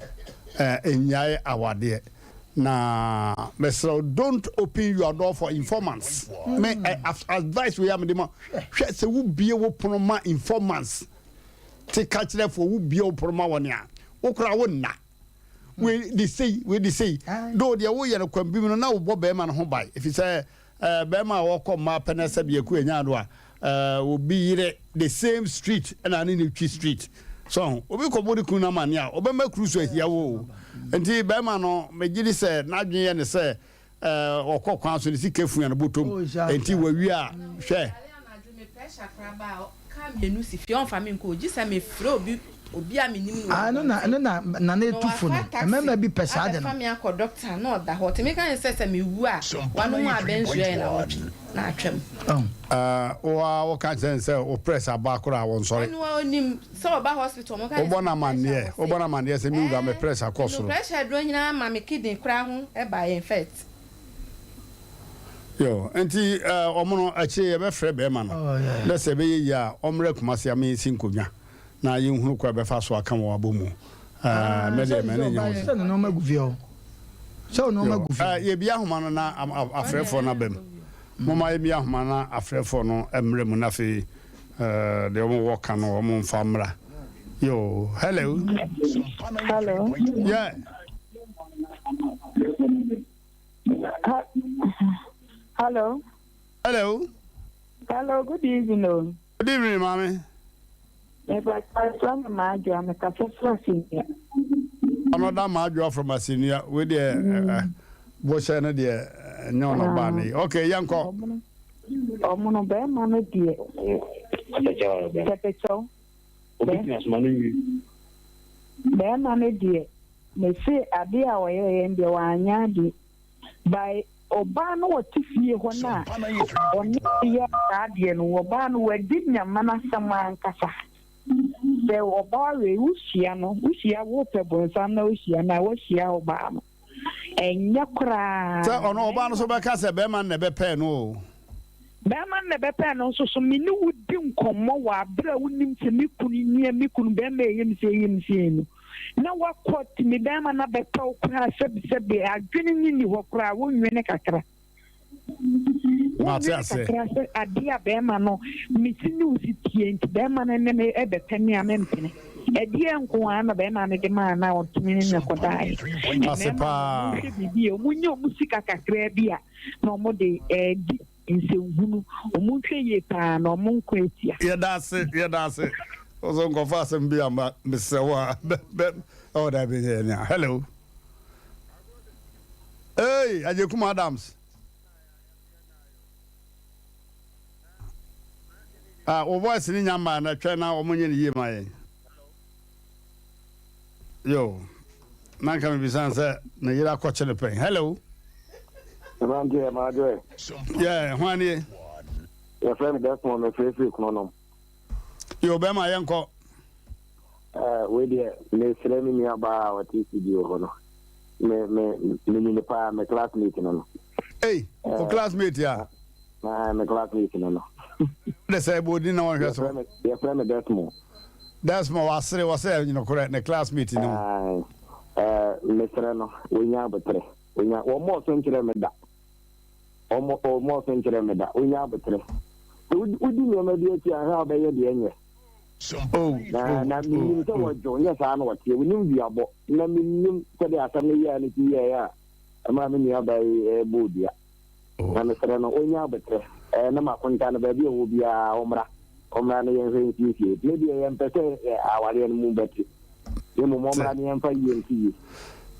ɛnyae awadeɛ, na mesrɛ wo, don't open your door for informants. Me advice wei a mede ma, hwɛ sɛ wobie wo pono ma informants te ka kyerɛfoɔ, wobie wo pono ma wɔne a, wo koraa wo nna wei de sei, wei de sei do deɛ woyɛ no kwan bi mu no na wobɔ bɛrima no ho ban, ɛfiri sɛ bɛrima a wɔkɔ mmaa pɛ no sɛ biaku anya do a, obi yere the same street ɛna ne ne twi street so ho, obi kɔbɔ ne kunu no amane a, ɔbɛma kuru so ahia wo o. Nti bɛrima no, megye di sɛ n'adwene yɛ ne sɛ ɔkɔ kwan so ne sika fua no bɔtɔm. Oh, saa, nti saa. Wawie a, hwɛ. Anadwo me pressure koraa ba a, kaa mmienu si fie, ɔmfa me nkɔ o, gye sɛ mefrɛ obi, obi a menim no wɔ Ah, ɛno na abɔnten ɛno na nana na etu fo no wafa taxi mmarima bi pɛ saa de no abɛfa me akɔ doctor na ɔda hɔ. Nti meka ne sɛ mewu a, wanom abɛnsuo yɛ na wɔtwe na atwam. Oh. Wo a woka kyerɛ no sɛ wo press aba koraa, wɔnsɔre. Ɔno a onim sɛ ɔba hospital, ɔmo ka ne wobɔ sɛ no me pressure amanneɛ wɔ wobɔ no se amanneɛ sɛ me wura, me press akɔ no soro. Pressure aduro nyinaa ma me kidney koraa ho ɛba in fact. Yo, nti ɔmo no akyire yɛbɛfrɛ bɛrima no. Oh, yeah. Na sɛ ɛbɛyɛ yie a, ɔmmerɛ Kumase ama yɛnsi nkonnwa na yɛnhunu kɔ a ɛbɛfa so aka wɔn abɔ mu. Ah, mɛ deɛ sɛ mɛ sɛ ne nyɛ ɔba ho yɛ sɛ sɛ ne nneɛma gu fie hɔ, sɛ nneɛma Yo, gu fie hɔ. Yɛbi ahoma no na afrɛfoɔ no aba mu. Momma yɛbi ahoma na afrɛfoɔ no mmerɛ mu, na afei deɛ ɔmo wɔ ka no, ɔmo mfa mmra. Yo, hello. Hello. Yeah. Hello. Hello. Hello, good evening. Oh. Good evening, maame. Mepatwa me Maadwoa, mekasa firi Asenua. Another Maadwoa from Asenua. Wei deɛ bɔhyɛ no deɛ ɛnyɛ ɔno ɔbaa no yi. Okay, yɛnkɔ. Ɔmono bɛrima no deɛ. Pɛpɛkyɛw. Bɛrima no deɛ, mese adeɛ a ɔyɛɛ deɛ wanyɛ adeɛ. By ɔbaa no ɔte fie hɔ no a ɔne yɛ saa adeɛ no, ɔbaa no wadi nyama no asɛm ankasa. Sɛ ɔbaa wei wohyia no, wohyia wopɛ bonsam na wohyia no a, woahyia ɔbaa no. Ɛnyɛ koraa. Sɛ ɔno ɔbaa no so bɛka sɛ bɛrima no na ɛbɛpɛɛ no o. Bɛrima no na ɛbɛpɛɛ no nso so, me ne wo di nkɔmmɔ wɔ abere a wonim sɛ me kunu nie, me kunu bɛrima ɛyɛ me sei, ɛyɛ me sei no. na woakɔ tumi bɛrima no abɛtɔ wo koraa sɛbesɛbe adwene no nni hɔ koraa wonwene kakra. Mate Wonwene aseɛ. kakra sɛ adeɛ a bɛrima no mesi ne wo si tie nti bɛrima no ne me ɛbɛpɛ me a mempene. Ɛdeɛ nko ara na bɛrima no de maa no a ɔtumi ne no kɔdaeɛ. Ase Mmarima no paa. wɔhwɛ biribi a wɔnya wɔn sika kakraa bi a na wɔde ɛredi nsɛnhunu. Wɔn nhwɛ yie paa na wɔn nko atia. Yɛda ase, yɛda ase. Wo so nkɔfa asɛm bi amma mesrɛ wo a bɛ bɛ oh dabi nyɛ nea. Hello. Hey, Agyekum Adams. Ah, wo voice ni nya mmaa na twɛn na wɔn nyɛ ne yie ma yɛn. Yo, na nka mebisa sɛ ne yere akɔkye no pɛn. Hello. Mmeranteɛ, maadwoɛ. Yeah, hwan nie? Yɛfrɛ me Desmond, mefirefiri Kronom. Yo, bɛrima yɛnkɔ. Eh, wei deɛ, mesrɛ me nua baa a ɔte studio hɔ no. Me, me, menim no paa, me classmate no no. Ei, wo classmate a? Na, me classmate no no. De sɛ ɛbɔ odin na wɔnhwɛ so. Yɛfrɛ me Desmond. Desmond, wasere, wɔ sɛ nokorɛ, ne classmate no. Eh, mesrɛ no, wɔnya aboterɛ. Wɔnya, wɔmmɔɔ so nkyerɛ me da. Wɔmmɔ, wɔmmɔɔ so nkyerɛ me da. Wɔnya aboterɛ. Sɛ wodi nneɛma bi akyi a, hwɛ a wobɛyɛ deɛ ɛnyɛ. Oh, Na, oh, na menim oh, sɛ oh. wɔdwo, nyɛ saa na wɔteɛ. Wonim duabɔ. Na menim sɛdeɛ asɛm no yɛɛ no ti yɛeɛ a ɛmaa me nuabaa yi eh, bɔɔ dua. Na mesrɛ no, ɔnya aboterɛ. Eh, na makonta no, baabi a ɔwɔ biara, ɔmmra. Ɔmmra na yɛnhwɛ nsiesie. Me deɛ, yɛmpɛ sɛ eh, awareɛ no mu bɛte. Na mmom ɔmmra na yɛmfa yie nto yie.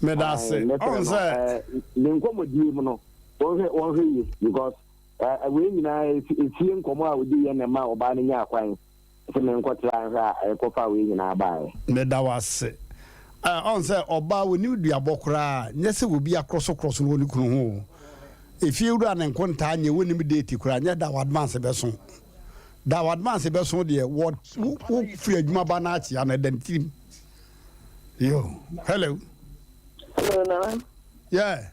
Meda Ae, ase. mesrɛ Ɔn no, sɛ. eh, ne nkɔmmɔdie mu no, wɔnhwɛ, wɔnhwɛ yie because eh, wei nyinaa, efie nkɔmmɔ a ɔdiiɛ na ɛmaa ɔbaa no nyaa kwan sɛ menkɔtra nhwɛ a ɛkɔfaa wei nyinaa baeɛ. Meda wo ase. Ɛ, ɔn sɛ ɔbaa ɔnim duabɔ koraa, nyɛ sɛ obi akrɔsokrɔso no wɔ ne kunu ho o. Efie wura ne nkontaa nyɛ wɔnim date koraa, nyɛ da w'advance bɛso. Da w'advance bɛso deɛ, wɔ, wo, wo firi adwuma ba na akyea no, ɛda ne tirim. Yo, hello. Hello, Nana. Yeah.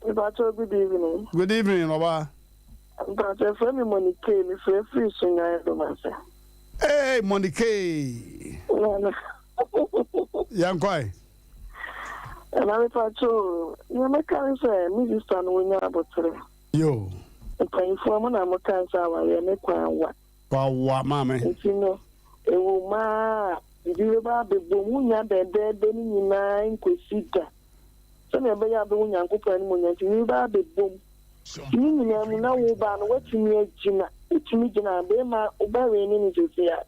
Mepakyɛw, good evening. Good evening, ɔbaa. Mpakyɛw, frɛ me Monique, me frɛ firi Sunyani Domase. Hey, Monique. Nana. Yɛn kɔe. Nana mepakyɛw, nea mɛka ne sɛ me sista no wonya abotere. Yo. Mpanyinfoɔ mo na mo ka sɛ awareɛ ne kwan wa. Wawa maame. Nti no, ewu maa biribi bɛba abɛbom, wonya dɛdɛɛdɛ ne nyinaa nkosi da. Sɛnea ɛbɛyɛ a wobɛhu Nyankopɔn animuonyam nti, biribi bɛba abɛbom. Nti ne nyinaa mu na wo ba no woatumi agyina, wotumi gyina a, bɛrima wobɛwee ne no seesei a.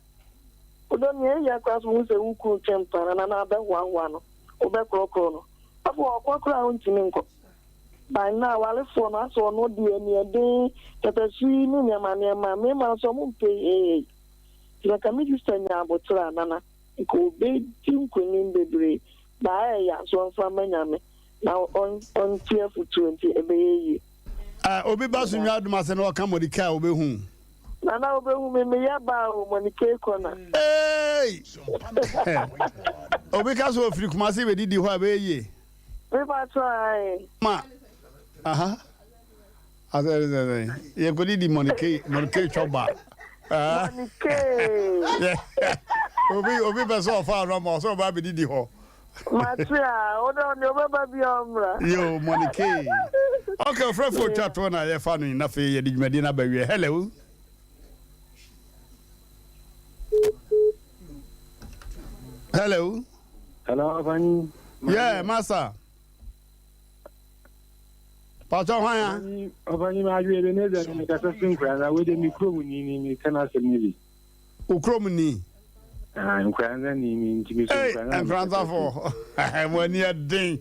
Wodɔ nea ɛyɛ koraa sɛ wohu sɛ wo kunu twe mpana na na abɛhoahoa no, wobɛkorɔkorɔ no. Afei ɔkɔ koraa a wontumi nkɔ. By now awarefoɔ no asɛ ɔno deɛ aniɛden, katasu yi ne nneɛma nneɛma, mmarima nso ɔmo mpɛ hehehe. Nti na nka me sister nya aboterɛ a nana nka ɔbɛdi nkunim bebree. Baa ɛya nso ɔmfa mma Nyame na ɔntie afutuo nti ɛbɛyɛ yie. Ah obi ba so nwa adum ase na ɔka Mordecai a obehu. Nana obehu me meyɛ baa o Mordecai corner. Eeii obi ka so ofiri Kumasi bɛdidi hɔ a ɛbɛyɛ yie. Me pa kyɛw ae. Ma aha asɛ sɛ sɛ yɛkɔdidi Mordecai Mordecai twɔ ba. Mordecai. Obi obi pɛ sɛ ɔfa ano ma ɔsɛ ɔba abɛdidi hɔ. Mate a, wode ɔne ɔbɛba bi a ɔmmra. Yo, Monique. Okay, ɔfrɛfo otwa toɔ na yɛfa no na afei yɛde dwumadie no aba wie. Hello. Hello. Hello, Afanyi. Yeah, master. Pacho hwan ya? Afanyi ma adwe Ebenezer ni mekasa fi Nkoranza. Wei de me kurom ni ni meka n'asɛm no bi. Wo kurom ni? Ah, Nkoranza ni ni nti me so Nkoranza. Hey, Nkoranzafo. Mo ani ɛden.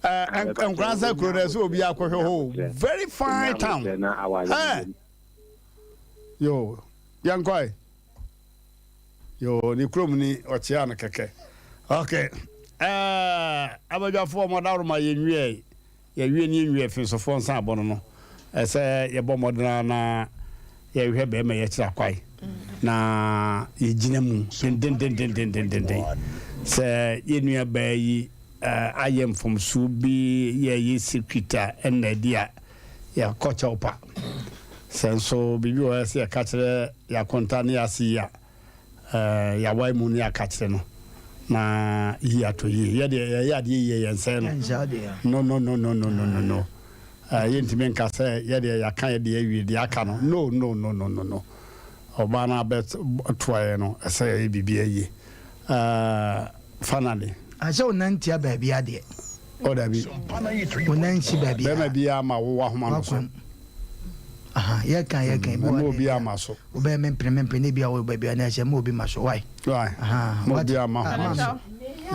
Eh, Nkoranza kuro na ɛsɛ obi akɔhwɛ hɔ. Very fine town. Eh. Yo, yɛnkɔe. Yoo ne kurom ni ɔkyea no kɛkɛ. Ok eh abadwafoɔ mo adaworoma yɛnwiɛe yɛwie ne yɛnwiɛ finsofoɔ nsa abɔ no no ɛsɛ yɛbɔ mmɔden ara na yɛhwehwɛ bɛrima yɛkyerɛ akwae na yɛgyina mu dendendendendendenden sɛ yɛnua baa yi eh, ayɛ mfomsoɔ bi yɛyɛ secret a ɛnna adi a yɛkɔ kyɛw pa. Sɛ nso biribi wɔ hɔ a ɛsɛ yɛka kyerɛ yɛn akonta ne yɛn ase yi a, yɛawae mu ne yɛaka kyerɛ no. Na yie atɔ yie. Yɛ deɛ yɛyɛ adeɛ yie yɛnsɛe no. No no no no no no no no. Yɛntumi nka sɛ yɛ deɛ yɛaka yɛ deɛ awie deɛ aka no. No no no no no no. Ɔbaa no abɛtoa yɛn no ɛsɛ yɛyɛ biribiara yie. Finally. Asɛ wo nan tia baabi adeɛ. Oh dabi. Wo nan nsi baabi. Bɛrima biara ma wo wahoma no so. Aha yɛka yɛka ebi wɔ obi ama so. Wobɛyɛ me mpene me mpene ebi a wɔ baabi a na ɛsɛ ma obi ma so why. Why? Ma obi ama ho so.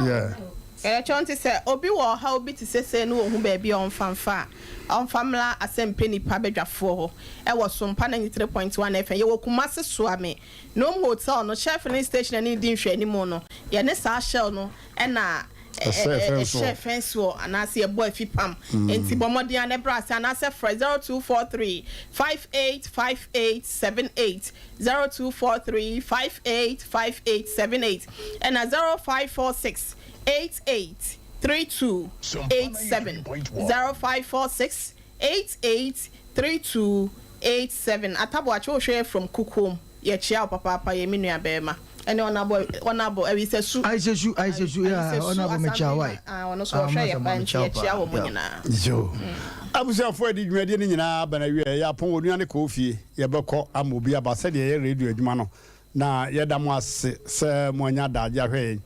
Yeah. Ɛkyɛw nti sɛ obi wɔ ɔhaw bi te sɛ sei na ohu baabi a ɔmfa mfa a, ɔmfa mmra Asɛmpɛ Nnipa Badwafoɔ hɔ wɔ Sompa 93.1 FM. Yɛwɔ Kumasi Soame, Nome Hotel no, Shell Filling Station a ɛne no di nhwɛanimu no, yɛne saa Shell no na ɛhyɛ fɛnse wɔ anaasɛ yɛbɔ afipam. Enti bɔ mmɔden ara na bra ase anaasɛ frɛ 0243 5858 78, 0243 5858 78 ɛna 0546 88 32 87, 0546 88 32 87. Ataboakye wohwɛ yɛ from Kukuom. Yɛkyea wo papaapa yɛ me nua bɛɛma ɛne ɔnabɔ ɔnabɔ awisasu Ayisasu ayisasu yeah awisasu ɔnabɔ mekyea asampe wai ah ɔno nso ah ɔhwɛ masa yɛ ma paa nti mekyea wo yɛkyea paa wɔn yeah. nyinaa. Yoo. Abusuafoɔ yɛde dwumadie no nyinaa aba n'awieɛ. Yɛapɔn onua no kɔɔ fie. Yɛbɛkɔ ama obi aba sɛdeɛ yɛyɛ radio adwuma no. Na yɛda mo ase sɛ moanya adagye ahwɛ yɛn.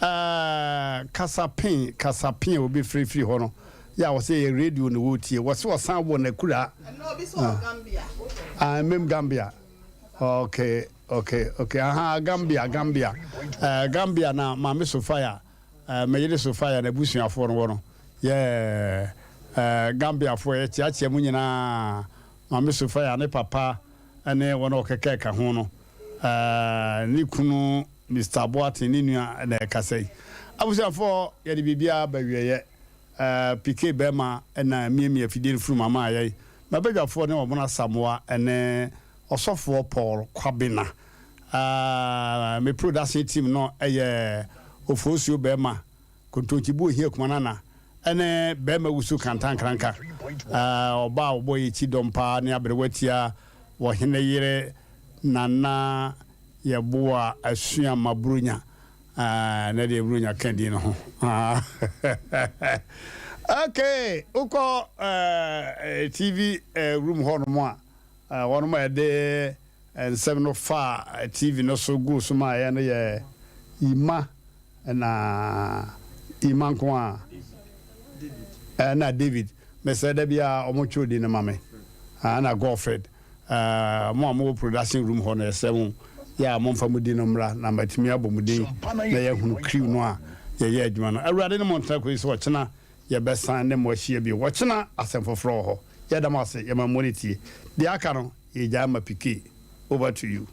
Ɛɛ, kasa pen, kasa pen a obi frɛ firi hɔ no, yɛ a wɔsɛ yɛ radio na wɔretie. Wɔse wɔsan wɔ n'akuraa. Ɛnna obi nso wɔ Gambia. Ah, mmem Gambia. Okay, okay, okay. Aha, Gambia, Gambia. Eh, Gambia na Maame Sophia, eh, me yere Sophia na abusuafoɔ no wɔ no. Yeah, eh, Gambiafoɔ yɛkyeakyea mu nyinaa. Maame Sophia ne papa ne wɔn a wɔkeka ɛka ho no. Eh, ne kunu Mister Boateng ne nua na ɛkasa yi. Abusuafoɔ, yɛde biribiara ba wieɛ. Eh, PK bɛrima na miamia afidie no funu ma maa yɛn. M'abadwafoɔ ne Ɔmono Asamoah ne Ɔsɔfoɔ Paul Kwabena. Ah, me production team no yɛ Ofosuo Bɛrima, Kontonkyibu Ohia Kumanana ne Bɛrima Wusu Kantankranka. Ah, ɔbaa a ɔbɔ yɛn akyi dɔm paa ne Aberewa Tia, Ɔhene Yere, Nana Yeboah Asuama Buronya. Ah, na deɛ Buronya ka din no ho. Ah, okay, wokɔ eh, TV eh, room hɔ nom a, eh, wɔnom a ɛde nsɛm no fa TV no so gu so ma yɛ no yɛ Ima na Ima nko a eh, na David. Mesrɛ da biara wɔn twerɛ din no ma me. Ah, na Godfred. Ahh mo a mowɔ production room hɔ no yɛsrɛ mo yɛ a momfa mo din no mmra na matumi abɔ mo din na yɛahunu crew no a yɛyɛ adwuma no. Awurade ne mo ntena kɔsi sɛ ɔkyena yɛbɛsan ne mo ahyia bio. Ɔkyena asɛm foforɔ wɔ hɔ. Yɛda mo ase, yɛma mo ne tie. Deɛ aka no yɛgyae ma PK. Over to you.